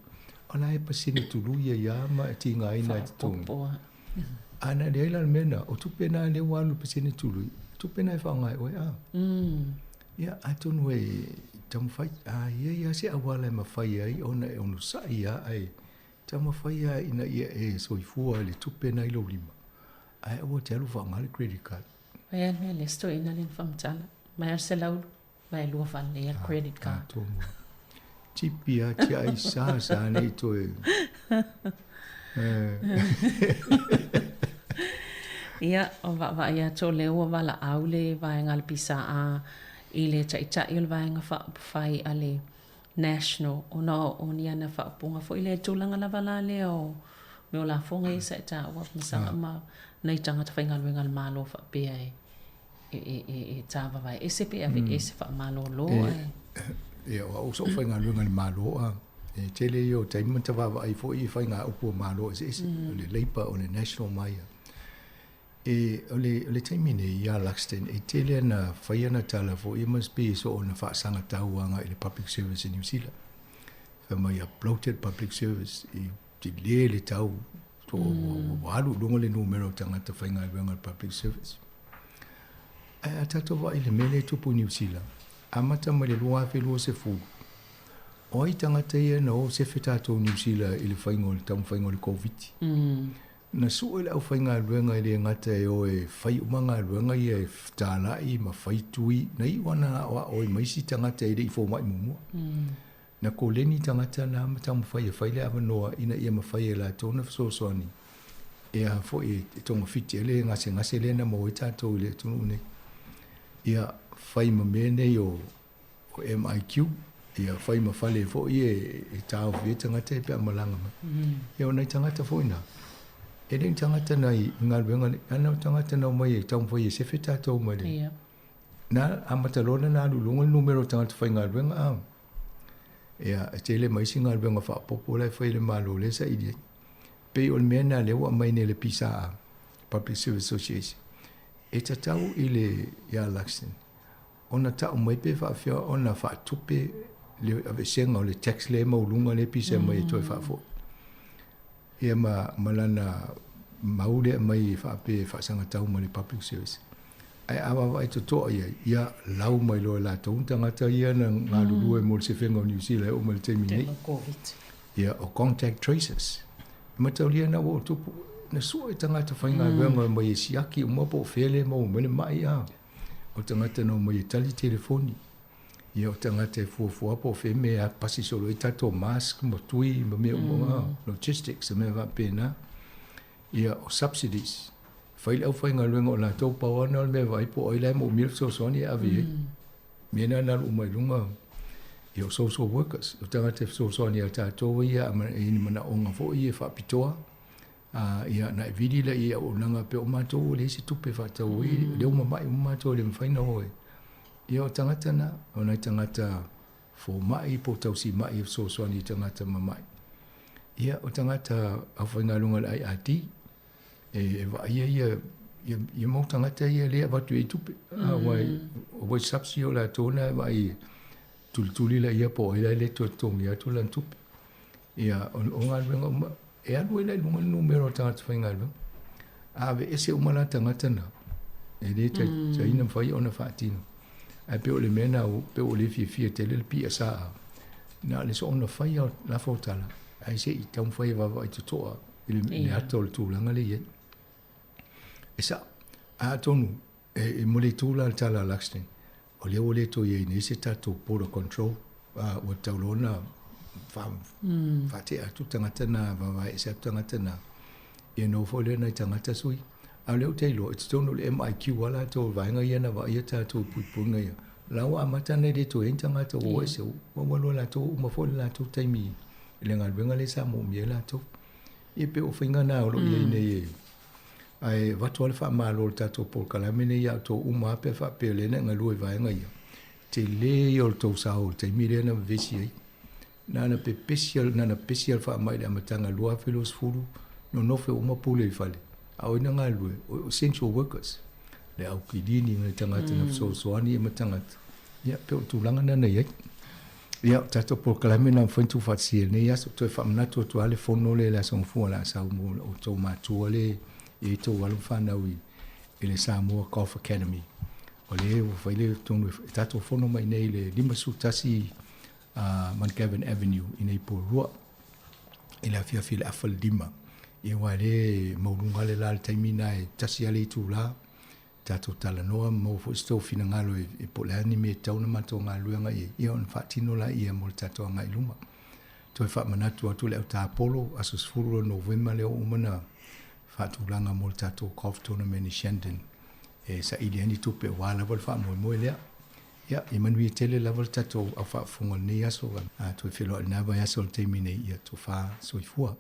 o la e pasene tului ai lava ma e tigaina e totogi. A na leai la le mea lena, o tupe na lea ua alu i le pasene tului, tupe na e faaaoga e oe a. Ia, atonu e taumafai, a i ai lava se auala e mafai ai ona e onosai lava ae taumafai lava ina ia e soifua i le tupe na i lou lima. Ae aua e te alu faaaoga le credit card. Ai a le mea lea se toeaina lea na faamatala mai a le 100 mai 28 ia le credit card. Atonu. Tipi a tiai sa sa nei toe. Ia, o vaavaai atu o lea ua valaau le vaega a le PSA i le Taitai o le Vaega Faaupufai a le National ona o ni ana faaupuga foi lea i le tulaga lava la lea o mea o lafoga ia sa e taua ma saga ma nai tagata faigaluega a le Malo faapea e e e e e tāvavae ese pe ave ese faamalolo ae. Ia, o au sa ou faigaluega i le Malo a e tele ia o taimi ma ta vaavaai foi i faigaupu a Malo eseese, o le Labour, o le National ma ia. E, o le, o le taimi nei ia Luxton, e tele ana fai ana tala foi ma pei e soona faasagatau agai i le public service i New Zealand. Fai mai a bloated public service, i tele le tau, to, ua alu i luga le numera o tagata faigaluega o le public service. Ae a tatou vaai i le mea lea e tupu i Niu Sila, amata mai le 2020, o ai tagata ia na o sefe tatou Niu Sila i le faiga o le taumafaiga o le Koviti? Na sue le aufaigaluega e le gata e o e fai uma galuega ia e fetalai ma fai tui, na iu lava ona aoao ai ma isi tagata e le i fomai muamua. Na koleni tagata na ma taumafai e fai le avanoa ina ia mafai e latou ona fesoasoani e aha foi e togafiti ai le gasegase lea na maua ai tatou i le atunuu nei. Ia fai ma mea nei o MIQ, ia fai ma fale foi e taofi ai tagata ia pe a malaga mai. Ia o nai tagata foi na, e le o ni tagata na i galuega nei, a na o tagata na omai e taumafai e sefe tatou mai le. Na amata loa ona alu i luga le numera o tagata faigaluega a. Ia, e tele ma isi galuega faaopoopo la e fai e le Malo lea e saili ai. Pei o le mea lena lea ua aumai nei e le PSA, Public Service Association, e tatau i le ia Luxton ona tau mai pe faapefea ona faatupe le aveesega o le tax lea e maualuga lea e pisa mai e toe faafoi. Ia ma, ma lana mau lea e aumai e faapea e faasagatau ma le public service. Ae a vaavaai totoa i ai, ia lau mai loa e latou ni tagata ia na galulue mo le sefega o Niu Sila e oo mai i le taimi nei. Ia, o contact tracers. E mataulia na ua ou tupu, na sue tagata faigaluega mai e siaki uma po o fea lea e maua mai le mai a. O tagata na omai e tali telefoni. Ia o tagata e fuafua po o fea mea e pasi solo ai tatou mask ma tui ma mea uma, logistics ma mea faapena. Ia o subsidies. Fai le aufaigaluega o latou pau lava na o le mea e vaai po o ai la e moomia le fesoasoani e ave i ai. Mea na na alu uma i luga ia o social workers, o tagata e fesoasoani ia tatou ia e i ni manaoga foi ia faapitoa. Ā, ia, na e vili lea i auaunaga pea o matou ua leai se tupe e faatau ai, o lea ua mama'i uma matou e le mafai ona o e. Ia, o tagata na, o nai tagata fomai po o tausima'i e fesoasoani i tagata mama'i. Ia, o tagata aufaigaluega a le IRD, e, e vaaia ia, ia, ia mau tagata ia lea e avatu i ai tupe. Ā, aua e, o wage subsidy o latou na e vaai e tulituli laia po o ai la e le toe totogi atu lana tupe. Ia, o, o galuega uma, e alu ai la i luga le numera o tagata faigaluega. A aveese uma la tagata na, e le taitai na mafai ona faatino. Ae pei o le mea na, pei ua le fiafia tele le PSA, na o le soona fai lava o lafo o tala, ae se i taumafai e vaavaai totoa i le, i le ata o le tulaga lea e i ai. E sao, atonu, e, e mo le itu la le tala a Luxton, O lea ua le toe i ai nei se tatou border control, ā, ua tatau loa ona faatea atu tagata na, vaavae ese atu tagata na, ia ona oo foi lea nai tagata sui. A o lea ou te iloa, i totonu o le MIQ lava latou, o vaega ia na vaaia tatou i puipuiga ia, o la ua amata ona le toe i ai ni tagata ua o ese, ua ua loa latou, ua uma foi le latou taimi i le galuega lea sa moomia ai latou. Ia pei o faiga na o lo o i ai nei e Ae avatu lava le faamalo i le tatou polokalame lenei ia outou uma lava pe a faapea o lea na e galue i vaega ia, tele ia o le tou sao i le taimi lea na vevesi ai. Na ona pepesi na ona pepesi lava le faamai i le amataga 2020, nonofo uma pule i fale, a o ai na galulue? O essential workers, le au kilini, nai tagata na fesoasoani ma tagata. Ia, pei o le tulaga lena na i ai. Ia, o tatou polokalame na mafai ona tuufaatasia i lenei aso. Toe faamanatu atu lava le fono lea i le Aso Gafua o le a sau mo outou matua lea e i ai tou alo ma fanau i le Samoa Golf Academy. O lea ua fai le tonu e tatou fono mai nei i le 51 Mount Gavin Avenue i nei Porirua i le afiafi i le afa le 5. Ia aua e le maualuga le la i le taimi lena e tasi lava le itula tatou talanoa ma maua foi se tou finagalo e po o le a ni mea e tatau ona matou galuega i ai, ia ona faatino laia mo le tatou agai i luma. Toe faamanatu atu le au tapolo, aso 10 o Novema lea ua uma ona faatulaga mo le tatou golf tournament i Shandon e saili ai ni tupe aua lava le faamoemoe lea. Ia, ia manuia tele lava le tatou au faafofoga i lenei aso. A toe feiloai i lena vaiaso i le taimi nei, ia tofa soifua.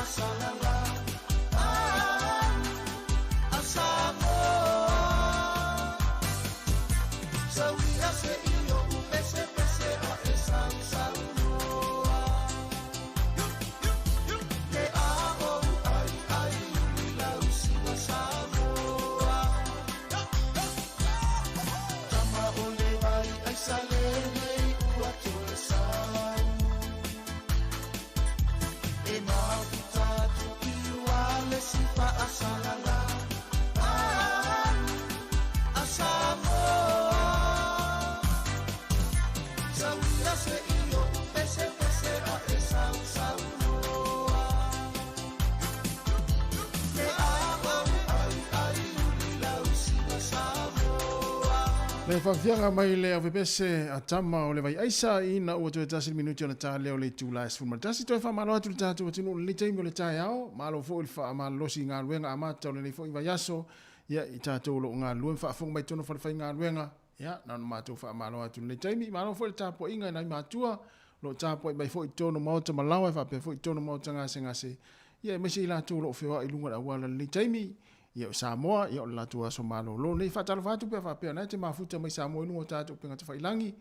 faasalala ah, a Samoa Sauia se i oʻu pesepese a e sausaunoa Ke aʻou ai ai uli lau sina Samoa Tama o le vai ai salelei ua toe sau E mafuta tukiua le si faasalala ah, a Samoa Sauia se i oʻu pesepese a e sausaunoa Ke aʻou ai ai uli lau sina Samoa Le faafiaga mai le aufepese a tama o le vai aisa ina ua toe tasi le minuti ona ta lea o le itula e 11. Toe faamalo atu i le tatou atunuu i lenei taimi o le taeao. Malo foi le faamalolosi i galuega amata o lenei foi vaiaso. Ia, i tatou o lo o galulue ma faafofoga mai i totonu o falefaigaluega, ia, na ona matou faamalo atu i lenei taimi. Malo foi le tapuaiga i nai matua o lo o tapuai mai foi i totonu o maota malaoa e faapea foi i totonu o maota gasegase, ia, aemaise i latou o lo o feoai i luga o le auala i lenei taimi. Ia, o Samoa, ia, o le latou aso malolo lenei. Faatalofa atu pe a faapea o lena e te mafuta mai Samoa i luga o tatou upega tafailagi,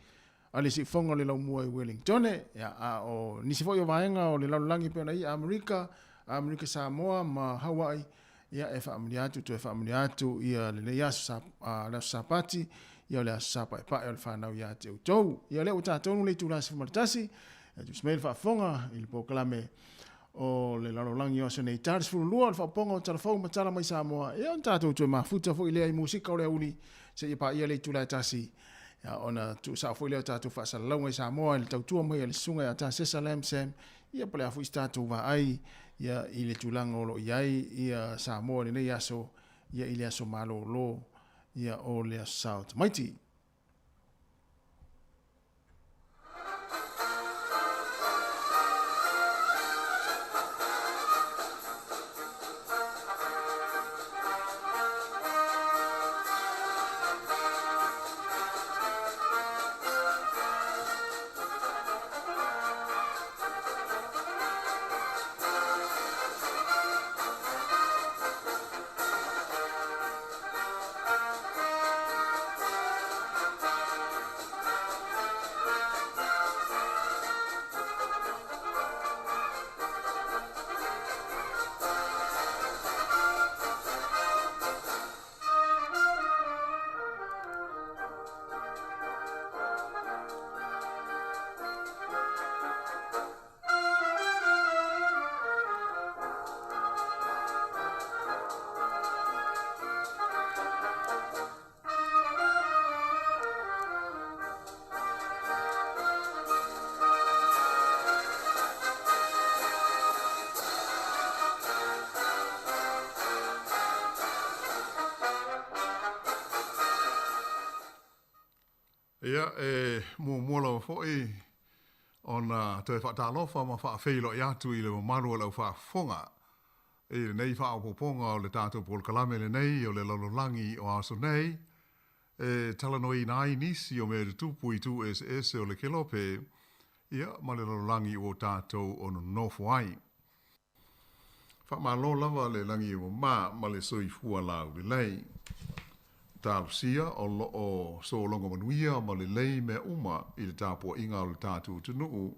a le siufofoga o le laumua i Wellingtone, ia, a o nisi foi o vaega o le lalolagi e pei ona i Amerika, Amerika Samoa ma Hawaii, ia, e faamanuia atu, toe faamanuia atu ia lenei aso sa, a, le aso Sapati, ia o le aso sa paepae o le fanau ia te outou. Ia, o lea ua ta tonu le itula 11, ia tusi mai le faafofoga i le polokalame o le lalolagi o aso nei. Ta le 12 o le faaopoopoga o Tala Fou ma Tala mai Samoa, ia ona tatou toe mafuta foi lea i musika o le aoauli seia paia le itula e tasi. Ia, ona tuusao foi lea o tatou faasalalauga i Samoa i le tautua mai a le susuga ia Tasesa Lam Sam, ia po o le a foi se tatou vaai ia i le tulaga o lo o i ai ia Samoa i lenei aso, ia i le aso malolo ia o le Aso Sa o Tamaiti. Ia, e muamua lava foi ona toe faatalofa ma faafeiloai atu i le mamalu o le aufaafofoga i lenei faaopoopoga o le tatou polokalame lenei o le lalolagi o aso nei, e talanoaina ai nisi o mea tutupu i itu eseese o le kelope, ia, ma le lalolagi ua tatou o nonofo ai. Faamalo lava le lagi e mama ma le soifua laulelei. Talosia o lo o sologa manuia ma lelei mea uma i le tapuaiga o le tatou atunuu,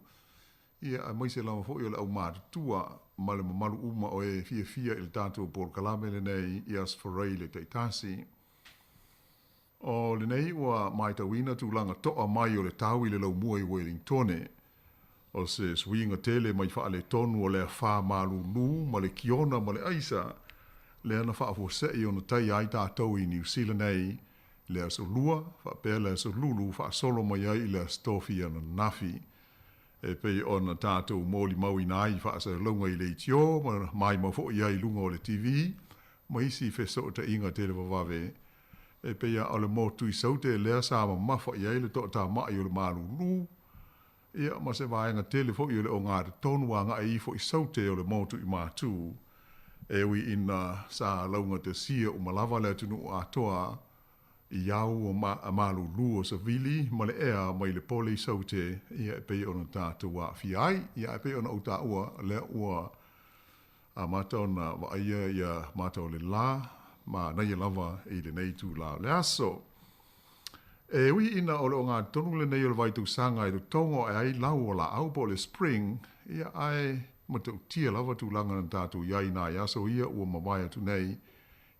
ia aemaise lava foi o le aumatutua ma le mamalu uma o e fiafia i le tatou polokalame lenei i Aso Faraile taitasi. O lenei ua matauina tulaga toa mai o le tau i le laumua i Wellingtone. O se suiga tele mai faaletonu o le afa malulu ma le kiona ma le aisa lea na faafuasei ona taia ai tatou i Niu Sila nei le Aso Lua faapea le Aso Lulu faasolo mai ai i le Aso Tofi ananafi. E pei ona tatou molimauina ai i faasalalauga i leitio ma maimau foi ai i luga o le TV ma isi fesootaiga televavave E pei a o le motu i Saute lea sa mamafa i ai le toatamai o le malulu, ia, ma se vaega tele foi o le ogatotonu agai ifo i Saute o le motu i Matu. E ui ina sa laugatasia uma lava le atunuu atoa i au o malulu o Savili ma le ea mai le pole i Saute, ia, e pei ona tatou aafia ai, ia, e pei ona ou taua, lea ua. Amata ona vaaia ia mata o le lā, manaia lava i lenei itulā o le aso. E ui ina o le ogatotonu lenei o le vaitausaga e totogo ae ai lau o laau po o le spring, ia ae matautia lava tulaga na tatou i ai i nai aso ia ua mavae atu nei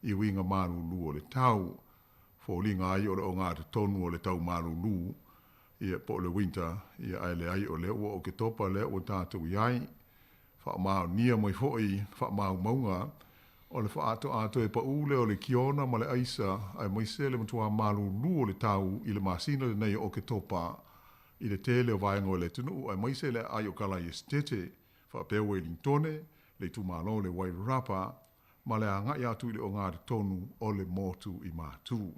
i uiga malulu o le tau. Foliga ai o le ogatotonu o le tau malulu, ia po o le winter, ia ae leai o lea ua Oketopa lea ua tatou i ai. Faamaonia mai foi faamaumauga o le faaatoatoa paū lea o le kiona ma le aisa aemaise le matuā malūlū o le tau i le masina lenei o Oketopa i le tele o vaega o le atunuu aemaise le aai o Kalaiestete faapea Uelintone, le itumalo o le Wairarapa ma le agai atu i le ogatotonu o le motu i Matu.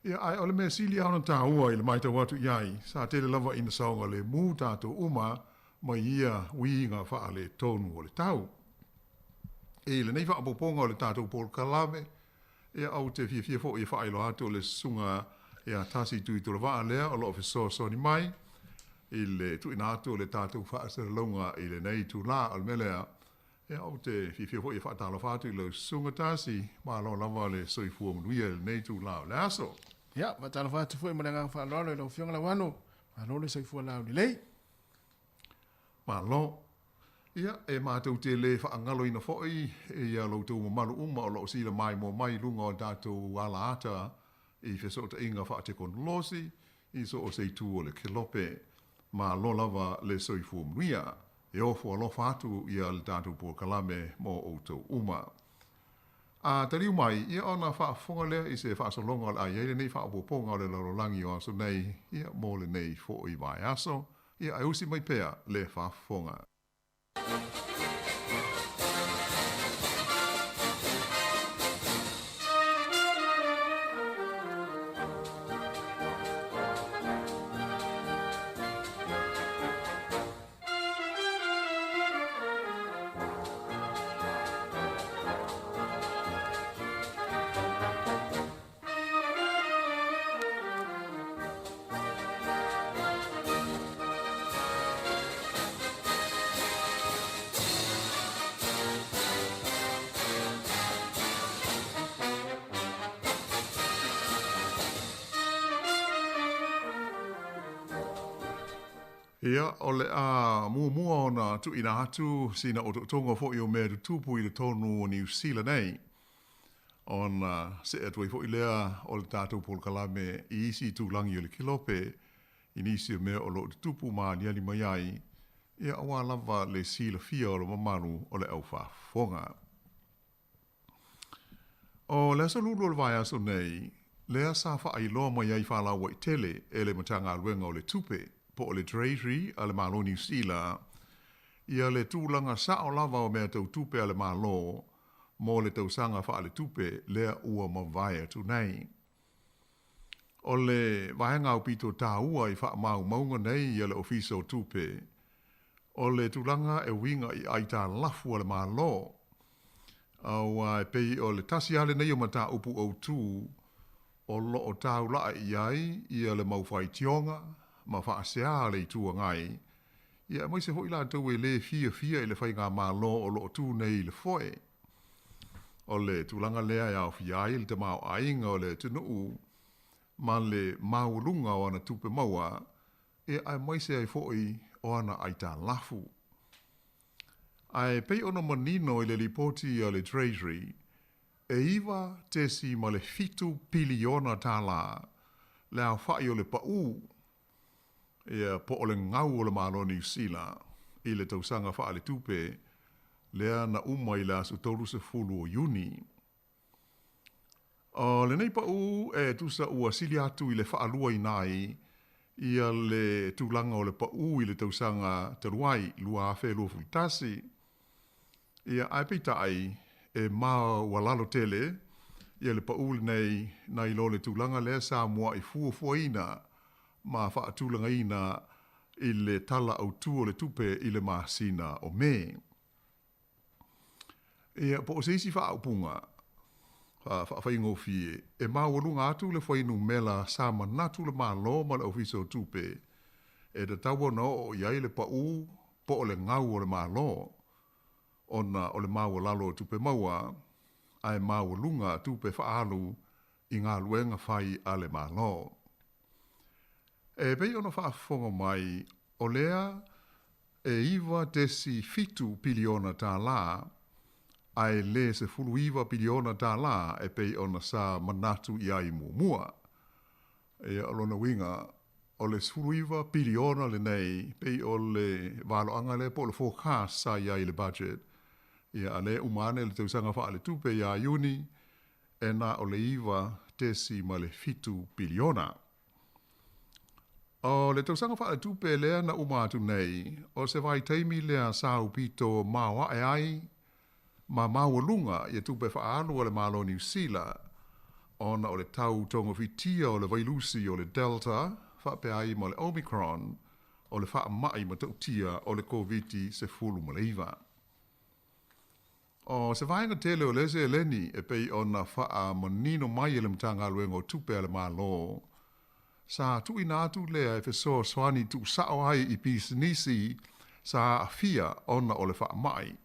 Ia, ae o le mea sili lava ona taua i le matau atu i ai, sa tele lava ina saogalemu tatou uma mai ia uiga faaletonu o le tau. I lenei faaopoopoga o le tatou polokalame, ia ou te fiafia foi e faailoa atu o le Susuga ia Tasi Tuitolovaa lea o lo o fesoasoani mai i le tuuina atu o le tatou faasalalauga i lenei itula. O le mea lea, Ia, ou te fiafia foi e faatalofa atu i lau Susuga Tasi, malo lava le soifua manuia i lenei itula o le aso. Ia, faatalofa atu foi ma le agaga faaaloalo i lau Afioga Lauano, malo le soifua laulelei. Malo. Ia, e matou te le faagaloina foi ia lo outou mamalu uma o lo o sila maimoa mai i luga o tatou alaata i fesootaiga faatekonolosi i so o se itu o le kelope. Malo lava le soifua manuia. E ofo alofa atu ia le tatou polokalame mo outou uma. A taliu mai, ia ona faafofoga lea i se faasologa o le a i ai lenei faaopoopoga o le lalolagi o aso nei, ia mo lenei foi vaiaso, ia ae usi mai pea le faafofoga. Ia, o le a muamua ona tuuina atu sina otootoga foi o mea tutupu i totonu o Niu Sila nei, ona see atu ai foi lea o le tatou polokalame i isi itulagi o le kelope i nisi o mea o lo o tutupu ma aliali mai ai, ia aua lava le silafia o le mamalu o le au faafofoga. O le aso Lulu o le vaiaso nei, lea sa faailoa mai ai faalauaitele e le Matagaluega o le Tupe, po o le Treasury a le Malo Niu Sila, ia le tulaga sao lava o mea tau tupe a le Malo mo le tausaga faaletupe lea ua mavae atu nei. O le vaega aupito taua i faamaumauga nei a le Ofisa o Tupe, o le tulaga e uiga i aitalafu a le Malo, aua e pei o le tasi lava lenei o mataupu autu o lo o taulai i ai ia le mau faitioga ma faasea a le Itu Agai, ia aemaise foi latou e le fiafia i le faigamalo o lo o tu nei i le foe. O le tulaga lea e aofia ai le tamaoaiga o le atunuu ma le maualuga o ana tupe maua, e aemaise ai foi o ana aitalafu. Ae pei ona manino i le lipoti a le Treasury, e 9.7 piliona tālā le aofai o le paū ia po o le gau o le Malo o Niu Sila i le tausaga faaletupe lea na uma i le aso 30 o Iuni. O lenei paū e tusa ua sili atu i le faaluaina ai ia le tulaga o le paū i le tausaga talu ai, 2021. Ia, ae peitai, e maualalo tele ia le paū lenei nai lo le tulaga lea sa mua'i fuafuaina ma faatulagaina i le Tala Autu o le Tupe i le masina o Me. Ia, po o se isi faaupuga faafaigofie, e maualuga atu le fuainumera sa manatu le Malo ma le Ofisa o Tupe e tatau ona oo i ai le paū po o le gau o le Malo. ona o le maualalo o tupe maua ae maualuga tupe faaalu i galuega fai a le Malo. E pei ona faafofoga mai, o lea e $9.7 piliona tālā, ae le $19 piliona tālā e pei ona sa manatu i ai muamua. Ia, o lona uiga, o le 19 piliona lenei, pei o le valoaga lea po o le forecast sa i ai i le budget, ia, a lea e uma ane le tausaga faaletupe ia Iuni, e na o le 9.7 piliona. O le tausaga faaletupe lea na uma atu nei, o se vaitaimi lea sa aupito maoae ai ma maualuga ia tupe faaalu a le Malo o Niu Sila ona o le tau togafitia o le vailusi o le Delta faapea ai ma le Omicron o le faamai matautia o le Koviti-19. O se vaega tele o lea seleni e pei ona faamanino mai e le Matagaluega o Tupe a le Malo, sa tuuina atu lea e fesoasoani tuusao ai i pisinisi sa aafia ona o le faamai,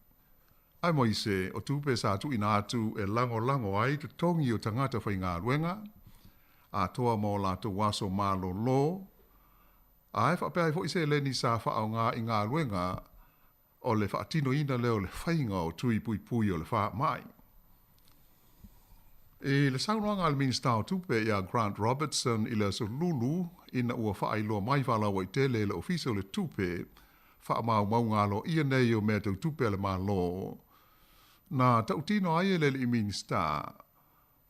aemaise o tupe sa tuuina atu e lagolago ai totogi o tagata faigaluega atoa ma o latou aso malolo, ae faapea ai foi seleni sa faaaoga i galuega o le faatinoina lea o le faiga o tui puipui o le faamai. I le saunoaga a le Minisita o Tupe ia Grant Robertson i le Aso Lulu ina ua faailoa mai faalauaitele e le Ofisa o le Tupe faamaumauga aloaia nei o mea tau tupe a le Malo, na tautino ai e le alii Minisita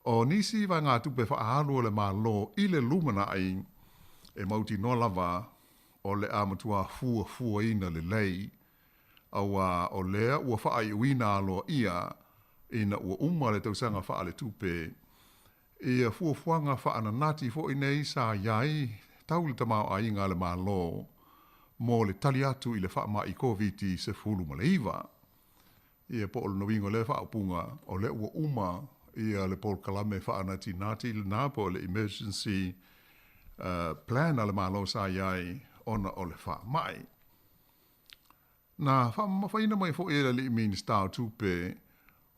O nisi vaegatupe faaalu a le Malo i le lumanai, e mautinoa lava o le a matua fuafuaina lelei, auā o lea ua faaiuina aloaia ina ua uma le tausaga faaletupe. Ia fuafuaga faananati foi nei sa i ai tau le tamaoaiga a le Malo mo le tali atu i le faamai Koviti-19. Ia po o lona uiga o lea faaupuga, o lea ua uma ia le polokalame faanatinati lena po o le emergency plan a le Malo sa i ai ona o le faamai. Na faamamafaina mai foi e le alii Minisita o Tupe,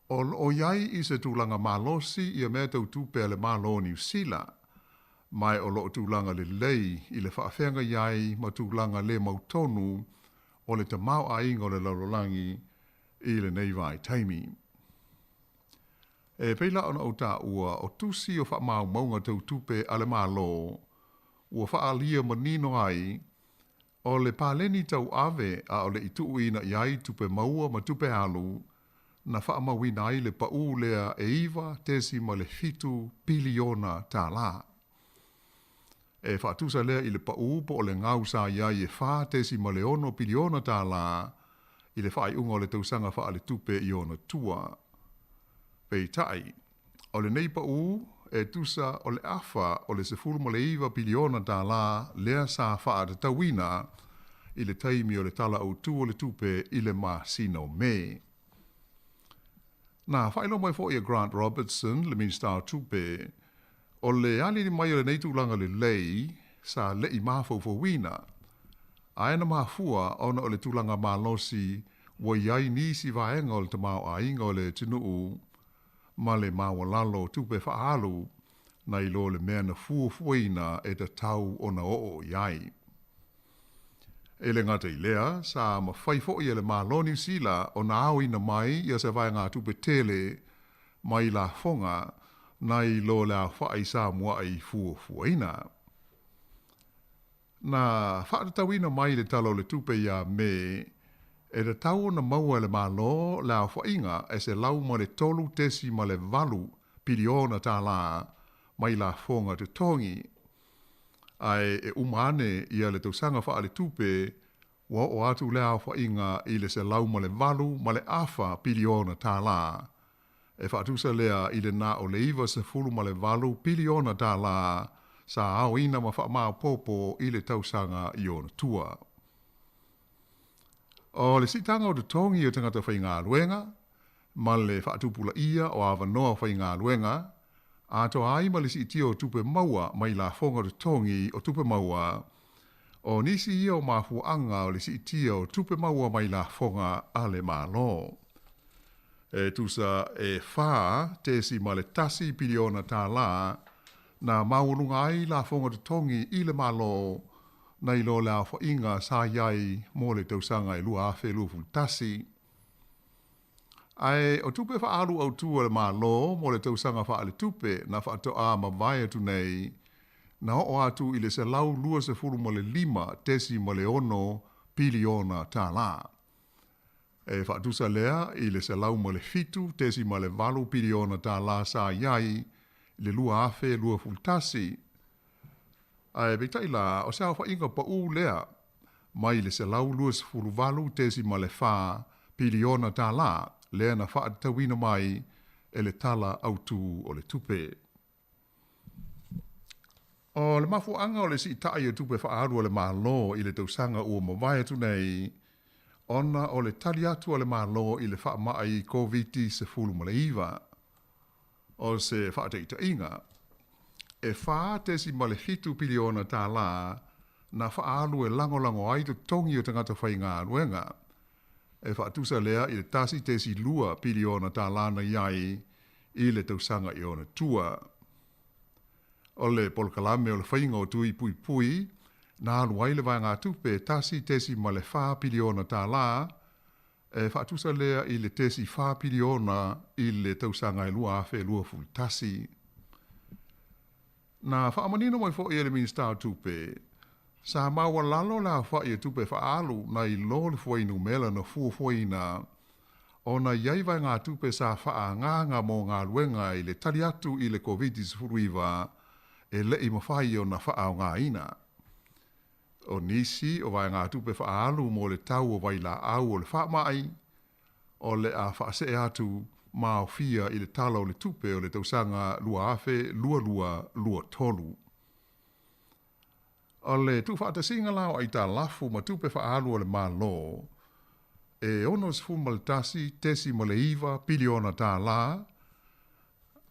o lo o i ai i se tulaga malosi ia mea tau tupe a le Malo o Niu Sila, ma o lo o tulaga lelei i le faafeagai ai ma tulaga le mautonu o le tamaoaiga o le lalolagi i lenei vaitaimi. E pei la ona ou taua, o tusi o faamaumauga tau tupe a le Malo ua faaalia manino ai o le paleni tauave a o le i tuuina i ai tupe maua ma tupe alu na faamauina ai le paū lea e $9.7 piliona tālā. E faatusa lea i le paū po o le gau sa i ai e $4.6 piliona tālā i le faaiuga o le tausaga faaletupe i ona tua. Peitai, o lenei paū e tusa o le afa o le $19 piliona tālā lea sa faatatauina i le taimi o le Tala Autu o le Tupe i le masina o Me. Na faailoa mai foi e Grant Robertson, le Minisita o Tupe, o le aliali mai o lenei tulaga lelei sa le i mafaufauina, ae na mafua ona o le tulaga malosi ua i ai nisi vaega o le tamaoaiga o le atunuu ma le maualalo o tupe faaalu nai lo le mea na fuafuaina e tatau ona oo i ai. E le gata i lea, sa mafai foi e le Malo o Niu Sila ona aoina mai ia se vaegatupe tele mai lafoga nai lo le aofai sa mua'i fuafuaina. Na faatatauina mai le Tala o le Tupe ia Me, e tatau ona maua e le Malo le aofaiga e $103.8 piliona tālā mai lafoga totogi, ae e uma ane ia le tausaga faaletupe ua oo atu lea aofaiga i le $108.5 piliona tālā, e faatusa lea i le na o le $98 piliona tālā sa aoina ma faamaopoopo i le tausaga i ona tua. O le siitaga o totogi o tagata faigaluega ma le faatupulaia o avanoa faigaluega, atoa ai ma le siitia o tupe maua mai lafoga totogi o tupe maua, o nisi ia o mafuaaga o le siitia o tupe maua mai lafoga a le Malo. E tusa e $4.1 piliona tālā na maualuga ai lafoga totogi i le Malo nai lo le aofa'iga sa i ai mo le tausaga e 2021. Ae o tupe fa'aalu autū a le Malo mo le tausaga fa'aletupe na fa'ato'a mavae atu nei na oo atu i le $125.6 piliona tālā. E fa'atusa lea i le $107.8 piliona tālā sa i ai i le 2021. Ae peitai la, o se aofa'iga pa'ū lea mai le $128.4 piliona tālā lea na fa'atatauina mai e le Tala Autū o le Tupe. O le mafuaaga o le si'ita'i o tupe fa'aalu a le Malo i le tausaga ua mavae atu nei, ona o le tali atu a le Malo i le fa'ama'i Koviti-19. O se fa'ataita'iga, e $4.7 piliona tālā na fa'aalu e lagolago ai totogi o tagata faigaluega, e fa'atusa lea i le $1.2 piliona tālā na i ai i le tausaga i ona tua. O le polokalame o le faiga o tui puipui, na alu ai le vaegatupe e $1.4 piliona tālā, e fa'atusa lea i le .4 piliona i le tausaga e 2021. Na fa'amanino mai fo'i e le Minisita o Tupe, sa maualalo le aofa'i o tupe fa'aalu nai lo le fuainumera na fuafuaina ona i ai vaegatupe sa fa'aagaaga mo galuega i le tali atu i le Koviti-19 e le'i mafai ona fa'aaogāina. O nisi o vaegatupe fa'aalu mo le tau o vailā'au o le fa'ama'i, o le a fa'ase'e atu ma aofia i le Tala o le Tupe o le tausaga 2022/23. O le tuufaatasiga la o aitalafu ma tupe fa'aalu a le Malo, e $61.9 piliona tālā,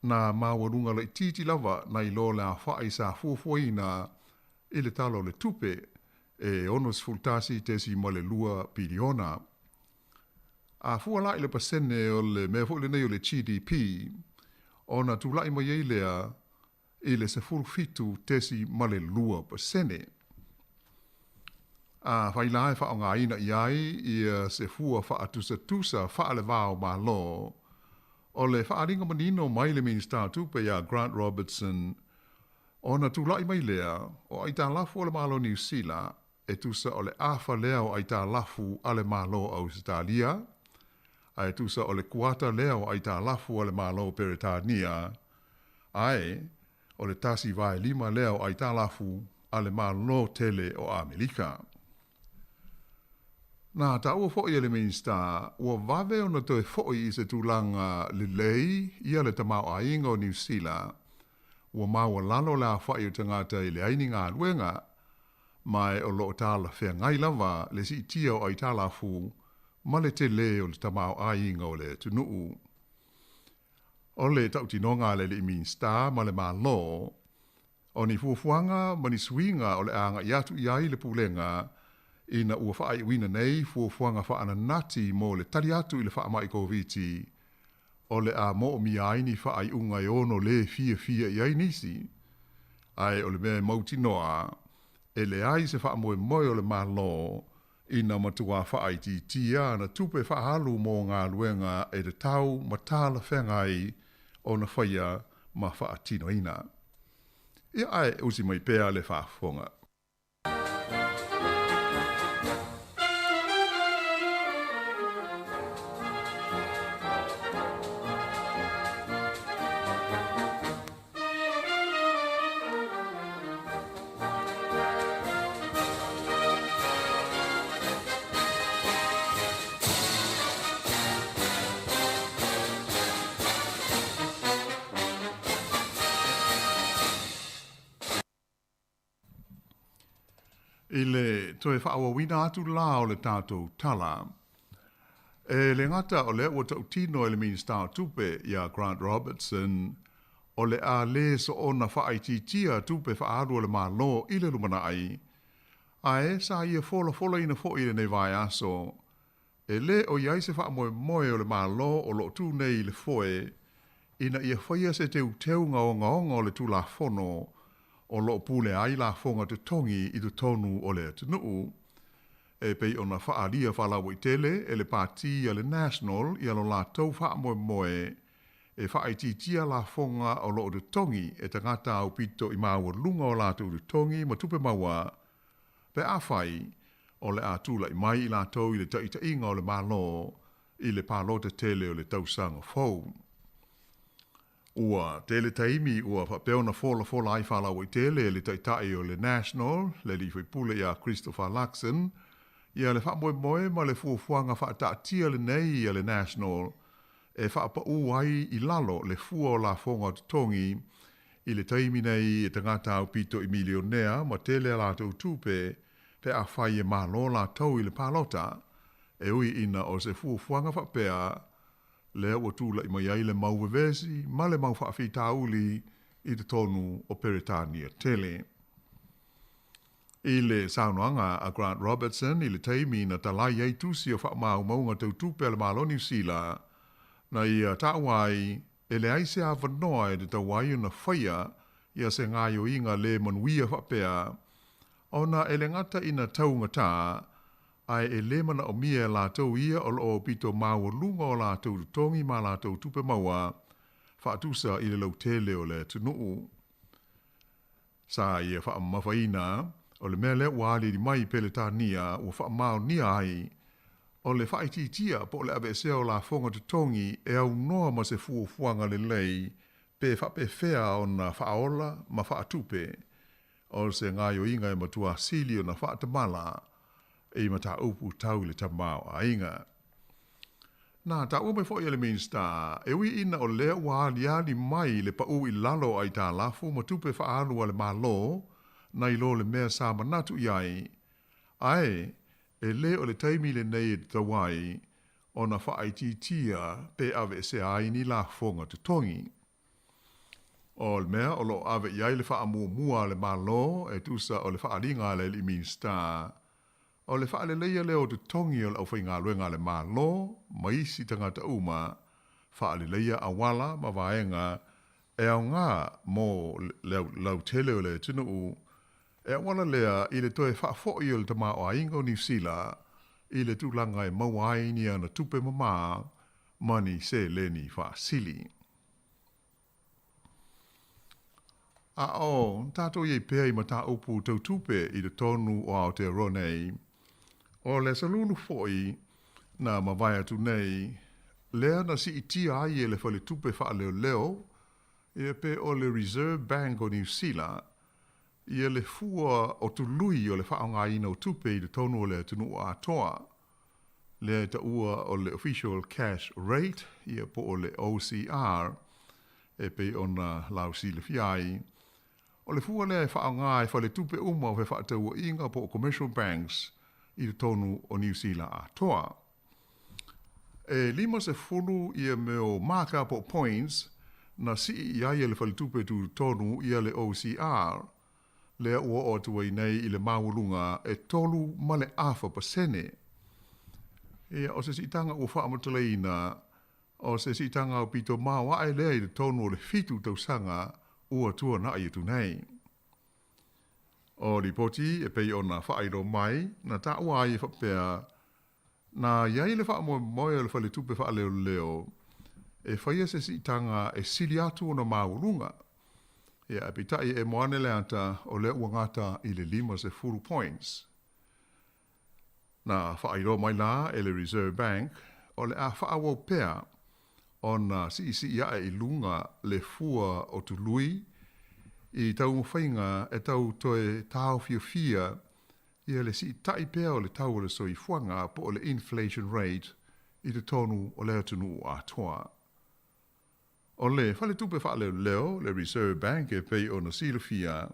na maualuga laitiiti lava nai lo le aofa'i sa fuafuaina i le Tala o le Tupe e $61.2 piliona. A fua la i le pasene o le mea foi lenei o le GDP, ona tula'i mai ai lea i le 17.2%. Afai la e fa'aaogāina i ai ia se fua fa'atusatusa fa'alevā o Malo, o le fa'aaliga manino mai le Minisita o Tupe iā Grant Robertson, ona tula'i mai lea o aitalafu a le Malo Niu Sila e tusa o le afa lea o aitalafu a le Malo Ausetalia, ae tusa o le kuata lea o aitalafu a le Malo Peretania, ae o le 1/5 lea o aitalafu a le Malo tele o Amerika. Na taua fo'i e le Minisita, ua vave ona toe fo'i i se tulaga lelei ia le tamaoaiga o Niu Sila, ua maualalo le aofa'i o tagata e leai ni galuega, ma o lo o talafeagai lava le siitia o aitalafu ma le telē o le tamaoaiga o le atunuu. O le tautinoga a le alii Minisita ma le Malo, o ni fuafuaga ma ni suiga o le a aga'i atu i ai le Pulega ina ua faaiuina nei fuafuaga fa'ananati mo le tali atu i le fa'ama'i Koviti, o le a mo'omia ai ni fa'aiuga e ono lē fiafia i ai nisi. Ae o le mea e mautinoa, e leai se fa'amoemoe o le Malo ina matuā fa'aitiitia ana tupe fa'aalu mo galuega e tatau ma talafeagai ona faia ma fa'atinoina. Ia ae usi mai pea le faafofoga. I le toe faaauauina atu la o le tatou tala, e le gata o lea ua tautino e le Minisita o Tupe ia Grant Robertson o le a lē soona faaitiitia tupe faaalu a le Malo i le lumana'i, ae sa ia folafolaina foi i lenei vaiaso E lē o i ai se faamoemoe o le Malo o lo o tū nei i le foe ina ia faia se teuteuga ogaoga o le Tulafono o lo o pulea ai lafoga totogi i totonu o le atunuu, e pei ona faaalia faalauaitele e le Pati a le National ia lo latou faamoemoe e faaitiitia lafoga o lo o totogi e tagata aupito i maualuga o latou totogi ma tupe maua pe afai o le a tulai mai i latou i le taitaiga o le Malo i le palota tele o le tausaga fou. Ua tele taimi ua faapea ona folafola ai faalauaitele e le Taitai o le National, le alii faipule ia Christopher Luxon, ia le faamoemoe ma le fuafuaga faataatia lenei a le National e faapaū ai i lalo le fua o lafoga totogi i le taimi nei e tagata aupito i milionea ma tele a latou tupe pe afai e malo latou i le palota, e ui ina o se fuafuaga faapea lea ua tulai mai ai le mau vevesi ma le mau faafitauli i totonu o Peretania tele. I le saunoaga a Grant Robertson i le taimi na talai ai tusi o faamaumauga tau tupe a le Malo o Niu Sila, na ia taua ai e leai se avanoa e tatau ai ona faia ia se gaoioiga lē manuia faapea, ona e le gata ina taugatā, ae e lē manaomia e latou ia o lo o aupito maualuga o latou totogi ma latou tupe maua, faatusa i le lautele o le atunuu. Sa ia faamamafaina, o le mea lea ua aliali mai i Peletania ua faamaonia ai, o le faaitiitia po o le aveesea o lafoga totogi e aunoa ma se fuafuaga lelei pe faapefea ona faaola ma faatupe, o se gaoioiga e matua sili ona faatamala i mataupu tau i le tamaoaiga. Na taua mai foi e le Minisita, e ui ina o lea ua aliali mai le pau i lalo o aitalafu ma tupe faaalu a le Malo nai lo le mea sa manatu i ai, ae e lē o le taimi lenei e tatau ai ona faaitiitia pe aveesea ai ni lafoga totogi. O le mea o lo o ave i ai le faamuamua a le Malo e tusa o le faaaliga a le Alii Minisita, O le faaleleia lea o totogi o le aufaigaluega a le Malo ma isi tagata uma, faaleleia auala ma vaega e aoga mo le lautele o le atunuu, e auala lea i le toe faafoi o le tamaoaiga o Niu Sila i le tulaga e maua ai ni ana tupe mamā ma ni seleni faasili. A o tātou i ai pea i mataupu tau tupe i totonu o Aotearoa nei, o le Aso Lulu foi na mavae atu nei, lea na siitia ai e le Faletupe Faaleoleo ia pe o le Reserve Bank o Niu Sila ia le fua o tului o le faaaogaina o tupe i totonu o le atunuu atoa. Lea e taua o le Official Cash Rate, ia po o le OCR, e pei ona lausilafia ai. O le fua lea e faaaoga e faletupe uma o fefaatauaiga po o commercial banks i totonu o Niu Sila atoa. E 50 ia mea o māka po o points na sii i ai e le faletupe tutotonu ia le OCR, lea ua oo atu ai nei i le maualuga e 3.5%. Ia, o se siitaga ua faamatalaina, o se siitaga aupito maoae lea i totonu o le fitu tausaga ua tuanai atu nei. O lipoti e pei ona faailoa mai, na taua ai e faapea, Na i ai le faamoemoe o le Faletupe Faaleoleo e faia se siitaga e sili atu ona maualuga. Ia, ae peitai e emo ane le ata o lea ua gata i le 50 points. Na faailoa mai la e le Reserve Bank o le a faaauau pea ona siisii ae i luga le fua o tului i taumafaiga e tau toe taofiofia ia le siitai pea o le tau o le soifuaga po o le inflation rate i totonu o le atunuu atoa. O le Faletupe Faaleoleo, le Reserve Bank e pei ona silafia,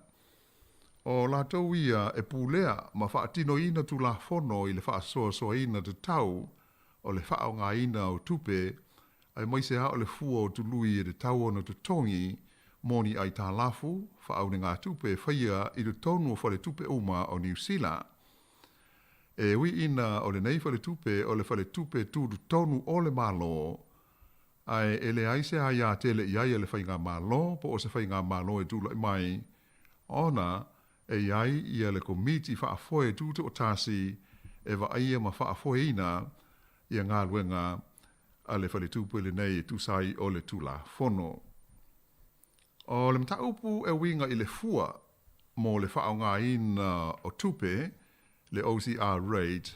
o latou ia e pulea ma faatinoina Tulafono i le faasoasoaina tatau o le faaaogaina o tupe aemaise lava o le fua o tului e tatau ona totogi mo ni aitalafu faaunegatupe e faia i totonu o faletupe uma o Niu Sila. E ui ina o lenei faletupe o le faletupe tutotonu o le Malo, ae e leai se aia tele i ai a le faigamalo po o se faigamalo e tulai mai, ona e i ai ia le Komiti Faafoe Tutoatasi e vaaia ma faafoeina ia galuega a le faletupe lenei e tusa ai o le Tulafono. O le mataupu e uiga i le fua mo le faaaogaina o tupe, le OCR rate,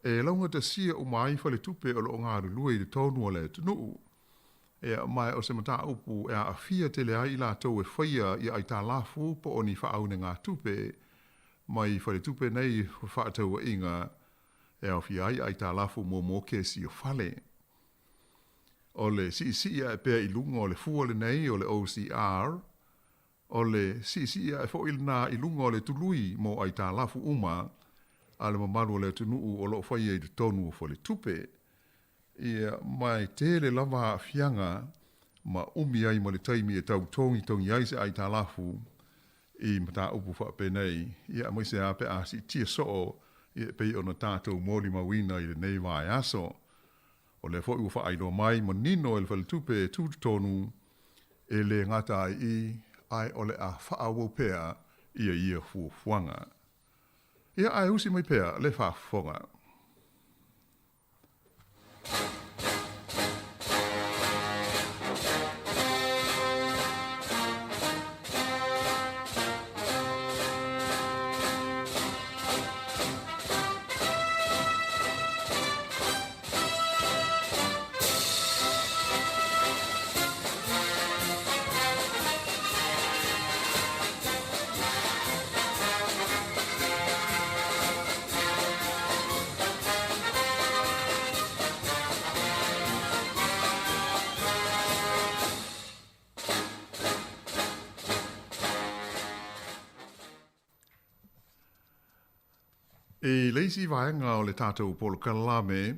e laugatasia uma ai faletupe o lo o galulue i totonu o le atunuu. Ia, ma o se mataupu e aafia tele ai i latou e faia ia aitalafu po o ni faaunegatupe mai faletupe nei fefaatauaiga e aofia ai aitalafu mo mokesi o fale. O le siisii ae pea i luga o le fua lenei o le OCR, o le siisii ae foi lena i luga o le tului mo aitalafu uma a le mamalu o le atunuu o lo o faia i totonu o faletupe. Ia, ma e tele lava aafiaga ma umi ai ma le taimi e tau togitogi ai se aitalafu i mataupu faapenei, ia, aemaise lava pe a siitia soo, ia, e pei ona tatou molimauina i lenei vaiaso. O lea foi ua faailoa mai manino e le Faletupe Tutotonu, e le gata ai i i, ae o le a faaauau pea ia ia fuafuaga. Ia, ae usi mai pea le faafofoga. I le isi vaega o le tatou polokalame,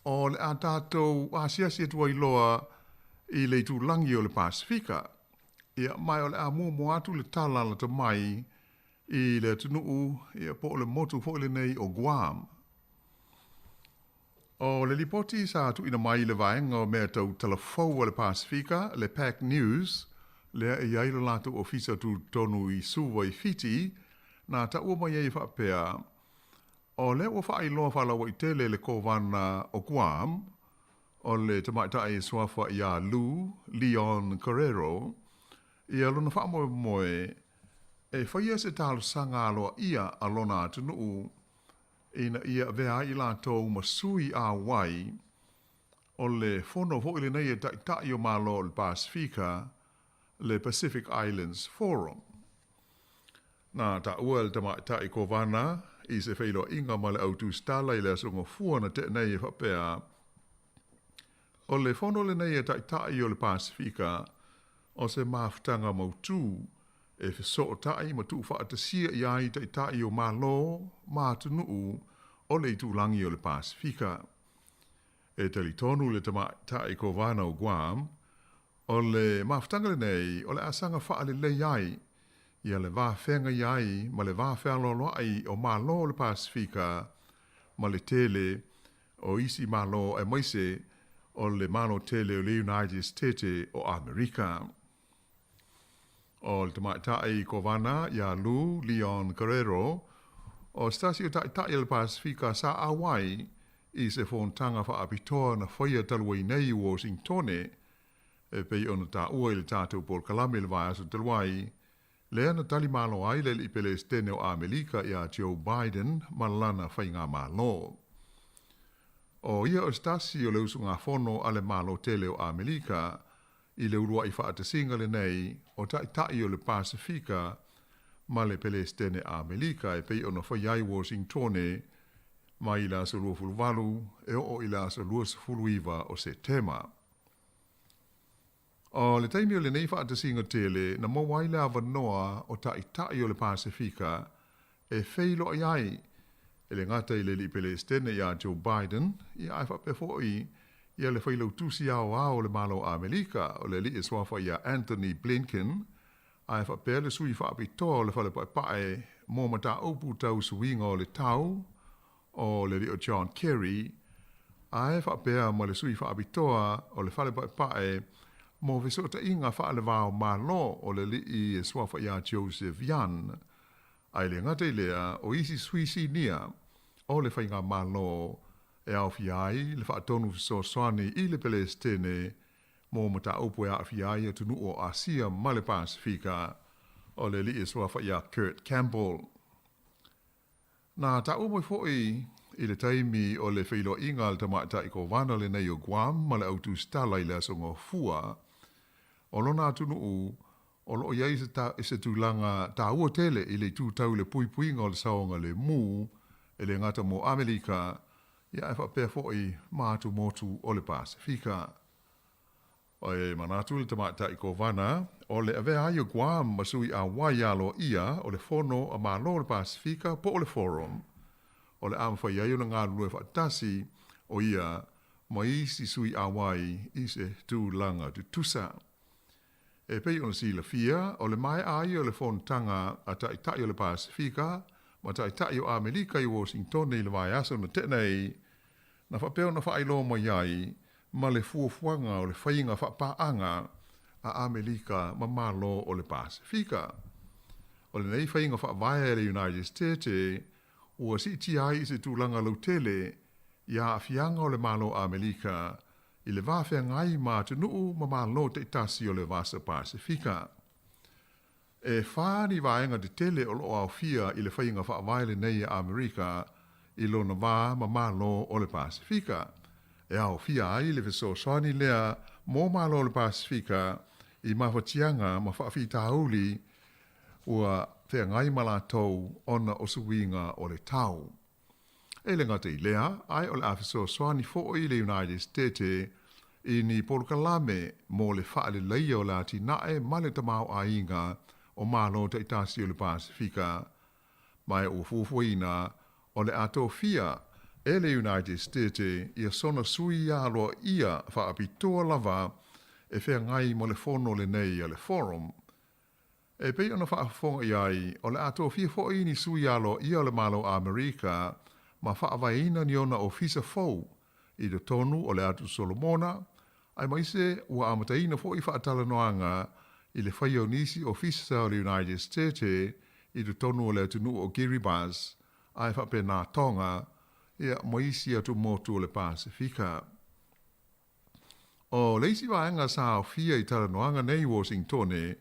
o le a tatou asiasi atu ai loa i le itulagi o le Pasefika. Ia, ma o le a muamua atu le tala lata mai i le atunuu, ia, po o le motu foi lenei o Guam. O le lipoti sa tuuina mai i le vaega o mea tau talafou a le Pasefika, le Pac News, lea e i ai lo latou ofisa tutotonu i Suva i Fiti, na taua mai ai e faapea, o lea ua faailoa faalauaitele le Kovana o Guam, o le tamaitai e suafa iā Lou Leon Guerrero, ia lona faamoemoe e faia se talosaga aloaia a lona atunuu ina ia avea ai i latou ma sui auai o le fono foi lenei e Taitai o Malo o le Pasefika, le Pacific Islands Forum. Na taua e le tamaitai Kovana i se feiloaiga ma le au tusitala i le Aso Gafua na tea nei e faapea, O le fono lenei e Taitai o le Pasefika o se mafutaga mautū e fesootai ma tuufaatasia i ai taitai o Malo ma atunuu o le itulagi o le Pasefika. E talitonu le tamaitai Kovana o Guam, o le mafutaga lenei o le a saga faalelei ai ia le va feagai ai ma le va fealoaloai o Malo o le Pasefika ma le tele o isi Malo aemaise o le Malo tele o le United Setete o Amerika. O le tamaitai Kovana iā Lou Leon Guerrero, o se tasi o taitai o le Pasefika sa auai i se fonotaga faapitoa na faia talu ai nei i Uosingtone, e pei ona taua i le tatou polokalame i le vaiaso talu ai, lea na tali malo ai le alii Pelesitene o Amelika iā Joe Biden ma lana faigamalo. O ia o se tasi o le usugafono a le Malo tele o Amelika i le uluai faatasiga lenei o Taitai o le Pasefika ma le Pelesitene Amelika e pei ona fai ai Uosingtone mai le aso 28 e oo i le aso 29 o Setema. O le taimi o lenei faatasiga tele na maua ai le avanoa o Taitai o le Pasefika e feiloai ai e le gata i le alii Pelesitene iā Joe Biden, ia ae faapea foi ia le failautusi aoao o le Malo o Amelika, o le alii e suafa iā Antony Blinken, ae faapea le sui faapitoa o le Fale Paepae mo mataupu tau suiga o le tau, o le alii o John Kerry, ae faapea ma le sui faapitoa o le Fale Paepae mo Fesootaiga Faale-va o Malo o le alii e suafa ia Joseph Yan. Ae le gata i lea, o isi sui sinia o le Faigamalo e aofia ai le faatonu fesoasoani i le Pelesitene mo mataupu e aafia ai atunuu o Asia ma le Pasefika, o le alii e suafa ia Kurt Campbell. Na taua mai foi i le taimi o le feiloaiga a le tamaitai kovana lenei o Guam ma le au tusitala i le Aso Gafua, o lona atunuu o lo o i ai se tulaga taua tele i le itu tau i le puipuiga o le saogalemu e le gata mo Amerika, ia ae faapea foi ma atumotu o le Pasefika. E manatu le tamaitai kovana, o le avea ai o Guam ma sui ʻauai aloaia o le Fono a Malo o le Pasefika po o le Forum, o le a mafai ai ona galulue faatasi o ia ma isi sui ʻauai i se tulaga tutusa. E pei ona silafia, o le maea ai o le fonotaga a Taitai o le Pasefika ma Taitai o Amerika i Washingtone i le vaiaso na tea nei, na faapea ona faailoa mai ai ma le fuafuaga o le faiga faapaaga a Amerika ma Malo o le Pasefika. O lenei faiga faavae a le United States ua siitia ai i se tulaga lautele ia aafiaga o le Malo o Amerika i le va feagai ma atunuu ma malo taitasi o le Vasa Pasefika. E whā ni vaega tetele o lo o aofia i le faiga faavae lenei a Amerika i lona va ma Malo o le Pasefika. E aofia ai le fesoasoani lea mo Malo o le Pasefika i mafatiaga ma faafitauli ua feagai ma latou ona o suiga o le tau. E le gata i lea, ae o le a fesoasoani foi le United States i ni polokalame mo le faaleleia o le atinae ma le tamaoaiga o Malo taitasi o le Pasefika, ma e ua fuafuaina o le a tofia e le United States ia sona sui aloaia faapitoa lava e feagai mo le fono lenei a le Forum. E pei ona faafofoga i ai, o le a tofia foi ni sui aloaia o le Malo o Amerika ma faavaeina ni ona ofisa fou i totonu o le Atu Solomona, aemaise ua amataina foi faatalanoaga i le faia o nisi ofisa o le United States i totonu o le atunuu o Kiribati ae faapena Tonga, ia, ma isi atumotu o le Pasefika. O le isi vaega sa aofia i talanoaga nei i Washingtone,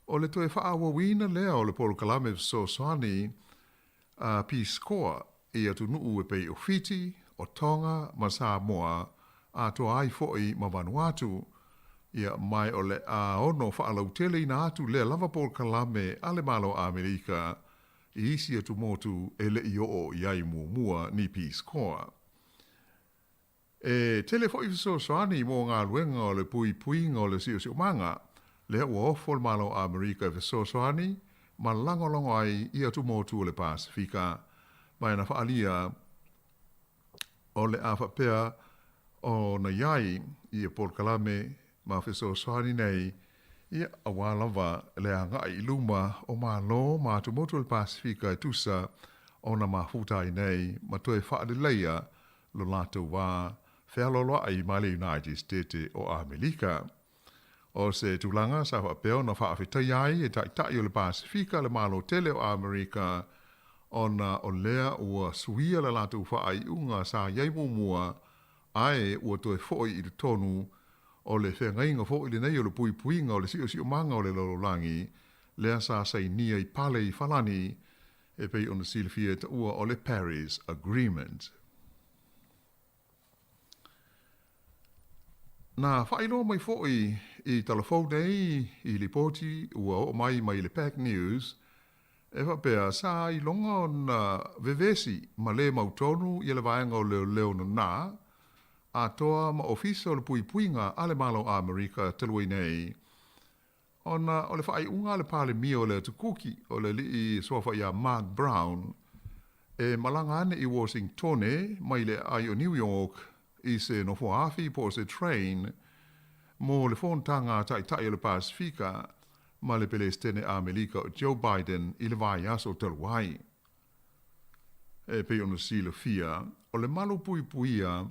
o le toe faaauauina lea o le polokalame fesoasoani a Peace Corps i atunuu e pei o Fiti, o Tonga ma Samoa, atoa ai foi ma Vanuatu. Ia, ma o le a ono faalauteleina atu lea lava polokalame a le Malo o Amerika i isi atumotu e le i oo i ai muamua ni Peace Corps. E tele foi fesoasoani mo galuega o le puipuiga o le siosiomaga, lea ua ofo le Malo o Amerika e fesoasoani ma lagolago ai i atumotu o le Pasefika. Ma e na faaalia o le a faapea ona i ai ia polokalame ma fesoasoani nei, ia, aua lava le agai i luma o Malo ma atumotu o le Pasefika e tusa ona mafuta ai nei ma toe faaleleia lo latou wā fealoaloaʻi ma le United States o Amelika. O se tulaga sa faapea ona faafetaia ai e Taitai o le Pasefika le Malo tele o Amerika ona o lea ua suia le latou faaiuga sa i ai muamua ae ua toe foʻi i totonu o le feagaiga foʻi lenei o le puipuiga o le siosiomaga o le lalolagi lea sa sainia i pale i Falani e pei ona silafia e taua o le Paris Agreement. Na faailoa mai foi i talafou nei i lipoti ua oo mai mai le Pac News e faapea sa iloga ona vevesi ma le mautonu ia le vaega o leoleo nana atoa ma Ofisa o le Puipuiga a le Malo o Amerika talu ai nei Ona o le faaiuga a le Palemia o le Atu Kuki, o le alii suafa ia Mark Brown, e malaga ane i Washingtone mai le aai o New York i se nofoa-afi po o se train mo le fonotaga a Taitai o le Pasefika ma le Pelesitene Amerika o Joe Biden i le vaiaso talu ai. E pei ona silafia, o le malu puipuia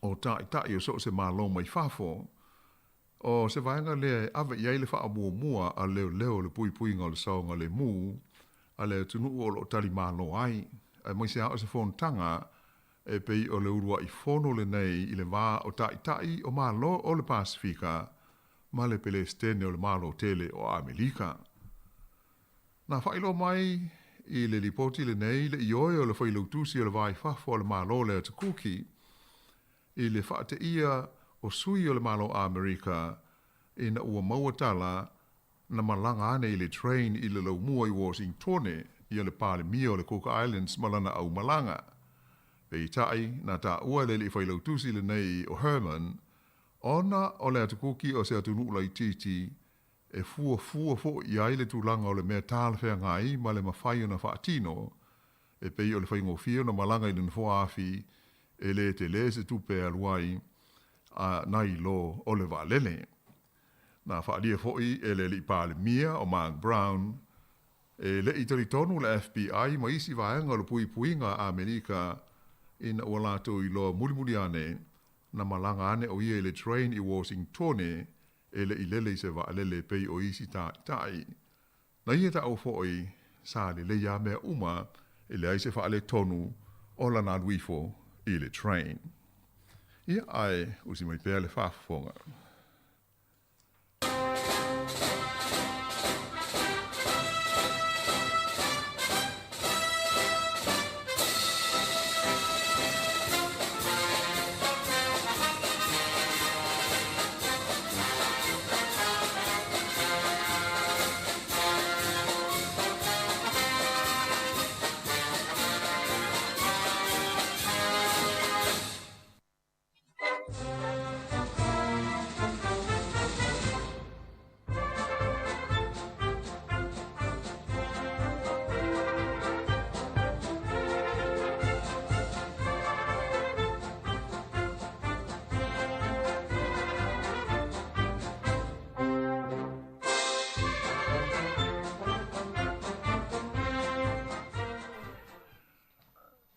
o Taitai o so o se Malo mai fafo, o se vaega lea e ave i ai le faamuamua a leoleo i le puipuiga o le saogalemu a le atunuu o lo o talimalo ai, aemaise lava o se fonotaga e pei o le uluai fono lenei i le va o Taitai o Malo o le Pasefika ma le Pelesitene o le Malo Tele o Amerika. Na faailoa mai i le lipoti lenei le ioe o le Failautusi o le Va i Fafo a le Malo o le Atu Kuki i le faateia o sui o le Malo Amerika ina ua maua tala na malaga ane i le train i le laumua i Washingtone ia le Palemia o le Cook Islands ma lana aumalaga. Peitai, na taua e le alii failautusi lenei o Herman ona o le Atu Kuki o se atunuu laitiiti e fuafua foi i ai le tulaga o le mea talafeagai ma le mafai ona faatino, e pei o le faigofie ona malaga i le nofoa afi e le tele se tupe e alu ai a nai lo o le vaalele. Na faaalia foi e le Alii Palemia o Mark Brown, e le i talitonu le FBI ma isi vaega o le puipuiga a Amerika ina ua latou iloa mulimuli ane na malaga ane o ia i le train i Washingtone e le i lele i se vaalele e pei o isi taitai. Na ia taua foi, sa lelei lava mea uma, e leai se faaletonu o lana alu ifo i le train. Ia, ae usi mai pea le faafofoga.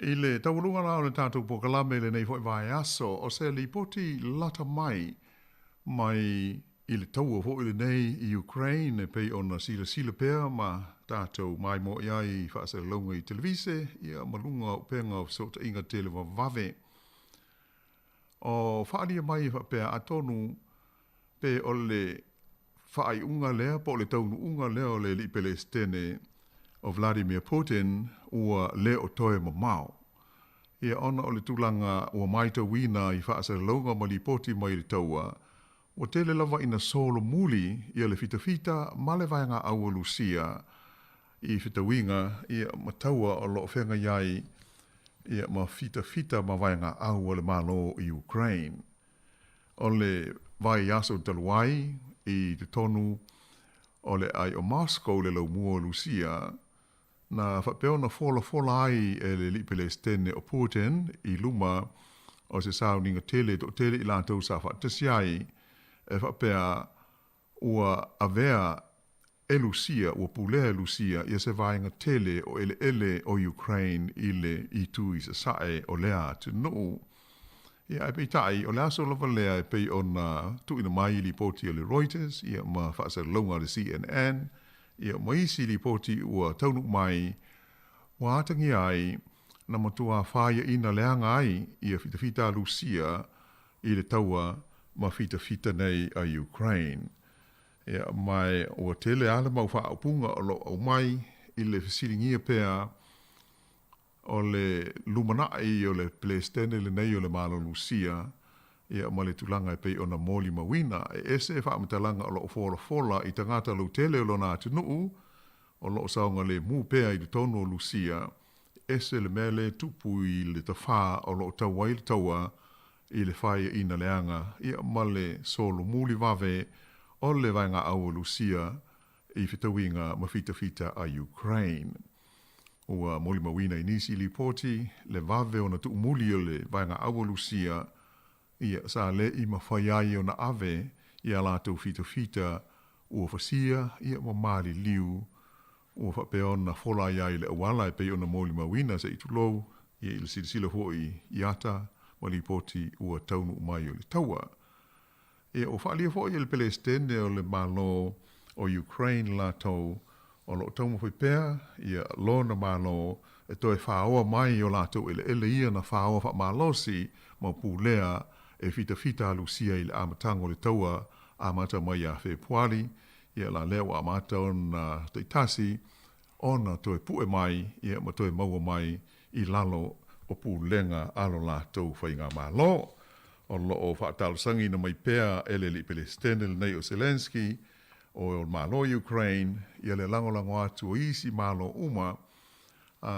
I le taualuga la o le tatou polokalame i lenei foi vaiaso, o se lipoti lata mai mai i le taua foi lenei i Ukraine e pei ona silasila pea ma tatou maimoa i ai i faasalalauga i televise ia ma luga o upega o fesootaiga televavave. O faaalia mai e faapea atonu pe o le faaiuga lea po o le taunuuga lea o le Alii Pelesitene o Vladimir Putin ua le o toe mamao. Ia ona o le tulaga ua maitauina i faasalalauga ma lipoti mai le taua, ua tele lava ina solomuli ia le fitafita ma le vaega au o Lusia i fetauiga ia ma taua o lo o feagai ai ia ma fitafita ma vaega au a le Malo i Ukraine. O le vaiaso talu ai i totonu o le aai o Moscow le laumua o Lusia, na faapea ona folafola ai e le Alii Pelesitene o Putin i luma o se sauniga tele e toatele i latou sa faatasi ai, e faapea ua avea e Lusia, ua pulea e Lusia ia se vaega tele o eleele o Ukraine i le itu i sasae o lea atunuu. Ia, ae peitai, o le aso lava lea e pei ona tuuina mai i lipoti a le Reuters ia ma faasalalauga a le CNN ia ma isi lipoti ua taunuu mai, ua atagia ai na matua faiaina leaga ai ia fitafita a Lusia i le taua ma fitafita nei a Ukraine. Ia, ma ua tele lava le mau faaupuga o lo o aumai i le fesiligia pea o le lumanai o le Pelesitene lenei o le Malo Lusia, ia, ma le tulaga e pei ona molimauina. E ese faamatalaga o lo o folafola i tagata lautele o lona atunuu o lo o saogalemu pea i totonu o Lusia, ese le mea lea e tupu i le tafā o lo o tau ai le taua i le faiaina leaga ia ma le solomuli vave o le vaegaau o Lusia i fetauiga ma fitafita a Ukraine. Ua molimauina i nisi lipoti le vave ona tuumuli o le vaegaau o Lusia ia sa le i mafai ai ona ave i a latou fitafita ua fasia ia ma maliliu. Ua faapea ona fola ai i le auala e pei ona molimauina se i tulou, ia i le silasila foi i ata ma lipoti ua taunuu mai o le taua. Ia ua faaalia foi e le Peresetene o le Malo o Ukraine latou o lo o taumafai pea ia lona Malo e toe faoa mai o latou eleele ia na faoa faamalosi ma pulea e fitafita a Lusia i le amataga o le taua amata mai ia Fepuari, ia la lea ua amata ona taitasi ona toe pue mai ia ma toe maua mai i lalo o pulega a lo latou faigamalo. O lo o faatalosagiina mai pea e le alii Peresetene lenei o Zelenskyy o le Malo o Ukraine ia le lagolago atu o isi Malo uma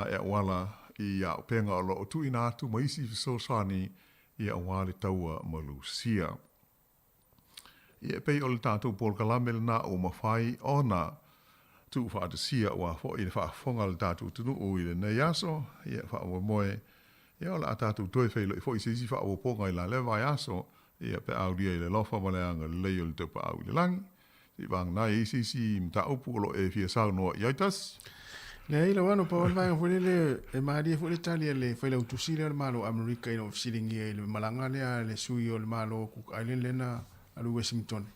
e auala i auupega o lo o tuuina atu ma isi fesoasoani ia aua le taua ma Lusia. Ia e pei o le tatou polokalame lena ua mafai ona tuufaatasia aua foi le faafofoga a le tatou atunuu i lenei aso. Ia faamoemoe, ia o le a tatou toe feiloai foi i se isi faaopoopoga i la lea vaiaso, ia pe a aulia i le alofa ma le agalelei o le Taupaau i le lagi. Seivagana e i ai se isi mataupu o lo o e fia saunoa i ai Tasi. Leai, Lauano, pau lava le vaega foi lele, e malie foi le tali a le Failautusi lea o le Malo o Amerika ina ua fesiligia i le malaga lea a le sui o le Malo o Cook Island lea na alu i Washington.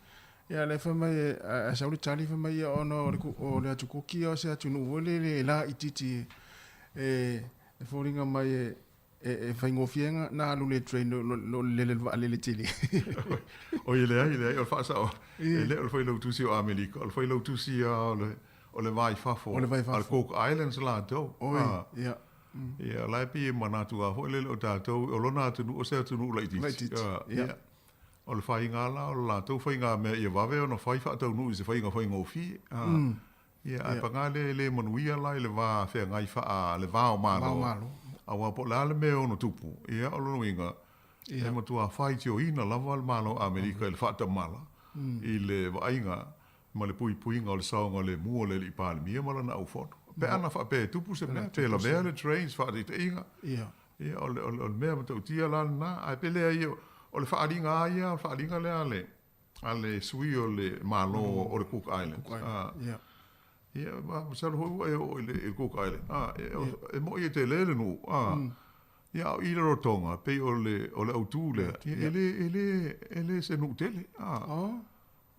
Ia, lea fai mai, a sau le tali fai mai, ia ona o le, o le atu Kuki o se atunuu foi lele e laitiiti e, e foliga mai e, E faigofie na alu le train lo lo le lele vaalele tele. Oi, e leai, leai, o le faasao, e le o le Failautusi o Amerika, o le Failautusi ia o le, o le va i fafo, O le va i fafo. a le Cook Islands latou. Oi, ia. Ia, o la e pei e manatu lava foi lele o tatou, o lona atunuu, o se atunuu laitiiti. Laitiiti, ia. O le faiga la o le latou faigamea ia vave ona fai faataunuu i se faiga faigofie. Ia, ae paga lea e le manuia la i le va feagai faa le va o Malo, aua po o le a le mea e ono tupu, ia, o lona uiga, e matua faitioina lava le Malo o Amerika i le faatamala i le vaaiga ma le puipuiga o le saogalemu o le Alii Palemia ma lana aufono. Pe ana faapea e tupu se mea, pe lavea le train, se faataitaiga, ia, o le, o le mea matautia la lena, ae pe leai, o le faaaliga lava ia, o le faaaliga lea a le a le sui o le Malo o le Cook Islands. Cook Island, ia. Ia, masalo foi ua e oo i le Cook Island. E moi e tele le nuu. Ia, a o i Rarotonga, pei o le, o le autu lea, ia, e le, e le, e le se nuu tele.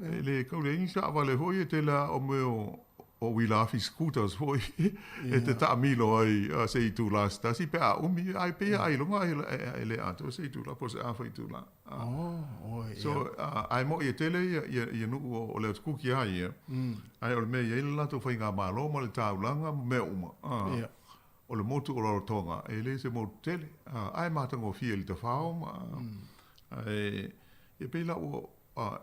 E le kau leai ni taavale foi e tele lava o mea o, o uila afi scooters foi e te taamilo ai se itula se tasi pe a umi, ai pei e ailoga e le atoa se itula po o se afa itula. Oh, oi, So, ae mo'i e tele ia, ia, ia nuu o le Atukuki a ia, ae o le mea e i ai le latou faigamalo ma le taulaga ma mea uma, o le motu o Rarotonga, e le se motu tele, ae matagofie i le tafao ma, ae, ia pei la ua,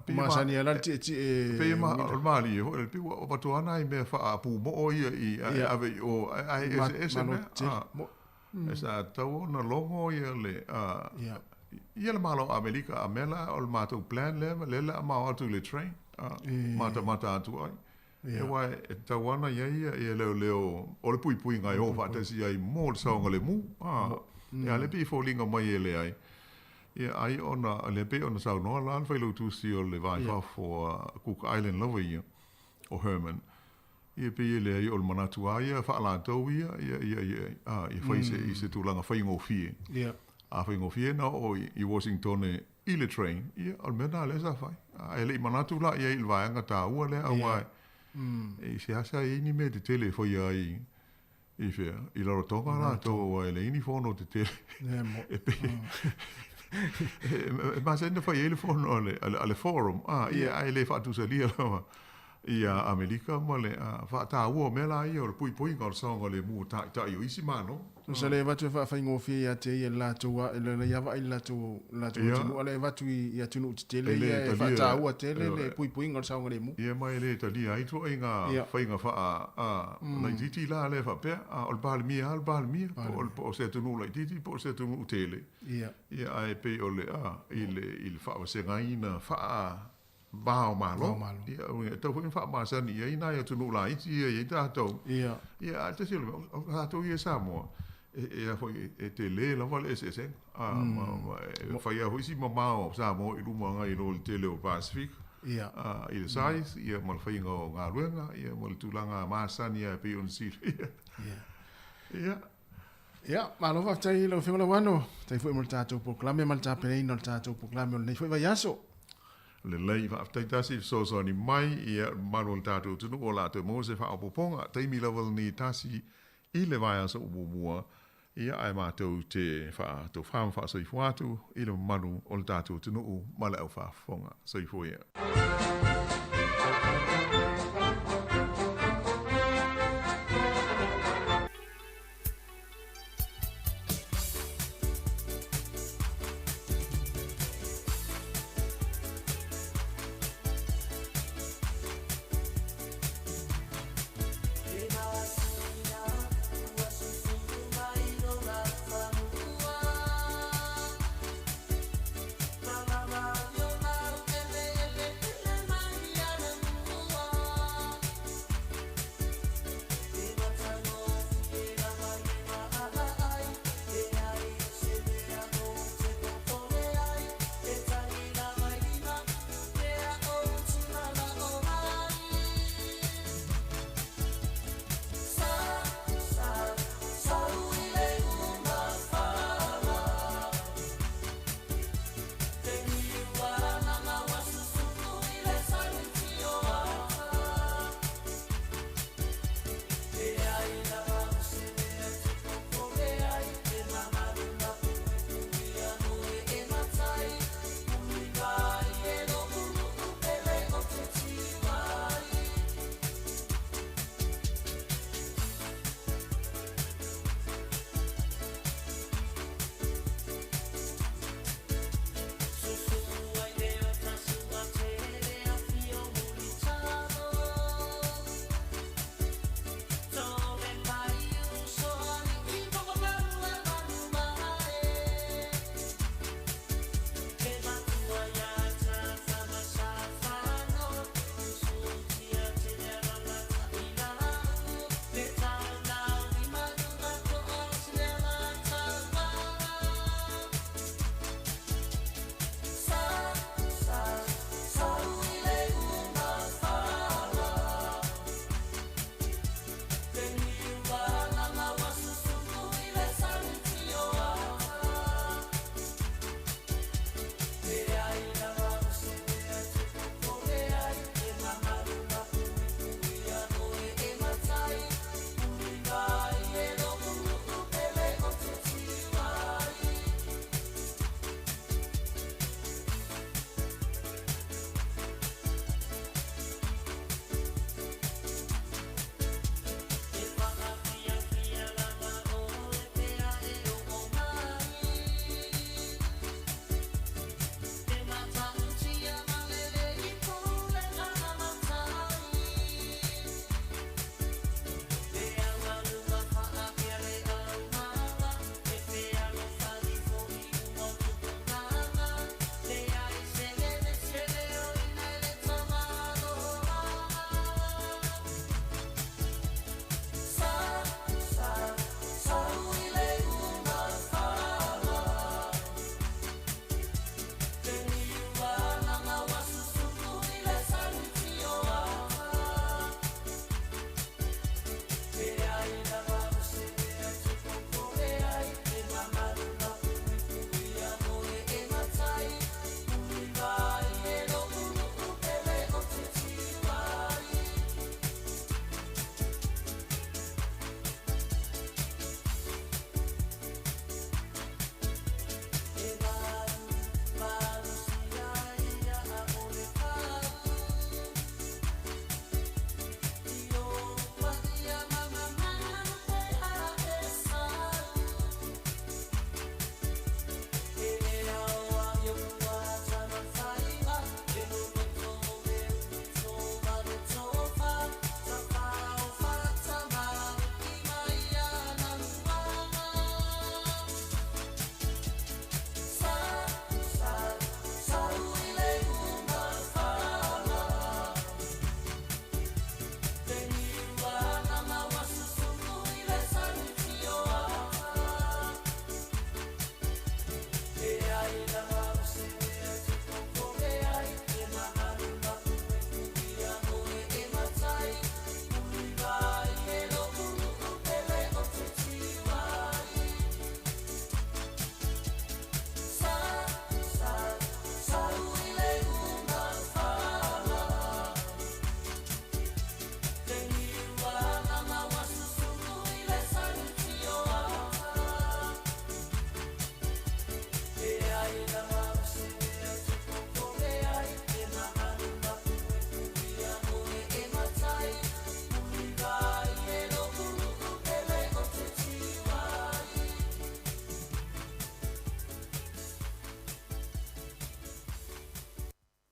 pei e masani lava la le tietie pei e ma, o le malie foi, pei ua avatu lava nai mea faapumo'o ia i, ae ave i o, ae eseese mea, E sa tatau ona logo ia le ia le Malo o Amerika a mea la o le matou plan lea lea le a mao atu i le train matamata atu ai. Aua e tatau lava ona i ai ia leoleo o le puipuiga e o faatasi ai mo le saogalemu. Ia lea pei e foliga mai e leai. Ia ai ona lea pei ona saunoa la le failautusi o le Va i Fafo a Cook Island lava ia o Herman. Ia pei e leai o le manatu lava ia faa-latou ia, ia, ia, ia, a, ia fai se, i se tulaga faigofie. A faigofie na oo i, i Washington i le train, ia, o le mea lena lea sa fai. Ae le i manatu la i ai i le vaega taua lea, aua e seasea i ai ni mea tetele e faia ai i fea, i Rarotonga latou, aua e leai ni fono tetele. E pei, e masani ona fai ai le fono a le, a le forum, a, ia, ae le faatusalia lava ia Amerika ma le faataua o mea la ia o le puipuiga o le saogalemu o taitai o isi Malo. Tusa le avatu e faafaigofie ia te ia i le latou a, le ia vaai i le latou latou atunuu, a le avatu i atunuu tetele ia e faataua tele le puipuiga o le saogalemu. Ia ma e le talia ai ituaiga faiga faa laitiiti la lea faapea, a o le Palemia lava o le Palemia, po o se atunuu laitiiti po o se atunuu tele. Ia ae pei o le i le i le faavasegaina faa va o Malo. Ia, e tatau foi ona faamasani i ai nai atunuu laiti ia e i ai tatou. Ia, ae tasi o le mea, o tatou ia i Samoa, e a foi, e tele lava le eseesega. Ma, ma, e fai lava foi si mamao o Samoa i luma agai i lo le tele o Pasefika. Ia. I le size, ia, ma le faiga o galuega, ia, ma le tulaga masani lava e pei ona silafia. Ia. Ia. Ia, malo faafetai i lau Afioga Lauano. Faafetai foi mo le tatou polokalame ma le tapenaina o le tatou polokalame o lenei foi vaiaso. Lelei, faafetai tasi i fesoasoani mai, ia, mamalu o le tatou atunuu o le a toe maua se faaopoopoga taimi lava lenei e tasi i le vaiaso o muamua, ia, ae matou te faatofa ma faasoifua atu i le mamalu o le tatou atunuu ma le aufaafofoga. Soifua ia.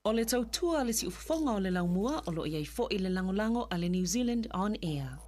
O le tautua a le siufofoga o le laumua o lo o i ai foi le lagolago a le New Zealand On Air.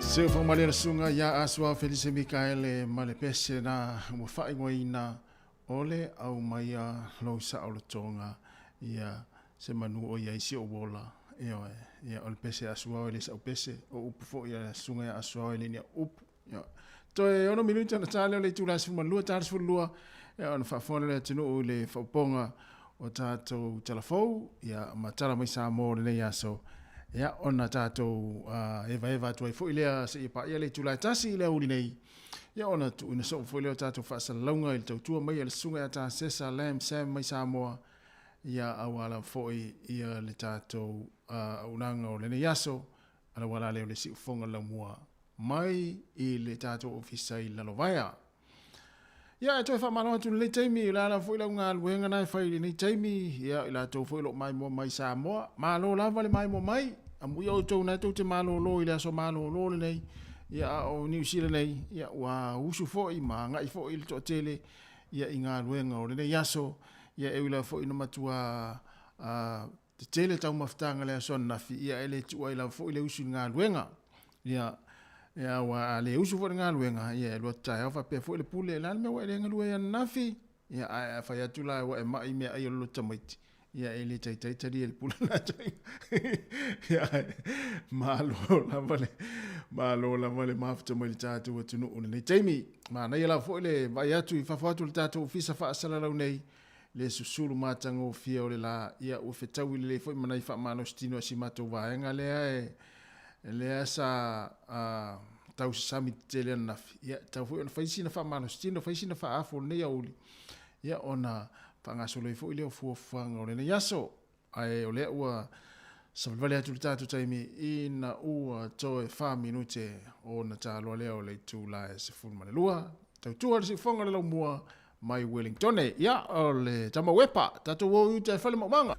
Seufagomalie le susuga ia Asuao Felise Mikaele ma le pese na ua faaigoaina o le aumaia lou saolotoga ia se manu o i ai si ou ola. Ioe, ia o le pese a Asuao e le sa'u pese, o upu foi a le susuga ia Asuao e le ni a'u upu. Ioe. Toe 6 minute ona ta lea o le itula e 12, ta 12, ia ona faafofoga lea o le atunuu i le faaopoopoga o tatou tala fou, ia ma tala mai Samoa o lenei aso, ia ona tatou evaeva atu ai foi lea seia paia le itula e 1 i le aoauli nei, ia ona tuuina soo foi lea o tatou faasalalauga i le tautua mai a le susuga ia Tasesa Lam Sam mai Samoa, ia aua lava foi ia le tatou auaunaga o lenei aso, auala lea o le siufofoga laumua mai i le tatou ofisa i Lalovaea. Ia, e toe faamalo atu i lenei taimi, o le a lava foi lau galuega na e fai i lenei taimi, ia, i latou foi o lo o maimoa mai i Samoa, malo lava le maimoa mai, amuia outou na tou te malolo i le aso malolo lenei, ia, a o Niu Sila nei, ia, ua usu foi ma agai foi le toatele, ia, i galuega o lenei aso, ia, e ui lava foi ina matua tetele taumafataga i le aso ananafi, ia, e le tuua ai lava foi le usu i le galuega. Ia, ia aua a le usu foi i le galuega, ia e alu atu taeao faapea foi le pule, o le a le mea ua e le galue ai ananafi? Ia, ae a fai atu la ua e mai i meaai o le loto tamaiti, ia e le taitai talia e le pule lena taimi. Ia, ae malo lava le, malo lava le mafuta mai i le tatou atunuu i lenei taimi. Manaia lava foi le vaai atu i fafo atu o le tatou ofisa faasalalau nei, le susulu matagofie o le la, ia ua fetaui lelei foi ma nai faamalositino a si matou vaega lea e lea sa tau sasami tetele ananafi, ia tatau foi ona fai sina faamalositino, fai sina faaafo o lenei aoauli, ia ona faagasolo ai foi lea o fuafuaga o lenei aso. Ae o lea ua savalivali atu le tatou taimi ina ua toe 4 minute ona taloa lea o le itula e 12. Tautua le siufofoga o le laumua mai Wellingtone. Ia, o le tama Wepa, tatou o i uta e fale maumaga.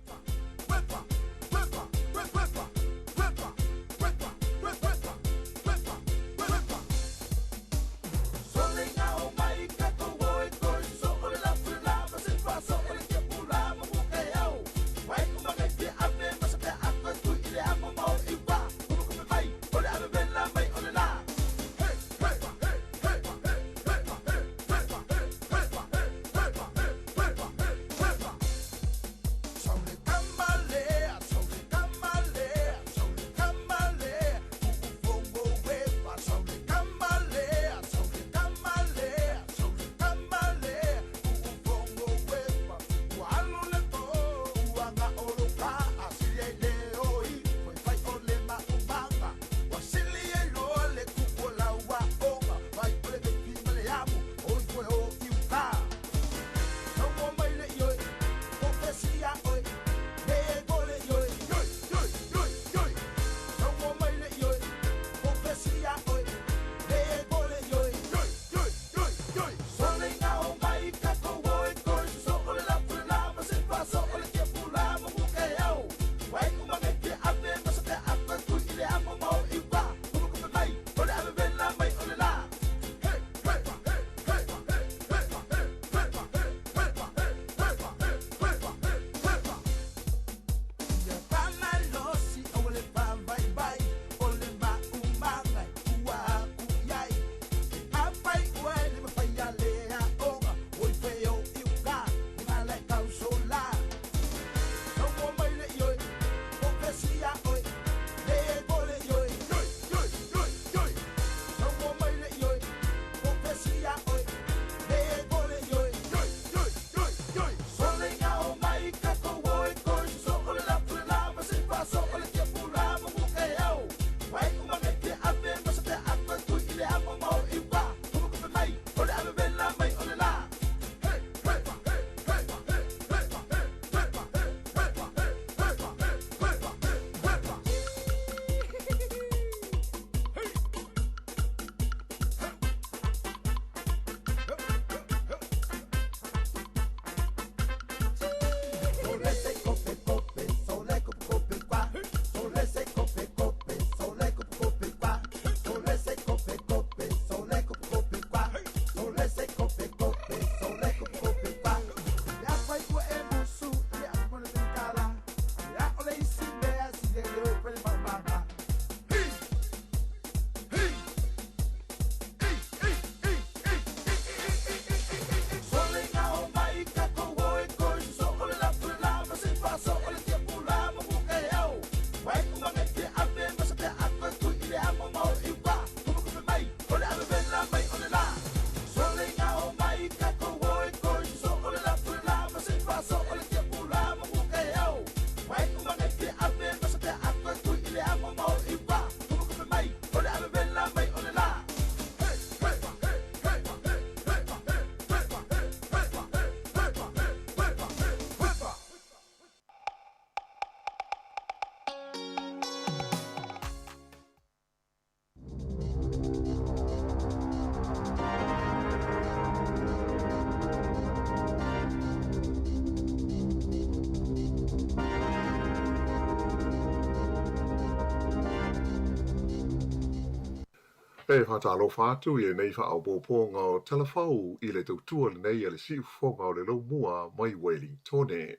E faatalofa atu i lenei faaopoopoga o Tala Fou i le tautua lenei a le siufofoga o le Lomua mai Uelintone.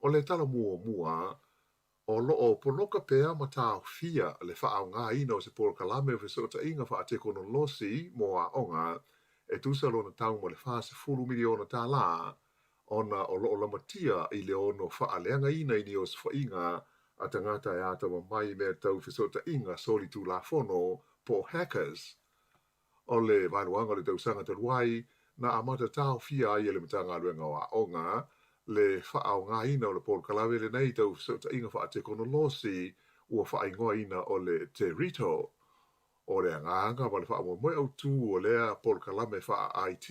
O le tala muamua, o lo o poloka pea ma taofia le faaaogaina o se polokalame o fesootaiga faatekonolosi mo aoga e tusa lona tau ma le $40 miliona tala, ona o lo o lamatia i le ono faaleagaina i ni osofaiga a tagata e atamamai i mea tau fesootaiga solitulafono po o hackers. O le vaeluaga o le tausaga talu ai, na amata taofia ai e le Matagaluega o Aoga le faaaogaina o le polokalame lenei tau fesootaiga faatekonolosi ua faaigoaina o le Te Rito. O le agaga ma le faamoemoe autu o lea polokalame faa-IT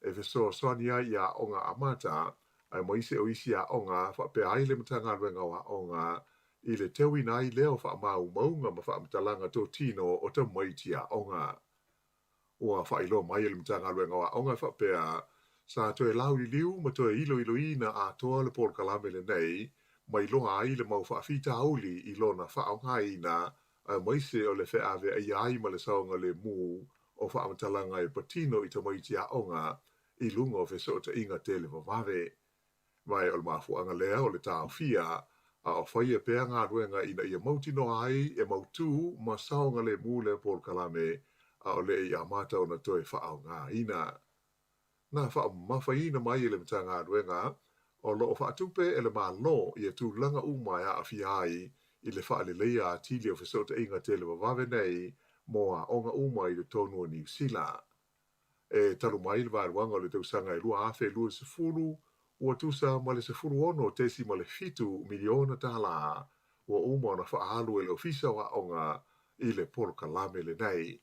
e fesoasoani ai i aoga amata aemaise o isi aoga faapea ai le Matagaluega o Aoga i le teuina ai lea o faamaumauga ma faamatalaga totino o tamaiti aoga. Ua faailoa mai e le Matagaluega o Aoga e faapea, sa toe lauliliu ma toe iloiloina atoa le polokalame lenei ma iloa ai le mau faafitauli i lona faaaogaina aemaise o le feaveaia ai ma le saogalemu o faamatalaga e patino i tamaiti aoga i luga o fesootaiga televavave. Ma o le mafuaaga lea o le taofia, a o faia pea galuega ina ia mautinoa ai e mautū ma saogalemu lea polokalame a o le i amata ona toe faaaogaina. Na faamamafaina mai e le Matagaluega o lo o faatupe e le Malo ia tulaga uma e aafia ai i le faaleleia atili o fesootaiga televavave nei mo aoga uma i totonu o Niu Sila. E talu mai le vaeluaga o le tausaga e 2020, ua tusa ma le $16.7 miliona tala ua uma ona faaalu e le Ofisa o Aoga i le polokalame lenei.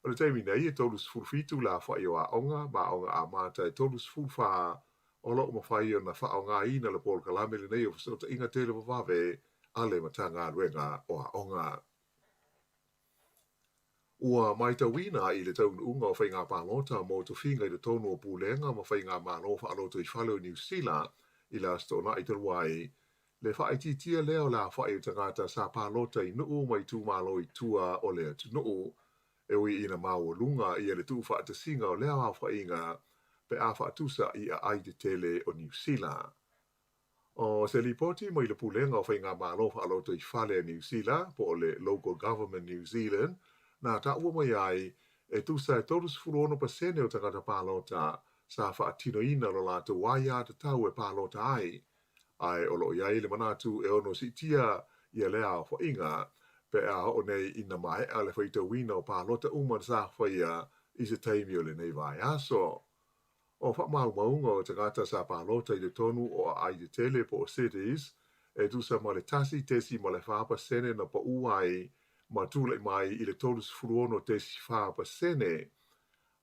O le taimi nei e 37 le aofai o aoga ma aoga amata e 34 o lo o mafai ona faaaogaina le polokalame lenei o fesootaiga televavave a le Matagaluega o Aoga. Ua matauina i le taunuuga o faiga palota mo tofiga i totonu o Pulega ma Faigamalo Faalotoifale o Niu Sila i le Aso Toonai talu ai, le faaitiitia lea o le aofai o tagata sa palota i nuu ma itumalo i tua o le atunuu, e ui ina maualuga ia le tuufaatasiga o lea aofaiga pe a faatusa i aai tetele o Niu Sila. O se lipoti mai le Pulega o Faigamalo Faalotoifale a Niu Sila, po o le Local Government New Zealand, na taua mai ai, e tusa e 36% o tagata palota sa faatinoina lo latou aiatatau e palota ai, ae o lo o i ai le manatu e ono siitia ia lea aofaiga pe a oo nei ina maea le faitauina o palota uma sa faia i se taimi o lenei vaiaso. O faamaumauga o tagata sa palota i totonu o aai tetele po o cities e tusa ma le 1.4% na paū ai ma tulai mai i le 36.4%,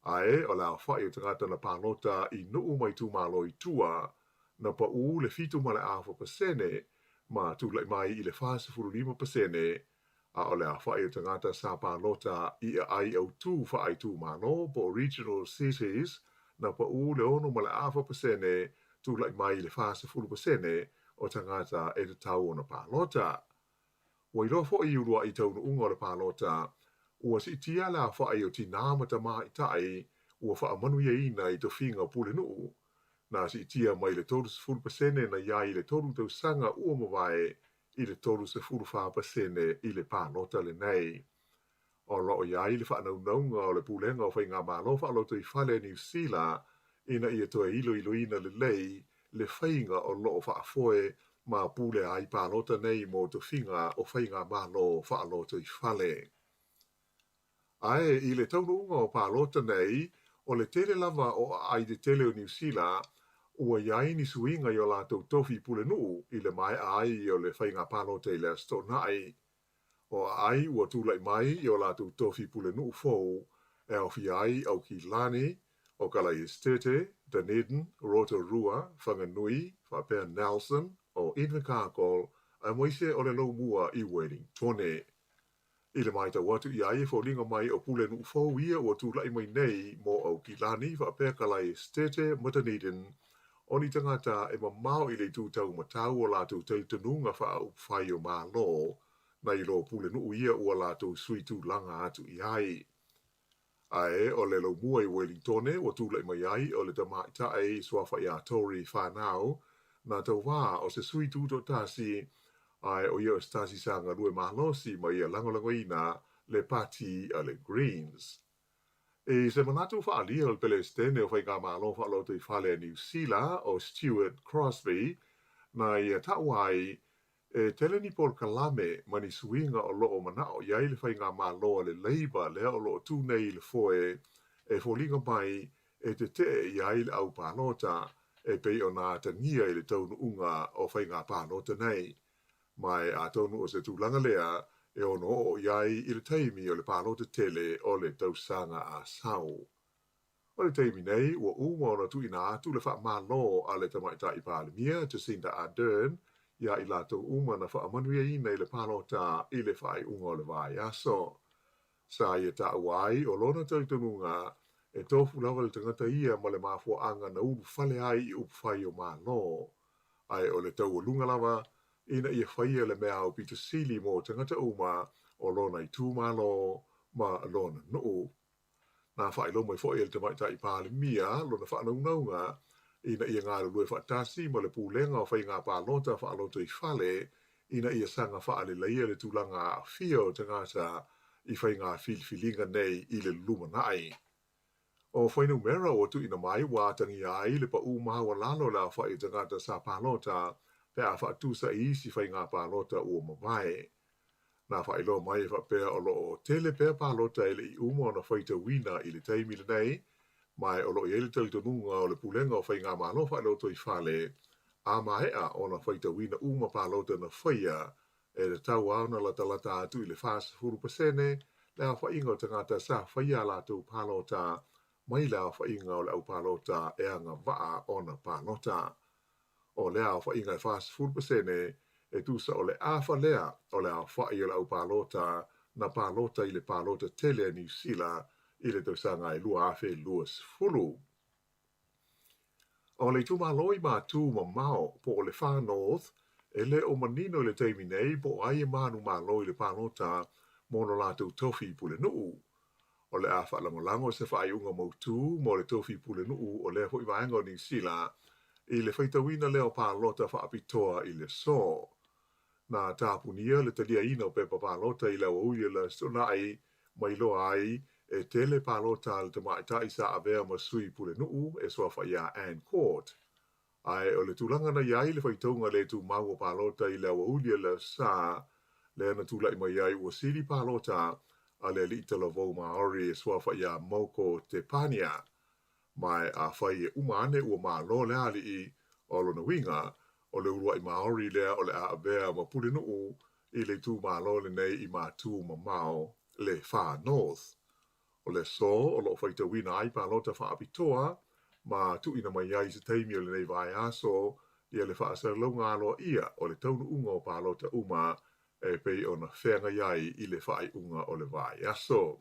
ae o le aofai o tagata na palota i nuu ma itumalo i tua na paū le 7.5% ma tulai mai i le 45%, a o le aofai o tagata sa palota i aai autū faaitumalo po o regional cities na paū le 6.5%, tulai mai i le 40% o tagata e tatau ona palota. Ua iloa foi i uluai taunuuga o le palota, ua siitia le aofai o tinā ma tamaitai ua faamanuiaina i tofiga pulenuu, na siitia mai le 30% na i ai i le tolu tausaga ua mavae i le 34% i le palota lenei. O lo o i ai le faanaunauga o le Pulega o Faigamalo Faalotoifale a Niu Sila ina ia toe iloiloina lelei le faiga o lo o faafoe ma pulea ai palota nei mo tofiga o Faigamalo Faalotoifale. Ae i le taunuuga o palota nei, o le tele lava o aai tetele o Niu Sila ua i ai ni suiga i o latou tofi pulenuu i le maea ai o le faiga palota i le Aso Toonai. O aai ua tulai mai i o latou tofi pulenuu fou e aofia ai Aukilani, o Kalaesetete, Dunedin, Rotorua, Whanganui, faapea Nelson, o Invercargill, aemaise o le Lomua i Wellingtone. I le matau atu i ai e foliga mai o pulenuu fou ia ua tulai mai nei mo Aukilani faapea Kalaesetete ma Dunedin, o ni tagata e mamao i le itu taumatau o latou talitonuga faaupufai o Malo, nai lo pulenuu ia ua latou sui tulaga atu i ai. Ae o le laumua i Uelintone ua tulai mai ai o le tamaitai suafa iā Tory Whanau na tauvā o se sui tutoatasi ae o ia o se tasi sa galue malosi ma ia lagolagoina le pati a le Greens. I se manatu faaalia o le Pelesitene o Faigamalo Faalotoifale a Niu Sila o Stewart Crosby na ia taua ai E tele ni polokalame ma ni suiga o lo o manao i ai le faigamalo a le Labour lea o lo o tu nei i le foe e foliga mai e tetee i ai le au palota e pei ona atagia i le taunuuga o faiga palota nei. Ma e atonu o se tulaga lea e ono oo i ai i le taimi o le palota tele o le tausaga a sau. O le taimi nei, ua uma ona tuuina atu le faamalo a le Tamaitai Palemia, Jacinda Ardern, iā i latou uma na faamanuiaina i le palota i le faaiuga o le vaiaso. Sa ia taua ai o lona talitonuga e tofu lava le tagata ia ma le mafuaaga na ulufale ai i upufai o Malo, ae o le taualuga lava ina ia faia le mea aupito sili mo tagata uma o lona itumalo ma lona nuu. Na faailoa mai foi e le Tamaitai Palemia lona faanaunauga ina ia galulue faatasi ma le Pulega o Faiga Palota Faalotoifale ina ia saga faaleleia le tulaga aafia o tagata i faiga filifiliga nei i le lumanai. O fuainumera ua tuuina mai ua atagia ai le paū maualalo o le aofai o tagata sa palota pe a faatusa i isi faiga palota ua mavae. Na faailoa mai e faapea o lo o tele pea palota e le i uma ona faitauina i le taimi lenei, ma o lo o i ai le talitonuga o le Pulega o Faigamalo Faalotoifale a maea ona faitauina uma palota na faia, e tatau lava ona latalata atu i le 40% le aofaiga o tagata sa faia a latou palota mai le aofaiga o le au palota e agavaa ona palota. O lea aofaiga e 40%, e tusa o le afa lea o le aofai o le au palota na palota i le palota tele a Niu Sila i le tausaga e 2020. O le itumalo i Matu Mamao po o le Far North, e le o manino i le taimi nei po o ai e manumalo i le palota mo lo latou tofi pulenuu. O le a faalagolago se faaiuga mautū mo le tofi pulenuu o lea foi vaega o Niu Sila i le faitauina lea o palota faapitoa i le aso. Na tapunia le taliaina o pepa palota i le aoauli o le Aso Toonai ma iloa ai e tele palota a le tamaitai sa avea ma sui pulenuu e suafa iā Ann Court. Ae o le tulaga na i ai le faitauga le tumau o palota i le aoauli o le Aso Sa, lea na tulai mai ai ua sili palota a le alii talavou Maori e suafa iā Moko Tepania. Ma e afai e uma ane ua malo le alii, o lona uiga, o le uluai Maori lea o le a avea ma pulenuu i le itumalo lenei i Matu Mamao, le Far North. O le aso o lo o faitauina ai palota faapitoa ma tuuina mai ai i se taimi o lenei vaiaso ia le faasalalauga aloaia o le taunuuga o palota uma e pei ona feagai ai i le faaiuga o le vaiaso.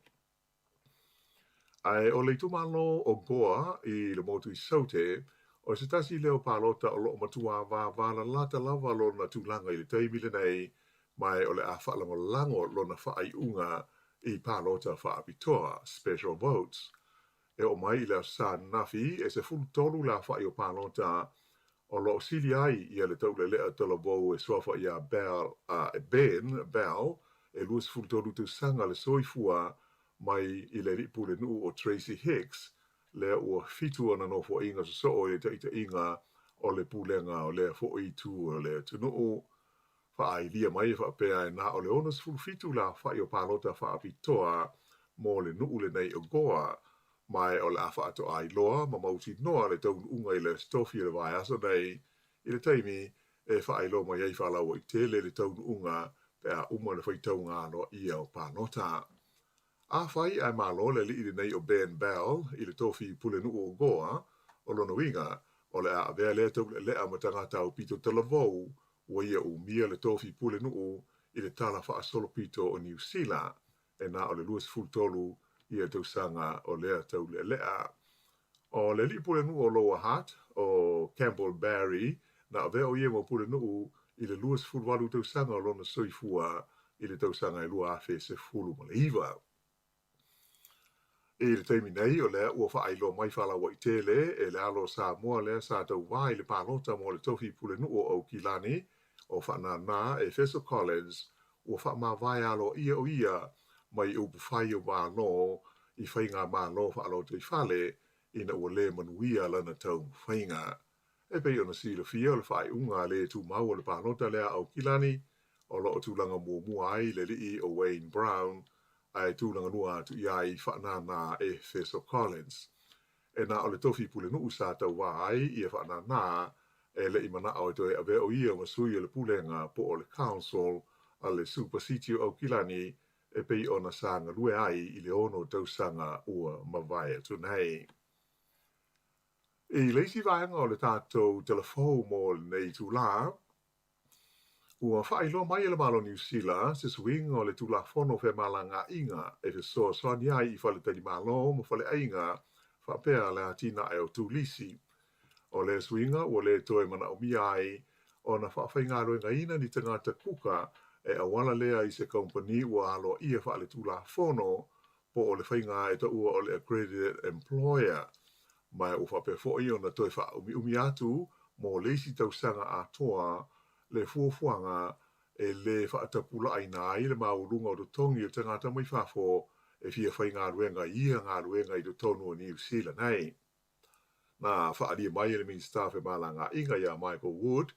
Ae o le itumalo o Goa i le motu i Saute, o se tasi lea o palota o lo o matua vavalalata lava lona tulaga i le taimi lenei, ma o le a faalagolago lona faaiuga i palota faapitoa, special votes. E oo mai i le Aso Sa ananafi, e 13 le aofai o palota o lo o sili ai ia le taulelea talavou e suafa iā Bell, Ben Bell, e 23 tausaga le soifua mai i le alii pulenuu o Tracey Hicks, lea ua fitu ona nofoaiga sosoo i le taitaiga o le pulega o lea foi itu o le atunuu. Faaailia mai e faapea e na o le 67 le aofai o palota faapitoa mo le nuu lenei o Goa, ma e o le a faatoa iloa ma mautinoa le taunuuga i le Aso Tofi o le vaiaso nei i le taimi e faailoa mai ai faalauaitele le taunuuga pe a uma le faitauga aloaia o palota. Afai ae malo le alii lenei o Ben Bell i le tofi pulenuu o Goa, o lona uiga, o le a avea lea taulealea ma tagata aupito talavou ua ia umia le tofi pulenuu i le tala faasolopito o Niu Sila, e na o le 23 ia tausaga o lea taulealea. O le alii pulenuu o Lower Hutt, o Campbell Barry, na avea o ia ma pulenuu i le 28 tausaga o lona soifua i le tausaga e 2019. I le taimi nei, o lea ua faailoa mai faalauaitele e le alo o Samoa lea sa tauvā i le palota mo le tofi pulenuu o Aukilani o Faanana e Efeso Collins, ua faamavae aloaia o ia mai upufai o Malo i faigamalo faalotoifale ina ua le manuia lana taumafaiga. E pei ona silafia o le faaiuga le tumau o le palota lea a Aukilani, o lo o tulaga muamua ai le alii o Wayne Brown, ae tulaga lua atu i ai Faanana Efeso Collins. E na o le tofi pulenuu sa tauvā ai ia Faanana, e le i manao e toe avea o ia ma sui o le pulega po o le council a le Super City o Aukilani e pei ona sa galue ai i le 6 tausaga ua mavae atu nei. I le isi vaega o le tatou tala fou mo lenei itulā, ua faailoa mai e le Malo o Niu Sila se suiga o le Tulafono o Femalagaaiga e fesoasoani ai i faletalimalo ma faleaiga faapea le atinae o turisi. O lea suiga ua le toe manaomia ai ona faafaigaluegaina ni tagata kuka e auala lea i se kamupani ua aloaia faaletulafono po o le faiga e taua o le accredited employer, ma ua faapea foi ona toe faaumiumi atu mo le isi tausaga atoa le fuafuaga e le faatapulaaina ai le maualuga o totogi o tagata mai fafo e fia faigaluega i ia galuega i totonu o Niu Sila nei. Na faaalia mai e le Minisita o Femalagaaiga ia Michael Wood,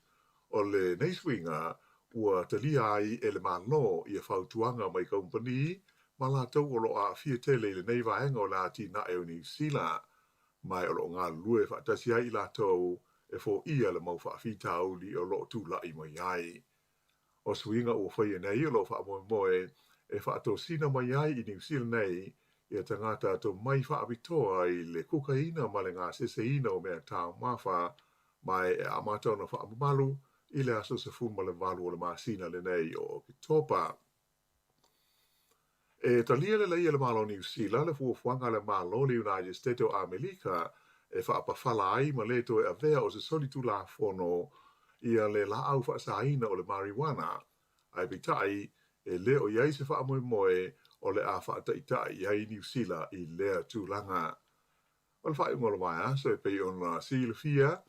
o lenei suiga ua talia ai e le Malo ia fautuaga mai kamupani ma latou o lo o aafia tele i lenei vaega o le atinae o Niu Sila, ma o lo o galulue faatasi ai i latou e foia le mau faafitauli o lo o tulai mai ai. O suiga ua faia nei o lo o faamoemoe e faatosina mai ai i Niu Sila nei ia tagata tomai faapitoa i le kukaina ma le gaseseina o mea taumafa, ma e amata ona faamamalu i le aso 18 o le masina lenei o Oketopa. E talia lelei e le Malo o Niu Sila le fuafuaga a le Malo o le United States o Amerika e faapafala ai ma le toe avea o se solitulafono ia le laau faasaina o le marijuana, ae peitai, e le o i ai se faamoemoe o le a faataitai i ai Niu Sila i lea tulaga. O le faaiuga o le vaiaso e pei ona silafia,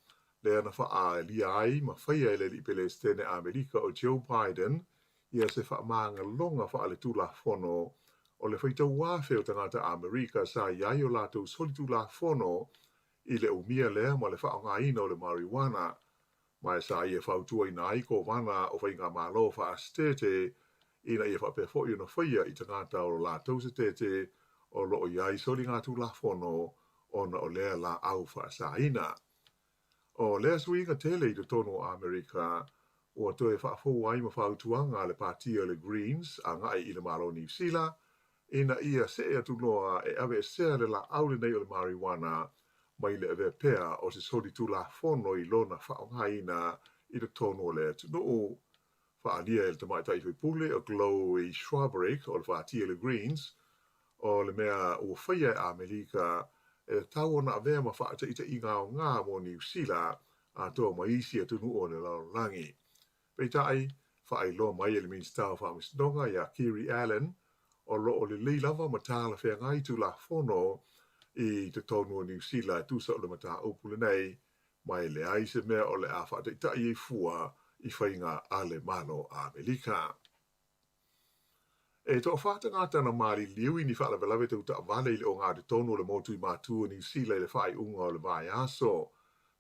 lea na faaalia ai ma faia e le Alii Pelesitene Amerika o Joe Biden ia se faamagaloga faaletulafono o le faitau afe o tagata Amerika sa i ai o latou solitulafono i le umia lea ma le faaaogaina o le marijuana, ma e sa ia fautuaina ai kovana o faigamalo faa-setete ina ia faapea foi ona faia i tagata o lo latou setete o lo o i ai soligatulafono ona o lea laau faasaina. O lea suiga tele i totonu o Amerika ua toe faafou ai ma fautuaga a le Patia o le Greens agai i le Malo o Niu Sila ina ia see atu loa e aveesea le laau lenei o le marijuana mai le avea pea o se solitulafono i lona faaaogaina i totonu o le atunuu. Faaalia e le tamaitai faipule o Chloe Swarbrick o le Pati o le Greens, o le mea ua faia e Amerika e tatau ona avea ma faataitaiga aoga mo Niu Sila atoa ma isi atunuu o le lalolagi. Peitai, faailoa mai e le Minisita o Faamasinoga ia Kiri Allan, o lo o lelei lava ma talafeagai Tulafono i totonu o Niu Sila e tusa o le mataupu lenei, ma e leai se mea o le a faataitai ai fua i faiga a le Malo o Amerika. E toafa tagata na maliliu i ni faalavelave tau taavale i le ogatotonu o le motu i Matu o Niu Sila i le faaiuga o le vaiaso.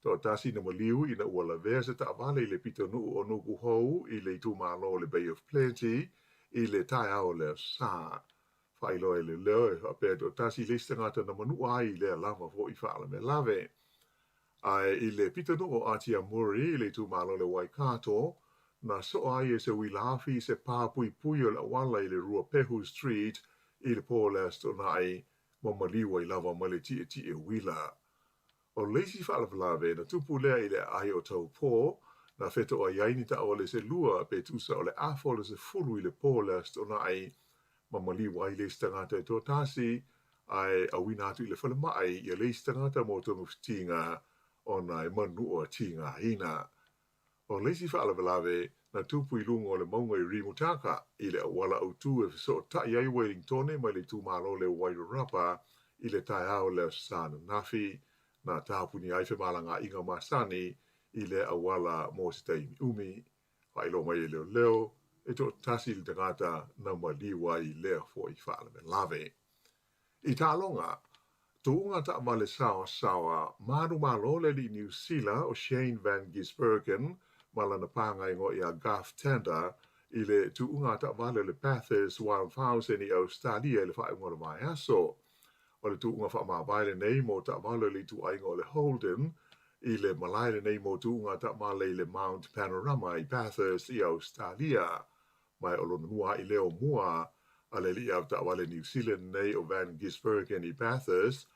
Toatasi na maliu ina ua lavea se taavale i le pitonuu o Nukuhou i le itumalo o le Bay of Plenty i le taeao o le Aso Sa. Faailoa e leoleo e faapea toatasi le isi tagata na manua ai i lea lava foi faalavelave. Ae i le pitonuu o Atiamuri i le itumalo o le Waikato, na soa ai e se uila afi se pā puipui o le auala i le Ruapehu Street i le po o le Aso Toonai ma maliu ai lava ma le tietie uila. O le isi faalavelave na tupu lea i le aai o Taupō, na fetoai ai ni taavale se lua pe tusa o le afa o le 10 i le po o le Aso Toonai ma maliu ai le isi tagata e toatasi, ae auina atu i le falemai ia le isi tagata mo togafitiga ona e manua tigaina. O le isi faalavelave na tupu i luga o le mauga i Rimutaka i le auala autu e fesootai ai Wellingtone mai le itumalo o le Wairarapa i le taeao o le Aso Sa ananafi, na tapunia ai femalagaaiga masani i lea auala mo se taimi umi. Faailoa mai e leoleo, e toatasi le tagata na maliu ai i lea foi faalavelave. I taaloga, tuuga taavale saoasaoa manumalo le alii Niu Sila o Shane van Gisbergen ma lana pagaigoa ia Garth Tander i le tuuga taavale o le Bathurst 1000 i Ausetalia i le faaiuga o le vaiaso. O le tuuga faamavae lenei mo taavale o le ituaiga o le Holden i le malae lenei mo tuuga taavale i le Mount Panorama i Bathurst i Ausetalia. Ma o lona lua ai lea o mua a le alii avetaavale Niu Sealand nei o Van Gisbergen i Bathurst,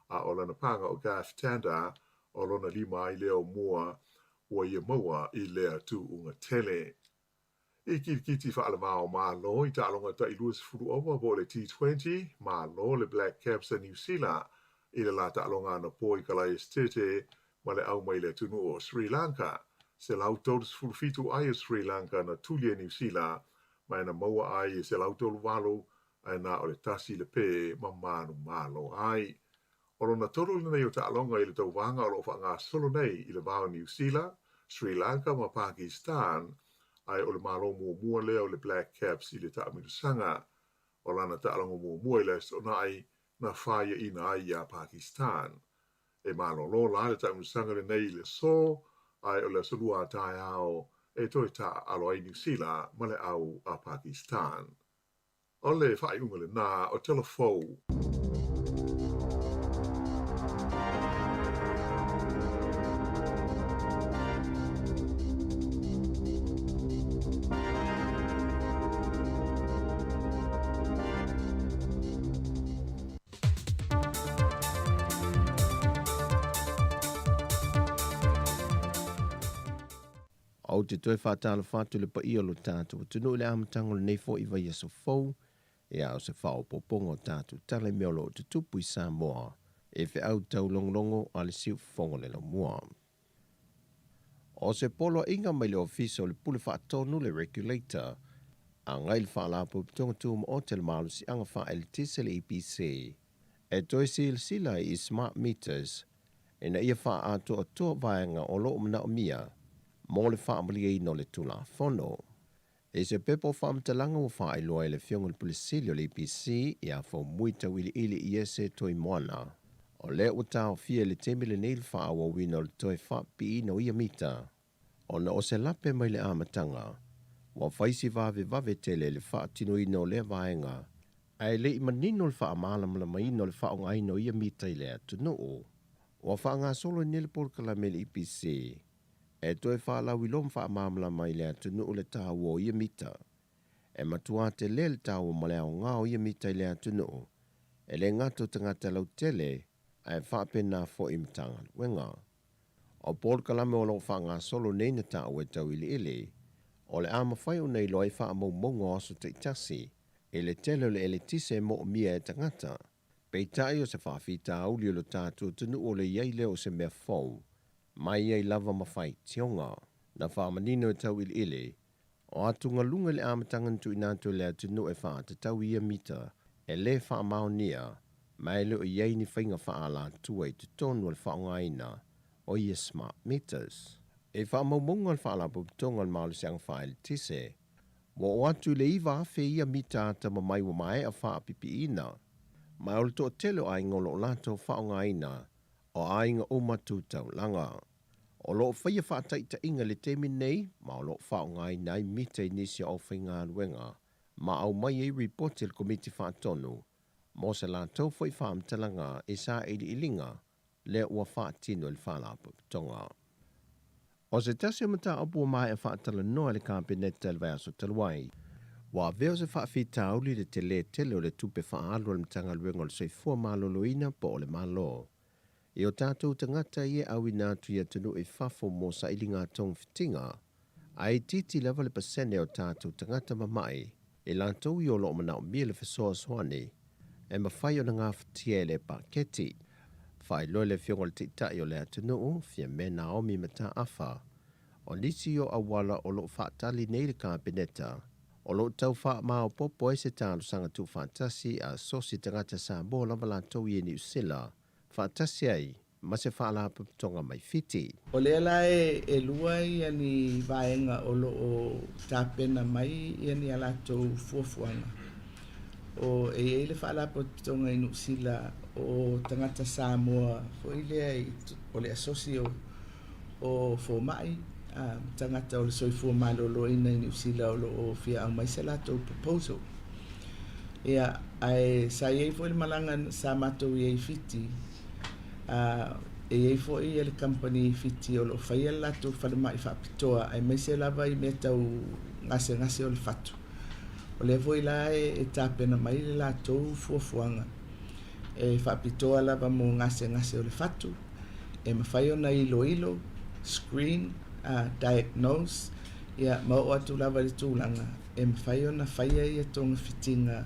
a o lana paga o Garth Tander o lona lima ai lea o mua ua ia maua i lea tuuga tele. I kilikiti faalevao Malo i taaloga tai 20 ova po o le T20, malo le Black Caps a Niu Sila i le la taaloga anapo i Kalaesetete ma le au mai le atunuu o Sri Lanka. 137 ai o Sri Lanka na tuli e Niu Sila, ma e na maua ai e 138 ae na o le tasi le pē ma manumalo ai. O lona tolu lenei o taaloga i le tauvaga o lo o faagasolo nei i le va o Niu Sila, Sri Lanka ma Pakistan, ae o le malo muamua lea o le Black Caps i le taamilosaga. O lana taaloga muamua i le Aso Toonai na faiaina ai iā Pakistan. E malolo la le taamilosaga lenei i le aso, ae o le aso lua a taeao e toe taaalo ai Niu Sila ma le au a Pakistan. O le faaiuga lenā o Tala Fou. Ou te toe faatalofa atu i le paia o lo tatou atunuu i le amataga o lenei foi vaiaso fou, ia o se faaopoopoga o tatou tala i mea o lo o tutupu i Samoa e feau taulogologo a le siufofoga o le laumua. O se poloaiga mai le Ofisa o le Pule Faatonu, le Regulator, agai i le Faalapotopotoga Tumaoti a le Malosiaga Faa-Eletise, le EPC, e toe silasila i smart meters ina ia faaatoatoa vaega o lo o manaomia mo le faamalieina o le Tulafono. I se pepa o faamatalaga ua faailoa e le Afioga i le Pule Sili o le EPC ia Faumui Tauiliili Iese Toimoana, o lea ua taofia i le taimi lenei le faaauauina o le toe faapipiina o ia mita, ona o se lape mai le amataga, ua fai si vavevave tele i le faatinoina o lea vaega, ae le i manino le faamalamalamaina o le faaaogaina o ia mita i le atunuu. Ua faagasolo ai nei le polokalame a le EPC e toe faalauiloa ma faamalamalama i le atunuu le taua o ia mita. E matua tele le taua ma le aoga o ia mita i le atunuu, e le gata o tagata lautele ae faapena foi i Matagaluega. O polokalame o lo o faagasolo nei na taua e tauiliili, o le a mafai ona iloa ai faamaumauga o aso taitasi i le tele o le eletise e moomia e tagata. Peitai o se faafitauli o lo tatou atunuu o le i ai lea o se mea fou, mai ai lava ma faitioga. Na faamanino e tauiliili, o atugaluga i le amataga na tuuina atu e le atunuu e faatatau i ia mita e lē faamaonia ma e le o i ai ni faiga faaalatua i totonu o le faaaogaina o ia smart meters. I faamaumauga a le Faalapotopotoga o le Malosiaga Faaeletise, Ua oo atu i le 9,000 ia mita atamamai ua maea faapipiina, ma o le toatele o aiga o lo o latou faaaogaina o aiga uma tu taulaga. O lo o faia faataitaiga i le taimi nei ma o lo o faaaogaina ai mita i nisi o aufaigaluega ma aumai ai ripoti a le Komiti Faatonu mo se latou foi faamatalaga i sailiiliga lea ua faatino e le Faalapotopotoga. O se tasi o mataupu ua maea faatalanoa e le Kapeneta i le vaiaso talu ai, ua avea o se faafitauli le telē tele o le tupe faaalu a le Matagaluega o le Soifua Maloloina po o le Malo i o tatou tagata ia e auina atu i atunuu i fafo mo sailiga togafitiga, ae itiiti lava le pasene o tatou tagata mama'i i latou ia o lo o manaomia le fesoasoani e mafai ona gafatia e le paketi. Faailoa e le Afioga i le Taitai o le atunuu, Fiame Naomi Mataafa, o nisi o auala o lo o faatali nei le Kapeneta, O lo o tau faamaopoopo ai se talosaga tuufaatasi a asosi tagata Samoa lava latou i Niu Sila, faatasi ai ma se faalapotopotoga mai Fiti. O lea la e lua ni vaega o lo o tapena mai ni a latou fuafuaga. O e i ai le faalapotopotoga i Niu Sila o tagata Samoa foi lea o le asosi o fomai ma tagata o le soifua maloloina i Niu Sila o lo o fia aumai se latou proposal. Ia, ae sa i ai foi le malaga sa matou i ai i Fiti, e i ai foi le kamupani i Fiti o lo o faia le latou falemai faapitoa aemaise lava i mea tau gasegase o le fatu. O lea foi la e tapena mai le latou fuafuaga e faapitoa lava mo gasegase o le fatu, e mafai ona iloilo, screen, diagnose, ia, ma oo atu lava i le tulaga e mafai ona faia ia togafitiga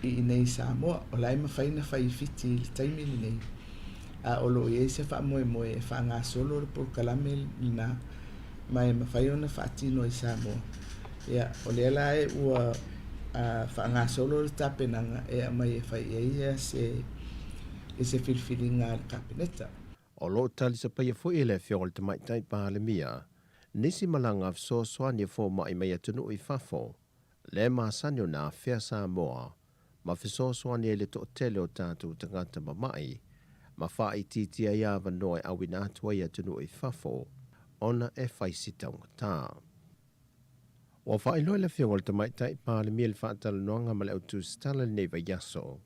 i inei i Samoa. O la e mafai ona fai i Fiti i le taimi lenei, a o lo o i ai se faamoemoe e faagasolo le polokalame lena ma e mafai ona faatino i Samoa. Ia, o lea la e ua faagasolo le tapenaga e aumai e fai i ai se i se filifiliga a le Kapeneta. O lo o talisapaia foi e le Afioga i le Tamaitai Palemia nisi malaga fesoasoani a fomai mai atunuu i fafo, le masani ona afea Samoa ma fesoasoani ai le toatele o tatou tagata mama'i ma faaitiitia ai avanoa e auina atu ai i atunuu i fafo ona e fai si taugata. Ua faailoa e le Afioga i le Tamaitai Palemia le faatalanoaga ma le autusitala i lenei vaiaso.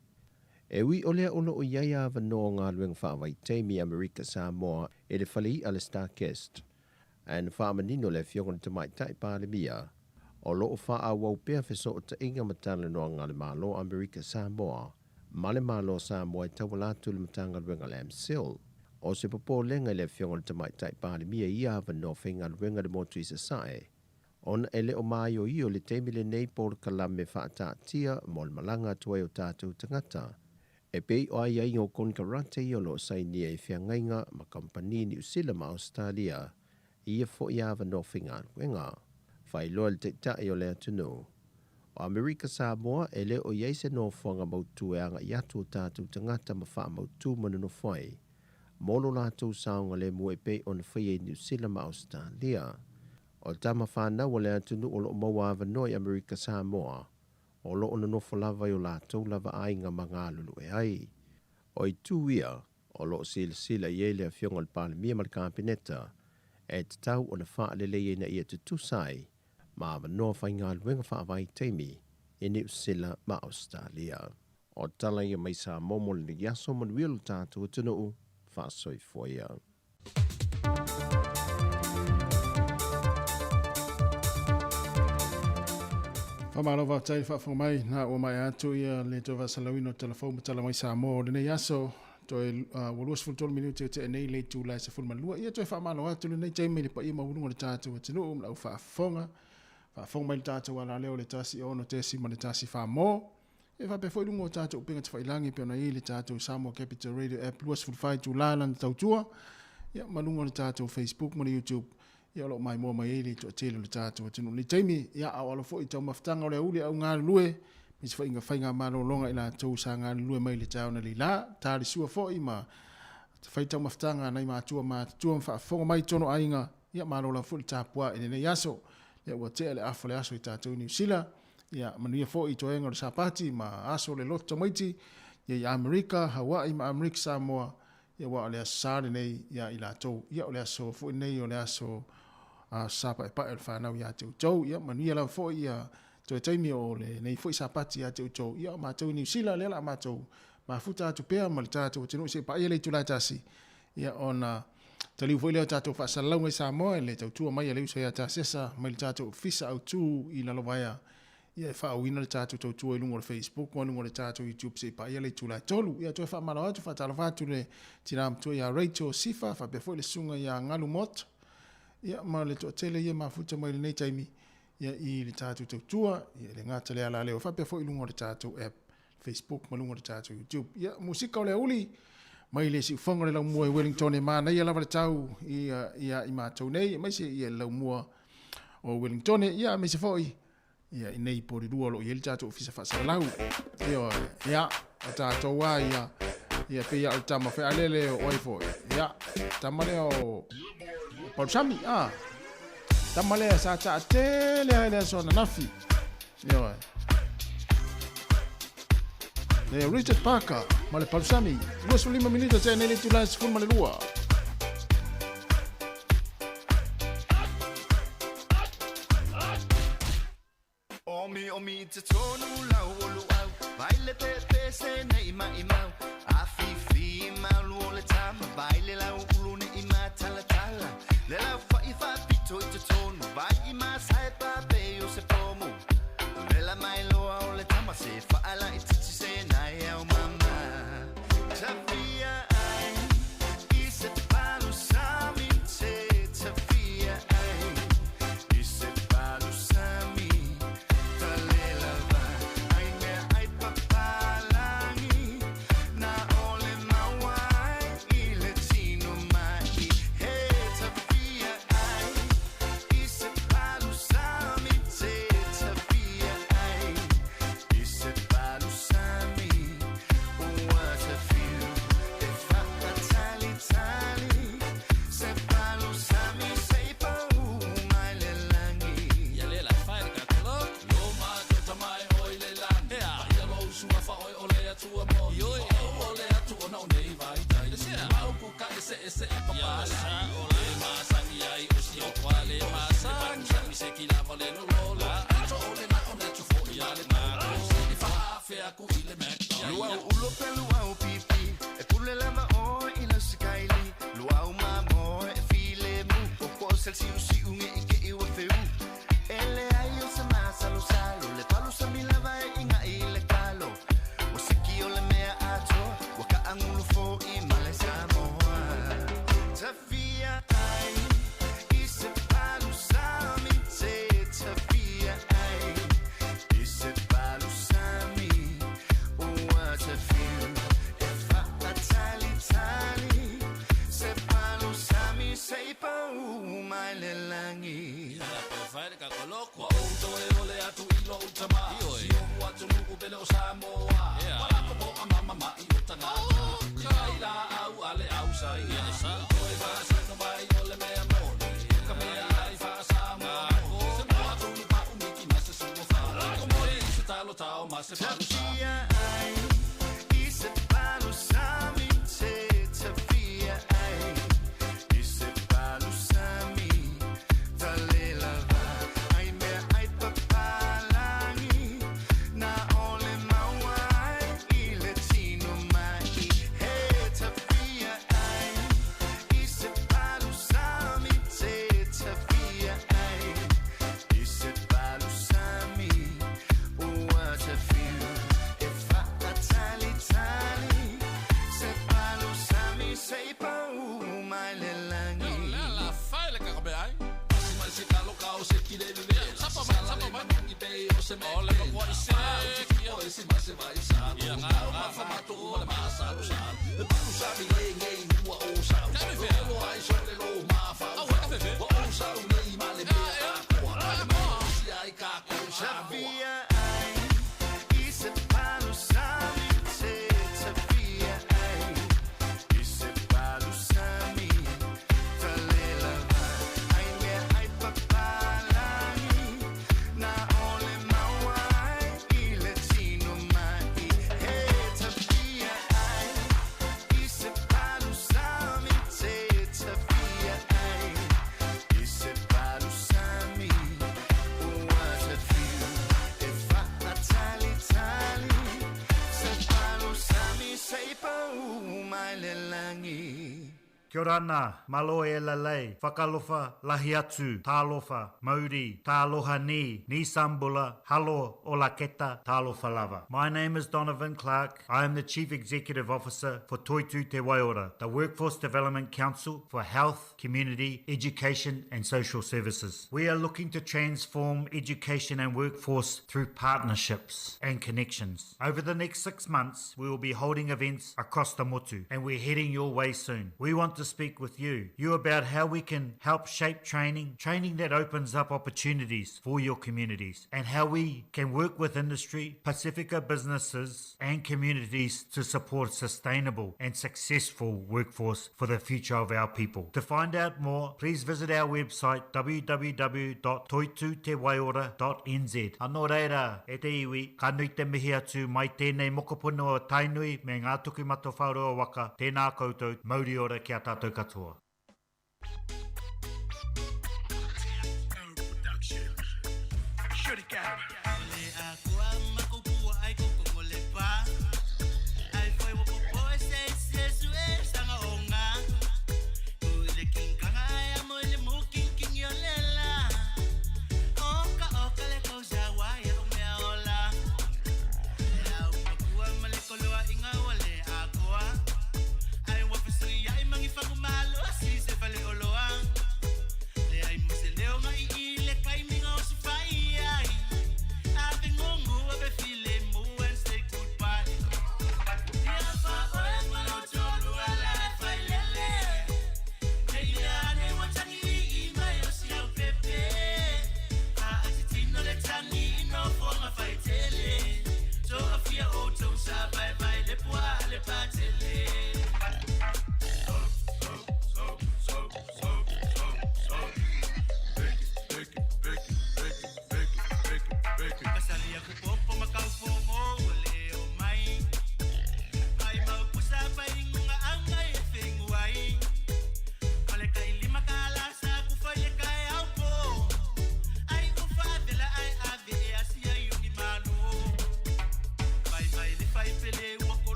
E ui o lea o lo o i ai avanoa o galuega faavaitaimi i Amerika Samoa i le fale i'a le StarKist, ae na faamanino le Afioga i le Tamaitai Palemia, o lo o faaauau pea fesootaiga ma talanoaga a le Malo o Amerika Samoa ma le Malo o Samoa e tauala atu i le Matagaluega a le AMCIL. O se popolega i le Afioga i le Tamaitai Palemia i ia avanoa faigaluega i le motu i Sasae, ona e le o maioio i le taimi lenei polokalame faataatia mo le malaga atu ai o tatou tagata, e pei o aiaiga o konekarate ia o lo o sainia i feagaiga ma kamupani Niu Sila ma Ausetalia i ia foi avanoa faigaluega. Faailoa e le Taitai o le atunuu o Amerika Samoa e le o i ai se nofoaga mautu e agai atu o tatou tagata ma faamautu ma nonofo ai mo lo latou saogalemu e pei ona faia i Niu Sila ma Ausetalia. O tama fanau a le atunuu o lo o maua avanoa i Amerika Samoa, o lo o nonofo lava i o latou lava aiga ma galulue ai. O itu ia o lo o silasila i ai le Afioga i le Palemia ma le Kapeneta e tatau ona faaleleia ina ia tutusa ai ma avanoa faigaluega faavaitaimi i Niu Sila ma Ausetalia. O tala ia mai Samoa mo lenei aso, manuia lo tatou atunuu, faasoifua ia. Faamalo faafetai le faafofoga mai na ua maea atu ia le toe faasalauina o Tala Fou ma Tala Mai Samoa o lenei aso toe ua 23 minute o tea nei le itula e 12. Ia toe faamalo atu lenei taimi i le paia maualuga o le tatou atunuu ma lau faafofoga faafofoga mai le tatou alaleo le 106.1 mo E faapea foi luga o tatou upega tafailagi e pei ona i ai le tatou Samoa Capital Radio App 24 itula lana tautua, ia ma luga o le tatou Facebook ma le YouTube, ia o lo o maimoa mai ai le toatele o le tatou atunuu i lenei taimi. Ia a o alo foi i taumafataga o le aoauli au galulue, ma se faiga faigamalologa i latou sa galulue mai i le taeao nei la, talisua foi ma fai taumafataga a nai matua matutua ma faafofoga mai i totonu o aiga, ia malo lava foi le tapuai i lenei aso. Ia ua tea le afa o le aso i tatou i Niu Sila, Ia, manuia foi i toega o le Sapati ma aso o le loto tamaiti, ia i Amerika, Hawaii ma Amerika Samoa, ia aua o le Aso Sa lenei ia i latou. Ia o le aso foi lenei o le aso Sa paepae o le fanau ia te outou. Ia manuia lava foi ia toe taimi o lenei foi Sapati ia te outou. Ia o matou i Niu Sila, lea o le a matou mafuta atu pea ma le tatou atunuu seia paia le itula e tasi. Ia ona taliu foi lea o tatou faasalalauga i Samoa i le tautua mai a le uso ia Tasesa mai le tatou Ofisa Autu i Lalovaea ia e faaauina le tatou tautua i luga o le Facebook ma luga o le tatou YouTube seia paia le itula e 3. Ia toe faamalo atu, faatalofa atu le tina matua ia Rachel Sifa faapea foi le susuga ia Galu Mott ia ma le toatele ia mafuta mai lenei taimi ia i le tatou tautua ia le gata le alaleo faapea foi i luga o le tatou app Facebook ma luga o le tatou YouTube. Ia, musika o le auli, mai le siufoga o le laumua i Wellington e manaia lava le tau ia, ia i matou nei, aemaise ia le laumua o Wellington, ia aemaise foi Ia, i nei po le lua o lo o i ai le tatou ofisa faasalalau. Ioe, ia, o tatou lava ia, ia pei lava o le tama fealele o ai foi. Ia, tama lea o, o Palusami, a. Tama lea sa taatele lava i le aso ananafi. Ioe. Le Richard Parker ma le Palusami, 25 minita tea nei le itula e 12. Omi omi i totonu lau o luau Vai le pepe se nei mai mau A fifi malu o le tama Vai le lau ulu ne i matalatala Le lau fai faapito i totonu Vai i masae pape o se pomu Vela mai loa o le tama Se faala i titi se nai au mama Tafia ai I se palu sami te Tafia ai I se palu sami Talela va Ai mea ai papalangi Na ole maua ai I le tino mai He tafia ai I se palu sami te Tafia ai I se palu sami Ua tafiu E faatalitali Se palu sami se i pau mai le lagi Ia le la fai le kakolok Lo ma tota mai oi le lani Ea Ia lo usua fa oi o le atua mo Ioi O o le atu ona o nei vai tai Le sea Mau ku ka ese ese e papa Ia sa o le masangi ai o si o kwa le masangi Sami se ki lava le lo lo la Ato o le na o na tu fo i ale na I fa afea ku i le Mac Luau ulo pe luau pipi E pule lava o i lau sikaili Luau mamo e file mu O ko sel siu siu nge i ke iwa feu Ele ai o se masalo salo Le palu sa milava e inga i le kalo O siki o le mea atoa Wa ka angulu fo i male Samoa Tafia ai I se palu sami te Tafia ai I se palu sami Ua tafiu E faatalitali Se palu sami se i pau mai le lagi Ia la pe fai le kakolok Wa o toe o le atu i lo utama Si o atu nuku pele o Samoa Wa lako po a mama mai o tangata I kai la au ale au sa ia Toe whaasino mai o le mea moni Ka mea ai whaasamoa Se moa tunu pa umiki ma se sua wha Ko moi i se talo tao ma se palu sami Tafia ai I se palu sami te Tafia ai I se palu sami Talela va Ai mea ai papalangi Na ole maua ai I le tino mai He tafia ai I se palu sami te Tafia ai I se palu sami Ua tafiu E faatalitali Se palu sami se i pau mai le lagi Le la fai le kakabe ai Pasi mai se kalo kao se ki le le Sapa mai sapa mai mangi pe o se me O le makua i se ki o e se ma se vai sa Ia ngā ma fa mato o le ma sa lo sa Le palu sami le ngei nua o sa Lo ai so le lo ma fa o O o sa o nei ma le mea a koa Le mai o si ai ka ko Samoa Tafia ai I se palu sami te Tafia ai I se palu sami Talela va Ai mea ai papalangi Na ole maua ai I le tino mai He tafia ai I se palu sami te Tafia ai I se palu sami Ua tafiu E faatalitali Se palu sami se i pau mai le lagi Kia ora na, malo e lalei, whakalofa lahi atu, tālofa, mauri, tāloha ni, ni sambula, halo o laketa, tālofa lava. My name is Donovan Clark. I am the Chief Executive Officer for Toitu Te Waiora, the Workforce Development Council for Health, Community, Education and Social Services. We are looking to transform education and workforce through partnerships and connections. Over the next 6 months, we will be holding events across the motu, and we're heading your way soon. We want to speak with you, you about how we can help shape training, training that opens up opportunities for your communities, and how we can work with industry, Pacifica businesses, and communities to support sustainable and successful workforce for the future of our people. To find out more, please visit our website www.toitutewaiora.nz. Anō reira, e te iwi, ka nui te mihi atu mai tēnei mokopuna o Tainui me Ngā Tokumatawhaorua waka, tēnā koutou, mauri ora ki a tātou katoa.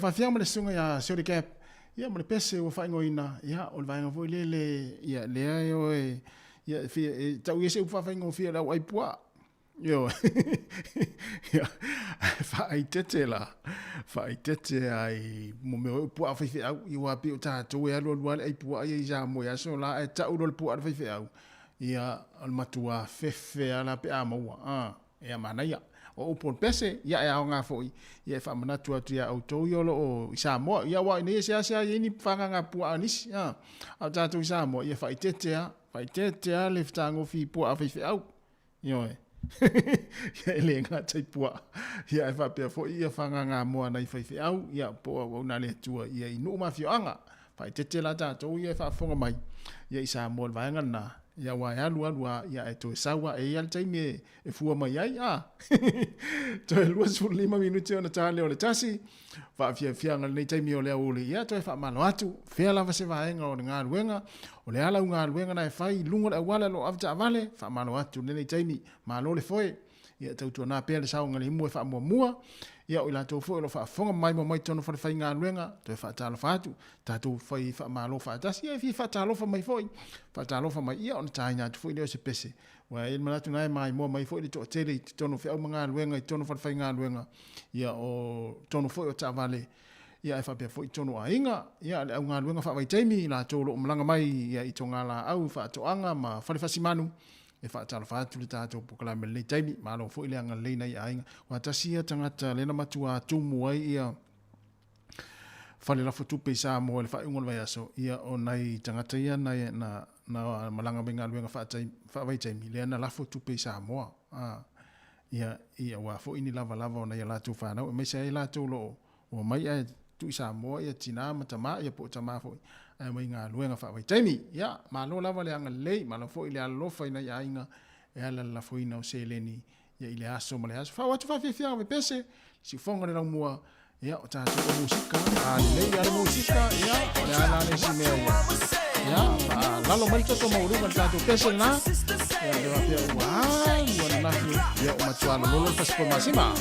Faafiaga ma le susuga ia Shorty Cap, ia ma le pese ua faaigoaina, ia o le vaega foi lele, ia lea e o e, ia e fia, e tau ia se upu faafaigofie o le au ai puaa. Ioe. Ia, faaitete la, faaitete ai mo mea o puaa faifeau, ia ua pei o tatou e alualu lava le ai puaa ia i Samoa i aso la, ae tau loa le puaa a le faifeau, ia o le matua fefe lava la pe a maua, a, ia manaia. O upu o le pese, ia e aoga foi, ia e faamanatu atu ia outou ia o lo o i Samoa. Ia aua i nei e seasea i ai ni fagaga puaa a nisi, a, a o tatou i Samoa, ia faaitete lava, faaitete lava le fetagofi i puaa faifeau. Ioe. Ia e le gata i puaa, ia ae faapea foi ia fagaga moa nai faifeau, ia po o auauna a le Atua ia i nuu ma afioaga. Faaeteete la tatou ia e faafofoga mai ia i Samoa i le vaega lena, ia aua e alu alu lava, ia ae toe sau lava, e i ai lava le taimi e fua mai ai, a. Toe 25 minute ona ta lea o le tasi, faafiafiaga i lenei taimi o le aoauli, ia toe faamalo atu, fea lava se vaega o le galuega, o le a lau galuega na e fai i luga o le auala o lo o avetaavale, faamalo atu i lenei taimi, malo le foe. Ia tautuana pea le saogalemu e faamuamua. Ia o i latou foi o lo o faafofoga maimoa mai totonu o falefaigaluega, toe faatalofa atu, tatou fai faamalo faatasi, ia e fia faatalofa mai foi, faatalofa mai, ia ona taina atu foi lea o se pese. Aua e i ai le manatu na e maimoa mai foi le toatele i totonu o feau ma galuega i totonu o falefaigaluega, ia o totonu foi o taavale, ia ae faapea foi i totonu o aiga, ia le augaluega faavaitaimi, i latou o lo o malaga mai ia i togalaau, faatoaga ma fale fasimanu, E faatalofa atu le tatou polokalame i lenei taimi. Malo foi le agalelei nai aiga. Aua tasi ia tagata lea na matua tumu ai ia fale lafo tupe i Samoa i le faaiuga o le vaiaso, ia o nai tagata ia na, na, na malaga mai galuega faavaitaimi, lea na lafo tupe i Samoa. A, ia, ia aua foi ni lavalava o nai a latou fanau, aemaise ai latou o lo o Omai ae tuu i Samoa ia tina ma tama ia po o tama foi ae omai i galuega faavaitaimi. Ia, malo lava le agalelei, malo foi le alolofa i nai aiga e ala le lafoina o seleni ia i le aso ma le aso. Faaoo atu faafiafiaga pepese, siufoga le laumua, ia o tatou o musika, a lelei lava le musika, ia o le a la le isi mea ia. Ia, faalalo mai le toto maualuga i le tatou pese lena, ia le faapea ua alu ananafi, ia ua matua lololo le fasipoe masima.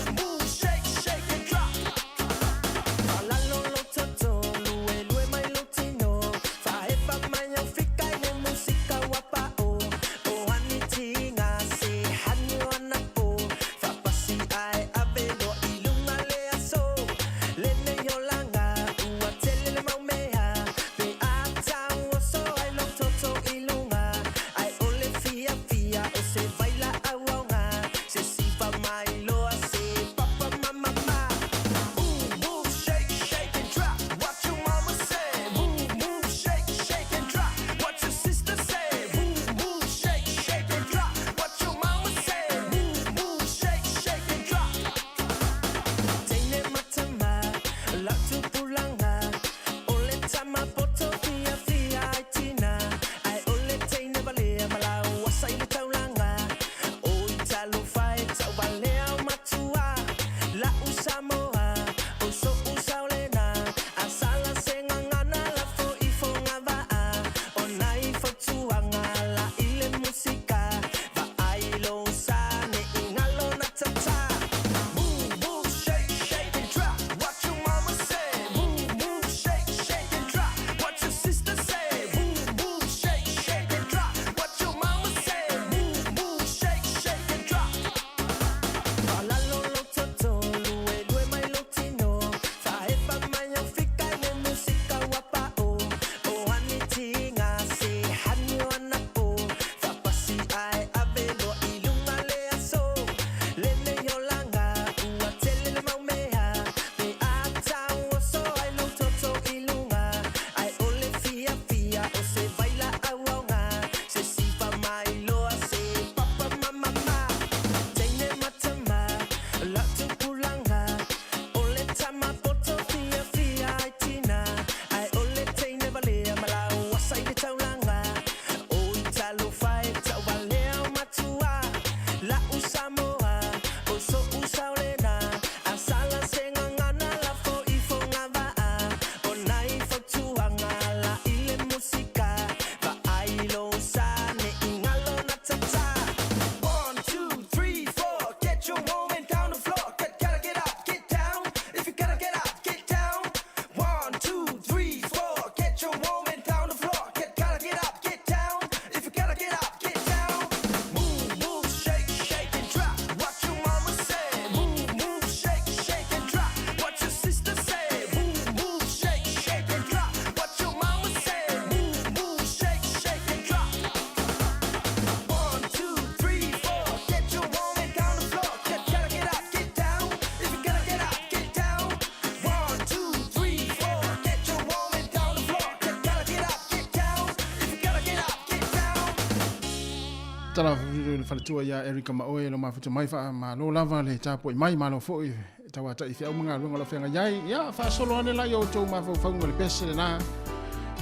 Tala le faletua ia Erika Maoe lo mafuta mai faamalo lava le tapuai mai malo foi tauata'i feau ma galuega o lo o feagai ai. Ia faasolo ane la i outou mafaufauga i le pese lena.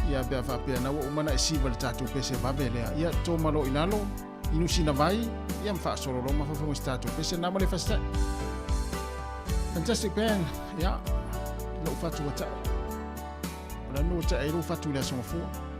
Ia pe a faapea na ua uma ona e siva i le tatou pese vave lea. Ia to ma lo i lalo, inu sina vai, ia ma faasolo loa mafaufauga i se tatou pese na ma le fasita'i. Fantastic band, ia, lou fatu ua ta'i. O le anu ua ta'i ai lou fatu i le Aso Gafua.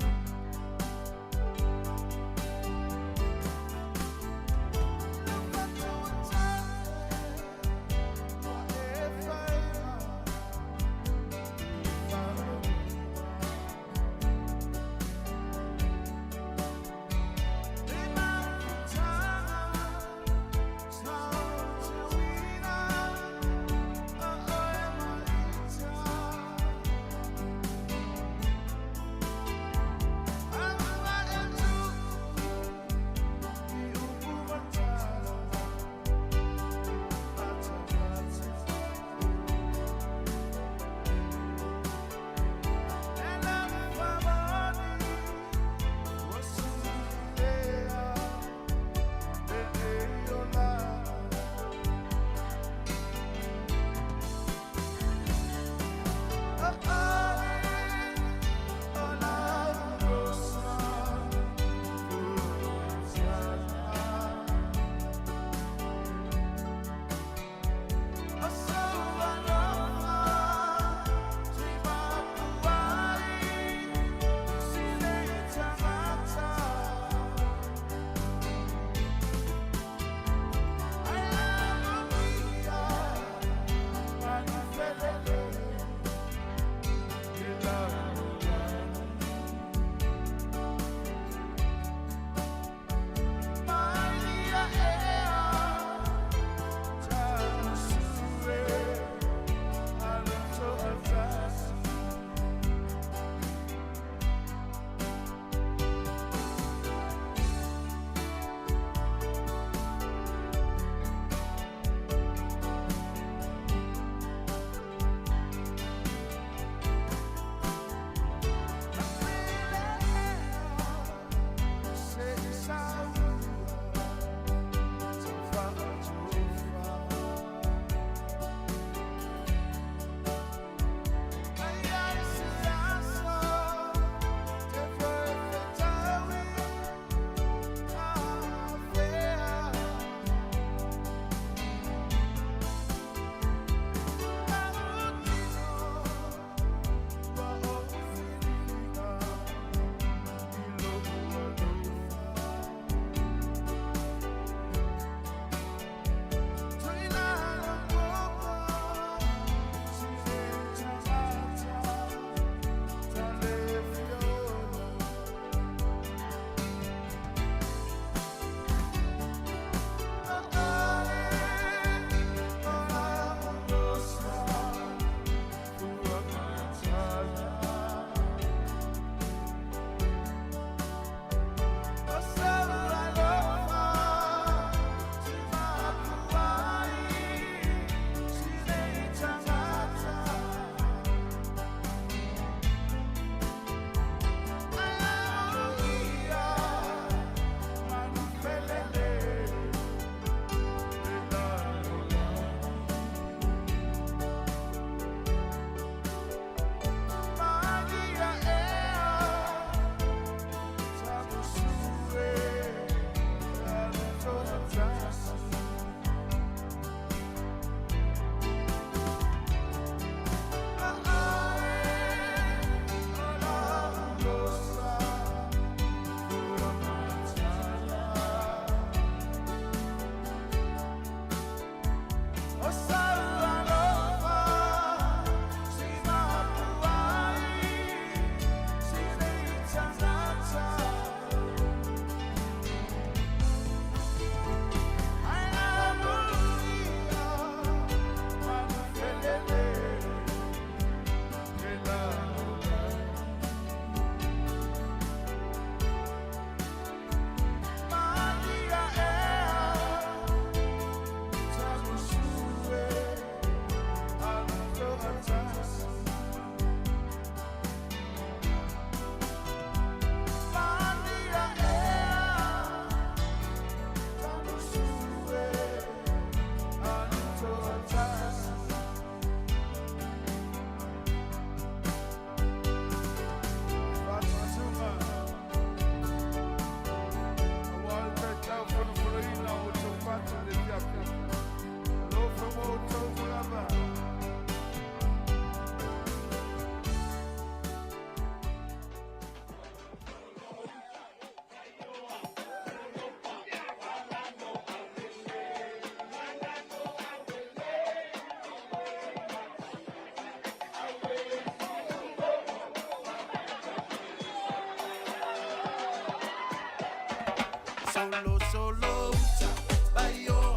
Solo solo uta Vaioa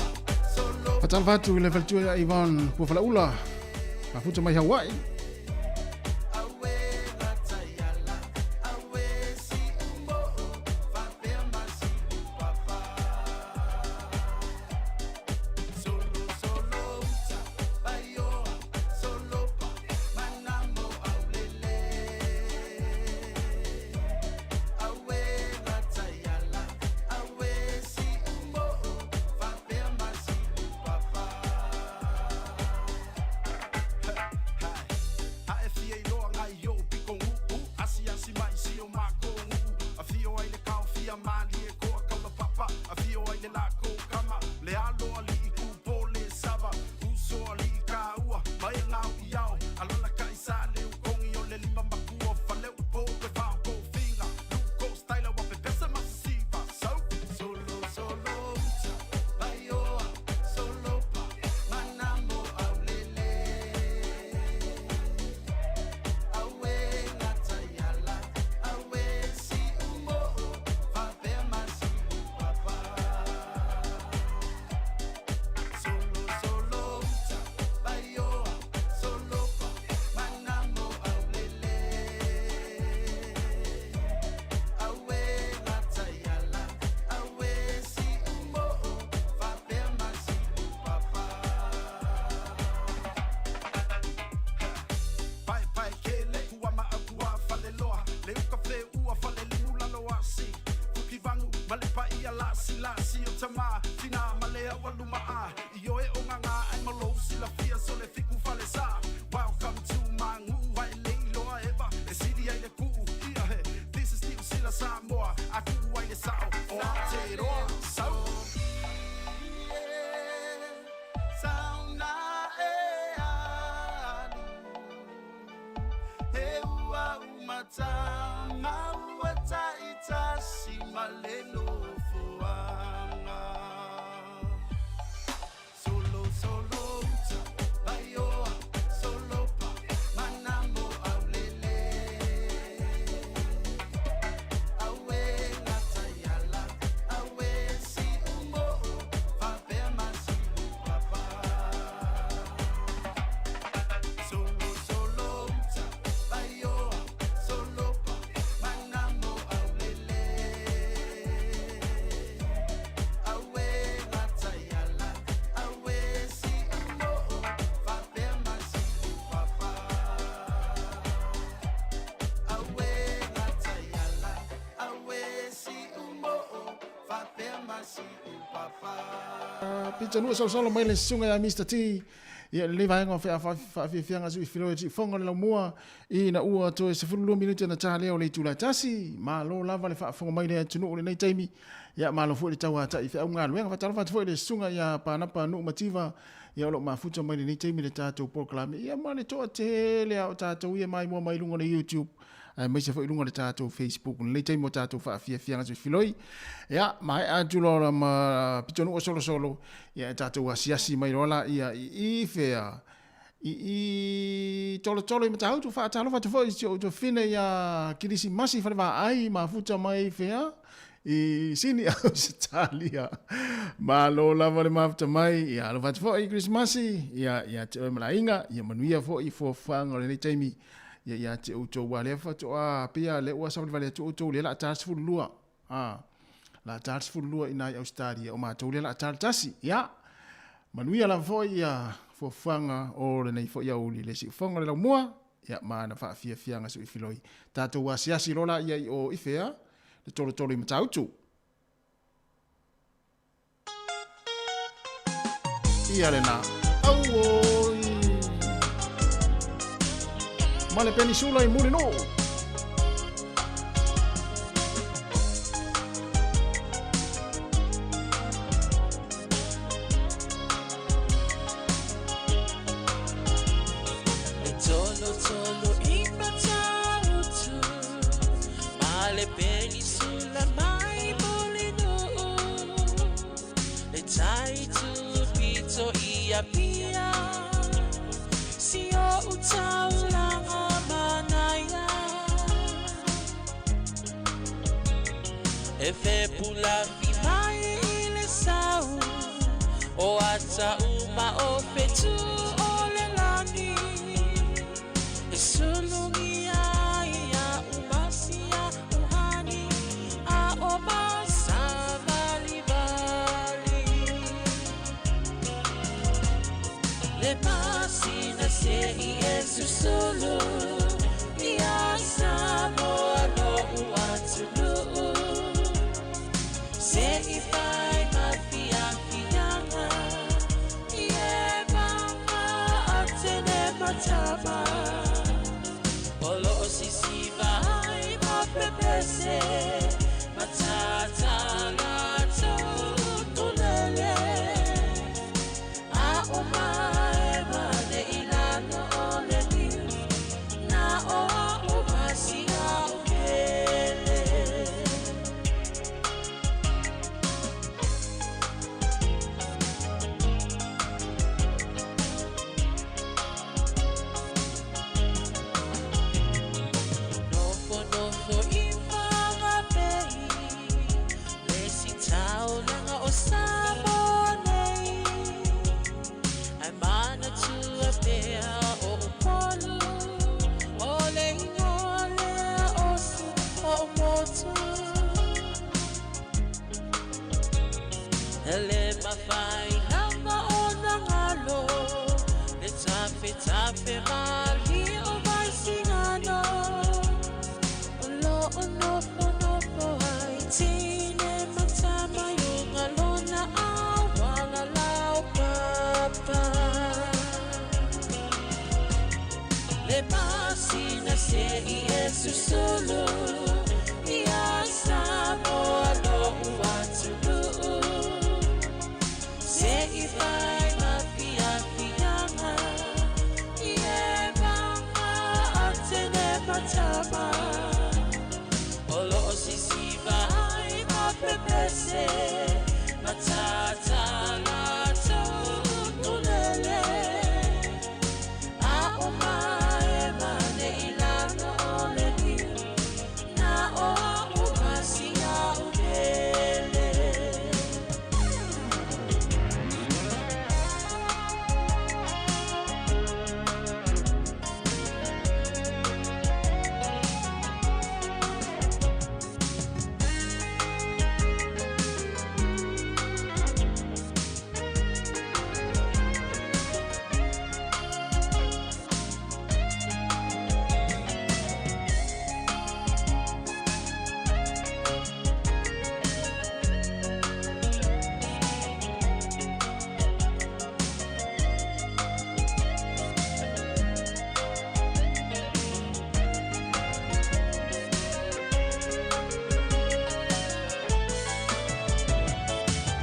solo Faatalofa atu i le faletua ia Yvonne Puafalaula, mafuta mai Hawaii. Pitanua solosolo mai le susuga ia Mister T. Ia lenei vaega o faafiafiaga sui filoi e foga le laumua ina ua toe 12 minute na ta lea o le itula e tasi. Malo lava le faafofoga mai le atunuu i lenei taimi. Ia malo foi le tauatai i feau ma galuega. Faatalofa atu foi i le susuga ia Panapa Nuu Mativa. Ia o lo o mafuta mai lenei taimi le tatou polokalame. Ia ma le toatele a o tatou ia maimoa mai luga o le YouTube aemaise foi i luga o le tatou Facebook i lenei taimi o tatou faafiafiaga sui filoi. Ia maea atu loa ma pitonuu o solosolo, ia e tatou asiasi mai loa laia i i fea i i tolotolo i Matautu. Faatalofa atu foi i si ou tuafafine ia Kirisimasi Falevaai, mafuta mai fea i Sini Ausetalia. Malo lava le mafuta mai. Ia alofa atu foi Kirisimasi ia ia te oe ma le aiga. Ia manuia foi fuafuaga o lenei taimi ia ia te outou aua lea faatoa pei lava lea ua savalivali atu outou lea la ta 12 a la ta 12 i nai Ausetalia o matou lea la ta le tasi. Ia manuia lava foi ia fuafuaga o lenei foi aoauli le siufofoga o le laumua ia ma ana faafiafiaga suifiloi. Tatou asiasi loa laia i o i fea le tolotolo i Matautu. Ia lena. Auoi. Ma le penisula i Mulinuu. O ata uma o fetu o le lagi E sulugia ai a umasia uhani A o masavalivali Le masina se i e susulu Ia Samoa lo'u atunuu Se i fai ma fiafiaga I e maga atene matama O loo sisiva ai ma pepese Matata latou utulele A o mae mane i lalo o le niu Na o a'u ma si a'u pele. Nofonofo i Whangape Le isi taulaga o Samoa nei Ae manatua pea o Upolu O le ingoa lea o si o'u motu E le mafai lava ona galo Le tafetafe malie o Vaisigano O loo nofonofo ai tine ma tama i uga lona auala laupapa Le masina se i e susulu Ia Samoa lo'u atunuu Se i fai ma fiafiaga I e maga atene ma tama O loo sisiva ai ma pepese Matata latou utulele A o mae mane i lalo o le niu Na o a'u ma si a'u pele.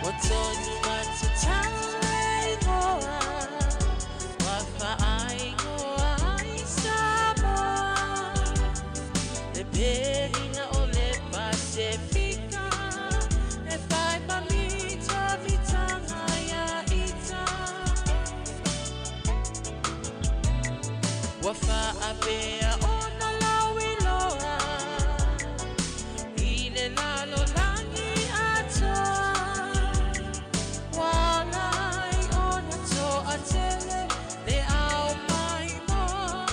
Ua tonu atu tau le ingoa Ua faaigoa ai Samoa Le pelina o le Pasefika E whai ma mita mitanga ia ita Ua faapea ona lauiloa I le lalolagi atoa Ua ala ai ona toatele Le ao maimoa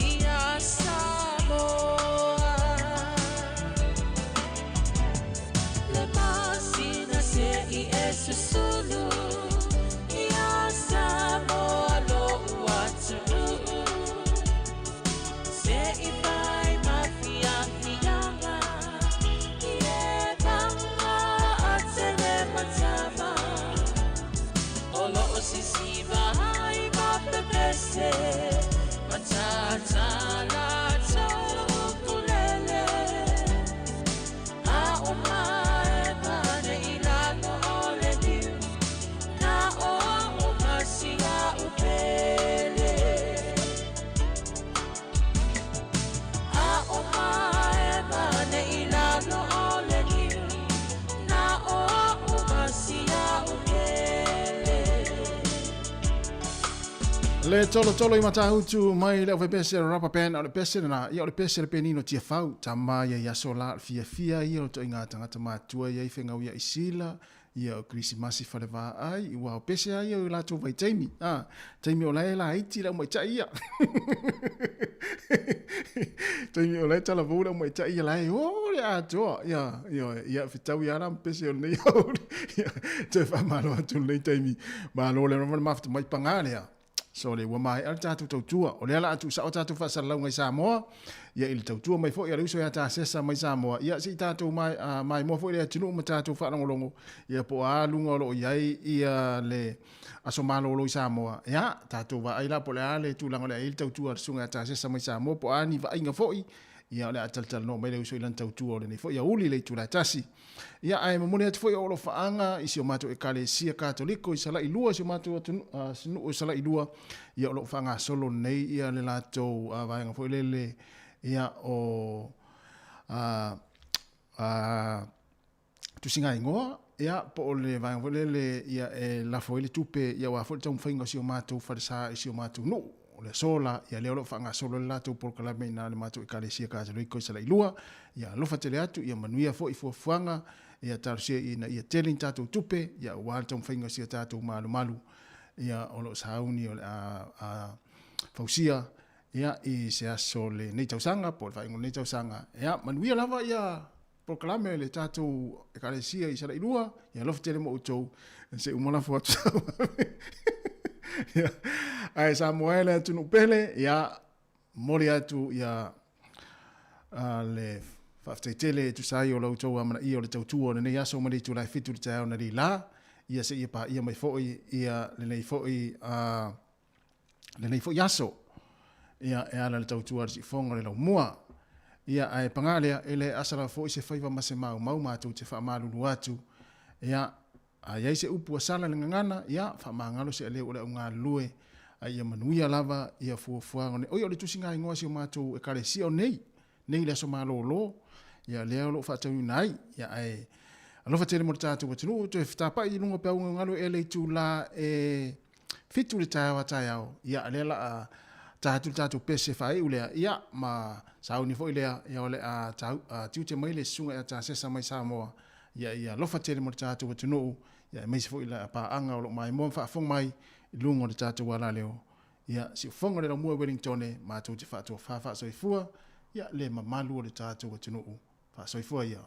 ia Samoa Le masina se i e susulu Ia Samoa lo'u atunuu Se i fai ma fiafiaga I e maga atene ma tama O loo sisiva ai ma pepese Matata latou ukulele A o mae mane i lalo o le niu Na o a'u ma si a'u pele A o mae mane i lalo o le niu Na o a'u ma si a'u pele. Le tolotolo i Matautu mai le aufaipeese a le Rubber Band, o le pese lena, ia o le pese a le penino Tiafau, tama ia i aso la, fiafia ia o toaiga tagata matua ia i fegauia i sila, Ia, o Kerisimasi falevaai, ua o pese lava ia o latou vaitaimi, a, taimi o la e laiti le aumaitai ia. Taimi o la e talavou le aumaitai ia, la e o le atoa, ia, ioe, ia, fetaui lava la ma pese o lenei aoauli. Ia, toe faamalo atu i lenei taimi. Malo le lava le mafuta mai, paga lea. Sole, ua maea le tatou tautua. O lea la a tuusao tatou faasalalauga i Samoa, ia i le tautua mai foi a le uso ia Tasesa mai Samoa, ia se i tatou maimoa foi le atunuu ma tatou faalogologo, ia po o a luga o lo o i ai ia le aso malolo i Samoa. Ia, tatou vaai la po o le a le tulaga o le a i ai le tautua a le susuga ia Tasesa mai Samoa, po o a ni vaaiga foi, ia o le a talatalanoa mai le uso i lana tautua o lenei foi aoauli i le itula e 1. Ia, ae momoli atu foi ou alofaaga i si o matou Ekalesia Katoliko i Salailua, i si o matou atunuu i Salailua, ia o lo o faagasolo nei ia le latou vaega foi lele, ia o tusigaigoa, ia po o le vaega foi lele ia e lafo ai le tupe ia aua foi le taumafaiga o si o matou falesa i si o matou nuu. O le aso la, ia lea o lo o faagasolo le latou polokalame i ina i le matou Ekalesia Katoliko i Salailua. Ia alofa tele atu, ia manuia foi fuafuaga, ia talosia ina ia tele ni tatou tupe, ia aua le taumafaiga o si a tatou malumalu, ia o lo o sauni o le a fausia, ia i se aso o lenei tausaga po o le faaiuga o lenei tausaga. Ia manuia lava ia polokalame a le tatou Ekalesia i Salailua, ia alofa tele mo outou, se i uma lafo atu sau. Ia, ae Samoa e le atunuu pele, ia momoli atu ia le faafetai tele e tusa ai o la outou amanaia o le tautua o lenei aso mai le itula e 7 i le taeao na lila, ia seia paia mai foi ia lenei foi lenei foi aso ia e ala i le tautua a le siufofoga o le laumua. Ia ae paga lea, e le asa lava foi se faiva ma se maumau matou te faamalulu atu. Ia a i ai se upu ua sala i le gagana, ia faamagalo se aleu o le au galulue, a ia manuia lava ia fuafuaga o nei. Oi, o le tusigaigoa a si o matou Ekalesia o nei, nei le aso malolo, ia lea o lo o faataunuuina ai. Ia ae alofa tele mo le tatou atunuu, toe fetapai i luga o peau galugalu e le itula e 7 le taeao a taeao, ia lea la a ta atu le tatou pese faaiu lea, ia ma sauni foi lea, ia o le a tiute mai le susuga ia Tasesa mai Samoa, ia ia alofa tele mo le tatou atunuu, ia aemaise foi le paaga o lo o maimoa ma faafofoga mai i luga o le tatou alaleo. Ia siufofoga le laumua i Wellingtone, matou te faatofa faasoifua, ia le mamalu o le tatou atunuu. Faasoifua ia.